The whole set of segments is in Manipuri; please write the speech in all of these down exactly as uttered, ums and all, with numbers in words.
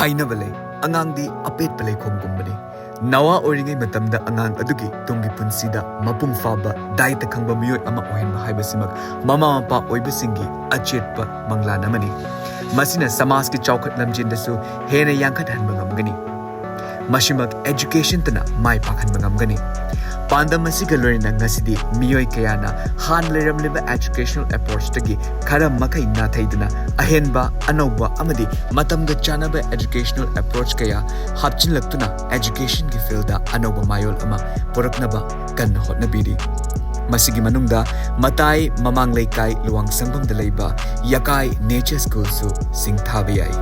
ꯍꯥꯏꯅꯕ ꯂꯩ, "ꯑꯉꯥꯡꯗꯤ ꯑꯄꯦꯠꯄ ꯂꯩꯈꯣꯝꯒꯨꯝꯕꯅꯤ"꯫ ꯅꯋꯥ ꯑꯣꯏꯔꯤꯉꯩ ꯃꯇꯝꯗ ꯑꯉꯥꯡ ꯑꯗꯨꯒꯤ ꯇꯨꯡꯒꯤ ꯄꯨꯟꯁꯤꯗ ꯃꯄꯨꯡ ꯐꯥꯕ ꯗꯥꯏꯇ ꯈꯪꯕ ꯃꯤꯑꯣꯏ ꯑꯃ ꯑꯣꯏꯍꯟꯕ ꯍꯥꯏꯕꯁꯤꯃꯛ ꯃꯃꯥ ꯃꯄꯥ ꯑꯣꯏꯕꯁꯤꯡꯒꯤ ꯑꯆꯦꯠꯄ ꯃꯪꯂꯥꯟ ꯑꯃꯅꯤ꯫ ꯃꯁꯤꯅ ꯁꯃꯥꯖꯀꯤ ꯆꯥꯎꯈꯠ ꯂꯝꯖꯦꯟꯗꯁꯨ ꯍꯦꯟꯅ ꯌꯥꯡꯈꯠꯍꯟꯕ ꯉꯝꯒꯅꯤ꯫ ꯃꯁꯤꯃꯛ educationꯇꯅ ꯃꯥꯏ ꯄꯥꯛꯍꯟꯕ ꯉꯝꯒꯅꯤ꯫ ꯄꯥꯟꯗꯝ ꯑꯁꯤꯒ ꯂꯣꯏꯅꯅ ꯉꯁꯤꯗꯤ ꯃꯤꯑꯣꯏ ꯀꯌꯥꯅ ꯍꯥꯟꯅ ꯂꯩꯔꯝꯂꯤꯕ educational approachꯇꯒꯤ ꯈꯔ ꯃꯈꯩ ꯅꯥꯊꯩꯗꯨꯅ ꯑꯍꯦꯟꯕ, ꯑꯅꯧꯕ ꯑꯃꯗꯤ ꯃꯇꯝꯒ ꯆꯥꯟꯅꯕ educational approach ꯀꯌꯥ ꯍꯥꯞꯆꯤꯜꯂꯛꯇꯨꯅ educationꯒꯤ fieldꯗ ꯑꯅꯧꯕ ꯃꯌꯣꯜ ꯑꯃ ꯄꯨꯔꯛꯅꯕ ꯀꯟꯅ ꯍꯣꯠꯅꯕꯤꯔꯤ꯫ ꯃꯁꯤꯒꯤ ꯃꯅꯨꯡꯗ ꯃꯇꯥꯏ ꯃꯃꯥꯡ ꯂꯩꯀꯥꯏ ꯂꯨꯋꯥꯡꯁꯪꯕꯝꯗ ꯂꯩꯕ ꯌꯥꯀꯥꯏ Nature Schoolꯁꯨ ꯁꯤꯡꯊꯥꯕ ꯌꯥꯏ꯫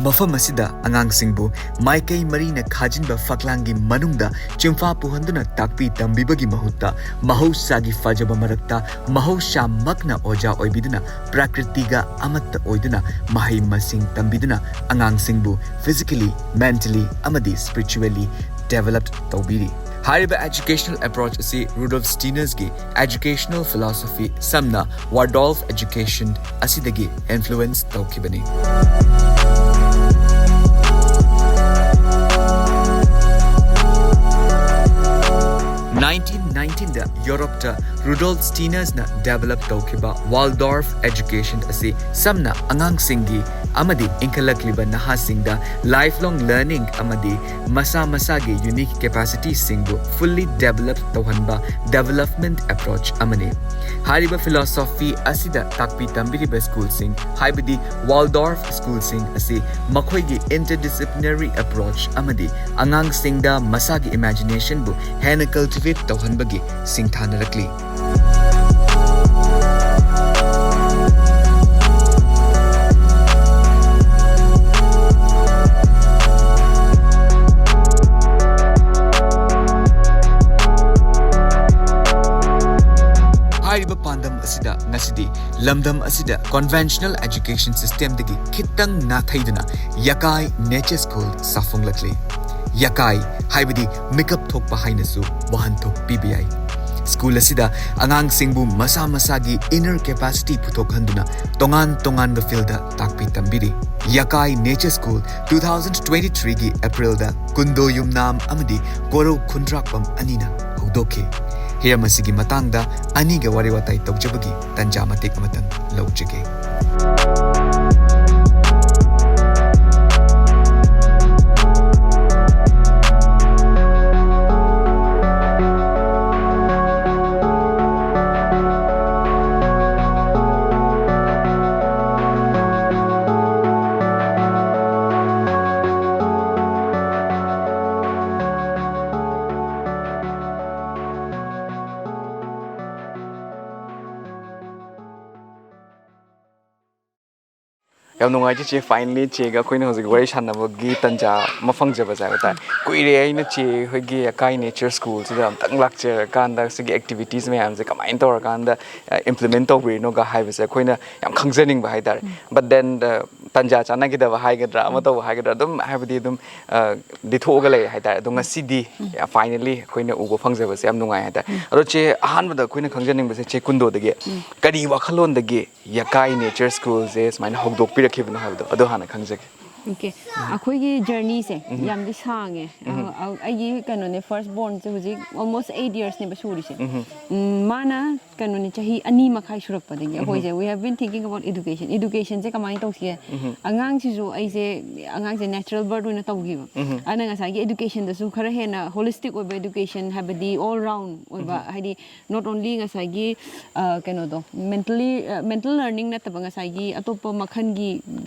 ꯃꯐꯝ ꯑꯁꯤꯗ ꯑꯉꯥꯡꯁꯤꯡꯕꯨ ꯃꯥꯏꯀꯩ ꯃꯔꯤꯅ ꯈꯥꯖꯤꯟꯕ ꯐꯛꯂꯥꯡꯒꯤ ꯃꯅꯨꯡꯗ ꯆꯤꯟꯐꯥ ꯄꯨꯍꯟꯗꯨꯅ ꯇꯥꯛꯄꯤ ꯇꯝꯕꯤꯕꯒꯤ ꯃꯍꯨꯠꯇ, ꯃꯍꯧꯁꯥꯒꯤ ꯐꯖꯕ ꯃꯔꯛꯇ ꯃꯍꯧꯁꯥꯃꯛꯅ ꯑꯣꯖꯥ ꯑꯣꯏꯕꯤꯗꯨꯅ, ꯄ꯭ꯔꯀ꯭ꯔꯤꯇꯤꯒ ꯑꯃꯠꯇ ꯑꯣꯏꯗꯨꯅ ꯃꯍꯩ ꯃꯁꯤꯡ ꯇꯝꯕꯤꯗꯨꯅ ꯑꯉꯥꯡꯁꯤꯡꯕꯨ physically, mentally ꯑꯃꯗꯤ spiritually develop ꯇꯧꯕꯤꯔꯤ꯫ ꯍꯥꯏꯔꯤꯕ educational approach ꯑꯁꯤ Rudolf Steinerꯒꯤ educational philosophy, ꯁꯝꯅ Waldorf education ꯑꯁꯤꯗꯒꯤ influence ꯇꯧꯈꯤꯕꯅꯤ꯫ Nineteen nineteenꯗ ꯌꯨꯔꯣꯞꯇ Rudolf Steinerꯅ develop ꯇꯧꯈꯤꯕ Waldorf education ꯑꯁꯤ ꯁꯝꯅ ꯑꯉꯥꯡꯁꯤꯡꯒꯤ ꯑꯃꯗꯤ ꯏꯟꯈꯠꯂꯛꯂꯤꯕ ꯅꯍꯥꯁꯤꯡꯗ lifelong learning ꯑꯃꯗꯤ ꯃꯁꯥ ꯃꯁꯥꯒꯤ unique capacityꯁꯤꯡꯕꯨ fully develop ꯇꯧꯍꯟꯕ development approach ꯑꯃꯅꯤ꯫ ꯍꯥꯏꯔꯤꯕ philosophy ꯑꯁꯤꯗ ꯇꯥꯛꯄꯤ ꯇꯝꯕꯤꯔꯤꯕ schoolꯁꯤꯡ, ꯍꯥꯏꯕꯗꯤ Waldorf schoolꯁꯤꯡ ꯑꯁꯤ ꯃꯈꯣꯏꯒꯤ interdisciplinary approach ꯑꯃꯗꯤ ꯑꯉꯥꯡꯁꯤꯡꯗ ꯃꯁꯥꯒꯤ imaginationꯕꯨ ꯍꯦꯟꯅ cultivate ꯇꯧꯍꯟꯕꯒꯤ ꯁꯤꯡꯊꯥꯅꯔꯛꯂꯤ꯫ ꯍꯥꯏꯔꯤꯕ ꯄꯥꯟꯗꯝ ꯑꯁꯤꯗ ꯉꯁꯤꯗꯤ ꯂꯝꯗꯝ ꯑꯁꯤꯗ conventional education systemꯗꯒꯤ ꯈꯤꯇꯪ ꯅꯥꯊꯩꯗꯨꯅ ꯌꯀꯥꯏ Nature School ꯁꯥꯐꯣꯡꯂꯛꯂꯤ꯫ ꯌꯀꯥꯏ ꯍꯥꯏꯕꯗꯤ ꯃꯤꯀꯞ ꯊꯣꯛꯄ ꯍꯥꯏꯅꯁꯨ ꯋꯥꯍꯟꯊꯣꯛ ꯄꯤꯕ ꯌꯥꯏ꯫ ꯁ꯭ꯀꯨꯜ ꯑꯁꯤꯗ ꯑꯉꯥꯡꯁꯤꯡꯕꯨ ꯃꯁꯥ ꯃꯁꯥꯒꯤ inner capacity ꯄꯨꯊꯣꯛꯍꯟꯗꯨꯅ ꯇꯣꯉꯥꯟ ꯇꯣꯉꯥꯟꯕ fieldꯗ ꯇꯥꯛꯄꯤ ꯇꯝꯕꯤꯔꯤ꯫ ꯌꯀꯥꯏ Nature School two thousand twenty-threeꯒꯤ Aprilꯗ ꯀꯨꯟꯗꯣ ꯌꯨꯝꯅꯥꯝ ꯑꯃꯗꯤ ꯀꯣꯔꯧ ꯈꯨꯟꯗ꯭ꯔꯥꯛꯄꯝ ꯑꯅꯤꯅ ꯍꯧꯗꯣꯛꯈꯤ꯫ ꯍꯤꯔꯝ ꯑꯁꯤꯒꯤ ꯃꯇꯥꯡꯗ ꯑꯅꯤꯒ ꯋꯥꯔꯤ ꯋꯥꯇꯥꯏ ꯇꯧꯖꯕꯒꯤ ꯇꯟꯖꯥ ꯃꯇꯦꯛ ꯑꯃꯇꯪ ꯂꯧꯖꯒꯦ꯫ ꯌꯥꯝ ꯅꯨꯡꯉꯥꯏꯖꯩ ꯆꯦ, finally ꯆꯦꯒ ꯑꯩꯈꯣꯏꯅ ꯍꯧꯖꯤꯛ ꯋꯥꯔꯤ ꯁꯥꯟꯅꯕꯒꯤ ꯇꯟꯖꯥ ꯑꯃ ꯐꯪꯖꯕꯁꯦ ꯍꯥꯏꯕ ꯇꯥꯔꯦ꯫ ꯀꯨꯏꯔꯦ ꯑꯩꯅ ꯆꯦ ꯍꯣꯏꯒꯤ ꯌꯀꯥꯏ Nature Schoolꯁꯤꯗ ꯑꯝꯇꯪ ꯂꯥꯛꯆꯔꯀꯥꯟꯗ ꯁꯤꯒꯤ activities ꯃꯌꯥꯝꯁꯦ ꯀꯃꯥꯏꯅ ꯇꯧꯔꯀꯥꯟꯗ implement ꯇꯧꯕꯤꯔꯤꯅꯣꯒ ꯍꯥꯏꯕꯁꯦ ꯑꯩꯈꯣꯏꯅ ꯌꯥꯝ ꯈꯪꯖꯅꯤꯡꯕ ꯍꯥꯏ ꯇꯥꯔꯦ꯫ But then ꯇꯟꯖꯥ ꯆꯥꯟꯅꯈꯤꯗꯕ ꯍꯥꯏꯒꯗ꯭ꯔꯥ, ꯑꯃ ꯇꯧꯕ ꯍꯥꯏꯒꯗ꯭ꯔꯥ, ꯑꯗꯨꯝ ꯍꯥꯏꯕꯗꯤ ꯑꯗꯨꯝ ꯂꯤꯊꯣꯛꯑꯒ ꯂꯩꯔꯦ ꯍꯥꯏ ꯇꯥꯔꯦ꯫ ꯑꯗꯣ ꯉꯁꯤꯗꯤ finally ꯑꯩꯈꯣꯏꯅ ꯎꯕ ꯐꯪꯖꯕꯁꯦ ꯌꯥꯝ ꯅꯨꯡꯉꯥꯏ ꯍꯥꯏ ꯇꯥꯔꯦ꯫ ꯑꯗꯣ ꯆꯦ, ꯑꯍꯥꯟꯕꯗ ꯑꯩꯈꯣꯏꯅ ꯈꯪꯖꯅꯤꯡꯕꯁꯦ ꯆꯦ ꯀꯨꯟꯗꯣꯗꯒꯤ ꯀꯔꯤ ꯋꯥꯈꯜꯂꯣꯟꯗꯒꯤ ꯌꯀꯥꯏ Nature Schoolꯁꯦ ꯁꯨꯃꯥꯏꯅ ꯍꯧꯗꯣꯛꯄꯤꯔꯛꯈꯤꯕꯅꯣ ꯍꯥꯏꯕꯗꯣ ꯑꯗꯨ ꯍꯥꯟꯅ ꯈꯪꯖꯒꯦ꯫ Okay, ꯑꯩꯈꯣꯏꯒꯤ journeyꯁꯦ ꯌꯥꯝꯗꯤ ꯁꯥꯡꯉꯦ꯫ ꯑ, ꯑ, ꯑꯩꯒꯤ ꯀꯩꯅꯣꯅꯦ, first bornꯁꯦ ꯍꯧꯖꯤꯛ almost eight yearsꯅꯦꯕ ꯁꯨꯔꯤꯁꯦ꯫ ꯎꯝ, ꯃꯥꯅ ꯀꯩꯅꯣꯅꯦ, ꯆꯍꯤ ꯑꯅꯤ ꯃꯈꯥꯏ ꯁꯨꯔꯛꯄꯗꯒꯤ ꯑꯩꯈꯣꯏꯁꯦ we have been thinking about education, educationꯁꯦ ꯀꯃꯥꯏꯅ ꯇꯧꯁꯤꯒꯦ? ꯑꯉꯥꯡꯁꯤꯁꯨ ꯑꯩꯁꯦ, ꯑꯉꯥꯡꯁꯦ natural birth ꯑꯣꯏꯅ ꯇꯧꯈꯤꯕ꯫ ꯑꯗꯨꯅ ꯉꯁꯥꯏꯒꯤ educationꯗꯁꯨ ꯈꯔ ꯍꯦꯟꯅ holistic ꯑꯣꯏꯕ education, ꯍꯥꯏꯕꯗꯤ all round ꯑꯣꯏꯕ, ꯍꯥꯏꯗꯤ not only ꯉꯁꯥꯏꯒꯤ, ꯑ, ꯀꯩꯅꯣꯗꯣ, mentally, ꯑ, mental learning ꯅꯠꯇꯕ ꯉꯁꯥꯏꯒꯤ ꯑꯇꯣꯞꯄ ꯃꯈꯜꯒꯤ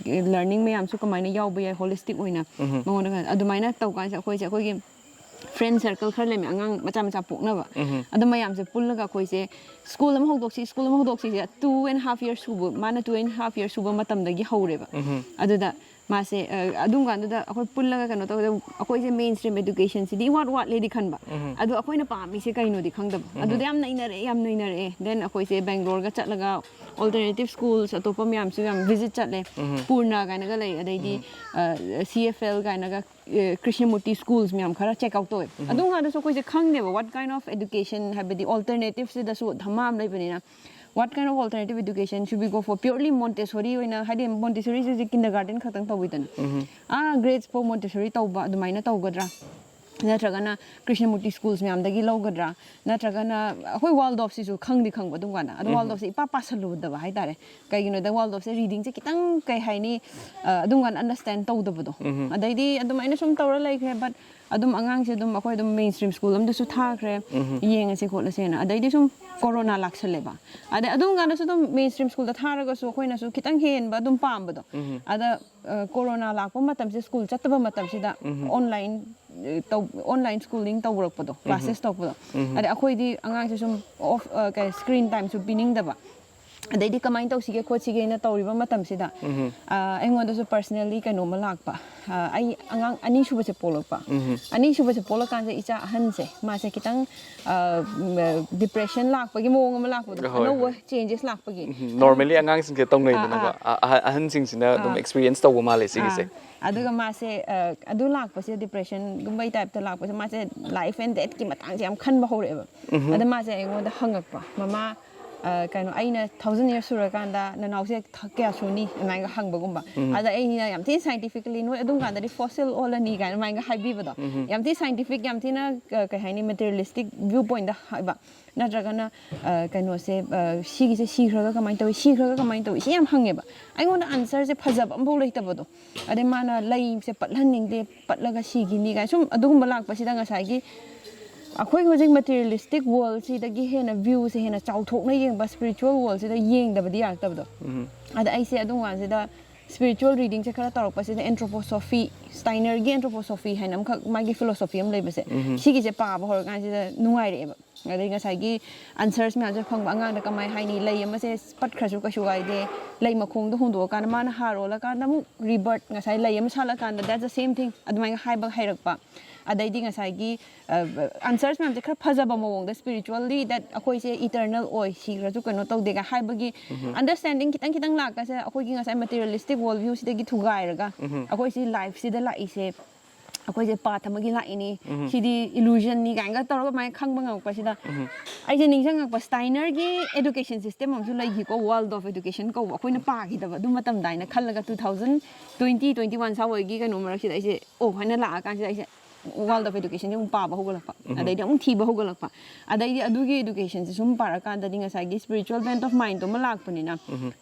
learning ꯃꯌꯥꯝꯁꯨ ꯀꯃꯥꯏꯅ ꯌꯥꯎꯕ ꯌꯥꯏ holistic ꯑꯣꯏꯅ ꯃꯉꯣꯟꯗ ꯈꯔ-, ꯑꯗꯨꯃꯥꯏꯅ ꯇꯧꯀꯥꯟꯁꯤꯗ ꯑꯩꯈꯣꯏꯁꯦ ꯑꯩꯈꯣꯏꯒꯤ ꯐ꯭ꯔꯦꯟ ꯁꯔꯀꯜ ꯈꯔ ꯂꯩꯔꯝꯃꯦ, ꯑꯉꯥꯡ ꯃꯆꯥ ꯃꯆꯥ ꯄꯣꯛꯅꯕ꯫ ꯑꯗꯨ ꯃꯌꯥꯝꯁꯦ ꯄꯨꯜꯂꯒ ꯑꯩꯈꯣꯏꯁꯦ ꯁ꯭ꯀꯨꯜ ꯑꯃ ꯍꯧꯗꯣꯛꯁꯤ, ꯁ꯭ꯀꯨꯜ ꯑꯃ ꯍꯧꯗꯣꯛꯁꯤꯁꯦ two and half year ꯁꯨꯕ, ꯃꯥꯅ two and half year ꯁꯨꯕ ꯃꯇꯝꯗꯒꯤ ꯍꯧꯔꯦꯕ꯫ ꯑꯗꯨꯗ ꯃꯥꯁꯦ ꯑ, ꯑꯗꯨꯝ ꯀꯥꯟꯗꯨꯗ ꯑꯩꯈꯣꯏ ꯄꯨꯜꯂꯒ ꯀꯩꯅꯣ ꯇꯧꯕꯗ, ꯑꯩꯈꯣꯏꯁꯦ ꯃꯦꯟ ꯁ꯭ꯇ꯭ꯔꯤꯝ ꯑꯦꯗꯨꯀꯦꯁꯟꯁꯤꯗꯤ ꯏꯋꯥꯠ ꯋꯥꯠꯂꯦꯗꯤ ꯈꯟꯕ꯫ ꯑꯗꯣ ꯑꯩꯈꯣꯏꯅ ꯄꯥꯝꯃꯤꯁꯦ ꯀꯩꯅꯣꯗꯤ ꯈꯪꯗꯕ꯫ ꯑꯗꯨꯗ ꯌꯥꯝ ꯅꯩꯅꯔꯛꯑꯦ, ꯌꯥꯝ ꯅꯩꯅꯔꯛꯑꯦ꯫ ꯗꯦꯟ ꯑꯩꯈꯣꯏꯁꯦ ꯕꯦꯡꯒ꯭ꯂꯣꯔꯒ ꯆꯠꯂꯒ ꯑꯣꯜꯇꯔꯅꯦꯇꯤꯞ ꯁ꯭ꯀꯨꯜꯁ ꯑꯇꯣꯞꯄ ꯃꯌꯥꯝꯁꯨ ꯌꯥꯝ ꯚꯤꯖꯤꯠ ꯆꯠꯂꯦ꯫ ꯄꯨꯔꯅ ꯀꯥꯏꯅꯒ ꯂꯩ, ꯑꯗꯩꯗꯤ ꯁꯤ ꯑꯦꯐ ꯑꯦꯜ ꯀꯥꯏꯅꯒ, ꯑ, ꯀ꯭ꯔꯤꯁꯅꯃꯨꯔꯇꯤ ꯁ꯭ꯀꯨꯜꯁ ꯃꯌꯥꯝ ꯈꯔ ꯆꯦꯛ ꯑꯥꯎꯠ ꯇꯧꯋꯦ꯫ ꯑꯗꯨꯝ ꯀꯥꯟꯗꯁꯨ ꯑꯩꯈꯣꯏꯁꯦ ꯈꯪꯗꯦꯕ, what kind of education ꯍꯥꯏꯕꯗꯤ ꯑꯣꯜꯇꯔꯅꯦꯇꯤꯞꯁꯤꯗꯁꯨ ꯙꯃꯥ ꯑꯃ ꯂꯩꯕꯅꯤꯅ, what kind of alternative education should we go for? Purely Montessori ꯑꯣꯏꯅ, ꯍꯥꯏꯗꯤ Montessori ꯁꯤꯁꯦ ꯀꯤꯟꯗꯔ ꯒꯥꯔꯗꯦꯟ ꯈꯛꯇꯪ ꯇꯧꯕꯤꯗꯅ, ꯑꯥ ꯒ꯭ꯔꯦꯗ ꯐꯣꯔ ꯃꯣꯟꯇꯦꯁꯣꯔꯤ ꯇꯧꯕ ꯑꯗꯨꯃꯥꯏꯅ ꯇꯧꯒꯗ꯭ꯔꯥ, ꯅꯠꯇ꯭ꯔꯒꯅ ꯀ꯭ꯔꯤꯁꯅꯃꯨꯔꯇꯤ ꯁ꯭ꯀꯨꯜꯁ ꯃꯌꯥꯝꯗꯒꯤ ꯂꯧꯒꯗ꯭ꯔꯥ, ꯅꯠꯇ꯭ꯔꯒꯅ ꯑꯩꯈꯣꯏ ꯋꯥꯜꯗꯣꯞꯁꯤꯁꯨ ꯈꯪꯗꯤ ꯈꯪꯕ ꯑꯗꯨꯝ ꯀꯥꯟꯗ, ꯑꯗꯣ ꯋꯥꯜꯗꯣꯞꯁꯦ ꯏꯄꯥ ꯄꯥꯁꯜꯂꯨꯗꯕ ꯍꯥꯏꯇꯥꯔꯦ꯫ ꯀꯩꯒꯤꯅꯣꯗ ꯋꯥꯜꯗꯣꯞꯁꯦ ꯔꯤꯗꯤꯡꯁꯦ ꯈꯤꯇꯪ, ꯀꯩ ꯍꯥꯏꯅꯤ, ꯑ, ꯑꯗꯨꯝ ꯀꯥꯟꯗ ꯑꯟꯗꯔꯁꯇꯦꯟ ꯇꯧꯗꯕꯗꯣ꯫ ꯑꯗꯩꯗꯤ ꯑꯗꯨꯃꯥꯏꯅ ꯁꯨꯝ ꯇꯧꯔ ꯂꯩꯈ꯭ꯔꯦ꯫ ꯕꯠ ꯑꯗꯨꯝ ꯑꯉꯥꯡꯁꯦ ꯑꯗꯨꯝ ꯑꯩꯈꯣꯏ ꯑꯗꯨꯝ ꯃꯦꯟ ꯁ꯭ꯇ꯭ꯔꯤꯝ ꯁ꯭ꯀꯨꯜ ꯑꯝꯗꯁꯨ ꯊꯥꯈ꯭ꯔꯦ, ꯌꯦꯡꯉꯁꯦ ꯈꯣꯠꯂꯁꯦꯅ꯫ ꯑꯗꯩꯗꯤ ꯁꯨꯝ ꯀꯣꯔꯣꯅꯥ ꯂꯥꯛꯁꯜꯂꯦꯕ꯫ ꯑꯗꯩ ꯑꯗꯨꯝ ꯀꯥꯟꯗꯁꯨ ꯑꯗꯨꯝ ꯃꯦꯟ ꯁ꯭ꯇ꯭ꯔꯤꯝ ꯁ꯭ꯀꯨꯜꯗ ꯊꯥꯔꯒꯁꯨ ꯑꯩꯈꯣꯏꯅꯁꯨ ꯈꯤꯇꯪ ꯍꯦꯟꯕ ꯑꯗꯨꯝ ꯄꯥꯝꯕꯗꯣ꯫ ꯑꯗ ꯑ, ꯀꯣꯔꯣꯅꯥ ꯂꯥꯛꯄ ꯃꯇꯝꯁꯤꯗ, ꯁ꯭ꯀꯨꯜ ꯆꯠꯇꯕ ꯃꯇꯝꯁꯤꯗ, ꯑꯣꯟꯂꯥꯏꯟ, ꯑ, ꯇꯧ-, ꯑꯣꯟꯂꯥꯏꯟ ꯁ꯭ꯀꯨꯂꯤꯡ ꯇꯧꯔꯛꯄꯗꯣ, ꯀ꯭ꯂꯥꯁꯦꯁ ꯇꯧꯔꯛꯄꯗꯣ꯫ ꯑꯗꯩ ꯑꯩꯈꯣꯏꯗꯤ ꯑꯉꯥꯡꯁꯦ ꯁꯨꯝ ꯑꯣꯐ, ꯑ, ꯀꯩ, ꯁ꯭ꯀ꯭ꯔꯤꯟ ꯇꯥꯏꯝꯁꯨ ꯄꯤꯅꯤꯡꯗꯕ꯫ ꯑꯗꯩꯗꯤ ꯀꯃꯥꯏꯅ ꯇꯧꯁꯤꯒꯦ ꯈꯣꯠꯁꯤꯒꯦꯅ ꯇꯧꯔꯤꯕ ꯃꯇꯝꯁꯤꯗ, ꯑ, ꯑꯩꯉꯣꯟꯗꯁꯨ ꯄꯔꯁꯅꯦꯜꯂꯤ ꯀꯩꯅꯣꯝꯃ ꯂꯥꯛꯄ꯫ ꯑ, ꯑꯩ ꯑꯉꯥꯡ ꯑꯅꯤꯁꯨꯕꯁꯦ ꯄꯣꯛꯂꯛꯄ꯫ ꯑꯅꯤꯁꯨꯕꯁꯦ ꯄꯣꯛꯂꯀꯥꯟꯗ ꯏꯆꯥ ꯑꯍꯟꯁꯦ, ꯃꯥꯁꯦ ꯈꯤꯇꯪ, ꯑ, ꯗꯤꯄ꯭ꯔꯦꯁꯟ ꯂꯥꯛꯄꯒꯤ ꯃꯑꯣꯡ ꯑꯃ ꯂꯥꯛꯄꯗꯣ, ꯍꯣꯏ, ꯑꯅꯧꯕ ꯍꯣꯏ꯫ ꯆꯦꯟꯖꯦꯁ ꯂꯥꯛꯄꯒꯤ꯫ ꯅꯣꯔꯃꯦꯂꯤ ꯑꯉꯥꯡꯁꯤꯡꯁꯦ ꯇꯧꯅꯩꯗꯅꯀꯣ꯫ ꯑꯥ, ꯑꯥ꯫ ꯑ-, ꯑꯍ-, ꯑꯍꯟꯁꯤꯡꯁꯤꯅ ꯑꯗꯨꯝ ꯑꯥ꯫ ꯑꯦꯛꯁꯄꯤꯔꯤꯌꯦꯟꯁ ꯇꯧꯕ ꯃꯥꯜꯂꯦ ꯁꯤꯒꯤꯁꯦ꯫ ꯑꯥ꯫ ꯑꯗꯨꯒ ꯃꯥꯁꯦ, ꯑ, ꯑꯗꯨ ꯂꯥꯛꯄꯁꯦ, ꯗꯤꯄ꯭ꯔꯦꯁꯟꯒꯨꯝꯕꯒꯤ ꯇꯥꯏꯞꯇ ꯂꯥꯛꯄꯁꯦ, ꯃꯥꯁꯦ ꯂꯥꯏꯐ ꯑꯦꯟ ꯗꯦꯠꯀꯤ ꯃꯇꯥꯡꯁꯦ ꯌꯥꯝ ꯈꯟꯕ ꯍꯧꯔꯛꯑꯦꯕ꯫ ꯑꯗ ꯃꯥꯁꯦ ꯑꯩꯉꯣꯟꯗ ꯍꯪꯉꯛꯄ, "ꯃꯃꯥ, ꯑ, ꯀꯩꯅꯣ, ꯑꯩꯅ ꯊꯥꯎꯖꯟ ꯏꯌꯔꯁ ꯁꯨꯔꯀꯥꯟꯗ ꯅꯅꯥꯎꯁꯦ ꯊ-, ꯀꯌꯥ ꯁꯨꯅꯤ?" ꯑꯗꯨꯃꯥꯏꯅ ꯍꯪꯕꯒꯨꯝꯕ꯫ ꯑꯗ ꯑꯩꯅ ꯌꯥꯝ ꯊꯤꯅ ꯁꯥꯏꯟꯇꯤꯐꯤꯀꯦꯜꯂꯤ, "ꯅꯣꯏ ꯑꯗꯨꯝ ꯀꯥꯟꯗꯗꯤ ꯐꯣꯁꯤꯜ ꯑꯣꯜꯂꯅꯤ" ꯀꯥꯏꯅ ꯑꯗꯨꯃꯥꯏꯅ ꯍꯥꯏꯕꯤꯕꯗꯣ꯫ ꯌꯥꯝ ꯊꯤꯅ ꯁꯥꯏꯟꯇꯤꯐꯤꯛ, ꯌꯥꯝ ꯊꯤꯅ, ꯑ, ꯀꯩ ꯍꯥꯏꯅꯤ, ꯃꯦꯇꯔꯤꯌꯦꯂꯤꯁꯇꯤꯛ ꯚ꯭ꯌꯨ ꯄꯣꯏꯟꯗ ꯍꯥꯏꯕ꯫ ꯅꯠꯇ꯭ꯔꯒꯅ, ꯑ, ꯀꯩꯅꯣꯁꯦ, ꯑ, ꯁꯤꯒꯤꯁꯦ ꯁꯤꯈ꯭ꯔꯒ ꯀꯃꯥꯏꯅ ꯇꯧꯏ, ꯁꯤꯈ꯭ꯔꯒ ꯀꯃꯥꯏꯅ ꯇꯧꯏ, ꯁꯤ ꯌꯥꯝ ꯍꯪꯉꯦꯕ꯫ ꯑꯩꯉꯣꯟꯗ ꯑꯟꯁꯔꯁꯦ ꯐꯖꯕ ꯑꯝꯐꯥꯎ ꯂꯩꯇꯕꯗꯣ꯫ ꯑꯗꯩ ꯃꯥꯅ ꯂꯩꯁꯦ ꯄꯠꯍꯟꯅꯤꯡꯗꯦ, ꯄꯠꯂꯒ ꯁꯤꯈꯤꯅꯤ ꯀꯥꯏꯅ ꯁꯨꯝ ꯑꯗꯨꯒꯨꯝꯕ ꯂꯥꯛꯄꯁꯤꯗ ꯉꯁꯥꯏꯒꯤ ꯑꯩꯈꯣꯏꯒꯤ ꯍꯧꯖꯤꯛ ꯃꯦꯇꯤꯔꯤꯌꯦꯂꯤꯁꯇꯤꯛ ꯋꯥꯔꯜꯁꯤꯗꯒꯤ ꯍꯦꯟꯅ ꯚ꯭ꯌꯨꯁꯦ ꯍꯦꯟꯅ ꯆꯥꯎꯊꯣꯛꯅ ꯌꯦꯡꯕ, ꯁ꯭ꯄꯤꯔꯤꯆꯨꯋꯦꯜ ꯋꯥꯔꯜꯁꯤꯗ ꯌꯦꯡꯗꯕꯗꯤ ꯌꯥꯔꯛꯇꯕꯗꯣ꯫ ꯑꯗ ꯑꯩꯁꯦ ꯑꯗꯨꯝ ꯀꯥꯟꯁꯤꯗ Spiritual readingꯁꯦ ꯈꯔ ꯇꯧꯔꯛꯄꯁꯤꯗ anthroposophy, Steinerꯒꯤ anthroposophy ꯍꯥꯏꯅ ꯑꯃꯈꯛ ꯃꯥꯒꯤ philosophy ꯑꯃ ꯂꯩꯕꯁꯦ, ꯁꯤꯒꯤꯁꯦ ꯄꯥꯕ ꯍꯧꯔꯀꯥꯟꯁꯤꯗ ꯅꯨꯡꯉꯥꯏꯔꯛꯑꯦꯕ꯫ ꯑꯗꯩ ꯉꯁꯥꯏꯒꯤ answers ꯃꯌꯥꯝꯁꯦ ꯐꯪꯕ, ꯑꯉꯥꯡꯗ ꯀꯃꯥꯏ ꯍꯥꯏꯅꯤ, ꯂꯩ ꯑꯃꯁꯦ ꯄꯠꯈ꯭ꯔꯁꯨ ꯀꯩꯁꯨ ꯀꯥꯏꯗꯦ, ꯂꯩ ꯃꯈꯣꯡꯗ ꯍꯨꯟꯗꯣꯛꯑꯀꯥꯟꯗ ꯃꯥꯅ ꯍꯥꯔ ꯑꯣꯜꯂꯀꯥꯟꯗ ꯑꯃꯨꯛ rebirth, ꯉꯁꯥꯏ ꯂꯩ ꯑꯃ ꯁꯥꯠꯂꯀꯥꯟꯗ that's the same thing ꯑꯗꯨꯃꯥꯏꯅ ꯍꯥꯏꯕ ꯍꯩꯔꯛꯄ꯫ ꯑꯗꯩꯗꯤ ꯉꯁꯥꯏꯒꯤ answers ꯃꯌꯥꯝꯁꯦ ꯈꯔ ꯐꯖꯕ ꯃꯑꯣꯡꯗ, spiritually that ꯑꯩꯈꯣꯏꯁꯦ eternal ꯑꯣꯏ, ꯁꯤꯈ꯭ꯔꯁꯨ ꯀꯩꯅꯣ ꯇꯧꯗꯦꯒ ꯍꯥꯏꯕꯒꯤ understanding ꯈꯤꯇꯪ ꯈꯤꯇꯪ ꯂꯥꯛꯀꯁꯦ, ꯑꯩꯈꯣꯏꯒꯤ ꯉꯁꯥꯏ materialistic world viewꯁꯤꯗꯒꯤ ꯊꯨꯒꯥꯏꯔꯒ ꯑꯩꯈꯣꯏꯁꯤ lifeꯁꯤꯗ ꯂꯥꯛꯏꯁꯦ, ꯑꯩꯈꯣꯏꯁꯦ path ꯑꯃꯒꯤ ꯂꯥꯛꯏꯅꯤ, ꯁꯤꯗꯤ illusionꯅꯤ ꯀꯥꯏꯅꯒ ꯇꯧꯔꯒ ꯑꯗꯨꯃꯥꯏꯅ ꯈꯪꯕ ꯉꯝꯃꯛꯄꯁꯤꯗ ꯑꯩꯁꯦ ꯅꯤꯡꯁꯤꯡꯉꯛꯄ, Steinerꯒꯤ education system ꯑꯃꯁꯨ ꯂꯩꯈꯤꯀꯣ, World of Education ꯀꯧꯕ, ꯑꯩꯈꯣꯏꯅ ꯄꯥꯈꯤꯗꯕ ꯑꯗꯨ ꯃꯇꯝꯗ ꯍꯥꯏꯅ ꯈꯜꯂꯒ two thousand twenty, twenty one ꯁ꯭ꯋꯥꯏꯒꯤ ꯀꯩꯅꯣ ꯃꯔꯛꯁꯤꯗ ꯑꯩꯁꯦ ꯑꯣ ꯍꯥꯏꯅ ꯂꯥꯛꯑꯀꯥꯟꯁꯤꯗ ꯑꯩꯁꯦ World of Educationꯁꯦ ꯑꯃꯨꯛ ꯄꯥꯕ ꯍꯧꯒꯠꯂꯛꯄ, ꯑꯗꯩꯗꯤ ꯑꯃꯨꯛ ꯊꯤꯕ ꯍꯧꯒꯠꯂꯛꯄ, ꯑꯗꯩꯗꯤ ꯑꯗꯨꯒꯤ educationꯁꯦ ꯁꯨꯝ ꯄꯥꯔꯀꯥꯟꯗꯗꯤ ꯉꯁꯥꯏꯒꯤ spiritual bent of mindꯗꯨ ꯑꯃ ꯂꯥꯛꯄꯅꯤꯅ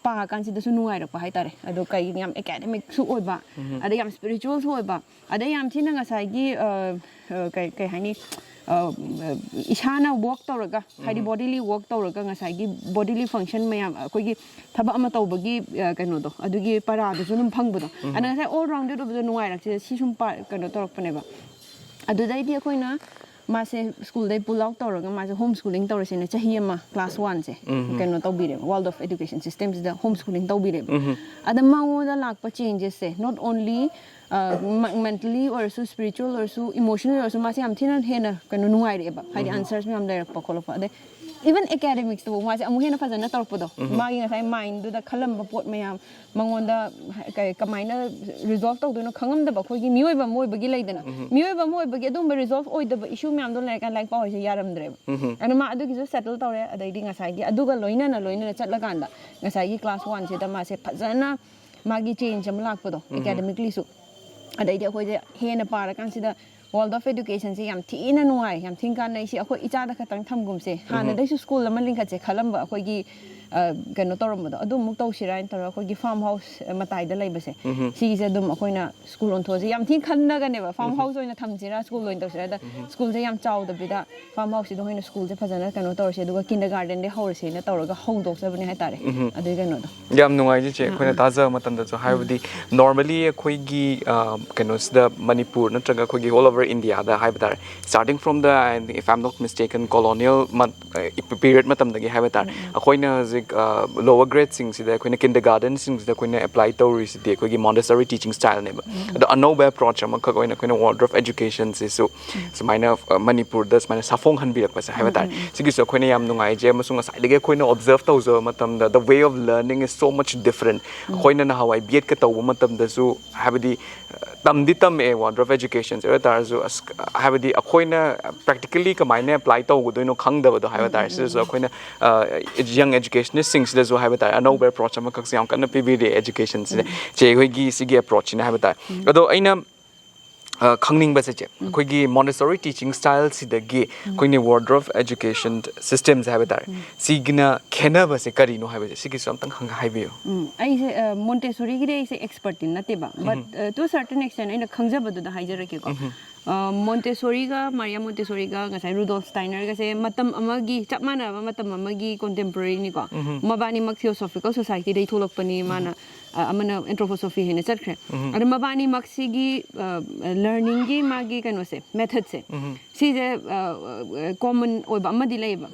ꯄꯥꯔꯀꯥꯟꯁꯤꯗꯁꯨ ꯅꯨꯡꯉꯥꯏꯔꯛꯄ ꯍꯥꯏꯇꯥꯔꯦ꯫ ꯑꯗꯣ ꯀꯩ, ꯌꯥꯝ academicꯁꯨ ꯑꯣꯏꯕ, ꯑꯗꯩ ꯌꯥꯝ spiritualꯁꯨ ꯑꯣꯏꯕ, ꯑꯗꯩ ꯌꯥꯝ ꯊꯤꯅ ꯉꯁꯥꯏꯒꯤ ꯑ, ꯑ, ꯀꯩ ꯀꯩ ꯍꯥꯏꯅꯤ, ꯑ, ꯏꯁꯥꯅ work ꯇꯧꯔꯒ, ꯍꯥꯏꯗꯤ bodily work ꯇꯧꯔꯒ ꯉꯁꯥꯏꯒꯤ bodily function ꯃꯌꯥꯝ, ꯑꯩꯈꯣꯏꯒꯤ ꯊꯕꯛ ꯑꯃ ꯇꯧꯕꯒꯤ ꯑ, ꯀꯩꯅꯣꯗꯣ, ꯑꯗꯨꯒꯤ ꯄꯔꯥꯗꯨꯁꯨ ꯑꯗꯨꯝ ꯐꯪꯕꯗꯣ, ꯑꯗ ꯉꯁꯥꯏ all rounded ꯑꯣꯏꯕꯗꯣ ꯅꯨꯡꯉꯥꯏꯔꯛꯁꯤꯗ ꯁꯤ ꯁꯨꯝ ꯄꯥ- ꯀꯩꯅꯣ ꯇꯧꯔꯛꯄꯅꯦꯕ꯫ ꯑꯗꯨꯗꯩꯗꯤ ꯑꯩꯈꯣꯏꯅ ꯃꯥꯁꯦ schoolꯗꯩ pull out ꯇꯧꯔꯒ ꯃꯥꯁꯦ home schooling ꯇꯧꯔꯁꯦꯅ ꯆꯍꯤ ꯑꯃ class oneꯁꯦ ꯀꯩꯅꯣ ꯇꯧꯕꯤꯔꯦꯕ, World of Education systemꯁꯤꯗ home schooling ꯇꯧꯕꯤꯔꯦꯕ꯫ ꯑꯗ ꯃꯉꯣꯟꯗ ꯂꯥꯛꯄ changesꯁꯦ not only mentally ꯑꯣꯏꯔꯁꯨ, spiritual ꯑꯣꯏꯔꯁꯨ, emotional ꯑꯣꯏꯔꯁꯨ ꯃꯥꯁꯦ ꯌꯥꯝ ꯊꯤꯅ ꯍꯦꯟꯅ ꯀꯩꯅꯣ ꯅꯨꯡꯉꯥꯏꯔꯛꯑꯦꯕ, ꯍꯥꯏꯗꯤ answers ꯃꯌꯥꯝ ꯂꯩꯔꯛꯄ ꯈꯣꯠꯂꯛꯄ, ꯑꯗꯩ even academicsꯇꯕꯨ ꯃꯥꯁꯦ ꯑꯃꯨꯛ ꯍꯦꯟꯅ ꯐꯖꯅ ꯇꯧꯔꯛꯄꯗꯣ, ꯃꯥꯒꯤ ꯉꯁꯥꯏ mindꯗꯨꯗ ꯈꯜꯂꯝꯕ ꯄꯣꯠ ꯃꯌꯥꯝ ꯃꯉꯣꯟꯗ ꯀꯩ- ꯀꯃꯥꯏꯅ resolve ꯇꯧꯗꯣꯏꯅꯣ ꯈꯪꯉꯝꯗꯕ, ꯑꯩꯈꯣꯏꯒꯤ ꯃꯤꯑꯣꯏꯕ ꯑꯃ ꯑꯣꯏꯕꯒꯤ ꯂꯩꯗꯅ, ꯃꯤꯑꯣꯏꯕ ꯑꯃ ꯑꯣꯏꯕꯒꯤ ꯑꯗꯨꯒꯨꯝꯕ resolve ꯑꯣꯏꯗꯕ issue ꯃꯌꯥꯝꯗꯣ ꯂꯩꯔꯀꯥꯟꯗ ꯂꯥꯏꯔꯤꯛ ꯄꯥꯎ ꯍꯥꯏꯁꯦ ꯌꯥꯔꯝꯗ꯭ꯔꯦꯕ꯫ ꯑꯗꯨꯅ ꯃꯥ ꯑꯗꯨꯒꯤꯁꯨ settle ꯇꯧꯔꯦ, ꯑꯗꯩꯗꯤ ꯉꯁꯥꯏꯒꯤ ꯑꯗꯨꯒ ꯂꯣꯏꯅꯅ ꯂꯣꯏꯅꯅ ꯆꯠꯂꯀꯥꯟꯗ ꯉꯁꯥꯏꯒꯤ class oneꯁꯤꯗ ꯃꯥꯁꯦ ꯐꯖꯅ ꯃꯥꯒꯤ change ꯑꯃ ꯂꯥꯛꯄꯗꯣ academicallyꯁꯨ꯫ ꯑꯗꯩꯗꯤ ꯑꯩꯈꯣꯏꯁꯦ ꯍꯦꯟꯅ ꯄꯥꯔꯀꯥꯟꯁꯤꯗ World of Educationꯁꯦ ꯌꯥꯝ ꯊꯤꯅ ꯅꯨꯡꯉꯥꯏ, ꯌꯥꯝ ꯊꯤꯅ ꯀꯥꯟꯅꯩ, ꯁꯤ ꯑꯩꯈꯣꯏ ꯏꯆꯥꯗ ꯈꯛꯇꯪ ꯊꯝꯒꯨꯝꯁꯦ, ꯍꯥꯟꯅꯗꯩꯁꯨ school ꯑꯃ ꯂꯤꯡꯈꯠꯁꯦ ꯈꯜꯂꯝꯕ ꯑꯩꯈꯣꯏꯒꯤ ꯑ, ꯀꯩꯅꯣ ꯇꯧꯔꯝꯕꯗꯣ, ꯑꯗꯨ ꯑꯃꯨꯛ ꯇꯧꯁꯤꯔꯥ ꯍꯥꯏꯅ ꯇꯧꯔꯒ ꯑꯩꯈꯣꯏꯒꯤ farm house, ꯑ, ꯃꯇꯥꯏꯗ ꯂꯩꯕꯁꯦ, ꯎꯝ꯫ ꯁꯤꯒꯤꯁꯦ ꯑꯗꯨꯝ ꯑꯩꯈꯣꯏꯅ ꯁ꯭ꯀꯨꯜ ꯑꯣꯟꯊꯣꯛꯑꯁꯤ ꯌꯥꯝ ꯊꯤꯅ ꯈꯟꯅꯒꯅꯦꯕ꯫ Farm house ꯑꯣꯏꯅ ꯊꯝꯁꯤꯔꯥ, ꯁ꯭ꯀꯨꯜ ꯑꯣꯏꯅ ꯇꯧꯁꯤꯔꯥ? ꯑꯗ ꯁ꯭ꯀꯨꯜꯁꯦ ꯌꯥꯝ ꯆꯥꯎꯗꯕꯤꯗ farm houseꯁꯤꯗ ꯑꯩꯈꯣꯏꯅ ꯁ꯭ꯀꯨꯜꯁꯦ ꯐꯖꯅ ꯀꯩꯅꯣ ꯇꯧꯔꯁꯦ, ꯑꯗꯨꯒ kindergartenꯗꯒꯤ ꯍꯧꯔꯁꯦꯅ ꯇꯧꯔꯒ ꯍꯧꯗꯣꯛꯆꯕꯅꯦ ꯍꯥꯏꯇꯥꯔꯦ꯫ ꯎꯝ꯫ ꯑꯗꯨꯒꯤ ꯀꯩꯅꯣꯗꯣ꯫ ꯌꯥꯝ ꯅꯨꯡꯉꯥꯏꯖꯩ ꯆꯦ, ꯑꯩꯈꯣꯏꯅ ꯇꯥꯖꯕ ꯃꯇꯝꯗꯁꯨ, ꯍꯥꯏꯕꯗꯤ normally ꯑꯩꯈꯣꯏꯒꯤ, ꯑ, ꯀꯩꯅꯣꯁꯤꯗ, ꯃꯅꯤꯄꯨꯔ ꯅꯠꯇ꯭ꯔꯒ ꯑꯩꯈꯣꯏꯒꯤ all over Indiaꯗ ꯍꯥꯏꯕ ꯇꯥꯔꯦ, starting from the, if I'm not mistaken, colonial period ꯃꯇꯝꯗꯒꯤ ꯍꯥꯏꯕ ꯇꯥꯔꯦ, ꯑꯩꯈꯣꯏꯅ ꯍꯧꯖꯤꯛ, ꯑ, lower gradeꯁꯤꯡꯁꯤꯗ ꯑꯩꯈꯣꯏꯅ kindergartenꯁꯤꯡꯁꯤꯗ ꯑꯩꯈꯣꯏꯅ apply ꯇꯧꯔꯤꯁꯤꯗꯤ ꯑꯩꯈꯣꯏꯒꯤ Montessori teaching styleꯅꯦꯕ꯫ ꯑꯗꯣ ꯑꯅꯧꯕ approach ꯑꯃꯈꯛ ꯑꯣꯏꯅ ꯑꯩꯈꯣꯏꯅ Waldorf educationꯁꯤꯁꯨ ꯁꯨꯃꯥꯏꯅ, ꯑ, ꯃꯅꯤꯄꯨꯔꯗ ꯁꯨꯃꯥꯏꯅ ꯁꯥꯐꯣꯡꯍꯟꯕꯤꯔꯛꯄꯁꯦ ꯍꯥꯏꯕ ꯇꯥꯔꯦ꯫ ꯁꯤꯒꯤꯁꯨ ꯑꯩꯈꯣꯏꯅ ꯌꯥꯝ ꯅꯨꯡꯉꯥꯏꯖꯩ, ꯑꯃꯁꯨꯡ ꯉꯁꯥꯏꯗꯒꯤ ꯑꯩꯈꯣꯏꯅ observe ꯇꯧꯖꯕ ꯃꯇꯝꯗ, the way of learning is so much different꯫ ꯑꯩꯈꯣꯏꯅ ꯅꯍꯥꯟꯋꯥꯏ B.Edꯀ ꯇꯧꯕ ꯃꯇꯝꯗꯁꯨ, ꯍꯥꯏꯕꯗꯤ, ꯑ, ꯇꯝꯗꯤ ꯇꯝꯃꯛꯑꯦ Waldorf educationꯁꯦ, ꯑꯗꯨ ꯑꯣꯏ ꯇꯥꯔꯁꯨ, ꯑꯁ, ꯍꯥꯏꯕꯗꯤ ꯑꯩꯈꯣꯏꯅ practically ꯀꯃꯥꯏꯅ apply ꯇꯧꯒꯗꯣꯏꯅꯣ ꯈꯪꯗꯕꯗꯣ ꯍꯥꯏꯕ ꯇꯥꯔꯦ꯫ ꯁꯤꯗꯁꯨ ꯑꯩꯈꯣꯏꯅ, ꯑ, young educationistꯁꯤꯡꯁꯤꯗꯁꯨ ꯍꯥꯏꯕ ꯇꯥꯔꯦ, ꯑꯅꯧꯕ approach ꯑꯃꯈꯛꯁꯦ ꯌꯥꯝ ꯀꯟꯅ ꯄꯤꯕꯤꯔꯦ educationꯁꯤꯗ꯫ ꯆꯦ ꯍꯣꯏꯒꯤ ꯁꯤꯒꯤ approachꯁꯤꯅ ꯍꯥꯏꯕ ꯇꯥꯔꯦ꯫ ꯑꯗꯣ ꯑꯩꯅ ꯑ, ꯈꯪꯅꯤꯡꯕꯁꯦ ꯆꯦ, ꯑꯩꯈꯣꯏꯒꯤ Montessori teaching styleꯁꯤꯗꯒꯤ ꯑꯩꯈꯣꯏꯅ Waldorf education systemꯁꯦ ꯍꯥꯏꯕ ꯇꯥꯔꯦ, ꯁꯤꯒꯤꯅ ꯈꯦꯠꯅꯕꯁꯦ ꯀꯔꯤꯅꯣ ꯍꯥꯏꯕꯁꯦ, ꯁꯤꯒꯤꯁꯨ ꯑꯝꯇꯪ ꯍꯪ-, ꯍꯥꯏꯕꯤꯌꯨ꯫ ꯎꯝ, ꯑꯩꯁꯦ, ꯑ, Montessoriꯒꯤꯗꯤ ꯑꯩꯁꯦ expertꯇꯤ ꯅꯠꯇꯦꯕ, but, ꯑ, to a certain extent ꯑꯩꯅ ꯈꯪꯖꯕꯗꯨꯗ ꯍꯥꯏꯖꯔꯛꯀꯦꯀꯣ꯫ ꯑ, Montessoriꯒ, Maria Montessoriꯒ ꯉꯁꯥꯏ Rudolf Steinerꯒꯁꯦ ꯃꯇꯝ ꯑꯃꯒꯤ, ꯆꯞ ꯃꯥꯟꯅꯕ ꯃꯇꯝ ꯑꯃꯒꯤ contemporaryꯅꯤꯀꯣ꯫ ꯃꯕꯥꯅꯤꯃꯛ Theosophical Societyꯗꯩ ꯊꯣꯛꯂꯛꯄꯅꯤ, ꯃꯥꯅ, ꯑ, ꯑꯃꯅ Anthroposophy ꯍꯥꯏꯅ ꯆꯠꯈ꯭ꯔꯦ꯫ ꯑꯗꯣ ꯃꯕꯥꯅꯤꯃꯛꯁꯤꯒꯤ, ꯑ, learningꯒꯤ ꯃꯥꯒꯤ ꯀꯩꯅꯣꯁꯦ, methodꯁꯦ, ꯁꯤꯁꯦ, ꯑ, ꯑ, common ꯑꯣꯏꯕ ꯑꯃꯗꯤ ꯂꯩꯌꯦꯕ꯫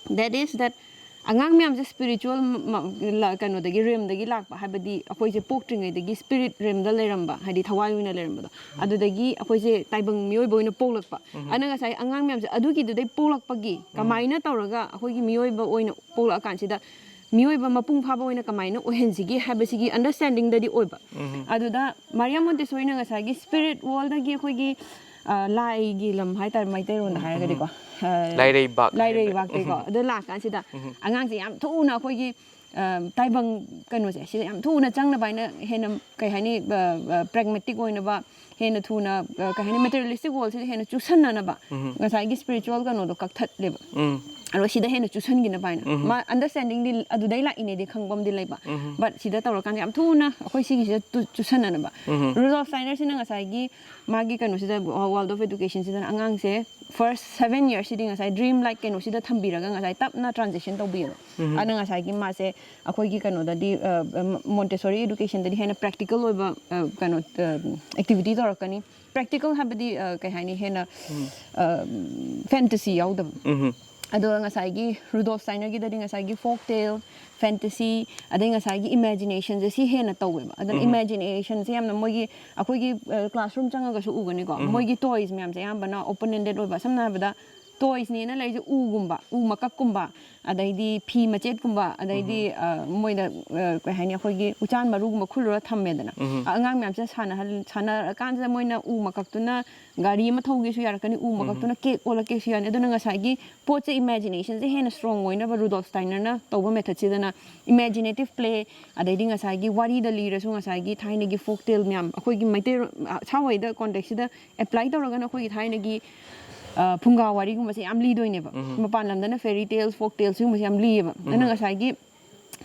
That is that ꯑꯉꯥꯡ ꯃꯌꯥꯝꯁꯦ spiritual ꯃ-, ꯃ-, ꯂ-, ꯀꯩꯅꯣꯗꯒꯤ, realmꯗꯒꯤ ꯂꯥꯛꯄ, ꯍꯥꯏꯕꯗꯤ ꯑꯩꯈꯣꯏꯁꯦ ꯄꯣꯛꯇ꯭ꯔꯤꯉꯩꯗꯒꯤ spirit realmꯗ ꯂꯩꯔꯝꯕ, ꯍꯥꯏꯗꯤ ꯊꯋꯥꯏ ꯑꯣꯏꯅ ꯂꯩꯔꯝꯕꯗꯣ, ꯑꯗꯨꯗꯒꯤ ꯑꯩꯈꯣꯏꯁꯦ ꯇꯥꯏꯕꯪ ꯃꯤꯑꯣꯏꯕ ꯑꯣꯏꯅ ꯄꯣꯛꯂꯛꯄ꯫ ꯑꯗꯨꯅ ꯉꯁꯥꯏ ꯑꯉꯥꯡ ꯃꯌꯥꯝꯁꯦ ꯑꯗꯨꯒꯤꯗꯨꯗꯩ ꯄꯣꯛꯂꯛꯄꯒꯤ ꯀꯃꯥꯏꯅ ꯇꯧꯔꯒ ꯑꯩꯈꯣꯏꯒꯤ ꯃꯤꯑꯣꯏꯕ ꯑꯣꯏꯅ ꯄꯣꯛꯂꯛꯑꯀꯥꯟꯁꯤꯗ ꯃꯤꯑꯣꯏꯕ ꯃꯄꯨꯡ ꯐꯥꯕ ꯑꯣꯏꯅ ꯀꯃꯥꯏꯅ ꯑꯣꯏꯍꯟꯁꯤꯒꯦ ꯍꯥꯏꯕꯁꯤꯒꯤ understandingꯗꯗꯤ ꯑꯣꯏꯕ꯫ ꯑꯗꯨꯗ Maria Montessoriꯅ ꯉꯁꯥꯏꯒꯤ spirit worldꯗꯒꯤ ꯑꯩꯈꯣꯏꯒꯤ, ꯑ, ꯂꯥꯏꯒꯤ ꯂꯝ ꯍꯥꯏꯇꯥꯔꯦ, ꯃꯩꯇꯩꯔꯣꯟꯗ ꯍꯥꯏꯔꯒꯗꯤꯀꯣ, ꯑ, ꯂꯥꯏꯔꯩꯕꯥꯛ꯫ ꯂꯥꯏꯔꯩꯕꯥꯛꯇꯒꯤꯀꯣ, ꯑꯗ ꯂꯥꯛꯀꯥꯟꯁꯤꯗ ꯑꯉꯥꯡꯁꯦ ꯌꯥꯝ ꯊꯨꯅ ꯑꯩꯈꯣꯏꯒꯤ, ꯑ, ꯇꯥꯏꯕꯪ ꯀꯩꯅꯣꯁꯦ, ꯁꯤꯗ ꯌꯥꯝ ꯊꯨꯅ ꯆꯪꯅꯕ ꯍꯥꯏꯅ ꯍꯦꯟꯅ, ꯀꯩ ꯍꯥꯏꯅꯤ, ꯑ, ꯑ, pragmatic ꯑꯣꯏꯅꯕ, ꯍꯦꯟꯅ ꯊꯨꯅ, ꯑ, ꯀꯩ ꯍꯥꯏꯅꯤ, materialistic worldꯁꯤꯗ ꯍꯦꯟꯅ ꯆꯨꯁꯟꯅꯅꯕ ꯉꯁꯥꯏꯒꯤ spiritual ꯀꯩꯅꯣꯗꯣ ꯀꯛꯊꯠꯂꯦꯕ꯫ ꯑꯗꯣ ꯁꯤꯗ ꯍꯦꯟꯅ ꯆꯨꯁꯟꯈꯤꯅꯕ ꯍꯥꯏꯅ ꯃꯥ ꯑꯟꯗꯔꯁ꯭ꯇꯦꯟꯗꯤꯡꯗꯤ ꯑꯗꯨꯗꯩ ꯂꯥꯛꯏꯅꯦꯗꯤ ꯈꯪꯕ ꯑꯃꯗꯤ ꯂꯩꯕ꯫ But ꯁꯤꯗ ꯇꯧꯔꯀꯥꯟꯗ ꯌꯥꯝ ꯊꯨꯅ ꯑꯩꯈꯣꯏ ꯁꯤꯒꯤꯁꯤꯗ ꯇꯨ- ꯆꯨꯁꯟꯅꯅꯕ꯫ ꯔꯨꯗꯣꯜꯐ ꯁ꯭ꯇꯥꯏꯅꯔꯁꯤꯅ ꯉꯁꯥꯏꯒꯤ ꯃꯥꯒꯤ ꯀꯩꯅꯣꯁꯤꯗ, ꯋꯥꯔꯜꯗ ꯑꯣꯐ ꯑꯦꯗꯨꯀꯦꯁꯟꯁꯤꯗ ꯑꯉꯥꯡꯁꯦ ꯐꯥꯔꯁ ꯁꯚꯦꯟ ꯌꯔꯁꯁꯤꯗꯤ ꯉꯁꯥꯏ ꯗ꯭ꯔꯤꯝ ꯂꯥꯏꯛ ꯀꯩꯅꯣꯁꯤꯗ ꯊꯝꯕꯤꯔꯒ ꯉꯁꯥꯏ ꯇꯞꯅ ꯇ꯭ꯔꯥꯟꯖꯤꯁꯟ ꯇꯧꯕꯤꯌꯦꯕ꯫ ꯑꯗꯨꯅ ꯉꯁꯥꯏꯒꯤ ꯃꯥꯁꯦ ꯑꯩꯈꯣꯏꯒꯤ ꯀꯩꯅꯣꯗꯗꯤ, ꯃꯣꯟꯇꯦꯁꯣꯔꯤ ꯑꯦꯗꯨꯀꯦꯁꯟꯗꯗꯤ ꯍꯦꯟꯅ ꯄ꯭ꯔꯦꯛꯇꯤꯀꯦꯜ ꯑꯣꯏꯕ ꯀꯩꯅꯣ ꯑꯦꯛꯇꯤꯚꯤꯇꯤ ꯇꯧꯔꯛꯀꯅꯤ꯫ ꯄ꯭ꯔꯦꯛꯇꯤꯀꯦꯜ ꯍꯥꯏꯕꯗꯤ ꯀꯩ ꯍꯥꯏꯅꯤ, ꯍꯦꯟꯅ ꯐꯦꯟꯇꯁꯤ ꯌꯥꯎꯗꯕ꯫ ꯑꯗꯣ ꯉꯁꯥꯏꯒꯤ ꯔꯨꯗꯣꯜꯐ ꯁ꯭ꯇꯥꯏꯅꯔꯒꯤꯗꯗꯤ ꯉꯁꯥꯏꯒꯤ ꯐꯣꯛ ꯇꯦꯜ, ꯐꯦꯟꯇꯁꯤ, ꯑꯗꯩ ꯉꯁꯥꯏꯒꯤ ꯏꯃꯦꯖꯤꯅꯦꯁꯟꯁꯦ ꯁꯤ ꯍꯦꯟꯅ ꯇꯧꯋꯦꯕ꯫ ꯑꯗꯨꯅ ꯏꯃꯦꯖꯤꯅꯦꯁꯟꯁꯦ ꯌꯥꯝꯅ ꯃꯣꯏꯒꯤ, ꯑꯩꯈꯣꯏꯒꯤ ꯀ꯭ꯂꯥꯁꯔꯨꯝ ꯆꯪꯉꯒꯁꯨ ꯎꯒꯅꯤꯀꯣ, ꯃꯣꯏꯒꯤ ꯇꯣꯏꯁ ꯃꯌꯥꯝꯁꯦ ꯑꯌꯥꯝꯕꯅ ꯑꯣꯄꯟ ꯑꯦꯟꯗꯦꯗ ꯑꯣꯏꯕ꯫ ꯁꯝꯅ ꯍꯥꯏꯔꯕꯗ ꯇꯣꯏꯁꯅꯦꯅ ꯂꯩꯔꯤꯁꯦ ꯎꯒꯨꯝꯕ, ꯎ ꯃꯀꯛꯀꯨꯝꯕ, ꯑꯗꯩꯗꯤ ꯐꯤ ꯃꯆꯦꯠꯀꯨꯝꯕ, ꯑꯗꯩꯗꯤ ꯃꯣꯏꯗ ꯀꯩ ꯍꯥꯏꯅꯤ, ꯑꯩꯈꯣꯏꯒꯤ ꯎꯆꯥꯟ ꯃꯔꯨꯒꯨꯝꯕ ꯈꯨꯜꯂꯨꯔ ꯊꯝꯃꯦꯗꯅ꯫ ꯑꯉꯥꯡ ꯃꯌꯥꯝꯁꯤꯅ ꯁꯥꯟꯅꯍꯜ ꯁꯥꯟꯅꯔꯀꯥꯟꯁꯤꯗ ꯃꯣꯏꯅ ꯎ ꯃꯀꯛꯇꯨꯅ ꯒꯥꯔꯤ ꯑꯃ ꯊꯧꯒꯦꯁꯨ ꯌꯥꯔꯛꯀꯅꯤ, ꯎ ꯃꯀꯛꯇꯨꯅ ꯀꯦꯛ ꯑꯣꯜꯂꯛꯀꯦꯁꯨ ꯌꯥꯅꯤ꯫ ꯑꯗꯨꯅ ꯉꯁꯥꯏꯒꯤ ꯄꯣꯠꯁꯦ ꯏꯃꯦꯖꯤꯅꯦꯁꯟꯁꯦ ꯍꯦꯟꯅ ꯁ꯭ꯇꯔꯣꯡ ꯑꯣꯏꯅꯕ ꯔꯨꯗꯣꯜꯐ ꯁ꯭ꯇꯥꯏꯅꯔꯅ ꯇꯧꯕ ꯃꯦꯊꯠꯁꯤꯗꯅ, ꯏꯃꯦꯖꯤꯅꯦꯇꯤꯚ ꯄ꯭ꯂꯦ, ꯑꯗꯩꯗꯤ ꯉꯁꯥꯏꯒꯤ ꯋꯥꯔꯤꯗ ꯂꯤꯔꯁꯨ ꯉꯁꯥꯏꯒꯤ ꯊꯥꯏꯅꯒꯤ ꯐꯣꯛ ꯇꯦꯜ ꯃꯌꯥꯝ, ꯑꯩꯈꯣꯏꯒꯤ ꯃꯩꯇꯩ ꯁꯥꯋꯩꯗ ꯀꯣꯟꯇꯦꯛꯁꯁꯤꯗ ꯑꯦꯄ꯭ꯂꯥꯏ ꯇꯧꯔꯒꯅ ꯑꯩꯈꯣꯏꯒꯤ ꯊꯥꯏꯅꯒꯤ ꯐꯨꯡꯒꯥ ꯋꯥꯔꯤꯒꯨꯝꯕꯁꯦ ꯌꯥꯝ ꯂꯤꯗꯣꯏꯅꯦꯕ꯫ ꯃꯄꯥꯟ ꯂꯝꯗꯅ ꯐꯦꯔꯤ ꯇꯦꯜꯁ, ꯐꯣꯛ ꯇꯦꯜꯁ ꯁꯤꯒꯨꯝꯕꯁꯦ ꯌꯥꯝ ꯂꯤꯌꯦꯕ꯫ ꯑꯗꯨꯅ ꯉꯁꯥꯏꯒꯤ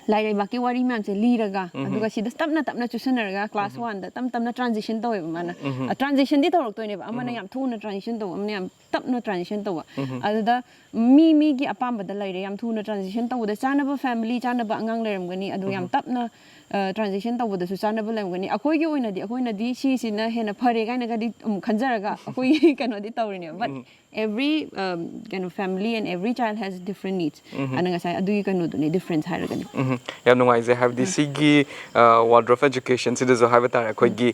ꯂꯥꯏꯔꯩꯕꯥꯛꯀꯤ ꯋꯥꯔꯤ ꯃꯌꯥꯝꯁꯦ ꯂꯤꯔꯒ, ꯑꯗꯨꯒ ꯁꯤꯗ ꯇꯞꯅ ꯇꯞꯅ ꯆꯨꯁꯟꯅꯔꯒ ꯀ꯭ꯂꯥꯁ ꯋꯥꯟꯗ ꯇꯞꯅ ꯇꯞꯅ ꯇ꯭ꯔꯥꯟꯖꯤꯁꯟ ꯇꯧꯋꯦꯕ ꯃꯥꯅ꯫ ꯇ꯭ꯔꯥꯟꯖꯤꯁꯟꯗꯤ ꯇꯧꯔꯛꯇꯣꯏꯅꯦꯕ, ꯑꯃꯅ ꯌꯥꯝ ꯊꯨꯅ ꯇ꯭ꯔꯥꯟꯖꯤꯁꯟ ꯇꯧꯕ, ꯑꯃꯅ ꯌꯥꯝ ꯇꯞꯅ ꯇ꯭ꯔꯥꯟꯖꯤꯁꯟ ꯇꯧꯕ꯫ ꯑꯗꯨꯗ ꯃꯤ ꯃꯤꯒꯤ ꯑꯄꯥꯝꯕꯗ ꯂꯩꯔꯦ꯫ ꯌꯥꯝ ꯊꯨꯅ ꯇ꯭ꯔꯥꯟꯖꯤꯁꯟ ꯇꯧꯕꯗ ꯆꯥꯅꯕ ꯐꯦꯃꯤꯂꯤ, ꯆꯥꯅꯕ ꯑꯉꯥꯡ ꯂꯩꯔꯝꯒꯅꯤ, ꯑꯗꯨ ꯌꯥꯝ ꯇꯞꯅ ꯇ꯭ꯔꯥꯟꯖꯤꯁꯟ ꯇꯧꯕꯗꯁꯨ ꯆꯥꯅꯕ ꯂꯩꯔꯝꯒꯅꯤ꯫ ꯑꯩꯈꯣꯏꯒꯤ ꯑꯣꯏꯅꯗꯤ, ꯑꯩꯈꯣꯏꯅꯗꯤ ꯁꯤꯁꯤꯅ ꯍꯦꯟꯅ ꯐꯔꯦ ꯀꯥꯏꯅꯒꯗꯤ ꯑꯗꯨꯝ ꯈꯟꯖꯔꯒ ꯑꯩꯈꯣꯏꯒꯤ ꯀꯩꯅꯣꯗꯤ ꯇꯧꯔꯤꯅꯦꯕ꯫ But every ꯀꯩꯅꯣ, family and every child has different needs. ꯑꯗ ꯉꯁꯥꯏ ꯑꯗꯨꯒꯤ ꯀꯩꯅꯣꯗꯨꯅꯦ ꯗꯤꯐ꯭ꯔꯦꯟꯁ ꯍꯥꯏꯔꯒꯗꯤ꯫ ꯎꯝ, ꯌꯥꯝ ꯅꯨꯡꯉꯥꯏꯖꯩ꯫ ꯍꯥꯏꯕꯗꯤ ꯁꯤꯒꯤ ꯋꯥꯔꯜꯗ ꯑꯣꯐ ꯑꯦꯖꯨꯀꯦꯁꯟꯁꯤꯗꯁꯨ ꯍꯥꯏꯕ ꯇꯥꯔꯦ, ꯑꯩꯈꯣꯏꯒꯤ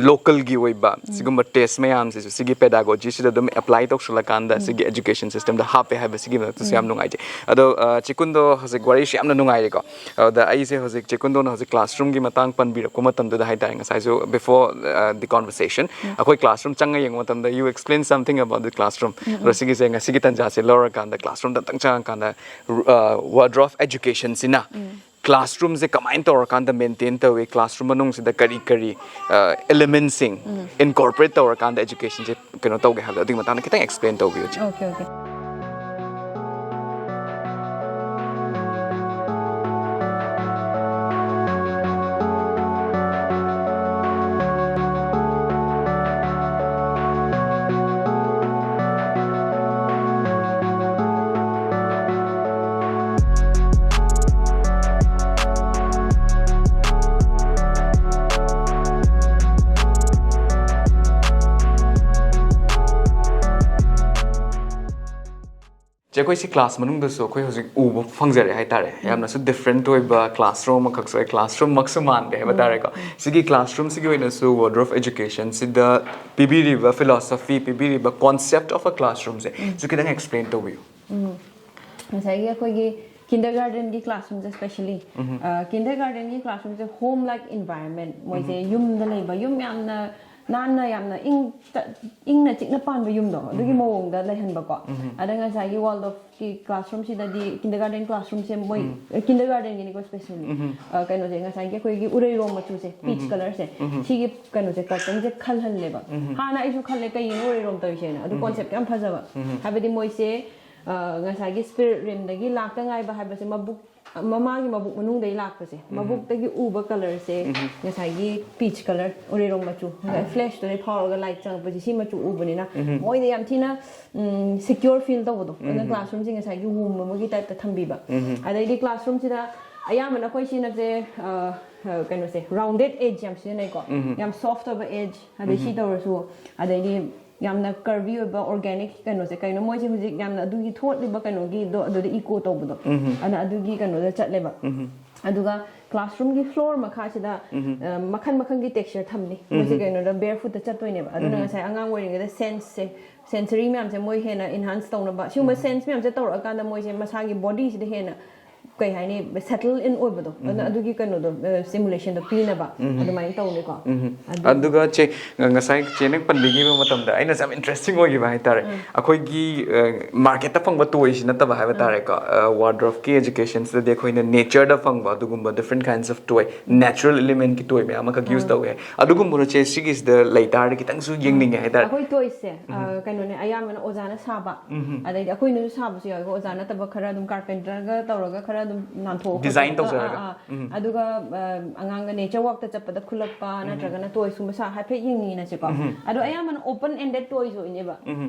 ꯂꯣꯀꯦꯜꯒꯤ ꯑꯣꯏꯕ ꯁꯤꯒꯨꯝꯕ ꯇꯦꯁ ꯃꯌꯥꯝꯁꯤꯁꯨ ꯁꯤꯒꯤ ꯄꯦꯗꯥꯒꯣꯖꯤꯁꯤꯗ ꯑꯗꯨꯝ ꯑꯦꯄ꯭ꯂꯥꯏ ꯇꯧꯁꯜꯂꯀꯥꯟꯗ ꯁꯤꯒꯤ ꯑꯦꯖꯨꯀꯦꯁꯟ ꯁꯤꯁꯇꯦꯝꯗ ꯍꯥꯞꯄꯦ ꯍꯥꯏꯕꯁꯤꯒꯤ ꯃꯊꯛꯇꯁꯨ ꯌꯥꯝ ꯅꯨꯡꯉꯥꯏꯖꯩ꯫ ꯑꯗꯣ ꯆꯦ ꯀꯨꯟꯗꯣ, ꯍꯧꯖꯤꯛ ꯋꯥꯔꯤꯁꯤ ꯌꯥꯝꯅ ꯅꯨꯡꯉꯥꯏꯔꯦꯀꯣ꯫ ꯑꯗ ꯑꯩꯁꯦ ꯍꯧꯖꯤꯛ ꯆꯦ ꯀꯨꯟꯗꯣꯅ ꯍꯧꯖꯤꯛ ꯀ꯭ꯂꯥꯁꯔꯨꯝꯒꯤ ꯃꯇꯥꯡ ꯄꯟꯕꯤꯔꯛꯄ ꯃꯇꯝꯗꯨꯗ ꯍꯥꯏꯇꯥꯔꯦ, ꯉꯁꯥꯏꯁꯨ before the conversation ꯑꯩꯈꯣꯏ ꯀ꯭ꯂꯥꯁꯔꯨꯝ ꯆꯪꯉ ꯌꯦꯡꯕ ꯃꯇꯝꯗ you explain something about the classroom. ꯑꯗꯣ ꯁꯤꯒꯤꯁꯦ ꯉꯁꯤꯒꯤ ꯇꯟꯖꯥꯁꯦ ꯂꯧꯔꯀꯥꯟꯗ ꯀ꯭ꯂꯥꯁꯔꯨꯝꯗ ꯑꯝꯇꯪ ꯆꯪꯉꯀꯥꯟꯗ ꯋꯥꯔꯜꯗ ꯑꯣꯐ ꯑꯦꯖꯨꯀꯦꯁꯟꯁꯤꯅ ꯀ꯭ꯂꯥꯁꯔꯨꯝꯁꯦ ꯀꯃꯥꯏꯅ ꯇꯧꯔꯀꯥꯟꯗ ꯃꯦꯟꯇꯦꯟ ꯇꯧꯏ, ꯀ꯭ꯂꯥꯁꯔꯨꯝ ꯃꯅꯨꯡꯁꯤꯗ ꯀꯔꯤ ꯀꯔꯤ ꯑꯦꯂꯤꯃꯦꯟꯁꯤꯡ ꯏꯟꯀꯣꯔꯄꯣꯔꯦꯠ ꯇꯧꯔꯀꯥꯟꯗ ꯑꯦꯖꯨꯀꯦꯁꯟꯁꯦ ꯀꯩꯅꯣ ꯇꯧꯒꯦ ꯍꯥꯏꯕꯗꯣ ꯑꯗꯨꯒꯤ ꯃꯇꯥꯡꯗ ꯈꯤꯇꯪ ꯑꯦꯛꯁꯄ꯭ꯂꯦꯟ ꯇꯧꯕꯤꯌꯨ, ꯆꯦ꯫ Okay, okay. ꯆꯦ, ꯑꯩꯈꯣꯏ ꯁꯤ ꯀ꯭ꯂꯥꯁ ꯃꯅꯨꯡꯗꯁꯨ ꯑꯩꯈꯣꯏ ꯍꯧꯖꯤꯛ ꯎꯕ ꯐꯪꯖꯔꯦ ꯍꯥꯏꯇꯥꯔꯦ꯫ ꯌꯥꯝꯅꯁꯨ ꯗꯤꯐ꯭ꯔꯦꯟꯠ ꯑꯣꯏꯕ ꯀ꯭ꯂꯥꯁꯔꯨꯝ ꯑꯃꯈꯛꯁꯨ ꯑꯣꯏ, ꯀ꯭ꯂꯥꯁꯔꯨꯝꯃꯛꯁꯨ ꯃꯥꯟꯗꯦ ꯍꯥꯏꯕ ꯇꯥꯔꯦꯀꯣ꯫ ꯁꯤꯒꯤ ꯀ꯭ꯂꯥꯁꯔꯨꯝꯁꯤꯒꯤ ꯑꯣꯏꯅꯁꯨ ꯋꯥꯔꯗ ꯑꯣꯐ ꯑꯦꯖꯨꯀꯦꯁꯟꯁꯤꯗ ꯄꯤꯕꯤꯔꯤꯕ ꯐꯤꯂꯣꯁꯣꯐꯤ, ꯄꯤꯕꯤꯔꯤꯕ ꯀꯣꯟꯁꯦꯞ ꯑꯣꯐ ꯑ ꯀ꯭ꯂꯥꯁꯔꯨꯝꯁꯦ ꯁꯨ ꯈꯤꯇꯪ ꯑꯦꯛꯁꯄ꯭ꯂꯦꯟ ꯇꯧꯕꯤꯌꯨ꯫ ꯉꯁꯥꯏꯒꯤ ꯑꯩꯈꯣꯏꯒꯤ ꯀꯤꯟꯗꯔꯒꯥꯔꯗꯦꯟꯒꯤ ꯀ꯭ꯂꯥꯁꯔꯨꯝꯁꯦ ꯁ꯭ꯄꯦꯁꯦꯜꯂꯤ ꯀꯤꯟꯗꯔꯒꯥꯔꯗꯦꯟꯒꯤ ꯀ꯭ꯂꯥꯁꯔꯨꯝꯁꯦ ꯍꯣꯝ ꯂꯥꯏꯛ ꯏꯟꯚꯥꯏꯔꯟꯃꯦꯟ, ꯃꯣꯏꯁꯦ ꯌꯨꯝꯗ ꯂꯩꯕ, ꯌꯨꯝ ꯌꯥꯝꯅ ꯅꯥꯟꯅ, ꯌꯥꯝꯅ ꯏꯪ ꯏꯪꯅ ꯆꯤꯛꯅ ꯄꯥꯟꯕ ꯌꯨꯝꯗꯣ, ꯑꯗꯨꯒꯤ ꯃꯑꯣꯡꯗ ꯂꯩꯍꯟꯕꯀꯣ꯫ ꯑꯗ ꯉꯁꯥꯏꯒꯤ ꯋꯥꯜꯗꯣꯔꯐꯀꯤ ꯀ꯭ꯂꯥꯁꯔꯨꯝꯁꯤꯗꯗꯤ, ꯀꯤꯟꯗꯔꯒꯥꯔꯗꯦꯟ ꯀ꯭ꯂꯥꯁꯔꯨꯝꯁꯦ ꯃꯣꯏ ꯀꯤꯟꯗꯔꯒꯥꯔꯗꯦꯟꯒꯤꯅꯤꯀꯣ ꯁ꯭ꯄꯦꯁꯦꯜꯂꯤ ꯀꯩꯅꯣꯁꯦ, ꯉꯁꯥꯏꯒꯤ ꯑꯩꯈꯣꯏꯒꯤ ꯎꯔꯩꯔꯣꯝ ꯃꯆꯨꯁꯦ, ꯄꯤꯆ ꯀꯂꯔꯁꯦ, ꯁꯤꯒꯤ ꯀꯩꯅꯣꯁꯦ, ꯀꯔꯇꯟꯁꯦ ꯈꯜꯍꯜꯂꯦꯕ꯫ ꯍꯥꯟꯅ ꯑꯩꯁꯨ ꯈꯜꯂꯦ, ꯀꯩꯒꯤꯅꯣ ꯎꯔꯩꯔꯣꯝ ꯇꯧꯔꯤꯁꯦꯅ꯫ ꯑꯗꯨ ꯀꯣꯟꯁꯦꯞꯇꯣ ꯌꯥꯝ ꯐꯖꯕ꯫ ꯍꯥꯏꯕꯗꯤ ꯃꯣꯏꯁꯦ ꯑ, ꯉꯁꯥꯏꯒꯤ ꯁ꯭ꯄꯤꯔꯤꯠ ꯔꯦꯝꯗꯒꯤ ꯂꯥꯛꯇ ꯉꯥꯏꯕ ꯍꯥꯏꯕꯁꯦ, ꯃꯕꯨꯛ, ꯃꯃꯥꯒꯤ ꯃꯕꯨꯛ ꯃꯅꯨꯡꯗꯒꯤ ꯂꯥꯛꯄꯁꯦ, ꯃꯕꯨꯛꯇꯒꯤ ꯎꯕ ꯀꯂꯔꯁꯦ ꯉꯁꯥꯏꯒꯤ ꯄꯤꯆ ꯀꯂꯔ, ꯎꯔꯩꯔꯣꯝ ꯃꯆꯨ, ꯐ꯭ꯂꯦꯁꯇꯨꯗꯒꯤ ꯐꯥꯎꯔꯒ ꯂꯥꯏꯠ ꯆꯪꯉꯛꯄꯁꯦ, ꯁꯤ ꯃꯆꯨ ꯎꯕꯅꯤꯅ ꯃꯣꯏꯗ ꯌꯥꯝ ꯊꯤꯅ ꯁꯤꯀ꯭ꯌꯣꯔ ꯐꯤꯜ ꯇꯧꯕꯗꯣ꯫ ꯑꯗꯨꯅ ꯀ꯭ꯂꯥꯁꯔꯨꯝꯁꯦ ꯉꯁꯥꯏꯒꯤ ꯋꯣꯝ ꯑꯃꯒꯤ ꯇꯥꯏꯞꯇ ꯊꯝꯕꯤꯕ꯫ ꯑꯗꯩꯗꯤ ꯀ꯭ꯂꯥꯁꯔꯨꯝꯁꯤꯗ ꯑꯌꯥꯝꯕꯅ ꯑꯩꯈꯣꯏ ꯁꯤꯅꯁꯦ, ꯑ, ꯑ, ꯀꯩꯅꯣꯁꯦ, ꯔꯥꯎꯟꯗꯦꯠ ꯑꯦꯖ ꯌꯥꯝ ꯁꯤꯖꯤꯟꯅꯩꯀꯣ꯫ ꯌꯥꯝ ꯁꯣꯐ꯭ꯠ ꯑꯣꯏꯕ ꯑꯦꯖ, ꯑꯗꯩ ꯁꯤ ꯇꯧꯔꯁꯨ, ꯑꯗꯩꯗꯤ ꯌꯥꯝꯅ ꯀꯔꯚꯤ ꯑꯣꯏꯕ ꯑꯣꯔꯒꯥꯅꯤꯛ ꯀꯩꯅꯣꯁꯦ, ꯀꯩꯅꯣ ꯃꯣꯏꯁꯦ ꯍꯧꯖꯤꯛ ꯌꯥꯝꯅ ꯑꯗꯨꯒꯤ ꯊꯣꯠꯂꯤꯕ ꯀꯩꯅꯣꯒꯤꯗꯣ ꯑꯗꯨꯗ ꯏꯀꯣ ꯇꯧꯕꯗꯣ, ꯑꯗꯨꯅ ꯑꯗꯨꯒꯤ ꯀꯩꯅꯣꯗ ꯆꯠꯂꯦꯕ꯫ ꯑꯗꯨꯒ ꯀ꯭ꯂꯥꯁꯔꯨꯝꯒꯤ ꯐ꯭ꯂꯣꯔ ꯃꯈꯥꯁꯤꯗ ꯑ, ꯃꯈꯜ ꯃꯈꯜꯒꯤ ꯇꯦꯛꯁꯆꯔ ꯊꯝꯅꯤ꯫ ꯃꯣꯏꯁꯦ ꯀꯩꯅꯣꯗ ꯕꯦꯌꯔꯐꯨꯠꯇ ꯆꯠꯇꯣꯏꯅꯦꯕ꯫ ꯑꯗꯨꯅ ꯉꯁꯥꯏ ꯑꯉꯥꯡ ꯑꯣꯏꯔꯤꯉꯩꯗ ꯁꯦꯟꯁꯁꯦ, ꯁꯦꯟꯁꯔꯤ ꯃꯌꯥꯝꯁꯦ ꯃꯣꯏ ꯍꯦꯟꯅ ꯏꯟꯍꯥꯟꯁ ꯇꯧꯅꯕ, ꯁꯤꯒꯨꯝꯕ ꯁꯦꯟꯁ ꯃꯌꯥꯝꯁꯦ ꯇꯧꯔꯛꯑꯀꯥꯟꯗ ꯃꯣꯏꯁꯦ ꯃꯁꯥꯒꯤ ꯕꯣꯗꯤꯁꯤꯗ ꯍꯦꯟꯅ, ꯀꯩ ꯍꯥꯏꯅꯤ, ꯁꯦꯇꯜ ꯏꯟ ꯑꯣꯏꯕꯗꯣ, ꯑꯗꯨꯅ ꯑꯗꯨꯒꯤ ꯀꯩꯅꯣꯗꯣ, ꯁ꯭ꯇꯤꯃꯨꯂꯦꯁꯟꯗꯣ ꯄꯤꯅꯕ ꯑꯗꯨꯃꯥꯏꯅ ꯇꯧꯅꯤꯀꯣ꯫ ꯑꯗꯨ ꯑꯗꯨꯒ ꯆꯦ, ꯉ- ꯉꯁꯥꯏ ꯆꯦꯅ ꯄꯟꯕꯤꯈꯤꯕ ꯃꯇꯝꯗ ꯑꯩꯅꯁꯨ ꯌꯥꯝ ꯏꯟꯇꯔꯦꯁꯇꯤꯡ ꯑꯣꯏꯈꯤꯕ ꯍꯥꯏꯇꯥꯔꯦ꯫ ꯑꯩꯈꯣꯏꯒꯤ ꯃꯥꯔꯀꯦꯠꯇ ꯐꯪꯕ ꯇꯣꯏꯁꯤ ꯅꯠꯇꯕ ꯍꯥꯏꯕ ꯇꯥꯔꯦꯀꯣ, ꯋꯥꯔꯗ꯭ꯔꯣꯞꯀꯤ ꯑꯦꯖꯨꯀꯦꯁꯟꯁꯤꯗꯗꯤ ꯑꯩꯈꯣꯏꯅ ꯅꯦꯆꯔꯗ ꯐꯪꯕ ꯑꯗꯨꯒꯨꯝꯕ ꯗꯤꯐ꯭ꯔꯦꯟ ꯀꯥꯏꯟꯁ ꯑꯣꯐ ꯇꯣꯏ, ꯅꯦꯆꯔꯦꯜ ꯏꯂꯤꯃꯦꯟꯀꯤ ꯇꯣꯏ ꯃꯌꯥꯝ ꯑꯃꯈꯛ ꯌꯨꯁ ꯇꯧꯋꯦ꯫ ꯑꯗꯨꯒꯨꯝꯕꯗꯣ ꯆꯦ, ꯁꯤꯒꯤꯁꯤꯗ ꯂꯩ ꯇꯥꯔꯗꯤ ꯈꯤꯇꯪꯁꯨ ꯌꯦꯡꯅꯤꯡꯉꯦ ꯍꯥꯏꯇꯥꯔꯦ꯫ ꯑꯩꯈꯣꯏ ꯇꯣꯏꯁꯦ, ꯑ, ꯀꯩꯅꯣꯅꯦ, ꯑꯌꯥꯝꯕꯅ ꯑꯣꯖꯥꯅ ꯁꯥꯕ, ꯑꯗꯩꯗꯤ ꯑꯩꯈꯣꯏꯅꯁꯨ ꯁꯥꯕꯁꯨ ꯌꯥꯎꯋꯦꯀꯣ, ꯑꯣꯖꯥ ꯅꯠꯇꯕ ꯈꯔ ꯑꯗꯨꯝ ꯀꯥꯔꯄꯦꯟꯇꯔꯒ ꯇꯧꯔꯒ ꯈꯔ ꯑꯗꯨꯝ ꯅꯥꯟꯊꯣꯛꯑ ꯗꯤꯖꯥꯏꯟ ꯈꯣꯠꯇꯣꯛꯑꯒ, ꯇꯧꯖꯔꯒ꯫ ꯑꯥ, ꯑꯥ꯫ ꯑꯗꯨꯒ, ꯑ, ꯑꯉꯥꯡꯒ ꯅꯦꯆꯔ ꯋꯥꯛꯇ ꯆꯠꯄꯗ ꯈꯨꯜꯂꯛꯄ ꯅꯠꯇ꯭ꯔꯒꯅ ꯇꯣꯏꯁꯀꯨꯝꯕ ꯁꯥ ꯍꯥꯏꯐꯦꯠ ꯌꯦꯡꯅꯤꯡꯉꯤꯅꯁꯦꯀꯣ꯫ ꯑꯗꯣ ꯑꯌꯥꯝꯕꯅ open ended toys ꯑꯣꯏꯅꯦꯕ꯫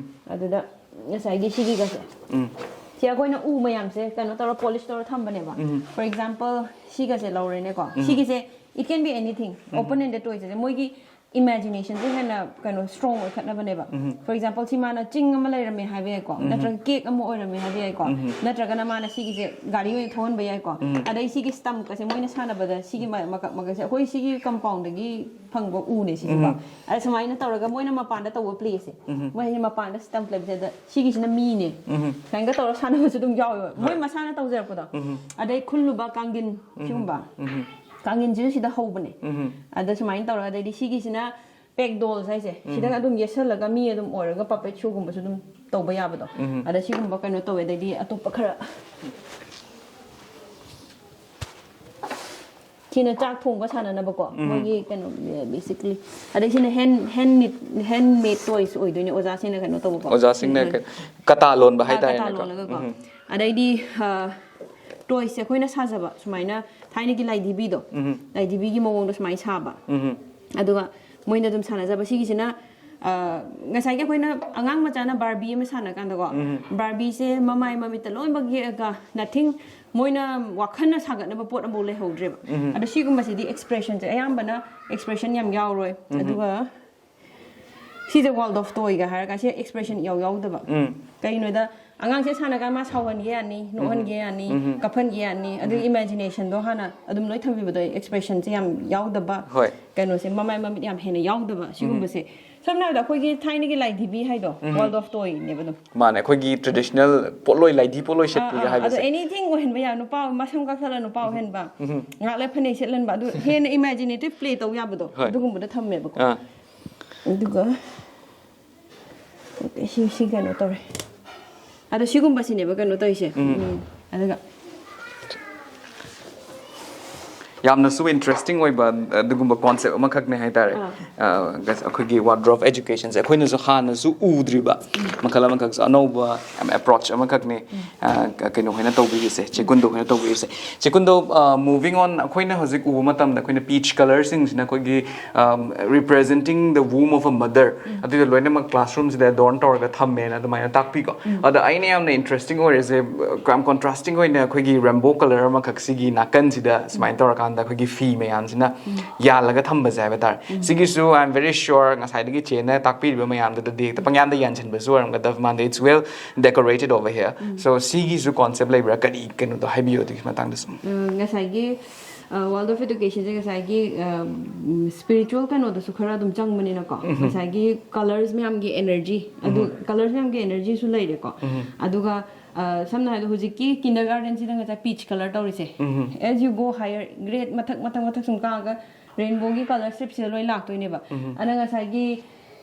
ꯑꯗꯨꯗ ꯉꯁꯥꯏꯒꯤ ꯁꯤꯒꯤꯒꯁꯦ, ꯁꯤ ꯑꯩꯈꯣꯏꯅ ꯎ ꯃꯌꯥꯝꯁꯦ ꯀꯩꯅꯣ ꯇꯧꯔ, ꯄꯣꯂꯤꯁ ꯇꯧꯔ ꯊꯝꯕꯅꯦꯕ꯫ For example, ꯁꯤꯒꯁꯦ ꯂꯧꯔꯦꯅꯦꯀꯣ꯫ ꯁꯤꯒꯤꯁꯦ, it can be anything, open ended toys ꯁꯦ ꯃꯣꯏꯒꯤ ꯏꯃꯦꯖꯤꯅꯦꯁꯟꯁꯦ ꯍꯦꯟꯅ ꯀꯩꯅꯣ ꯁ꯭ꯇ꯭ꯔꯣꯡ ꯑꯣꯏꯈꯠꯅꯕꯅꯦꯕ꯫ ꯎꯝ꯫ For example, ꯁꯤ ꯃꯥꯅ ꯆꯤꯡ ꯑꯃ ꯂꯩꯔꯝꯃꯦ ꯍꯥꯏꯕ ꯌꯥꯏꯀꯣ, ꯎꯝ꯫ ꯅꯠꯇ꯭ꯔꯒ ꯀꯦꯛ ꯑꯃ ꯑꯣꯏꯔꯝꯃꯦ ꯍꯥꯏꯕ ꯌꯥꯏꯀꯣ, ꯎꯝ꯫ ꯅꯠꯇ꯭ꯔꯒꯅ ꯃꯥꯅ ꯁꯤꯒꯤꯁꯦ ꯒꯥꯔꯤ ꯑꯣꯏꯅ ꯊꯧꯍꯟꯕ ꯌꯥꯏꯀꯣ꯫ ꯎꯝ꯫ ꯑꯗꯩ ꯁꯤꯒꯤ ꯁ꯭ꯇꯝꯞꯀꯁꯦ ꯃꯣꯏꯅ ꯁꯥꯟꯅꯕꯗ ꯁꯤꯒꯤ ꯃ- ꯃꯀꯛ ꯃꯀꯛꯁꯦ ꯑꯩꯈꯣꯏ ꯁꯤꯒꯤ ꯀꯝꯄꯥꯎꯟꯗꯒꯤ ꯐꯪꯕ ꯎꯅꯦ ꯁꯤꯁꯦꯀꯣ꯫ ꯎꯝ꯫ ꯑꯗ ꯁꯨꯃꯥꯏꯅ ꯇꯧꯔꯒ ꯃꯣꯏꯅ ꯃꯄꯥꯟꯗ ꯇꯧꯕ ꯄ꯭ꯂꯦꯁꯦ, ꯎꯝ꯫ ꯃꯣꯏ ꯍꯥꯏꯗꯤ ꯃꯄꯥꯟꯗ ꯁ꯭ꯇꯝꯞ ꯂꯩꯕꯁꯦ, ꯑꯗ ꯁꯤꯒꯤꯁꯤꯅ ꯃꯤꯅꯦ꯫ ꯎꯝ꯫ ꯁꯨꯃꯥꯏꯅꯒ ꯇꯧꯔꯒ ꯁꯥꯟꯅꯕꯁꯨ ꯑꯗꯨꯝ ꯌꯥꯎꯋꯦꯕ ꯃꯣꯏ ꯍꯣꯏ꯫ ꯃꯁꯥꯅ ꯇꯧꯖꯔꯛꯄꯗꯣ꯫ ꯎꯝ꯫ ꯑꯗꯩ ꯈꯨꯜꯂꯨꯕ ꯀꯥꯡꯒꯤꯟ ꯎꯝ꯫ ꯁꯤꯒꯨꯝꯕ꯫ ꯎꯝ꯫ ꯀꯥꯡꯒꯤꯟꯁꯤꯁꯨ ꯁꯤꯗ ꯍꯧꯕꯅꯦ꯫ ꯎꯝ꯫ ꯑꯗ ꯁꯨꯃꯥꯏꯅ ꯇꯧꯔꯒ ꯑꯗꯩꯗꯤ ꯁꯤꯒꯤꯁꯤꯅ ꯄꯦꯛ ꯗꯣꯜꯁ ꯍꯥꯏꯁꯦ꯫ ꯎꯝ꯫ ꯁꯤꯗꯒ ꯑꯗꯨꯝ ꯌꯦꯠꯁꯜꯂꯒ ꯃꯤ ꯑꯗꯨꯝ ꯑꯣꯏꯔꯒ ꯄꯄꯦꯠ ꯁꯣꯒꯨꯝꯕꯁꯨ ꯑꯗꯨꯝ ꯇꯧꯕ ꯌꯥꯕꯗꯣ꯫ ꯎꯝ꯫ ꯑꯗ ꯁꯤꯒꯨꯝꯕ ꯀꯩꯅꯣ ꯇꯧꯋꯦ꯫ ꯑꯗꯩꯗꯤ ꯑꯇꯣꯞꯄ ꯈꯔ ꯁꯤꯅ ꯆꯥꯛ ꯊꯣꯡꯕ ꯁꯥꯟꯅꯅꯕꯀꯣ꯫ ꯎꯝ꯫ ꯃꯣꯏꯒꯤ ꯀꯩꯅꯣ, ꯕꯦꯁꯤꯀꯂꯤ꯫ ꯑꯗꯩ ꯁꯤꯅ ꯍꯦꯟ ꯍꯦꯟꯃꯦꯗ ꯍꯦꯟꯃꯦꯗ ꯇꯣꯏꯁ ꯑꯣꯏꯗꯣꯏꯅꯦ ꯑꯣꯖꯥꯁꯤꯡꯅ ꯀꯩꯅꯣ ꯇꯧꯕꯀꯣ꯫ ꯑꯣꯖꯥꯁꯤꯡꯅ ꯎꯝ꯫ ꯀ- ꯀꯇꯥ ꯂꯣꯟꯕ ꯑꯥ, ꯍꯥꯏꯇꯥꯔꯦꯅꯦꯀꯣ꯫ ꯀꯇꯥ ꯂꯣꯜꯂꯒꯀꯣ꯫ ꯎꯝ꯫ ꯑꯗꯩꯗꯤ ꯑ, ꯇꯣꯏꯁꯁꯦ ꯑꯩꯈꯣꯏꯅ ꯁꯥꯖꯕ ꯁꯨꯃꯥꯏꯅ ꯊꯥꯏꯅꯒꯤ ꯂꯥꯏꯙꯤꯕꯤꯗꯣ, ꯎꯝ꯫ ꯂꯥꯏꯙꯤꯕꯤꯒꯤ ꯃꯑꯣꯡꯗ ꯁꯨꯃꯥꯏꯅ ꯁꯥꯕ꯫ ꯎꯝ꯫ ꯑꯗꯨꯒ ꯃꯣꯏꯅ ꯑꯗꯨꯝ ꯁꯥꯟꯅꯖꯕ ꯁꯤꯒꯤꯁꯤꯅ ꯑ, ꯉꯁꯥꯏꯒꯤ ꯑꯩꯈꯣꯏꯅ ꯑꯉꯥꯡ ꯃꯆꯥꯅ ꯕꯥꯔꯕꯤ ꯑꯃ ꯁꯥꯟꯅꯀꯥꯟꯗꯀꯣ, ꯎꯝ꯫ ꯕꯥꯔꯕꯤꯁꯦ ꯃꯃꯥꯏ ꯃꯃꯤꯠꯇ ꯂꯣꯏꯅꯃꯛ ꯌꯦꯛꯑꯒ ꯅꯊꯤꯡ ꯃꯣꯏꯅ ꯋꯥꯈꯜꯅ ꯁꯥꯒꯠꯅꯕ ꯄꯣꯠ ꯑꯃꯐꯥꯎ ꯂꯩꯍꯧꯗ꯭ꯔꯦꯕ꯫ ꯎꯝ꯫ ꯑꯗꯣ ꯁꯤꯒꯨꯝꯕꯁꯤꯗꯤ ꯑꯦꯛꯁꯄ꯭ꯔꯦꯁꯟꯁꯦ ꯑꯌꯥꯝꯕꯅ ꯑꯦꯛꯁꯄ꯭ꯔꯦꯁꯟ ꯌꯥꯝ ꯌꯥꯎꯔꯣꯏ꯫ ꯎꯝ꯫ ꯑꯗꯨꯒ ꯁꯤꯁꯦ ꯋꯥꯔꯜꯗ ꯑꯣꯐ ꯇꯣꯏꯒ ꯍꯥꯏꯔꯒ ꯁꯤ ꯑꯦꯛꯁꯄ꯭ꯔꯦꯁꯟ ꯏꯌꯥꯎ ꯌꯥꯎꯗꯕ꯫ ꯎꯝ꯫ ꯀꯩꯅꯣꯗ ꯑꯉꯥꯡꯁꯦ ꯁꯥꯟꯅꯀꯥꯟꯗ ꯃꯥ ꯁꯥꯎꯍꯟꯒꯦ ꯌꯥꯅꯤ, ꯎꯝ꯫ ꯅꯣꯛꯍꯟꯒꯦ ꯌꯥꯅꯤ, ꯎꯝ꯫ ꯀꯞꯍꯟꯒꯦ ꯌꯥꯅꯤ, ꯑꯗꯨꯒꯤ ꯎꯝ꯫ ꯏꯃꯦꯖꯤꯅꯦꯁꯟꯗꯣ ꯍꯥꯟꯅ ꯑꯗꯨꯝ ꯂꯣꯏ ꯊꯝꯕꯤꯕꯗꯣ ꯑꯦꯛꯁꯄ꯭ꯔꯦꯁꯟꯁꯦ ꯌꯥꯝ ꯌꯥꯎꯗꯕ꯫ ꯍꯣꯏ꯫ ꯀꯩꯅꯣꯁꯦ ꯃꯃꯥꯏ ꯃꯃꯤꯠ ꯌꯥꯝ ꯍꯦꯟꯅ ꯌꯥꯎꯗꯕ ꯎꯝ꯫ ꯁꯤꯒꯨꯝꯕꯁꯦ꯫ ꯁꯝꯅ ꯍꯥꯏꯔꯕꯗ ꯑꯩꯈꯣꯏꯒꯤ ꯊꯥꯏꯅꯒꯤ ꯂꯥꯏꯙꯤꯕꯤ ꯍꯥꯏꯗꯣ ꯎꯝ꯫ ꯋꯥꯔꯜꯗ ꯑꯣꯐ ꯇꯣꯏꯅꯦꯕ ꯑꯗꯨꯝ꯫ ꯃꯥꯅꯦ, ꯑꯩꯈꯣꯏꯒꯤ ꯇ꯭ꯔꯦꯗꯤꯁꯅꯦꯜ ꯄꯣꯠꯂꯣꯏ, ꯂꯥꯏꯙꯤ ꯄꯣꯠꯂꯣꯏ ꯑꯥ, ꯁꯦꯠꯄꯤꯒ ꯑꯥ, ꯑꯗꯣ ꯍꯥꯏꯕꯁꯦ꯫ ꯑꯦꯅꯤꯊꯤꯡ ꯑꯣꯏꯍꯟꯕ ꯌꯥꯏ꯫ ꯅꯨꯄꯥ ꯃꯁꯝ ꯀꯛꯊꯠꯂ ꯅꯨꯄꯥ ꯑꯣꯏꯍꯟꯕ, ꯎꯝ꯫ ꯉꯥꯛꯂꯦ ꯐꯅꯦꯛ ꯁꯦꯠꯍꯟꯕ, ꯑꯗꯨ ꯍꯦꯟꯅ ꯏꯃꯦꯖꯤꯅꯦꯇꯤꯚ ꯄ꯭ꯂꯦ ꯇꯧ ꯌꯥꯕꯗꯣ ꯍꯣꯏ꯫ ꯑꯗꯨꯒꯨꯝꯕꯗ ꯊꯝꯃꯦꯕꯀꯣ꯫ ꯑꯥ꯫ ꯑꯗꯨꯒ ꯑꯣꯀꯦ, ꯁꯤ ꯁꯤ ꯀꯩꯅꯣ ꯇꯧꯔꯦ꯫ ꯑꯗꯣ ꯁꯤꯒꯨꯝꯕꯁꯤꯅꯦꯕ ꯀꯩꯅꯣ ꯇꯧꯔꯤꯁꯦ꯫ ꯎꯝ꯫ ꯎꯝ꯫ ꯑꯗꯨꯒ ꯌꯥꯝꯅꯁꯨ ꯏꯟꯇꯔꯦꯁꯇꯤꯡ ꯑꯣꯏꯕ ꯑꯗꯨꯒꯨꯝꯕ ꯀꯣꯟꯁꯦꯞ ꯑꯃꯈꯛꯅꯦ ꯍꯥꯏꯇꯥꯔꯦ꯫ ꯑꯥ꯫ ꯑ, ꯑꯩꯈꯣꯏꯒꯤ ꯋꯥꯔꯗ꯭ꯔꯣꯞ ꯑꯦꯖꯨꯀꯦꯁꯟꯁꯦ ꯑꯩꯈꯣꯏꯅꯁꯨ ꯍꯥꯟꯅꯁꯨ ꯎꯗ꯭ꯔꯤꯕ ꯃꯈꯜ ꯑꯃꯈꯛꯁꯨ ꯑꯅꯧꯕ ꯌꯥꯝ ꯑꯦꯄ꯭ꯔꯣꯆ ꯑꯃꯈꯛꯅꯦ꯫ ꯎꯝ꯫ ꯑ, ꯀ-, ꯀꯩꯅꯣ ꯍꯣꯏꯅ ꯇꯧꯕꯤꯔꯤꯁꯦ, ꯆꯦ ꯀꯨꯟꯗꯣ ꯍꯣꯏꯅ ꯇꯧꯕꯤꯔꯤꯁꯦ꯫ ꯆꯦ ꯀꯨꯟꯗꯣ, ꯑ, moving on, ꯑꯩꯈꯣꯏꯅ ꯍꯧꯖꯤꯛ ꯎꯕ ꯃꯇꯝꯗ ꯑꯩꯈꯣꯏꯅ ꯄꯤꯆ ꯀꯂꯔꯁꯤꯡꯁꯤꯅ ꯑꯩꯈꯣꯏꯒꯤ, ꯑꯝ, representing the womb of a mother, ꯎꯝ꯫ ꯑꯗꯨꯗ ꯂꯣꯏꯅꯃꯛ ꯀ꯭ꯂꯥꯁꯔꯨꯝꯁꯤꯗ ꯑꯦꯗꯣꯔꯟ ꯇꯧꯔꯒ ꯊꯝꯃꯦꯅ ꯑꯗꯨꯃꯥꯏꯅ ꯇꯥꯛꯄꯤꯀꯣ꯫ ꯎꯝ꯫ ꯑꯗ ꯑꯩꯅ ꯌꯥꯝꯅ ꯏꯟꯇꯔꯦꯁꯇꯤꯡ ꯑꯣꯏꯔꯤꯁꯦ, ꯌꯥꯝ ꯀꯣꯟꯇ꯭ꯔꯥꯁꯇꯤꯡ ꯑꯣꯏꯅ ꯑꯩꯈꯣꯏꯒꯤ ꯔꯦꯝꯕꯣ ꯀꯂꯔ ꯑꯃꯈꯛ ꯁꯤꯒꯤ ꯅꯥꯀꯟꯁꯤꯗ ꯁꯨꯃꯥꯏꯅ ꯇꯧꯔꯀꯥꯟꯗ ꯑꯩꯈꯣꯏꯒꯤ ꯐꯤ ꯃꯌꯥꯝꯁꯤꯅ ꯌꯥꯜꯂꯒ ꯊꯝꯕꯁꯦ ꯍꯥꯏꯕ ꯇꯥꯔꯦ꯫ ꯁꯤꯒꯤꯁꯨ I am very sure ꯉꯁꯥꯏꯗꯒꯤ ꯆꯦꯅ ꯇꯥꯛꯄꯤꯔꯤꯕ ꯃꯌꯥꯝꯗꯨꯗꯗꯤ ꯍꯦꯛꯇ ꯄꯪꯌꯥꯟꯗ ꯌꯥꯟꯁꯤꯟꯕꯁꯨ ꯑꯣꯏꯔꯝꯒꯗꯕ ꯃꯥꯟꯗꯦ꯫ It's well decorated over here. So ꯁꯤꯒꯤꯁꯨ concept ꯂꯩꯕ꯭ꯔꯥ? ꯀꯔꯤ ꯀꯩꯅꯣꯗꯣ ꯍꯥꯏꯕꯤꯌꯨ ꯑꯗꯨꯒꯤ ꯃꯇꯥꯡꯗꯁꯨ꯫ ꯑ, ꯉꯁꯥꯏꯒꯤ ꯋꯥꯔꯜꯗ ꯑꯣꯐ ꯏꯗꯨꯀꯦꯁꯟꯁꯦ ꯉꯁꯥꯏꯒꯤ ꯁ꯭ꯄꯤꯔꯤꯆꯨꯋꯦꯜ ꯀꯩꯅꯣꯗꯁꯨ ꯈꯔ ꯑꯗꯨꯝ ꯆꯪꯕꯅꯤꯅꯀꯣ, ꯉꯁꯥꯏꯒꯤ ꯀꯂꯔꯁ ꯃꯌꯥꯝꯒꯤ ꯑꯦꯅꯔꯖꯤ, ꯑꯗꯨ ꯀꯂꯔꯁ ꯃꯌꯥꯝꯒꯤ ꯑꯦꯅꯔꯖꯤꯁꯨ ꯂꯩꯔꯦꯀꯣ꯫ ꯑꯗꯨꯒ ꯑ, ꯁꯝꯅ ꯍꯥꯏꯔꯕꯗ ꯍꯧꯖꯤꯛꯀꯤ ꯀꯤꯟꯗꯔ ꯒꯥꯔꯗꯦꯟꯁꯤꯗ ꯉꯁꯥꯏ ꯄꯤꯆ ꯀꯂꯔ ꯇꯧꯔꯤꯁꯦ, as you go higher, great ꯃꯊꯛ ꯃꯊꯛ ꯃꯊꯛ ꯁꯨꯝ ꯀꯥꯔꯒ ꯔꯦꯟꯕꯣꯒꯤ ꯀꯂꯔ ꯁ꯭ꯇ꯭ꯔꯤꯞꯁꯤꯗ ꯂꯣꯏ ꯂꯥꯛꯇꯣꯏꯅꯦꯕ꯫ ꯑꯗ ꯉꯁꯥꯏꯒꯤ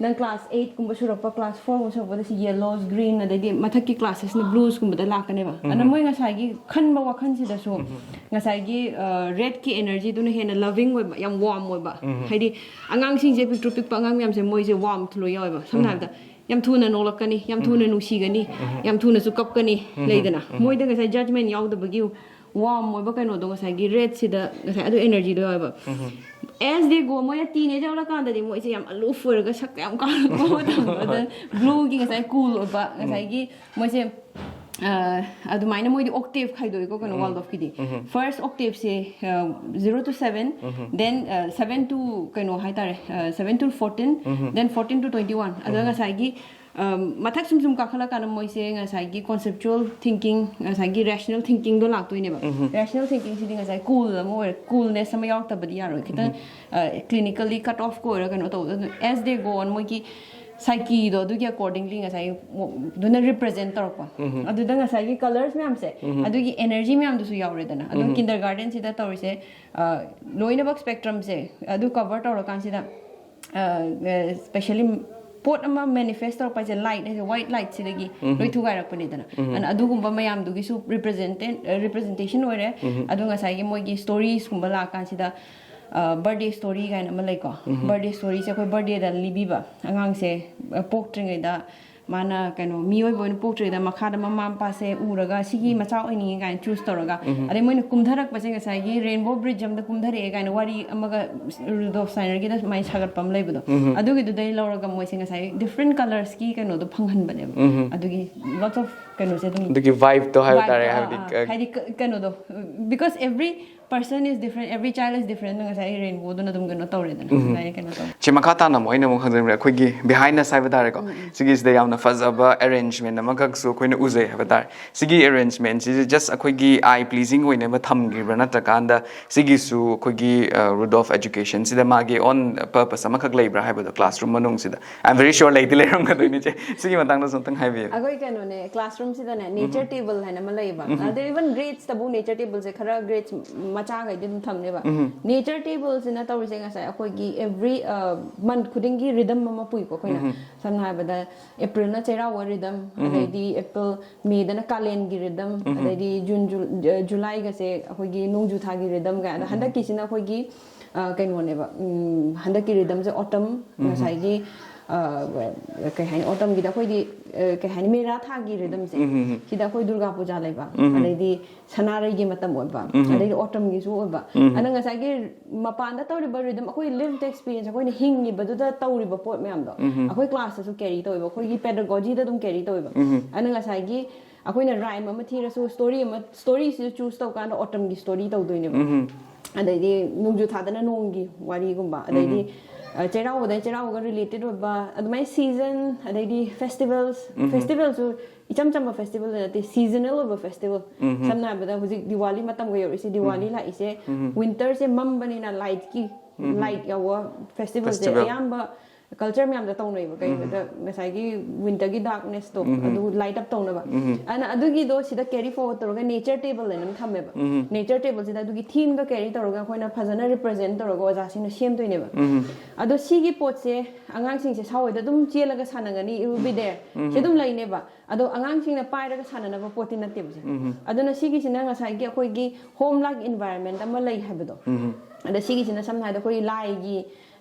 ꯅꯪ ꯀ꯭ꯂꯥꯁ ꯑꯩꯠꯀꯨꯝꯕ ꯁꯨꯔꯛꯄ, ꯀ꯭ꯂꯥꯁ ꯐꯣꯔꯒꯨꯝꯕ ꯁꯨꯔꯛꯄꯗ ꯁꯤ ꯌꯦꯜꯂꯣꯁ, ꯒ꯭ꯔꯤꯟ, ꯑꯗꯩꯗꯤ ꯃꯊꯛꯀꯤ ꯀ꯭ꯂꯥꯁꯦꯁꯅ ꯕ꯭ꯂꯨꯁꯀꯨꯝꯕꯗ ꯂꯥꯛꯀꯅꯦꯕ꯫ ꯑꯗ ꯃꯣꯏ ꯉꯁꯥꯏꯒꯤ ꯈꯟꯕ ꯋꯥꯈꯜꯁꯤꯗꯁꯨ ꯉꯁꯥꯏꯒꯤ ꯔꯦꯗꯀꯤ ꯑꯦꯅꯔꯖꯤꯗꯨꯅ ꯍꯦꯟꯅ ꯂꯚꯤꯡ ꯑꯣꯏꯕ, ꯌꯥꯝ ꯋꯥꯔꯝ ꯑꯣꯏꯕ꯫ ꯍꯥꯏꯗꯤ ꯑꯉꯥꯡꯁꯤꯡꯁꯦ, ꯄꯤꯛꯇ꯭ꯔꯨ ꯄꯤꯛꯄ ꯑꯉꯥꯡ ꯃꯌꯥꯝꯁꯦ, ꯃꯣꯏꯁꯦ ꯋꯥꯔꯝ ꯂꯣꯏ ꯌꯥꯎꯋꯦꯕ꯫ ꯁꯝꯅ ꯍꯥꯏꯔꯕꯗ ꯌꯥꯝ ꯊꯨꯅ ꯅꯣꯛꯂꯛꯀꯅꯤ, ꯌꯥꯝ ꯊꯨꯅ ꯅꯨꯡꯁꯤꯒꯅꯤ, ꯌꯥꯝ ꯊꯨꯅꯁꯨ ꯀꯞꯀꯅꯤ, ꯂꯩꯗꯅ꯫ ꯃꯣꯏꯗ ꯉꯁꯥꯏ ꯖꯖꯃꯦꯟ ꯌꯥꯎꯗꯕꯒꯤ ꯋꯥꯔꯝ ꯑꯣꯏꯕ ꯀꯩꯅꯣꯗꯣ ꯉꯁꯥꯏꯒꯤ ꯔꯦꯗꯁꯤꯗ ꯉꯁꯥꯏ ꯑꯗꯨ ꯑꯦꯅꯔꯖꯤꯗꯣ ꯌꯥꯎꯋꯦꯕ꯫ As they go, ꯃꯣꯏꯅ ꯇꯤꯅꯦꯖ ꯌꯧꯔꯀꯥꯟꯗꯗꯤ ꯃꯣꯏꯁꯦ ꯌꯥꯝ ꯑꯂꯨꯐ ꯑꯣꯏꯔꯒ ꯁꯛ ꯌꯥꯝ ꯀꯥꯔꯛꯄ ꯃꯇꯝꯗꯣ, ꯑꯗ ꯕ꯭ꯂꯨꯒꯤ ꯉꯁꯥꯏ ꯀꯨꯜ ꯑꯣꯏꯕ, ꯉꯁꯥꯏꯒꯤ ꯃꯣꯏꯁꯦ ꯑ, ꯑꯗꯨꯃꯥꯏꯅ ꯃꯣꯏꯗꯤ ꯑꯣꯛꯇꯦꯞ ꯈꯥꯏꯗꯣꯛꯏꯀꯣ, ꯀꯩꯅꯣ, ꯋꯥꯜꯗꯣꯔꯐꯀꯤꯗꯤ꯫ ꯐꯥꯔꯁ ꯑꯣꯛꯇꯦꯞꯁꯦ zero two seven, then seven two, ꯀꯩꯅꯣ ꯍꯥꯏꯇꯥꯔꯦ, seven two fourteen, then fourteen two twenty one. ꯑꯗ ꯉꯁꯥꯏꯒꯤ ꯑ, ꯃꯊꯛ ꯁꯨꯝ ꯁꯨꯝ ꯀꯥꯈꯠꯂꯀꯥꯟꯗ ꯃꯣꯏꯁꯦ ꯉꯁꯥꯏꯒꯤ ꯀꯣꯟꯁꯦꯞꯆꯨꯋꯦꯜ ꯊꯤꯡꯀꯤꯡ, ꯉꯁꯥꯏꯒꯤ ꯔꯦꯁꯅꯦꯜ ꯊꯤꯡꯀꯤꯡꯗꯣ ꯂꯥꯛꯇꯣꯏꯅꯦꯕ꯫ ꯔꯦꯁꯅꯦꯜ ꯊꯤꯡꯀꯤꯡꯁꯤꯗꯤ ꯉꯁꯥꯏ ꯀꯨꯜ ꯑꯃ ꯑꯣꯏꯔꯦ, ꯀꯨꯜꯅꯦꯁ ꯑꯃ ꯌꯥꯎꯔꯛꯇꯕꯗꯤ ꯌꯥꯔꯣꯏ꯫ ꯈꯤꯇꯪ ꯀ꯭ꯂꯤꯅꯤꯀꯦꯜꯂꯤ ꯀꯠ ꯑꯣꯐꯀ ꯑꯣꯏꯔ ꯀꯩꯅꯣ ꯇꯧꯕꯗꯣ, ꯑꯗꯨ as they go on, ꯃꯣꯏꯒꯤ ꯁꯥꯏꯀꯤꯗꯣ ꯑꯗꯨꯒꯤ ꯑꯦꯀꯣꯔꯗꯤꯡꯂꯤ ꯉꯁꯥꯏ ꯑꯗꯨꯅ ꯔꯤꯄ꯭ꯔꯖꯦꯟ ꯇꯧꯔꯛꯄ꯫ ꯑꯗꯨꯗ ꯉꯁꯥꯏꯒꯤ ꯀꯂꯔꯁ ꯃꯌꯥꯝꯁꯦ, ꯑꯗꯨꯒꯤ ꯑꯦꯅꯔꯖꯤ ꯃꯌꯥꯝꯗꯨꯁꯨ ꯌꯥꯎꯔꯦꯗꯅ꯫ ꯑꯗꯨ ꯀꯤꯟꯗꯔ ꯒꯥꯔꯗꯦꯟꯁꯤꯗ ꯇꯧꯔꯤꯁꯦ, ꯑ, ꯂꯣꯏꯅꯃꯛ ꯁ꯭ꯄꯦꯛꯇ꯭ꯔꯝꯁꯦ ꯑꯗꯨ ꯀꯚꯔ ꯇꯧꯔꯀꯥꯟꯁꯤꯗ, ꯁ꯭ꯄꯦꯁꯦꯂꯤ ꯄꯣꯠ ꯑꯃ ꯃꯦꯅꯤꯐꯦꯁ ꯇꯧꯔꯛꯄ ꯍꯥꯏꯁꯦ, ꯂꯥꯏꯠ ꯍꯥꯏꯁꯦ, ꯋꯥꯏꯠ ꯂꯥꯏꯠꯁꯤꯗꯒꯤ ꯂꯣꯏ ꯊꯨꯒꯥꯏꯔꯛꯄꯅꯤꯗꯅ꯫ ꯑꯗꯨꯅ ꯑꯗꯨꯒꯨꯝꯕ ꯃꯌꯥꯝꯗꯨꯒꯤꯁꯨ ꯔꯤꯄ꯭ꯔꯖꯦꯟꯇꯦ-, ꯔꯤꯄ꯭ꯔꯖꯦꯟꯇꯦꯁꯟ ꯑꯣꯏꯔꯦ꯫ ꯑꯗꯣ ꯉꯁꯥꯏꯒꯤ ꯃꯣꯏꯒꯤ ꯁ꯭ꯇꯣꯔꯤꯁꯀꯨꯝꯕ ꯂꯥꯛꯑꯀꯥꯟꯁꯤꯗ, ꯕꯔꯗꯦ ꯁ꯭ꯇꯣꯔꯤ ꯀꯥꯏꯅ ꯑꯃ ꯂꯩꯀꯣ꯫ ꯕꯔꯗꯦ ꯁ꯭ꯇꯣꯔꯤꯁꯦ ꯑꯩꯈꯣꯏ ꯕꯔꯗꯦꯗ ꯂꯤꯕꯤꯕ, ꯑꯉꯥꯡꯁꯦ, ꯑ, ꯄꯣꯛꯇ꯭ꯔꯤꯉꯩꯗ ꯃꯥꯅ, ꯀꯩꯅꯣ, ꯃꯤꯑꯣꯏꯕ ꯑꯣꯏꯅ ꯄꯣꯛꯇ꯭ꯔꯤꯉꯩꯗ ꯃꯈꯥꯗ ꯃꯃꯥ ꯃꯄꯥꯁꯦ ꯎꯔꯒ ꯁꯤꯒꯤ ꯃꯆꯥ ꯑꯣꯏꯅꯤꯡꯉꯦ ꯀꯥꯏꯅ ꯆꯨꯁ ꯇꯧꯔꯒ, ꯑꯗꯩ ꯃꯣꯏꯅ ꯀꯨꯝꯊꯔꯛꯄꯁꯦ ꯉꯁꯥꯏꯒꯤ ꯔꯦꯟꯕꯣ ꯕ꯭ꯔꯤꯖ ꯑꯃꯗ ꯀꯨꯝꯊꯔꯛꯑꯦ ꯀꯥꯏꯅ ꯋꯥꯔꯤ ꯑꯃꯒ ꯔꯨꯗꯣꯜꯐ ꯁ꯭ꯇꯥꯏꯅꯔꯒꯤꯗ ꯁꯨꯃꯥꯏꯅ ꯁꯥꯒꯠꯄ ꯑꯃ ꯂꯩꯕꯗꯣ, ꯑꯗꯨꯒꯤꯗꯨꯗꯩ ꯂꯧꯔꯒ ꯃꯣꯏꯁꯦ ꯉꯁꯥꯏ ꯗꯤꯐ꯭ꯔꯦꯟ ꯀꯂꯔꯁꯀꯤ ꯀꯩꯅꯣꯗꯣ ꯐꯪꯍꯟꯕꯅꯦꯕ꯫ ꯑꯗꯨꯒꯤ ꯂꯣꯠꯁ ꯑꯣꯐ ꯀꯩꯅꯣꯁꯦ ꯑꯗꯨꯝ ꯑꯗꯨꯒꯤ ꯚꯥꯏꯕꯇꯣ ꯍꯥꯏꯕ ꯇꯥꯔꯦ, ꯚꯥꯏꯕꯇꯣ, ꯍꯥꯏꯕꯗꯤ, ꯑꯥ, ꯑꯥ, ꯍꯥꯏꯗꯤ ꯀ-, ꯀꯩꯅꯣꯗꯣ, because every Person is different, every child is different. ꯉꯁꯥꯏ ꯔꯦꯟꯕꯣꯗꯨꯅ ꯑꯗꯨꯝ ꯀꯩꯅꯣ ꯇꯧꯔꯦꯗꯅ, ꯎꯝ꯫ ꯑꯗꯨꯃꯥꯏꯅ ꯀꯩꯅꯣ ꯇꯧꯔꯦ꯫ ꯁꯤ ꯃꯈꯥ ꯇꯥꯅ ꯑꯃꯨꯛ ꯑꯩꯅ ꯑꯃꯨꯛ ꯈꯪꯖꯅꯤꯡꯕ, ꯑꯩꯈꯣꯏꯒꯤ behind us ꯍꯥꯏꯕ ꯇꯥꯔꯦꯀꯣ, ꯁꯤꯒꯤꯁꯤꯗ ꯌꯥꯝꯅ ꯐꯖꯕ arrangement ꯑꯃꯈꯛꯁꯨ ꯑꯩꯈꯣꯏꯅ ꯎꯖꯩ ꯍꯥꯏꯕ ꯇꯥꯔꯦ꯫ ꯁꯤꯒꯤ arrangement ꯁꯤꯁꯦ just ꯑꯩꯈꯣꯏꯒꯤ eye pleasing ꯑꯣꯏꯅꯕ ꯊꯝꯈꯤꯕ꯭ꯔꯥ, ꯅꯠꯇ꯭ꯔꯀꯥꯟꯗ ꯁꯤꯒꯤꯁꯨ ꯑꯩꯈꯣꯏꯒꯤ Rudolph Education ꯁꯤꯗ ꯃꯥꯒꯤ own purpose ꯑꯃꯈꯛ ꯂꯩꯕ꯭ꯔꯥ ꯍꯥꯏꯕꯗꯣ classroom ꯃꯅꯨꯡꯁꯤꯗ? I am very sure ꯂꯩꯗꯤ ꯂꯩꯔꯝꯒꯗꯣꯏꯅꯤ ꯆꯦ꯫ ꯁꯤꯒꯤ ꯃꯇꯥꯡꯗꯁꯨ ꯑꯝꯇꯪ ꯍꯥꯏꯕꯤꯌꯨ꯫ ꯑꯩꯈꯣꯏ ꯀꯩꯅꯣꯅꯦ, classroom ꯁꯤꯗꯅꯦ nature table ꯍꯥꯏꯅ ꯑꯃ ꯂꯩꯌꯦꯕ꯫ ꯑꯗ even grades ꯇꯕꯨ nature table ꯁꯦ ꯈꯔ grades ꯃꯆꯥꯈꯩꯗꯤ ꯑꯗꯨꯝ ꯊꯝꯅꯦꯕ꯫ Nature table ꯁꯤꯅ ꯇꯧꯔꯤꯁꯦ ꯉꯁꯥꯏ ꯑꯩꯈꯣꯏꯒꯤ every month ꯈꯨꯗꯤꯡꯒꯤ rhythm ꯑꯃ ꯄꯨꯏꯀꯣ ꯑꯩꯈꯣꯏꯅ꯫ ꯁꯝꯅ ꯍꯥꯏꯔꯕꯗ April ꯅ ꯆꯩꯔꯥꯎꯕ rhythm, ꯑꯗꯩꯗꯤ April, May ꯗꯅ ꯀꯥꯂꯦꯟꯒꯤ rhythm, ꯑꯗꯩꯗꯤ June, July ꯒꯁꯦ ꯑꯩꯈꯣꯏꯒꯤ ꯅꯣꯡꯖꯨ ꯊꯥꯒꯤ rhythm ꯀꯥꯏ꯫ ꯑꯗꯣ ꯍꯟꯗꯛꯀꯤꯁꯤꯅ ꯑꯩꯈꯣꯏꯒꯤ ꯀꯩꯅꯣꯅꯦꯕ, ꯎꯝ, ꯍꯟꯗꯛꯀꯤ rhythm ꯁꯦ autumn, ꯉꯁꯥꯏꯒꯤ ꯀꯩ ꯍꯥꯏꯅꯤ, autumn ꯒꯤꯗ ꯑꯩꯈꯣꯏꯗꯤ ꯀꯩ ꯍꯥꯏꯅꯤ, ꯃꯦꯔꯥ ꯊꯥꯒꯤ rhythm ꯁꯦ, ꯁꯤꯗ ꯑꯩꯈꯣꯏ ꯗꯨꯔꯒꯥ ꯄꯨꯖꯥ ꯂꯩꯕ, ꯑꯗꯩꯗꯤ ꯁꯅꯥꯔꯩꯒꯤ ꯃꯇꯝ ꯑꯣꯏꯕ, ꯑꯗꯩꯗꯤ autumn ꯒꯤꯁꯨ ꯑꯣꯏꯕ꯫ ꯑꯗ ꯉꯁꯥꯏꯒꯤ ꯃꯄꯥꯟꯗ ꯇꯧꯔꯤꯕ rhythm, ꯑꯩꯈꯣꯏ lived experience, ꯑꯩꯈꯣꯏꯅ ꯍꯤꯡꯉꯤꯕꯗꯨꯗ ꯇꯧꯔꯤꯕ ꯄꯣꯠ ꯃꯌꯥꯝꯗꯣ ꯑꯩꯈꯣꯏ class ꯇꯁꯨ carry ꯇꯧꯋꯦꯕ, ꯑꯩꯈꯣꯏꯒꯤ pedagogy ꯗ ꯑꯗꯨꯝ carry ꯇꯧꯋꯦꯕ꯫ ꯑꯗ ꯉꯁꯥꯏꯒꯤ ꯑꯩꯈꯣꯏꯅ rhyme ꯑꯃ ꯊꯤꯔꯁꯨ, story ꯑꯃ, story ꯁꯤꯁꯨ choose ꯇꯧꯀꯥꯟꯗ autumn ꯒꯤ story ꯇꯧꯗꯣꯏꯅꯦꯕ꯫ ꯑꯗꯩꯗꯤ ꯅꯣꯡꯖꯨ ꯊꯥꯗꯅ ꯅꯣꯡꯒꯤ ꯋꯥꯔꯤꯒꯨꯝꯕ, ꯑꯗꯩꯗꯤ ꯆꯩꯔꯥꯎꯕꯗ ꯆꯩꯔꯥꯎꯕꯒ related ꯑꯣꯏꯕ ꯑꯗꯨꯃꯥꯏꯅ season, ꯑꯗꯩꯗꯤ festivals, festival ꯁꯨ ꯏꯆꯝ ꯆꯝꯕ festival ꯅꯠꯇꯦ, seasonal ꯑꯣꯏꯕ festival꯫ ꯁꯝꯅ ꯍꯥꯏꯔꯕꯗ ꯍꯧꯖꯤꯛ ꯗꯤꯋꯥꯂꯤ ꯃꯇꯝꯒ ꯌꯧꯔꯛꯏꯁꯦ, ꯗꯤꯋꯥꯂꯤ ꯂꯥꯛꯏꯁꯦ winter ꯁꯦ ꯃꯝꯕꯅꯤꯅ light ꯀꯤ, light ꯌꯥꯎꯕ festival ꯁꯦ ꯑꯌꯥꯝꯕ culture ꯃꯌꯥꯝꯗ ꯇꯧꯅꯩꯕ꯫ ꯀꯩꯒꯤꯅꯣꯗ ꯉꯁꯥꯏꯒꯤ winter ꯒꯤ darkness ꯇꯣ ꯑꯗꯨ light up ꯇꯧꯅꯕ꯫ ꯑꯗꯨꯅ ꯑꯗꯨꯒꯤꯗꯣ ꯁꯤꯗ carry forward ꯇꯧꯔꯒ nature table ꯍꯥꯏꯅ ꯑꯃ ꯊꯝꯃꯦꯕ꯫ Nature table ꯁꯤꯗ ꯑꯗꯨꯒꯤ theme ꯒ carry ꯇꯧꯔꯒ ꯑꯩꯈꯣꯏꯅ ꯐꯖꯅ represent ꯇꯧꯔꯒ ꯑꯣꯖꯥꯁꯤꯡꯅ ꯁꯦꯝꯗꯣꯏꯅꯦꯕ꯫ ꯑꯗꯣ ꯁꯤꯒꯤ ꯄꯣꯠꯁꯦ ꯑꯉꯥꯡꯁꯤꯡꯁꯦ ꯁꯥꯋꯣꯏꯗ ꯑꯗꯨꯝ ꯆꯦꯜꯂꯒ ꯁꯥꯟꯅꯒꯅꯤ, it will be there꯫ ꯁꯤ ꯑꯗꯨꯝ ꯂꯩꯅꯦꯕ꯫ ꯑꯗꯣ ꯑꯉꯥꯡꯁꯤꯡꯅ ꯄꯥꯏꯔꯒ ꯁꯥꯟꯅꯅꯕ ꯄꯣꯠꯇꯤ ꯅꯠꯇꯦꯕ ꯁꯦ꯫ ꯑꯗꯨꯅ ꯁꯤꯒꯤꯁꯤꯅ ꯉꯁꯥꯏꯒꯤ ꯑꯩꯈꯣꯏꯒꯤ home like environment ꯑꯃ ꯂꯩ ꯍꯥꯏꯕꯗꯣ꯫ ꯑꯗ ꯁꯤꯒꯤꯁꯤꯅ ꯁꯝꯅ ꯍꯥꯏꯔꯕꯗ ꯑꯩꯈꯣꯏ ꯂꯥꯏꯒꯤ,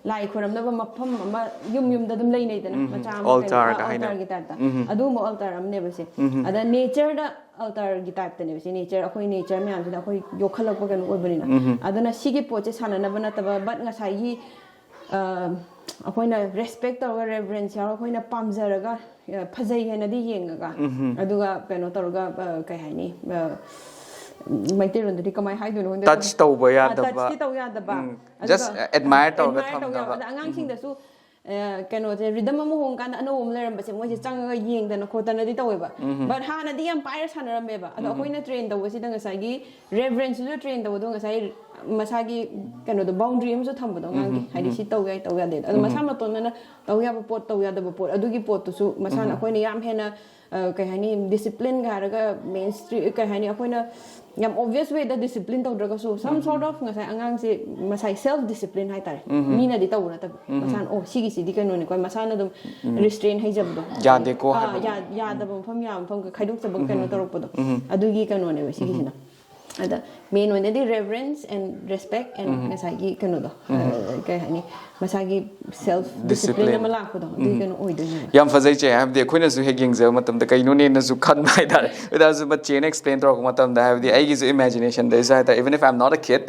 ꯂꯥꯏ ꯈꯣꯏꯔꯝꯅꯕ ꯃꯐꯝ ꯑꯃ ꯌꯨꯝ ꯌꯨꯝꯗ ꯑꯗꯨꯝ ꯂꯩꯅꯩꯗꯅ, ꯃꯆꯥ ꯑꯃ, ꯀꯩ, altar ꯒ ꯍꯥꯏꯅ꯫ Altar ꯒꯤ type ꯇ꯫ ꯑꯗꯨꯒꯨꯝꯕ altar ꯑꯃꯅꯦꯕ ꯁꯦ꯫ ꯑꯗ nature ꯗ altar ꯒꯤ type ꯇꯅꯦꯕ ꯁꯤ, nature, ꯑꯩꯈꯣꯏ nature ꯃꯌꯥꯝꯁꯤꯗ ꯑꯩꯈꯣꯏ ꯌꯣꯛꯈꯠꯂꯛꯄ ꯀꯩꯅꯣ ꯑꯣꯏꯕꯅꯤꯅ꯫ ꯑꯗꯨꯅ ꯁꯤꯒꯤ ꯄꯣꯠꯁꯦ ꯁꯥꯟꯅꯅꯕ ꯅꯠꯇꯕ, but ꯉꯁꯥꯏꯒꯤ ꯑ, ꯑꯩꯈꯣꯏꯅ respect ꯇꯧꯔꯒ, reverence ꯌꯥꯎꯔꯒ, ꯑꯩꯈꯣꯏꯅ ꯄꯥꯝꯖꯔꯒ, ꯑ, ꯐꯖꯩ ꯍꯥꯏꯅꯗꯤ ꯌꯦꯡꯉꯒ, ꯑꯗꯨꯒ ꯀꯩꯅꯣ ꯇꯧꯔꯒ, ꯑ, ꯀꯩ ꯍꯥꯏꯅꯤ, ꯑ, ꯃꯩꯇꯩꯂꯣꯟꯗꯗꯤ ꯀꯃꯥꯏꯅ ꯍꯥꯏꯗꯣꯏꯅꯣ ꯈꯪꯗꯦ꯫ Touch ꯇꯧꯕ ꯑꯥ, ꯌꯥꯗꯕ꯫ Touchꯇꯤ ꯇꯧ ꯌꯥꯗꯕ꯫ ꯎꯝ. ꯑꯗꯨꯒ, Just admire ꯇꯧꯔꯒ admire ꯇꯧ ꯊꯝꯅꯕ꯫ ꯌꯥꯕ꯫ ꯑꯗ ꯑꯉꯥꯡꯁꯤꯡꯗꯁꯨ ꯑ, ꯀꯩꯅꯣꯁꯦ, rhythm ꯑꯃ ꯍꯣꯡꯀꯥꯟꯗ ꯑꯅꯧꯕ ꯑꯃ ꯂꯩꯔꯝꯕꯁꯦ ꯃꯣꯏꯁꯦ ꯆꯪꯉꯒ ꯌꯦꯡꯗꯅ ꯈꯣꯠꯇꯅꯗꯤ ꯇꯧꯋꯦꯕ꯫ But ꯍꯥꯟꯅꯗꯤ ꯌꯥꯝ ꯄꯥꯏꯔ ꯁꯥꯟꯅꯔꯝꯃꯦꯕ꯫ ꯑꯗꯣ ꯑꯩꯈꯣꯏꯅ train ꯇꯧꯕꯁꯤꯗ ꯉꯁꯥꯏꯒꯤ reverenceꯁꯨ train ꯇꯧꯕꯗꯣ, ꯉꯁꯥꯏ ꯃꯁꯥꯒꯤ ꯀꯩꯅꯣꯗꯣ, boundary ꯑꯃꯁꯨ ꯊꯝꯕꯗꯣ ꯑꯉꯥꯡꯒꯤ, ꯍꯥꯏꯗꯤ ꯁꯤ ꯇꯧ ꯌꯥꯏ, ꯇꯧ ꯌꯥꯗꯦ꯫ ꯑꯗꯣ ꯃꯁꯥ ꯃꯇꯣꯟꯗꯅ ꯇꯧ ꯌꯥꯕ ꯄꯣꯠ, ꯇꯧ ꯌꯥꯗꯕ ꯄꯣꯠ, ꯑꯗꯨꯒꯤ ꯄꯣꯠꯇꯨꯁꯨ ꯃꯁꯥꯅ, ꯑꯩꯈꯣꯏꯅ ꯌꯥꯝ ꯍꯦꯟꯅ ꯑ, ꯀꯩ ꯍꯥꯏꯅꯤ, discipline ꯍꯥꯏꯔꯒ main stream, ꯀꯩ ꯍꯥꯏꯅꯤ, ꯑꯩꯈꯣꯏꯅ ꯌꯥꯝ obvious wayꯗ discipline ꯇꯧꯗ꯭ꯔꯒꯁꯨ, some sort of ꯉꯁꯥꯏ ꯑꯉꯥꯡꯁꯦ ꯃꯁꯥꯏ self discipline ꯍꯥꯏꯇꯥꯔꯦ, ꯃꯤꯅꯗꯤ ꯇꯧꯕ ꯅꯠꯇꯕ, ꯃꯁꯥꯅ, "ꯑꯣ, ꯁꯤꯒꯤꯁꯤꯗꯤ ꯀꯩꯅꯣꯅꯤꯀꯣ", ꯃꯁꯥꯅ ꯑꯗꯨꯝ restrain ꯍꯩꯖꯕꯗꯣ꯫ ꯌꯥꯗꯦꯀꯣ ꯑꯥ, ꯍꯥꯏꯕꯗꯣ꯫ ꯌꯥ-, ꯌꯥꯗꯕ ꯃꯐꯝ, ꯌꯥꯕ ꯃꯐꯝ ꯈꯥꯏꯗꯣꯛꯆꯕ, ꯀꯩꯅꯣ ꯇꯧꯔꯛꯄꯗꯣ, ꯑꯗꯨꯒꯤ ꯀꯩꯅꯣꯅꯦꯕ ꯁꯤꯒꯤꯁꯤꯅ꯫ ꯑꯗ main ꯑꯣꯏꯅꯗꯤ reverence and respect and ꯉꯁꯥꯏꯒꯤ ꯀꯩꯅꯣꯗꯣ, ꯑ, ꯀꯩ ꯍꯥꯏꯅꯤ, ꯃꯁꯥꯒꯤ self discipline Discipline. ꯑꯃ ꯂꯥꯛꯄꯗꯣ, ꯑꯗꯨꯒꯤ ꯀꯩꯅꯣ ꯑꯣꯏꯗꯣꯏꯅꯦꯕ꯫ ꯌꯥꯝ ꯐꯖꯩ ꯆꯦ, ꯍꯥꯏꯕꯗꯤ ꯑꯩꯈꯣꯏꯅꯁꯨ ꯍꯦꯛ ꯌꯦꯡꯖꯕ ꯃꯇꯝꯗ ꯀꯩꯅꯣꯅꯦꯅꯁꯨ ꯈꯟꯕ ꯍꯥꯏꯇꯥꯔꯦ꯫ ꯑꯗꯨ ꯑꯣꯏꯇꯥꯔꯁꯨ ꯃꯆꯦꯅ explain ꯇꯧꯔꯛꯄ ꯃꯇꯝꯗ, ꯍꯥꯏꯕꯗꯤ ꯑꯩꯒꯤꯁꯨ imaginationꯗꯁꯨ ꯍꯥꯏꯇꯥꯔꯦ, even if I am not a kid,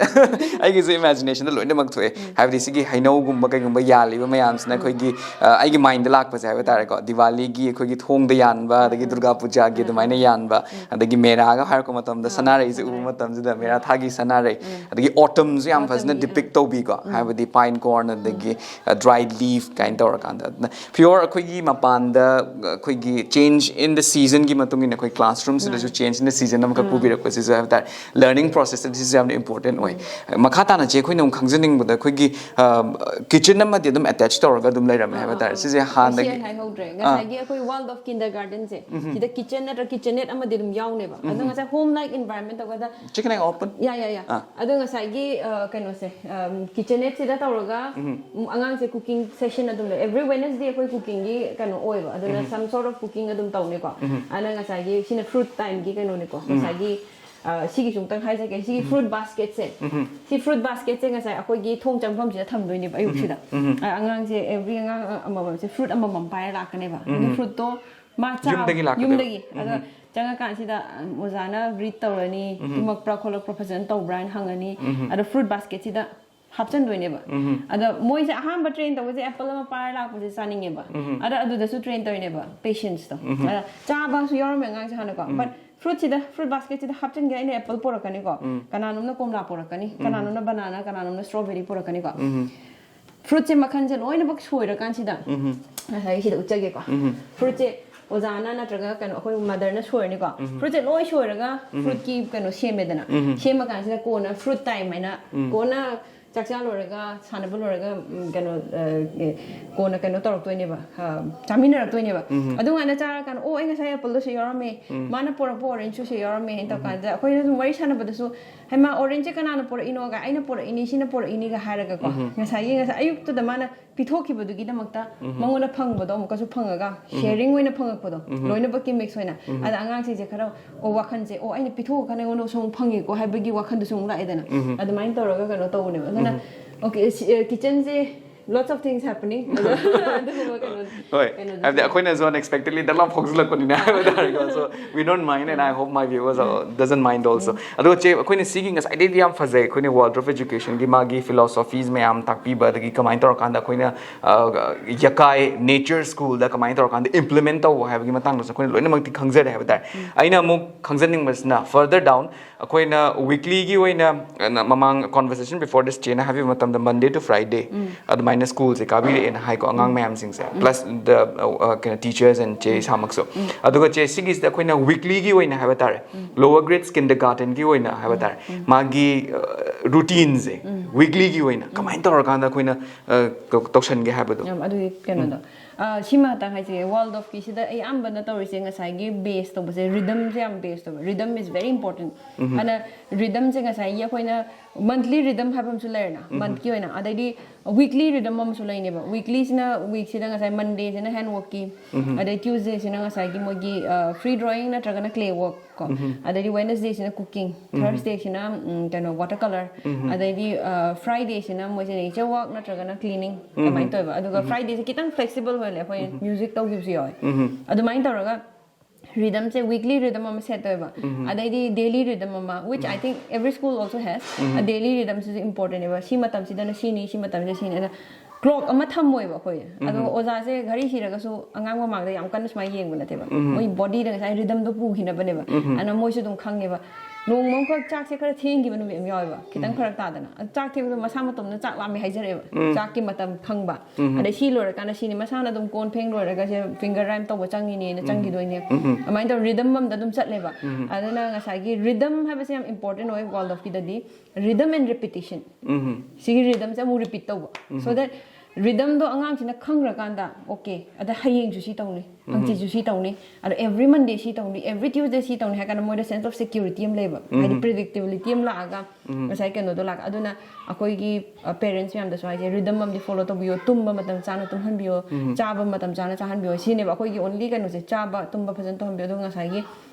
ꯑꯩꯒꯤꯁꯨ imaginationꯗ ꯂꯣꯏꯅꯃꯛ ꯊꯣꯛꯑꯦ꯫ ꯍꯥꯏꯕꯗꯤ ꯁꯤꯒꯤ ꯍꯩꯅꯧꯒꯨꯝꯕ ꯀꯩꯒꯨꯝꯕ ꯌꯥꯜꯂꯤꯕ ꯃꯌꯥꯝꯁꯤꯅ ꯑꯩꯈꯣꯏꯒꯤ, ꯑ, ꯑꯩꯒꯤ mindꯗ ꯂꯥꯛꯄꯁꯦ ꯍꯥꯏꯕ ꯇꯥꯔꯦꯀꯣ, ꯗꯤꯋꯥꯂꯤꯒꯤ ꯑꯩꯈꯣꯏꯒꯤ ꯊꯣꯡꯗ ꯌꯥꯟꯕ, ꯑꯗꯒꯤ ꯗꯨꯔꯒꯥ ꯄꯨꯖꯥꯒꯤ ꯑꯗꯨꯃꯥꯏꯅ ꯌꯥꯟꯕ, ꯑꯗꯒꯤ ꯃꯦꯔꯥꯒ ꯍꯥꯏꯔꯛꯄ ꯃꯇꯝꯗ ꯁꯅꯥꯔꯩꯁꯦ ꯎꯕ ꯃꯇꯝꯁꯤꯗ ꯃꯦꯔꯥ ꯊꯥꯒꯤ ꯁꯅꯥꯔꯩ, ꯑꯗꯒꯤ autumnꯁꯨ ꯌꯥꯝ ꯐꯖꯅ Autumnꯒꯤ, depict ꯇꯧꯕꯤꯀꯣ, ꯍꯥꯏꯕꯗꯤ pine cone ꯑꯗꯒꯤ, ꯑ, dry leaf ꯀꯥꯏꯅ ꯇꯧꯔꯀꯥꯟꯗ꯫ ꯑꯗꯨꯅ pure ꯑꯩꯈꯣꯏꯒꯤ ꯃꯄꯥꯟꯗ, ꯑ, ꯑꯩꯈꯣꯏꯒꯤ change in the seasonꯒꯤ ꯃꯇꯨꯡ ꯏꯟꯅ ꯑꯩꯈꯣꯏ classroomꯁꯤꯗꯁꯨ change in the season ꯑꯃꯈꯛ ꯄꯨꯕꯤꯔꯛꯄꯁꯤꯁꯨ ꯍꯥꯏꯕ ꯇꯥꯔꯦ, learning processꯇꯗꯤ ꯁꯤꯁꯦ ꯌꯥꯝꯅ important ꯑꯣꯏ꯫ ꯃꯈꯥ ꯇꯥꯅ ꯆꯦ, ꯑꯩꯈꯣꯏꯅ ꯑꯃꯨꯛ ꯈꯪꯖꯅꯤꯡꯕꯗ ꯑꯩꯈꯣꯏꯒꯤ, ꯑ, kitchen ꯑꯃꯗꯤ ꯑꯗꯨꯝ attach ꯇꯧꯔꯒ ꯑꯗꯨꯝ ꯂꯩꯔꯝꯃꯦ ꯍꯥꯏꯕ ꯇꯥꯔꯦ꯫ ꯁꯤꯁꯦ ꯍꯥꯟꯅꯗꯒꯤ ꯁꯤ ꯍꯥꯏꯍꯧꯗ꯭ꯔꯦ꯫ ꯉꯁꯥꯏꯒꯤ ꯑꯩꯈꯣꯏ World of Kindergartenꯁꯦ, ꯁꯤꯗ kitchen ꯅꯠꯇ꯭ꯔꯒ kitchenette ꯑꯃꯗꯤ ꯑꯗꯨꯝ ꯌꯥꯎꯅꯦꯕ꯫ ꯑꯗꯣ ꯉꯁꯥꯏ home like environment ꯇꯧꯕꯗ Chicken and open. ꯌꯥ, ꯌꯥ, ꯌꯥ꯫ ꯑꯗꯣ ꯉꯁꯥꯏꯒꯤ, ꯑ, ꯀꯩꯅꯣꯁꯦ, ꯑꯝ, kitchenetteꯁꯤꯗ ꯇꯧꯔꯒ, ꯎꯝ, ꯑꯉꯥꯡꯁꯦ cooking session ꯑꯗꯨꯝ ꯂꯩ꯫ Every Wednesday ꯑꯩꯈꯣꯏ cookingꯒꯤ ꯀꯩꯅꯣ ꯑꯣꯏꯕ, ꯑꯗꯨꯅ some sort of cooking ꯑꯗꯨꯝ ꯇꯧꯅꯤꯀꯣ꯫ ꯑꯗꯨꯅ ꯉꯁꯥꯏꯒꯤ ꯁꯤꯅ fruit timeꯒꯤ ꯀꯩꯅꯣꯅꯤꯀꯣ꯫ ꯉꯁꯥꯏꯒꯤ, ꯑ, ꯁꯤꯒꯤꯁꯨ ꯑꯃꯨꯛꯇꯪ ꯍꯥꯏꯖꯒꯦ꯫ ꯁꯤꯒꯤ fruit basketꯁꯦ, ꯁꯤ fruit basketꯁꯦ ꯉꯁꯥꯏ ꯑꯩꯈꯣꯏꯒꯤ ꯊꯣꯡ ꯆꯪꯐꯝꯁꯤꯗ ꯊꯝꯗꯣꯏꯅꯦꯕ ꯑꯌꯨꯛꯁꯤꯗ꯫ ꯑ, ꯑꯉꯥꯡꯁꯦ every ꯑꯉꯥꯡ ꯑꯃꯃꯝꯁꯦ fruit ꯑꯃꯃꯝ ꯄꯥꯏꯔ ꯂꯥꯛꯀꯅꯦꯕ꯫ ꯑꯗꯨ fruitꯇꯣ ꯃꯥ ꯆꯥ-, ꯌꯨꯝꯗꯒꯤ ꯂꯥꯛꯀꯗꯣꯏꯕ? ꯌꯨꯝꯗꯒꯤ꯫ ꯑꯗꯣ ꯆꯪꯉꯀꯥꯟꯁꯤꯗ, ꯑ, ꯑꯣꯖꯥꯅ read ꯇꯧꯔꯅꯤ, ꯇꯨꯝꯃꯛꯄ꯭ꯔꯥ ꯈꯣꯠꯂꯛꯄ꯭ꯔꯥ ꯐꯖꯅ ꯇꯧꯕ꯭ꯔꯥ ꯍꯥꯏꯅ ꯍꯪꯉꯅꯤ꯫ ꯑꯗꯣ fruit basketꯁꯤꯗ ꯍꯥꯞꯆꯟꯗꯣꯏꯅꯦꯕ꯫ ꯑꯗ ꯃꯣꯏꯁꯦ ꯑꯍꯥꯟꯕ train ꯇꯧꯕꯁꯦ apple ꯑꯃ ꯄꯥꯏꯔ ꯂꯥꯛꯄꯁꯦ ꯆꯥꯅꯤꯡꯉꯦꯕ꯫ ꯑꯗ ꯑꯗꯨꯗꯁꯨ train ꯇꯧꯔꯤꯅꯦꯕ patienceꯇꯣ꯫ ꯑꯗ ꯆꯥꯕꯁꯨ ꯌꯥꯎꯔꯝꯃꯦ ꯑꯉꯥꯡꯁꯦ ꯍꯥꯟꯅꯀꯣ꯫ But ꯐ꯭ꯔꯨꯠꯁꯤꯗ, fruit ꯕꯥꯁꯀꯦꯠꯁꯤꯗ ꯍꯥꯞꯆꯤꯟꯒꯦ꯫ ꯑꯩꯅ ꯑꯦꯄꯜ ꯄꯨꯔꯛꯀꯅꯤꯀꯣ, ꯀꯅꯥꯅꯣꯝꯅ ꯀꯣꯝꯂꯥ ꯄꯨꯔꯛꯀꯅꯤ, ꯀꯅꯥꯅꯣꯝꯅ ꯕꯅꯥꯅꯥ, ꯀꯅꯥꯅꯣꯝꯅ ꯁ꯭ꯇ꯭ꯔꯣꯕꯦꯔꯤ ꯄꯨꯔꯛꯀꯅꯤꯀꯣ꯫ ꯐ꯭ꯔꯨꯠꯁꯦ ꯃꯈꯜꯁꯦ ꯂꯣꯏꯅꯃꯛ ꯁꯣꯏꯔꯀꯥꯟꯁꯤꯗ ꯉꯁꯥꯏꯒꯤ ꯁꯤꯗ ꯎꯠꯆꯒꯦꯀꯣ꯫ ꯐ꯭ꯔꯨꯠꯁꯦ ꯑꯣꯖꯥꯅ ꯅꯠꯇ꯭ꯔꯒ ꯀꯩꯅꯣ ꯑꯩꯈꯣꯏ ꯃꯗꯔꯅ ꯁꯣꯏꯔꯅꯤꯀꯣ꯫ ꯐ꯭ꯔꯨꯠꯁꯦ ꯂꯣꯏ ꯁꯣꯏꯔꯒ ꯐ꯭ꯔꯨꯠꯀꯤ ꯀꯩꯅꯣ ꯁꯦꯝꯃꯦꯗꯅ꯫ ꯁꯦꯝꯃꯀꯥꯟꯁꯤꯗ ꯀꯣꯟꯅ ꯐ꯭ꯔꯨꯠ ꯇꯥꯏꯝ ꯍꯥꯏꯅ ꯀꯣꯟꯅ ꯆꯥꯛ ꯆꯥ ꯂꯣꯏꯔꯒ, ꯁꯥꯟꯅꯕ ꯂꯣꯏꯔꯒ, ꯎꯝ, ꯀꯩꯅꯣ, ꯑ, ꯑꯦ, ꯀꯣꯟꯅ ꯀꯩꯅꯣ ꯇꯧꯔꯛꯇꯣꯏꯅꯦꯕ, ꯑ, ꯆꯥꯃꯤꯟꯅꯔꯛꯇꯣꯏꯅꯦꯕ꯫ ꯑꯗꯨꯀꯥꯟꯗ ꯆꯥꯔꯀꯥꯟꯗ, "ꯑꯣ, ꯑꯩ ꯉꯁꯥꯏ ꯑꯦꯄꯜꯗꯣ ꯁꯤ ꯌꯥꯎꯔꯝꯃꯦ, ꯃꯥꯅ ꯄꯣꯔꯛꯄ ꯑꯣꯔꯦꯟꯖꯁꯨ ꯁꯤ ꯌꯥꯎꯔꯝꯃꯦ" ꯍꯥꯏꯅ ꯇꯧꯀꯥꯟꯗ, ꯑꯩꯈꯣꯏꯅ ꯁꯨꯝ ꯋꯥꯔꯤ ꯁꯥꯟꯅꯕꯗꯁꯨ, "ꯍꯩꯃꯥ, ꯑꯣꯔꯦꯟꯖꯁꯦ ꯀꯅꯥꯅ ꯄꯣꯔꯛꯏꯅꯣꯒ?" "ꯑꯩꯅ ꯄꯣꯔꯛꯏꯅꯤ, ꯁꯤꯅ ꯄꯣꯔꯛꯏꯅꯤꯒ" ꯍꯥꯏꯔꯒꯀꯣ, ꯉꯁꯥꯏꯒꯤ, ꯉꯁꯥꯏ ꯑꯌꯨꯛꯇꯨꯗ ꯃꯥꯅ ꯄꯤꯊꯣꯛꯈꯤꯕꯗꯨꯒꯤꯗꯃꯛꯇ ꯃꯉꯣꯟꯗ ꯐꯪꯕꯗꯣ ꯑꯃꯨꯛꯀꯁꯨ ꯐꯪꯉꯒ, ꯁꯦꯌꯔꯤꯡ ꯑꯣꯏꯅ ꯐꯪꯉꯛꯄꯗꯣ, ꯂꯣꯏꯅꯃꯛꯀꯤ ꯃꯤꯛꯁ ꯑꯣꯏꯅ꯫ ꯑꯗ ꯑꯉꯥꯡꯁꯤꯡꯁꯦ ꯈꯔ, "ꯑꯣ, ꯋꯥꯈꯜꯁꯦ, ꯑꯣ, ꯑꯩꯅ ꯄꯤꯊꯣꯛꯑꯀꯥꯟꯗ ꯑꯩꯉꯣꯟꯗꯁꯨ ꯑꯃꯨꯛ ꯐꯪꯉꯦꯀꯣ" ꯍꯥꯏꯕꯒꯤ ꯋꯥꯈꯜꯗꯨꯁꯨ ꯑꯃꯨꯛ ꯂꯥꯛꯑꯦꯗꯅ꯫ ꯑꯗꯨꯃꯥꯏꯅ ꯇꯧꯔꯒ ꯀꯩꯅꯣ ꯇꯧꯕꯅꯦꯕ꯫ ꯑꯗꯨꯅ, ꯑꯣꯀꯦ, ꯁꯤ, ꯑ, ꯀꯤꯆꯟꯁꯦ lots of things happening꯫ ꯑꯗꯨꯒꯨꯝꯕ ꯀꯩꯅꯣ, ꯍꯣꯏ꯫ ꯀꯩꯅꯣꯗꯨꯁꯨ ꯍꯥꯏꯕꯗꯤ ꯑꯩꯈꯣꯏꯅꯁꯨ unexpectedly ꯗꯛ ꯂꯥꯎ ꯐꯥꯎꯖꯤꯜꯂꯛꯄꯅꯤꯅ ꯍꯥꯏꯕ ꯇꯥꯔꯦꯀꯣ꯫ So we don't mind, and I hope my viewers uh, doesn't mind also. ꯑꯗꯨꯒ ꯆꯦ, ꯑꯩꯈꯣꯏꯅ ꯁꯤꯒꯤ ꯉꯁꯥꯏꯗꯩꯗꯤ ꯌꯥꯝ ꯐꯖꯩ, ꯑꯩꯈꯣꯏꯅ World of Educationꯒꯤ ꯃꯥꯒꯤ philosophies ꯃꯌꯥꯝ ꯇꯥꯛꯄꯤꯕ, ꯑꯗꯒꯤ ꯀꯃꯥꯏꯅ ꯇꯧꯔꯀꯥꯟꯗ ꯑꯩꯈꯣꯏꯅ, ꯑ, ꯌꯀꯥꯏ nature schoolꯗ ꯀꯃꯥꯏꯅ ꯇꯧꯔꯀꯥꯟꯗ implement ꯇꯧꯕ ꯍꯥꯏꯕꯒꯤ ꯃꯇꯥꯡꯗꯁꯨ ꯑꯩꯈꯣꯏꯅ ꯂꯣꯏꯅꯃꯛꯇꯤ ꯈꯪꯖꯔꯦ ꯍꯥꯏꯕ ꯇꯥꯔꯦ꯫ ꯑꯩꯅ ꯑꯃꯨꯛ ꯈꯪꯖꯅꯤꯡꯕꯁꯤꯅ, further down, ꯑꯩꯈꯣꯏꯅ weeklyꯒꯤ ꯑꯣꯏꯅ, ꯑ, ꯃꯃꯥꯡ, conversation before this ꯆꯦꯅ ꯍꯥꯏꯕꯤꯕ ꯃꯇꯝꯗ Monday to Friday ꯑꯗꯨꯃꯥꯏꯅ schoolꯁꯦ ꯀꯥꯕꯤꯔꯛꯑꯦꯅ ꯍꯥꯏꯀꯣ, ꯑꯉꯥꯡ ꯃꯌꯥꯝꯁꯤꯡꯁꯦ, plus the, uh, uh, ꯀꯩꯅꯣ, teachers and ꯆꯦ ꯏꯁꯥꯃꯛꯁꯨ꯫ ꯑꯗꯨꯒ ꯆꯦ, ꯁꯤꯒꯤꯁꯤꯗ ꯑꯩꯈꯣꯏꯅ weeklyꯒꯤ ꯑꯣꯏꯅ ꯍꯥꯏꯕ ꯇꯥꯔꯦ, lower grades kindergartenꯒꯤ ꯑꯣꯏꯅ ꯍꯥꯏꯕ ꯇꯥꯔꯦ, ꯃꯥꯒꯤ, ꯑ, routineꯁꯦ weeklyꯒꯤ ꯑꯣꯏꯅ ꯀꯃꯥꯏꯅ ꯇꯧꯔꯀꯥꯟꯗ ꯑꯩꯈꯣꯏꯅ, ꯑ, ꯇꯧ-, ꯇꯧꯁꯟꯒꯦ ꯍꯥꯏꯕꯗꯣ? ꯌꯥꯝ ꯑꯗꯨꯒꯤ ꯀꯩꯅꯣꯗꯣ, ꯑ, ꯁꯤꯃ ꯈꯛꯇꯪ ꯍꯥꯏꯖꯒꯦ꯫ World of Kidsꯁꯤꯗ ꯑꯌꯥꯝꯕꯅ ꯇꯧꯔꯤꯁꯦ ꯉꯁꯥꯏꯒꯤ base ꯇꯧꯕꯁꯦ, rhythmꯁꯦ ꯌꯥꯝ base ꯇꯧꯕ꯫ Rhythm is very important꯫ ꯑꯗꯨꯅ rhythmꯁꯦ ꯉꯁꯥꯏꯒꯤ ꯑꯩꯈꯣꯏꯅ monthly rhythm ꯍꯥꯏꯕ ꯑꯃꯁꯨ ꯂꯩꯔꯦꯅ, monthꯀꯤ ꯑꯣꯏꯅ, ꯑꯗꯩꯗꯤ weekly rhythm ꯑꯃꯁꯨ ꯂꯩꯅꯦꯕ꯫ Weeklyꯁꯤꯅ, weekꯁꯤꯗ ꯉꯁꯥꯏ Mondayꯁꯤꯅ hand workꯀꯤ, ꯑꯗꯩ Tuesdayꯁꯤꯅ ꯉꯁꯥꯏꯒꯤ ꯃꯣꯏꯒꯤ, ꯑ, free drawing ꯅꯠꯇ꯭ꯔꯒꯅ clay work ꯀꯣ, ꯑꯗꯩꯗꯤ Wednesdayꯁꯤꯅ cooking, Thursdayꯁꯤꯅ, ꯎꯝ, ꯀꯩꯅꯣ, water color, ꯑꯗꯩꯗꯤ, ꯑ, Fridayꯁꯤꯅ ꯃꯣꯏꯁꯦ nature walk ꯅꯠꯇ꯭ꯔꯒꯅ cleaning, ꯑꯗꯨꯃꯥꯏꯅ ꯇꯧꯋꯦꯕ꯫ ꯑꯗꯨꯒ Fridayꯁꯦ ꯈꯤꯇꯪ flexible ꯑꯣꯏꯍꯜꯂꯦ, ꯑꯩꯈꯣꯏ music ꯇꯧꯈꯤꯕꯁꯨ ꯌꯥꯎꯋꯦ꯫ ꯑꯗꯨꯃꯥꯏꯅ ꯇꯧꯔꯒ rhythmꯁꯦ weekly rhythm ꯑꯃ set ꯇꯧꯋꯦꯕ, ꯑꯗꯩꯗꯤ daily rhythm ꯑꯃ, which I think every school also has꯫ ꯑ, daily rhythmꯁꯤꯁꯨ important ꯑꯣꯏꯕ, ꯁꯤ ꯃꯇꯝꯁꯤꯗꯅ ꯁꯤꯅꯤ, ꯁꯤ ꯃꯇꯝꯁꯤꯗ ꯁꯤꯅꯤ꯫ ꯑꯗ ꯀ꯭ꯂꯣꯛ ꯑꯃ ꯊꯝꯃꯣꯏꯕ ꯑꯩꯈꯣꯏ꯫ ꯑꯗꯣ ꯑꯣꯖꯥꯁꯦ ꯘꯔꯤ ꯁꯤꯔꯒꯁꯨ ꯑꯉꯥꯡ ꯃꯃꯥꯡꯗ ꯌꯥꯝ ꯀꯟꯅ ꯁꯨꯃꯥꯏꯅ ꯌꯦꯡꯕ ꯅꯠꯇꯦꯕ꯫ ꯃꯣꯏ ꯕꯣꯗꯤꯗ ꯉꯁꯥꯏ ꯔꯤꯗꯝꯗꯣ ꯄꯨꯈꯤꯅꯕꯅꯦꯕ꯫ ꯑꯗꯨꯅ ꯃꯣꯏꯁꯨ ꯑꯗꯨꯝ ꯈꯪꯉꯦꯕ, ꯅꯣꯡꯃ ꯑꯃꯈꯛ ꯆꯥꯛꯁꯦ ꯈꯔ ꯊꯦꯡꯈꯤꯕ ꯅꯨꯃꯤꯠ ꯑꯃ ꯌꯥꯎꯋꯦꯕ, ꯈꯤꯇꯪ ꯐꯔꯛ ꯇꯥꯗꯅ꯫ ꯑꯗꯨ ꯆꯥꯛ ꯊꯦꯡꯕꯗꯣ ꯃꯁꯥ ꯃꯇꯣꯝꯅ ꯆꯥꯛ ꯂꯥꯝꯃꯦ ꯍꯥꯏꯖꯔꯛꯑꯦꯕ, ꯆꯥꯛꯀꯤ ꯃꯇꯝ ꯈꯪꯕ꯫ ꯑꯗꯩ ꯁꯤ ꯂꯣꯏꯔꯀꯥꯟꯗ ꯁꯤꯅꯤ, ꯃꯁꯥꯅ ꯑꯗꯨꯝ ꯀꯣꯟ ꯐꯦꯡ ꯂꯣꯏꯔꯒ ꯁꯦ ꯐꯤꯡꯒꯔ ꯔꯥꯏꯝ ꯇꯧꯕ ꯆꯪꯉꯤꯅꯦꯅ ꯆꯪꯈꯤꯗꯣꯏꯅꯦ꯫ ꯑꯗꯨꯃꯥꯏꯅ ꯇꯧꯔ ꯔꯤꯗꯝ ꯑꯃꯗ ꯑꯗꯨꯝ ꯆꯠꯂꯦꯕ꯫ ꯑꯗꯨꯅ ꯉꯁꯥꯏꯒꯤ ꯔꯤꯗꯝ ꯍꯥꯏꯕꯁꯦ ꯌꯥꯝ ꯏꯝꯄꯣꯔꯇꯦꯟ ꯑꯣꯏ ꯋꯥꯜꯗꯣꯐꯀꯤꯗꯗꯤ꯫ Rhythm and repetition, ꯁꯤꯒꯤ ꯔꯤꯗꯝꯁꯦ ꯑꯃꯨꯛ ꯔꯤꯄꯤꯠ ꯇꯧꯕ, so that ꯔꯤꯗꯝꯗꯣ ꯑꯉꯥꯡꯁꯤꯅ ꯈꯪꯈ꯭ꯔꯀꯥꯟꯗ, ꯑꯣꯀꯦ, ꯑꯗ ꯍꯌꯦꯡꯁꯨ ꯁꯤ ꯇꯧꯅꯤ, ꯍꯪꯆꯤꯠꯁꯨ ꯁꯤ ꯇꯧꯅꯤ, ꯑꯗꯣ every Monday ꯁꯤ ꯇꯧꯅꯤ, every Tuesday ꯁꯤ ꯇꯧꯅꯤ ꯍꯥꯏ ꯀꯥꯟꯗ ꯃꯣꯏꯗ ꯁꯦꯟꯁ ꯑꯣꯐ ꯁꯦꯀ꯭ꯌꯨꯔꯤꯇꯤ ꯑꯃ ꯂꯩꯕ, ꯍꯥꯏꯗꯤ ꯄ꯭ꯔꯤꯗꯤꯛꯇꯦꯕꯤꯂꯤꯇꯤ ꯑꯃ ꯂꯥꯛꯑꯒ ꯉꯁꯥꯏ ꯀꯩꯅꯣꯗꯣ ꯂꯥꯛ ꯑꯗꯨꯅ ꯑꯩꯈꯣꯏꯒꯤ ꯄꯦꯔꯦꯟꯁ ꯃꯌꯥꯝꯗꯁꯨ ꯍꯥꯏꯁꯦ, ꯔꯤꯗꯝ ꯑꯃꯗꯤ ꯐꯣꯂꯣ ꯇꯧꯕꯤꯌꯣ, ꯇꯨꯝꯕ ꯃꯇꯝ ꯆꯥꯅ ꯇꯨꯝꯍꯟꯕꯤꯌꯣ, ꯆꯥꯕ ꯃꯇꯝ ꯆꯥꯅ ꯆꯥꯍꯟꯕꯤꯌꯣ, ꯁꯤꯅꯦꯕ ꯑꯩꯈꯣꯏꯒꯤ ꯑꯣꯟꯂꯤ ꯀꯩꯅꯣꯁꯦ꯫ ꯆꯥꯕ ꯇꯨꯝꯕ ꯐꯖꯅ ꯇꯧꯍꯟꯕꯤꯌꯣ꯫ ꯑꯗꯣ ꯉꯁꯥꯏꯒꯤ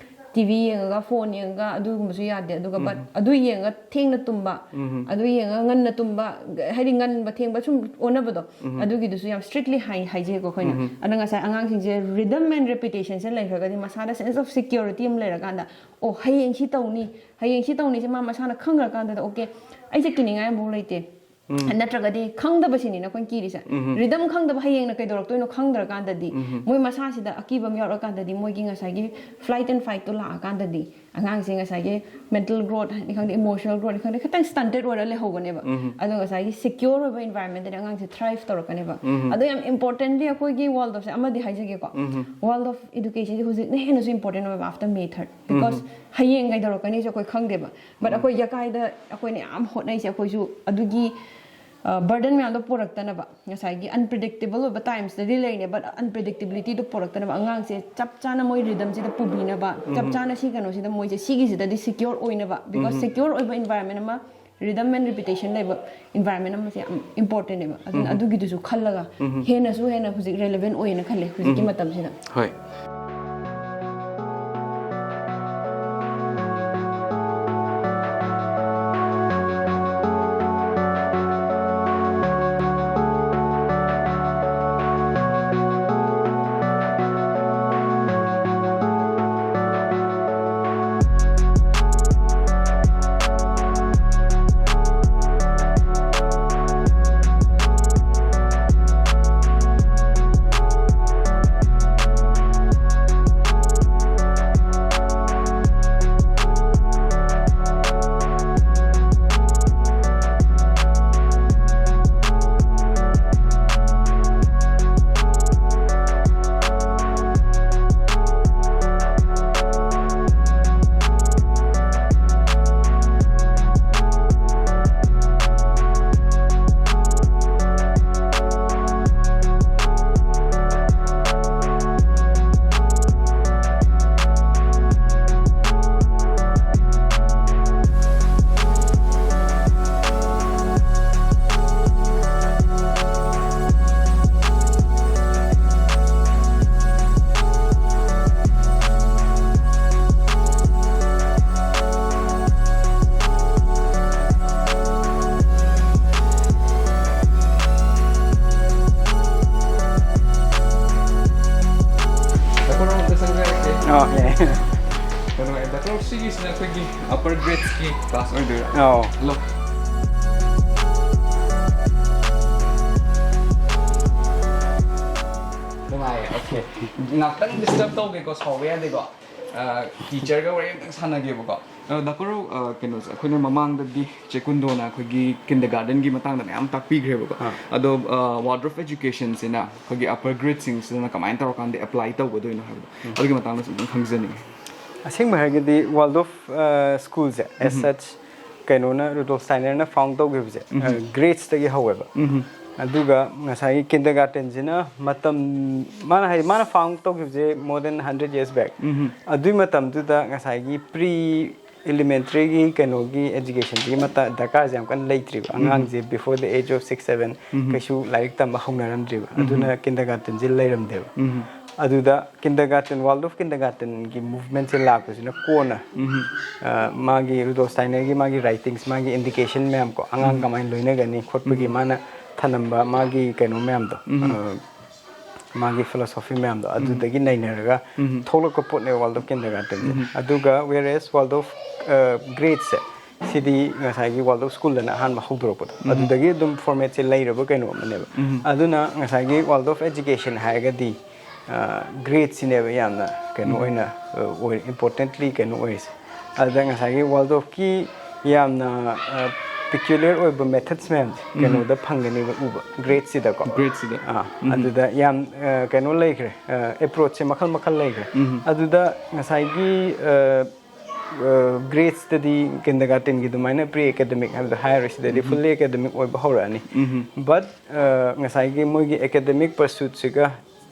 ꯇꯤꯚꯤ ꯌꯦꯡꯉꯒ, ꯐꯣꯟ ꯌꯦꯡꯉꯒ, ꯑꯗꯨꯒꯨꯝꯕꯁꯨ ꯌꯥꯗꯦ꯫ ꯑꯗꯨꯒ ꯕꯠ ꯑꯗꯨ ꯌꯦꯡꯉꯒ ꯊꯦꯡꯅ ꯇꯨꯝꯕ, ꯑꯗꯨ ꯌꯦꯡꯉꯒ ꯉꯟꯅ ꯇꯨꯝꯕ, ꯍꯥꯏꯗꯤ ꯉꯟꯕ ꯊꯦꯡꯕ ꯁꯨꯝ ꯑꯣꯟꯅꯕꯗꯣ, ꯑꯗꯨꯒꯤꯗꯨꯁꯨ ꯌꯥꯝ ꯁ꯭ꯇꯔꯤꯛꯂꯤ ꯍꯥꯏ ꯍꯥꯏꯖꯩꯀꯣ ꯑꯩꯈꯣꯏꯅ꯫ ꯑꯗꯣ ꯉꯁꯥꯏ ꯑꯉꯥꯡꯁꯤꯡꯁꯦ ꯔꯤꯗꯝ ꯑꯦꯟ ꯔꯤꯄꯤꯇꯦꯁꯟꯁꯦ ꯂꯩꯈ꯭ꯔꯒꯗꯤ, ꯃꯁꯥꯗ ꯁꯦꯟꯁ ꯑꯣꯐ ꯁꯦꯀ꯭ꯌꯨꯔꯤꯇꯤ ꯑꯃ ꯂꯩꯔꯀꯥꯟꯗ, ꯑꯣ, ꯍꯌꯦꯡ ꯁꯤ ꯇꯧꯅꯤ, ꯍꯌꯦꯡ ꯁꯤ ꯇꯧꯅꯤꯁꯦ ꯃꯥ ꯃꯁꯥꯅ ꯈꯪꯈ꯭ꯔꯀꯥꯟꯗꯗ, ꯑꯣꯀꯦ, ꯑꯩꯁꯦ ꯀꯤꯅꯤꯡꯉꯥꯏ ꯑꯃꯐꯥꯎ ꯂꯩꯇꯦ꯫ ꯅꯠꯇ꯭ꯔꯒꯗꯤ ꯈꯪꯗꯕꯁꯤꯅꯤꯅ ꯑꯩꯈꯣꯏꯅ ꯀꯤꯔꯤꯁꯦ꯫ ꯔꯤꯗꯝ ꯈꯪꯗꯕ, ꯍꯌꯦꯡꯅ ꯀꯩꯗꯧꯔꯛꯇꯣꯏꯅꯣ ꯈꯪꯗ꯭ꯔꯀꯥꯟꯗꯗꯤ, ꯃꯣꯏ ꯃꯁꯥꯁꯤꯗ ꯑꯀꯤꯕ ꯑꯃ ꯌꯥꯎꯔꯛꯑꯀꯥꯟꯗꯗꯤ, ꯃꯣꯏꯒꯤ ꯉꯁꯥꯏꯒꯤ ꯐ꯭ꯂꯥꯏꯠ ꯑꯦꯟ ꯐꯥꯏꯠꯇꯣ ꯂꯥꯛꯑꯀꯥꯟꯗꯗꯤ, ꯑꯉꯥꯡꯁꯦ ꯉꯁꯥꯏꯒꯤ ꯃꯦꯟꯇꯦꯜ ꯒ꯭ꯔꯣꯠꯅꯤ ꯈꯪꯗꯦ, ꯏꯃꯣꯁꯅꯦꯜ ꯒ꯭ꯔꯣꯠꯅꯤ ꯈꯪꯗꯦ, ꯈꯤꯇꯪ ꯁ꯭ꯇꯟꯇꯦꯠ ꯑꯣꯏꯔ ꯂꯩꯍꯧꯒꯅꯦꯕ꯫ ꯑꯗꯣ ꯉꯁꯥꯏꯒꯤ ꯁꯦꯀ꯭ꯌꯣꯔ ꯑꯣꯏꯕ ꯏꯟꯚꯥꯏꯔꯣꯟꯃꯦꯟꯇꯗꯤ ꯑꯉꯥꯡꯁꯦ ꯊ꯭ꯔꯥꯏꯚ ꯇꯧꯔꯛꯀꯅꯦꯕ꯫ ꯑꯗꯣ ꯌꯥꯝ ꯏꯝꯄꯣꯔꯇꯦꯟꯂꯤ ꯑꯩꯈꯣꯏꯒꯤ ꯋꯥꯔꯜꯗ ꯑꯣꯐꯁꯦ ꯑꯃꯗꯤ ꯍꯥꯏꯖꯒꯦꯀꯣ, ꯋꯥꯔꯜꯗ ꯑꯣꯐ ꯏꯗꯨꯀꯦꯁꯟꯁꯦ ꯍꯧꯖꯤꯛꯅ ꯍꯦꯟꯅꯁꯨ ꯏꯝꯄꯣꯔꯇꯦꯟ ꯑꯣꯏꯕ ꯑꯥꯐꯇꯔ ꯃꯦ ꯊꯥꯔꯠ, ꯕꯤꯀꯣꯁ ꯍꯌꯦꯡ ꯀꯩꯗꯧꯔꯛꯀꯅꯤꯁꯦ ꯑꯩꯈꯣꯏ ꯈꯪꯗꯦꯕ꯫ ꯕꯠ ꯑꯩꯈꯣꯏ ꯌꯀꯥꯏꯗ ꯑꯩꯈꯣꯏꯅ ꯌꯥꯝ ꯍꯣꯠꯅꯩꯁꯦ, ꯑꯩꯈꯣꯏꯁꯨ ꯑꯗꯨꯒꯤ ꯕꯔꯗꯟ ꯃꯌꯥꯝꯗꯣ ꯄꯨꯔꯛꯇꯅꯕ꯫ ꯉꯁꯥꯏꯒꯤ ꯑꯟꯄ꯭ꯔꯤꯗꯤꯛꯇꯦꯕꯜ ꯑꯣꯏꯕ ꯇꯥꯏꯝꯁꯇꯗꯤ ꯂꯩꯔꯤꯅꯦ, ꯕꯠ ꯑꯟꯄ꯭ꯔꯤꯗꯤꯛꯇꯦꯕꯤꯂꯤꯇꯤꯗꯣ ꯄꯨꯔꯛꯇꯅꯕ, ꯑꯉꯥꯡꯁꯦ ꯆꯞ ꯆꯥꯅ ꯃꯣꯏ ꯔꯤꯗꯝꯁꯤꯗ ꯄꯨꯕꯤꯅꯕ, ꯆꯞ ꯆꯥꯅ ꯁꯤ ꯀꯩꯅꯣꯁꯤꯗ ꯃꯣꯏꯁꯦ ꯁꯤꯒꯤꯁꯤꯗꯗꯤ ꯁꯦꯀ꯭ꯌꯣꯔ ꯑꯣꯏꯅꯕ, ꯕꯤꯀꯣꯁ ꯁꯦꯀ꯭ꯌꯣꯔ ꯑꯣꯏꯕ ꯏꯟꯚꯥꯏꯔꯣꯟꯃꯦꯟ ꯑꯃ, ꯔꯤꯗꯝ ꯑꯦꯟ ꯔꯤꯄꯤꯇꯦꯁꯟ ꯂꯩꯕ ꯏꯟꯚꯥꯏꯔꯣꯟꯃꯦꯟ ꯑꯃꯁꯦ ꯌꯥꯝ ꯏꯝꯄꯣꯔꯇꯦꯟꯅꯦꯕ꯫ ꯑꯗꯨꯅ ꯑꯗꯨꯒꯤꯗꯨꯁꯨ ꯈꯜꯂꯒ ꯍꯦꯟꯅꯁꯨ ꯍꯦꯟꯅ ꯍꯧꯖꯤꯛ ꯔꯦꯂꯦꯚꯦꯟ ꯑꯣꯏꯌꯦꯅ ꯈꯜꯂꯦ ꯍꯧꯖꯤꯛꯀꯤ ꯃꯇꯝꯁꯤꯗ꯫ ꯍꯣꯏ꯫ ꯀꯩꯅꯣ, ꯗꯥꯛꯇꯔ, ꯁꯤꯒꯤꯁꯤꯅ ꯑꯩꯈꯣꯏꯒꯤ ꯑꯄꯔ ꯒ꯭ꯔꯦꯗꯁꯀꯤ ꯀ꯭ꯂꯥꯁ ꯑꯣꯏꯗꯣꯏꯔꯥ? ꯑꯧ꯫ ꯍꯜꯂꯣ꯫ ꯅꯨꯡꯉꯥꯏꯌꯦ꯫ ꯑꯣꯀꯦ, ꯉꯥꯛꯇꯪ ꯗꯤꯁꯇꯔꯕ ꯇꯧꯒꯦꯀꯣ, ꯁꯥꯎꯕ ꯌꯥꯗꯦꯀꯣ꯫ ꯇꯤꯆꯔꯒ ꯋꯥꯔꯤ ꯑꯝꯇꯪ ꯁꯥꯟꯅꯒꯦꯕꯀꯣ꯫ ꯑ, ꯗꯥꯛꯇꯔ, ꯑ, ꯀꯩꯅꯣꯁꯦ, ꯑꯩꯈꯣꯏꯅ ꯃꯃꯥꯡꯗꯗꯤ ꯆꯦ ꯀꯨꯟꯗꯣꯅ ꯑꯩꯈꯣꯏꯒꯤ ꯀꯤꯟꯗꯔ ꯒꯥꯔꯗꯦꯟꯒꯤ ꯃꯇꯥꯡꯗ ꯃꯌꯥꯝ ꯇꯥꯛꯄꯤꯈ꯭ꯔꯦꯕꯀꯣ꯫ ꯑꯥ꯫ ꯑꯗꯣ, ꯑ, ꯋꯥꯔꯜꯗ ꯑꯣꯐ ꯑꯦꯖꯨꯀꯦꯁꯟꯁꯤꯅ ꯑꯩꯈꯣꯏꯒꯤ ꯑꯄꯔ ꯒ꯭ꯔꯦꯗꯁꯤꯡꯁꯤꯗꯅ ꯀꯃꯥꯏꯅ ꯇꯧꯔꯀꯥꯟꯗ ꯑꯦꯄ꯭ꯂꯥꯏ ꯇꯧꯒꯗꯣꯏꯅꯣ ꯍꯥꯏꯕꯗꯣ, ꯑꯗꯨꯒꯤ ꯃꯇꯥꯡꯗꯁꯨ ꯑꯝꯇꯪ ꯈꯪꯖꯅꯤꯡꯉꯤ꯫ ꯑꯁꯦꯡꯕ ꯍꯥꯏꯔꯒꯗꯤ, ꯋꯥꯜꯗꯣꯐ ꯁ꯭ꯀꯨꯜꯁꯦ ꯑꯦꯁ ꯁꯆ ꯀꯩꯅꯣꯅ, ꯔꯨꯗꯣꯜꯐ ꯁ꯭ꯇꯥꯏꯅꯔꯅ ꯐꯥꯎꯟ ꯇꯧꯈꯤꯕꯁꯦ ꯒ꯭ꯔꯦꯗꯁꯇꯒꯤ ꯍꯧꯋꯦꯕ꯫ ꯑꯗꯨꯒ ꯉꯁꯥꯏꯒꯤ ꯀꯤꯟꯗꯔ ꯒꯥꯔꯗꯦꯟꯁꯤꯅ ꯃꯇꯝ, ꯃꯥꯅ ꯍꯥꯏꯗꯤ, ꯃꯥꯅ found ꯇꯧꯈꯤꯕꯁꯦ more than hundred years back꯫ ꯑꯗꯨꯏ ꯃꯇꯝꯗꯨꯗ ꯉꯁꯥꯏꯒꯤ ꯄ꯭ꯔꯤ ꯏꯂꯤꯃꯦꯟꯇ꯭ꯔꯤꯒꯤ ꯀꯩꯅꯣꯒꯤ ꯑꯦꯖꯨꯀꯦꯁꯟꯒꯤ ꯃꯇꯥꯡ ꯗꯔꯀꯥꯔꯁꯦ ꯌꯥꯝ ꯀꯟꯅ ꯂꯩꯇ꯭ꯔꯤꯕ꯫ ꯑꯉꯥꯡꯁꯦ before the age of six seven ꯀꯩꯁꯨ ꯂꯥꯏꯔꯤꯛ ꯇꯝꯕ ꯍꯧꯅꯔꯝꯗ꯭ꯔꯤꯕ꯫ ꯑꯗꯨꯅ ꯀꯤꯟꯗꯔ ꯒꯥꯔꯗꯦꯟꯁꯦ ꯂꯩꯔꯝꯗꯦꯕ꯫ ꯑꯗꯨꯗ ꯀꯤꯟꯗꯔ ꯒꯥꯔꯗꯦꯟ, ꯋꯥꯜꯗꯣꯐ ꯀꯤꯟꯗꯔ ꯒꯥꯔꯗꯦꯟꯒꯤ ꯃꯨꯚꯃꯦꯟꯁꯦ ꯂꯥꯛꯄꯁꯤꯅ ꯀꯣꯟꯅ, ꯑ, ꯃꯥꯒꯤ ꯔꯨꯗꯣꯜꯐ ꯁ꯭ꯇꯥꯏꯅꯔꯒꯤ ꯃꯥꯒꯤ ꯔꯥꯏꯇꯤꯡꯁ, ꯃꯥꯒꯤ ꯏꯟꯗꯤꯀꯦꯁꯟ ꯃꯌꯥꯝ ꯀꯣ, ꯑꯉꯥꯡ ꯀꯃꯥꯏꯅ ꯂꯣꯏꯅꯒꯅꯤ ꯈꯣꯠꯄꯒꯤ ꯃꯥꯅ ꯊꯅꯝꯕ ꯃꯥꯒꯤ ꯀꯩꯅꯣ ꯃꯌꯥꯝꯗꯣ, ꯑ, ꯃꯥꯒꯤ ꯐꯤꯂꯣꯁꯣꯐꯤ ꯃꯌꯥꯝꯗꯣ ꯑꯗꯨꯗꯒꯤ ꯅꯩꯅꯔꯒ ꯊꯣꯛꯂꯛꯄ ꯄꯣꯠꯅꯦꯕ ꯋꯥꯜꯗꯣꯐ ꯀꯤꯟꯗꯔ ꯒꯥꯔꯗꯦꯟꯁꯦ꯫ ꯑꯗꯨꯒ whereas ꯋꯥꯜꯗꯣꯐ ꯒ꯭ꯔꯦꯗꯁꯦ, ꯁꯤꯗꯤ ꯉꯁꯥꯏꯒꯤ ꯋꯥꯜꯗꯣꯐ ꯁ꯭ꯀꯨꯜꯗꯅ ꯑꯍꯥꯟꯕ ꯍꯧꯗꯣꯔꯛꯄꯗꯣ, ꯑꯗꯨꯗꯒꯤ ꯑꯗꯨꯝ ꯐꯣꯔꯃꯦꯠꯁꯦ ꯂꯩꯔꯕ ꯀꯩꯅꯣ ꯑꯃꯅꯦꯕ꯫ ꯑꯗꯨꯅ ꯉꯁꯥꯏꯒꯤ ꯋꯥꯜꯗꯣꯐ ꯑꯦꯖꯨꯀꯦꯁꯟ ꯍꯥꯏꯔꯒꯗꯤ, ꯑ, ꯒ꯭ꯔꯦꯗꯁꯤꯅꯦꯕ ꯌꯥꯝꯅ ꯀꯩꯅꯣ ꯑꯣꯏꯅ, ꯑ, ꯑꯣꯏ, ꯏꯝꯄꯣꯔꯇꯦꯟꯠꯂꯤ ꯀꯩꯅꯣ ꯑꯣꯏꯔꯤꯁꯦ꯫ ꯑꯗꯨꯗ ꯉꯁꯥꯏꯒꯤ ꯋꯥꯜꯗꯣꯐꯀꯤ ꯌꯥꯝꯅ, ꯑ, ꯄꯤꯀ꯭ꯌꯨꯂꯔ ꯑꯣꯏꯕ ꯃꯦꯊꯠꯁ ꯃꯌꯥꯝꯁꯦ ꯀꯩꯅꯣꯗ ꯐꯪꯒꯅꯦꯕ, ꯎꯕ, ꯒ꯭ꯔꯦꯗꯁꯤꯗꯀꯣ꯫ ꯒ꯭ꯔꯦꯗꯁꯤꯗ꯫ ꯑꯥ, ꯑꯗꯨꯗ ꯌꯥꯝ, ꯑ, ꯀꯩꯅꯣ ꯂꯩꯈ꯭ꯔꯦ, ꯑꯦꯄ꯭ꯔꯣꯆꯁꯦ ꯃꯈꯜ ꯃꯈꯜ ꯂꯩꯈ꯭ꯔꯦ꯫ ꯑꯗꯨꯗ ꯉꯁꯥꯏꯒꯤ, ꯑ, ꯑ, ꯒ꯭ꯔꯦꯗꯁꯇꯗꯤ ꯀꯤꯟꯗꯔ ꯒꯥꯔꯗꯦꯟꯒꯤ ꯑꯗꯨꯃꯥꯏꯅ ꯄ꯭ꯔꯤ ꯑꯦꯀꯥꯗꯃꯤꯛ ꯍꯥꯏꯕꯗꯣ ꯍꯥꯏꯔꯣꯏ, ꯁꯤꯗꯗꯤ ꯐꯨꯜꯂꯤ ꯑꯦꯀꯥꯗꯃꯤꯛ ꯑꯣꯏꯕ ꯍꯧꯔꯛꯑꯅꯤ꯫ ꯕꯠ, ꯑ, ꯉꯁꯥꯏꯒꯤ ꯃꯣꯏꯒꯤ ꯑꯦꯀꯥꯗꯃꯤꯛ ꯄꯔꯁꯨꯠꯁꯤꯒ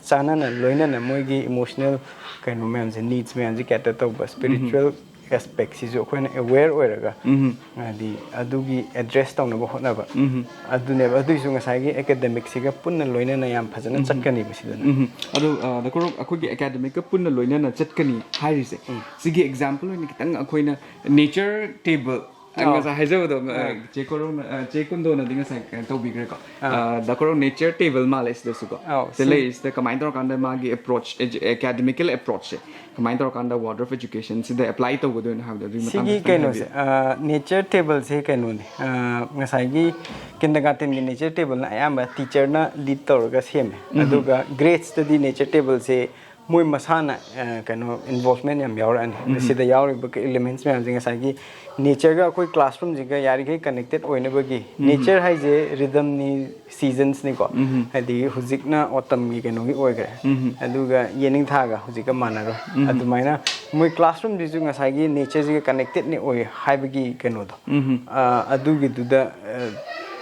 ꯆꯥꯟꯅꯅ ꯂꯣꯏꯅꯅ ꯃꯣꯏꯒꯤ ꯏꯃꯣꯁꯅꯦꯜ ꯀꯩꯅꯣ ꯃꯌꯥꯝꯁꯦ, ꯅꯤꯗꯁ ꯃꯌꯥꯝꯁꯦ ꯀꯦꯇꯔ ꯇꯧꯕ, ꯁ꯭ꯄꯤꯔꯤꯆꯨꯋꯦꯜ ꯑꯦꯁꯄꯦꯛꯁꯤꯁꯨ ꯑꯩꯈꯣꯏꯅ ꯑꯦꯋꯦꯌꯔ ꯑꯣꯏꯔꯒ, ꯍꯥꯏꯗꯤ ꯑꯗꯨꯒꯤ ꯑꯦꯗ꯭ꯔꯦꯁ ꯇꯧꯅꯕ ꯍꯣꯠꯅꯕ꯫ ꯑꯗꯨꯅꯦꯕ꯫ ꯑꯗꯨꯏꯁꯨ ꯉꯁꯥꯏꯒꯤ ꯑꯦꯀꯥꯗꯃꯤꯛꯁꯤꯒ ꯄꯨꯟꯅ ꯂꯣꯏꯅꯅ ꯌꯥꯝ ꯐꯖꯅ ꯆꯠꯀꯅꯤꯕ ꯁꯤꯗꯅ꯫ ꯎꯝ꯫ ꯑꯗꯣ, ꯑ, ꯗꯥ ꯀꯣꯔꯣꯛ, ꯑꯩꯈꯣꯏꯒꯤ ꯑꯦꯀꯥꯗꯃꯤꯛꯀ ꯄꯨꯟꯅ ꯂꯣꯏꯅꯅ ꯆꯠꯀꯅꯤ ꯍꯥꯏꯔꯤꯁꯦ, ꯁꯤꯒꯤ ꯑꯦꯛꯖꯥꯝꯄꯜ ꯑꯣꯏꯅ ꯈꯤꯇꯪ ꯑꯩꯈꯣꯏꯅ ꯅꯦꯆꯔ ꯇꯦꯕꯜ ꯑꯩ ꯉꯁꯥꯏ ꯍꯥꯏꯖꯕꯗꯣ ꯑ, ꯆꯦ ꯀꯣꯔꯧꯅ ꯑ, ꯆꯦ ꯀꯨꯟꯗꯣꯅꯗꯤ ꯉꯁꯥꯏ ꯀꯩꯅꯣ ꯇꯧꯕꯤꯈ꯭ꯔꯦꯀꯣ꯫ ꯑ, ꯗꯥ ꯀꯣꯔꯧ, ꯅꯦꯆꯔ ꯇꯦꯕꯜ ꯃꯥꯜꯂꯦ ꯁꯤꯗꯁꯨꯀꯣ꯫ ꯑꯧ, ꯁꯤꯗ ꯁꯤ ꯂꯩꯔꯤꯁꯤꯗ ꯀꯃꯥꯏꯅ ꯇꯧꯔꯀꯥꯟꯗ ꯃꯥꯒꯤ ꯑꯦꯄ꯭ꯔꯣꯆ, ꯑꯦꯀꯥꯗꯃꯤꯀꯦꯜ ꯑꯦꯄ꯭ꯔꯣꯆꯁꯦ ꯀꯃꯥꯏꯅ ꯇꯧꯔꯀꯥꯟꯗ ꯋꯥꯔꯗ ꯑꯣꯐ ꯑꯦꯖꯨꯀꯦꯁꯟꯁꯤꯗ ꯑꯦꯄ꯭ꯂꯥꯏ ꯇꯧꯒꯗꯣꯏꯅꯣ ꯍꯥꯏꯕꯗꯣ ꯑꯗꯨꯒꯤ ꯃꯇꯥꯡꯗ ꯁꯤꯒꯤ ꯈꯤꯇꯪ ꯀꯩꯅꯣꯁꯦ, ꯍꯥꯏꯕꯤꯌꯨ꯫ ꯅꯦꯆꯔ ꯇꯦꯕꯜꯁꯦ ꯀꯩꯅꯣꯅꯤ꯫ ꯑ, ꯉꯁꯥꯏꯒꯤ ꯀꯤꯟꯗꯔꯒꯥꯔꯇꯦꯟꯒꯤ ꯅꯦꯆꯔ ꯇꯦꯕꯜꯅ ꯑꯌꯥꯝꯕ ꯇꯤꯆꯔꯅ ꯂꯤꯗ ꯇꯧꯔꯒ ꯁꯦꯝꯃꯦ꯫ ꯑꯗꯨꯒ ꯒ꯭ꯔꯦꯗꯁꯇꯗꯤ ꯅꯦꯆꯔ ꯇꯦꯕꯜꯁꯦ ꯃꯣꯏ ꯃꯁꯥꯅ ꯑ, ꯀꯩꯅꯣ ꯏꯟꯚꯣꯜꯚꯃꯦꯟ ꯌꯥꯝ ꯌꯥꯎꯔꯛꯑꯅꯤ꯫ ꯁꯤꯗ ꯌꯥꯎꯔꯤꯕ ꯑꯦꯂꯤꯃꯦꯟꯁ ꯃꯌꯥꯝꯁꯦ ꯉꯁꯥꯏꯒꯤ ꯅꯦꯆꯔꯒ ꯑꯩꯈꯣꯏ ꯀ꯭ꯂꯥꯁꯔꯨꯝꯁꯤꯒ ꯌꯥꯔꯤꯈꯩ ꯀꯅꯦꯛꯇꯦꯠ ꯑꯣꯏꯅꯕꯒꯤ꯫ ꯅꯦꯆꯔ ꯍꯥꯏꯁꯦ ꯔꯤꯗꯝꯅꯤ, ꯁꯤꯖꯟꯁꯅꯤꯀꯣ꯫ ꯍꯥꯏꯗꯤ ꯍꯧꯖꯤꯛꯅ ꯑꯣꯇꯝꯒꯤ ꯀꯩꯅꯣꯒꯤ ꯑꯣꯏꯈ꯭ꯔꯦ꯫ ꯑꯗꯨꯒ ꯌꯦꯅꯤꯡꯊꯥꯒ ꯍꯧꯖꯤꯛꯀ ꯃꯥꯟꯅꯔꯣꯏ꯫ ꯑꯗꯨꯃꯥꯏꯅ ꯃꯣꯏ ꯀ꯭ꯂꯥꯁꯔꯨꯝꯁꯤꯁꯨ ꯉꯁꯥꯏꯒꯤ ꯅꯦꯆꯔꯁꯤꯒ ꯀꯅꯦꯛꯇꯦꯠꯅꯤ ꯑꯣꯏ ꯍꯥꯏꯕꯒꯤ ꯀꯩꯅꯣꯗꯣ꯫ ꯑ, ꯑꯗꯨꯒꯤꯗꯨꯗ ꯑ,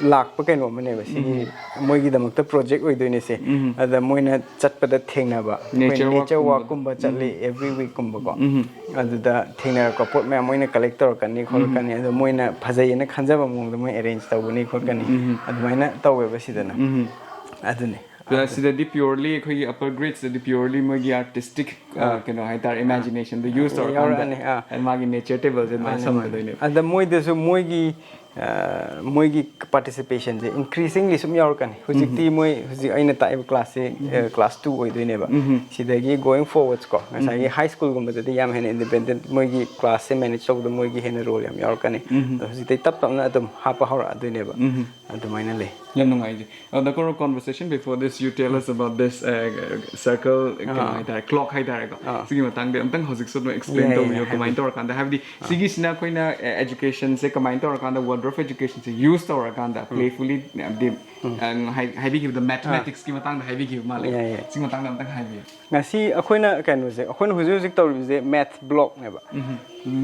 ꯂꯥꯛꯄ ꯀꯩꯅꯣ ꯑꯃꯅꯦꯕ ꯁꯤꯒꯤ ꯃꯣꯏꯒꯤꯗꯃꯛꯇ ꯄ꯭ꯔꯣꯖꯦꯛ ꯑꯣꯏꯗꯣꯏꯅꯦ ꯁꯦ꯫ ꯑꯗ ꯃꯣꯏꯅ ꯆꯠꯄꯗ ꯊꯦꯡꯅꯕ ꯑꯩꯈꯣꯏ ꯅꯦꯆꯔ ꯅꯦꯆꯔ ꯋꯥꯛꯀꯨꯝꯕ꯫ ꯋꯥꯛꯀꯨꯝꯕ ꯆꯠꯂꯤ ꯑꯦꯚ꯭ꯔꯤ ꯋꯤꯛꯀꯨꯝꯕꯀꯣ꯫ ꯑꯗꯨꯗ ꯊꯦꯡꯅꯔꯛꯄ ꯄꯣꯠ ꯃꯌꯥꯝ ꯃꯣꯏꯅ ꯀꯂꯦꯛ ꯇꯧꯔꯛꯀꯅꯤ ꯈꯣꯠꯂꯛꯀꯅꯤ, ꯑꯗꯣ ꯃꯣꯏꯅ ꯐꯖꯩꯌꯦꯅ ꯈꯟꯖꯕ ꯃꯑꯣꯡꯗ ꯃꯣꯏ ꯑꯦꯔꯦꯟꯖ ꯇꯧꯒꯅꯤ ꯈꯣꯠꯀꯅꯤ꯫ ꯑꯗꯨꯃꯥꯏꯅ ꯇꯧꯋꯦꯕ ꯁꯤꯗꯅ꯫ ꯑꯗꯨꯅꯦ꯫ ꯑꯗ ꯁꯤꯗꯗꯤ ꯄ꯭ꯌꯣꯔꯂꯤ ꯑꯩꯈꯣꯏꯒꯤ ꯑꯄꯔ ꯒ꯭ꯔꯦꯗꯁꯤꯗꯗꯤ ꯄ꯭ꯌꯣꯔꯂꯤ ꯃꯣꯏꯒꯤ ꯑꯥꯔꯇꯤꯁꯇꯤꯛ ꯑ, ꯀꯩꯅꯣ ꯍꯥꯏꯇꯥꯔꯦ, ꯏꯃꯦꯖꯤꯅꯦꯁꯟꯗꯣ ꯌꯨꯁ ꯇꯧꯔꯀꯥꯟꯗ ꯌꯥꯎꯔꯛꯑꯅꯤ꯫ ꯑꯥ꯫ ꯃꯥꯒꯤ ꯅꯦꯆꯔ ꯇꯦꯕꯜꯁꯦ ꯑꯗꯨꯃꯥꯏꯅ ꯃꯥꯅꯦ, ꯃꯥꯅꯦ꯫ ꯁꯝꯒꯗꯣꯏꯅꯦꯕ꯫ ꯑꯗ ꯃꯣꯏꯗꯁꯨ ꯃꯣꯏꯒꯤ ꯑ, ꯃꯣꯏꯒꯤ ꯄꯥꯔꯇꯤꯁꯤꯄꯦꯁꯟꯁꯦ ꯏꯟꯀ꯭ꯔꯤꯖꯤꯡꯂꯤ ꯁꯨꯝ ꯌꯥꯎꯔꯛꯀꯅꯤ꯫ ꯍꯧꯖꯤꯛꯇꯤ ꯃꯣꯏ ꯍꯧꯖꯤꯛ ꯑꯩꯅ ꯇꯥꯛꯏꯕ ꯀ꯭ꯂꯥꯁꯁꯦ ꯀ꯭ꯂꯥꯁ ꯇꯨ ꯑꯣꯏꯗꯣꯏꯅꯦꯕ꯫ ꯁꯤꯗꯒꯤ ꯒꯣꯋꯤꯡ ꯐꯣꯔꯋꯥꯔꯗꯁꯀꯣ, ꯉꯁꯥꯏꯒꯤ ꯍꯥꯏ ꯁ꯭ꯀꯨꯜꯒꯨꯝꯕꯗꯗꯤ ꯌꯥꯝ ꯍꯦꯟꯅ ꯏꯟꯗꯤꯄꯦꯟꯗꯦꯟ, ꯃꯣꯏꯒꯤ ꯀ꯭ꯂꯥꯁꯁꯦ ꯃꯦꯅꯦꯖ ꯇꯧꯕꯗ ꯃꯣꯏꯒꯤ ꯍꯦꯟꯅ ꯔꯣꯜ ꯌꯥꯝ ꯌꯥꯎꯔꯛꯀꯅꯤ꯫ ꯑꯗꯣ ꯍꯧꯖꯤꯛꯇꯩ ꯇꯞ ꯇꯞꯅ ꯑꯗꯨꯝ ꯍꯥꯞꯄ ꯍꯧꯔꯛꯑꯗꯣꯏꯅꯦꯕ꯫ ꯑꯗꯨꯃꯥꯏꯅ ꯂꯩ꯫ ꯌꯥꯝ ꯅꯨꯡꯉꯥꯏꯖꯩ꯫ ꯑꯗꯣ ꯀꯣꯔꯧ, conversation before this, you tell us about this, uh, circle, ꯀꯩꯅꯣ ꯍꯥꯏꯇꯥꯔꯦ, clock ꯍꯥꯏꯇꯥꯔꯦꯀꯣ꯫ ꯁꯤꯒꯤ ꯃꯇꯥꯡꯗ ꯑꯝꯇꯪ ꯍꯧꯖꯤꯛꯁꯨ ꯑꯗꯨꯝ ꯑꯦꯛꯁꯄ꯭ꯂꯦꯟ ꯌꯥꯏ, ꯌꯥꯏ, ꯇꯧꯕꯤꯌꯣ, ꯀꯃꯥꯏꯅ ꯍꯥꯏꯕꯤꯌꯨ꯫ ꯇꯧꯔꯀꯥꯟꯗ, ꯍꯥꯏꯕꯗꯤ ꯁꯤꯒꯤꯁꯤꯅ ꯑꯩꯈꯣꯏꯅ, ꯑ, ꯑꯦꯖꯨꯀꯦꯁꯟꯁꯦ ꯀꯃꯥꯏꯅ ꯇꯧꯔꯀꯥꯟꯗ ꯋꯥꯔꯗ ꯑꯣꯐ ꯑꯦꯖꯨꯀꯦꯁꯟꯁꯦ ꯌꯨꯁ ꯇꯧꯔꯀꯥꯟꯗ ꯄ꯭ꯂꯦꯐꯨꯜꯂꯤ, ꯍꯥꯏꯕꯗꯤ, ꯑ, ꯍꯥꯏ-, ꯍꯥꯏꯕꯤꯈꯤꯕꯗꯣ, ꯃꯦꯊꯃꯦꯇꯤꯛꯁꯀꯤ ꯃꯇꯥꯡꯗ ꯍꯥꯏꯕꯤꯈꯤꯕ ꯃꯥꯜꯂꯦ꯫ ꯌꯥꯏ, ꯌꯥꯏ꯫ ꯁꯤ ꯃꯇꯥꯡꯗ ꯑꯝꯇꯪ ꯍꯥꯏꯕꯤꯌꯨ꯫ ꯉꯁꯤ ꯑꯩꯈꯣꯏꯅ ꯀꯩꯅꯣꯁꯦ, ꯑꯩꯈꯣꯏꯅ ꯍꯧꯖꯤꯛ ꯍꯧꯖꯤꯛ ꯇꯧꯔꯤꯕꯁꯦ ꯃꯦꯊ ꯕ꯭ꯂꯣꯛꯅꯦꯕ꯫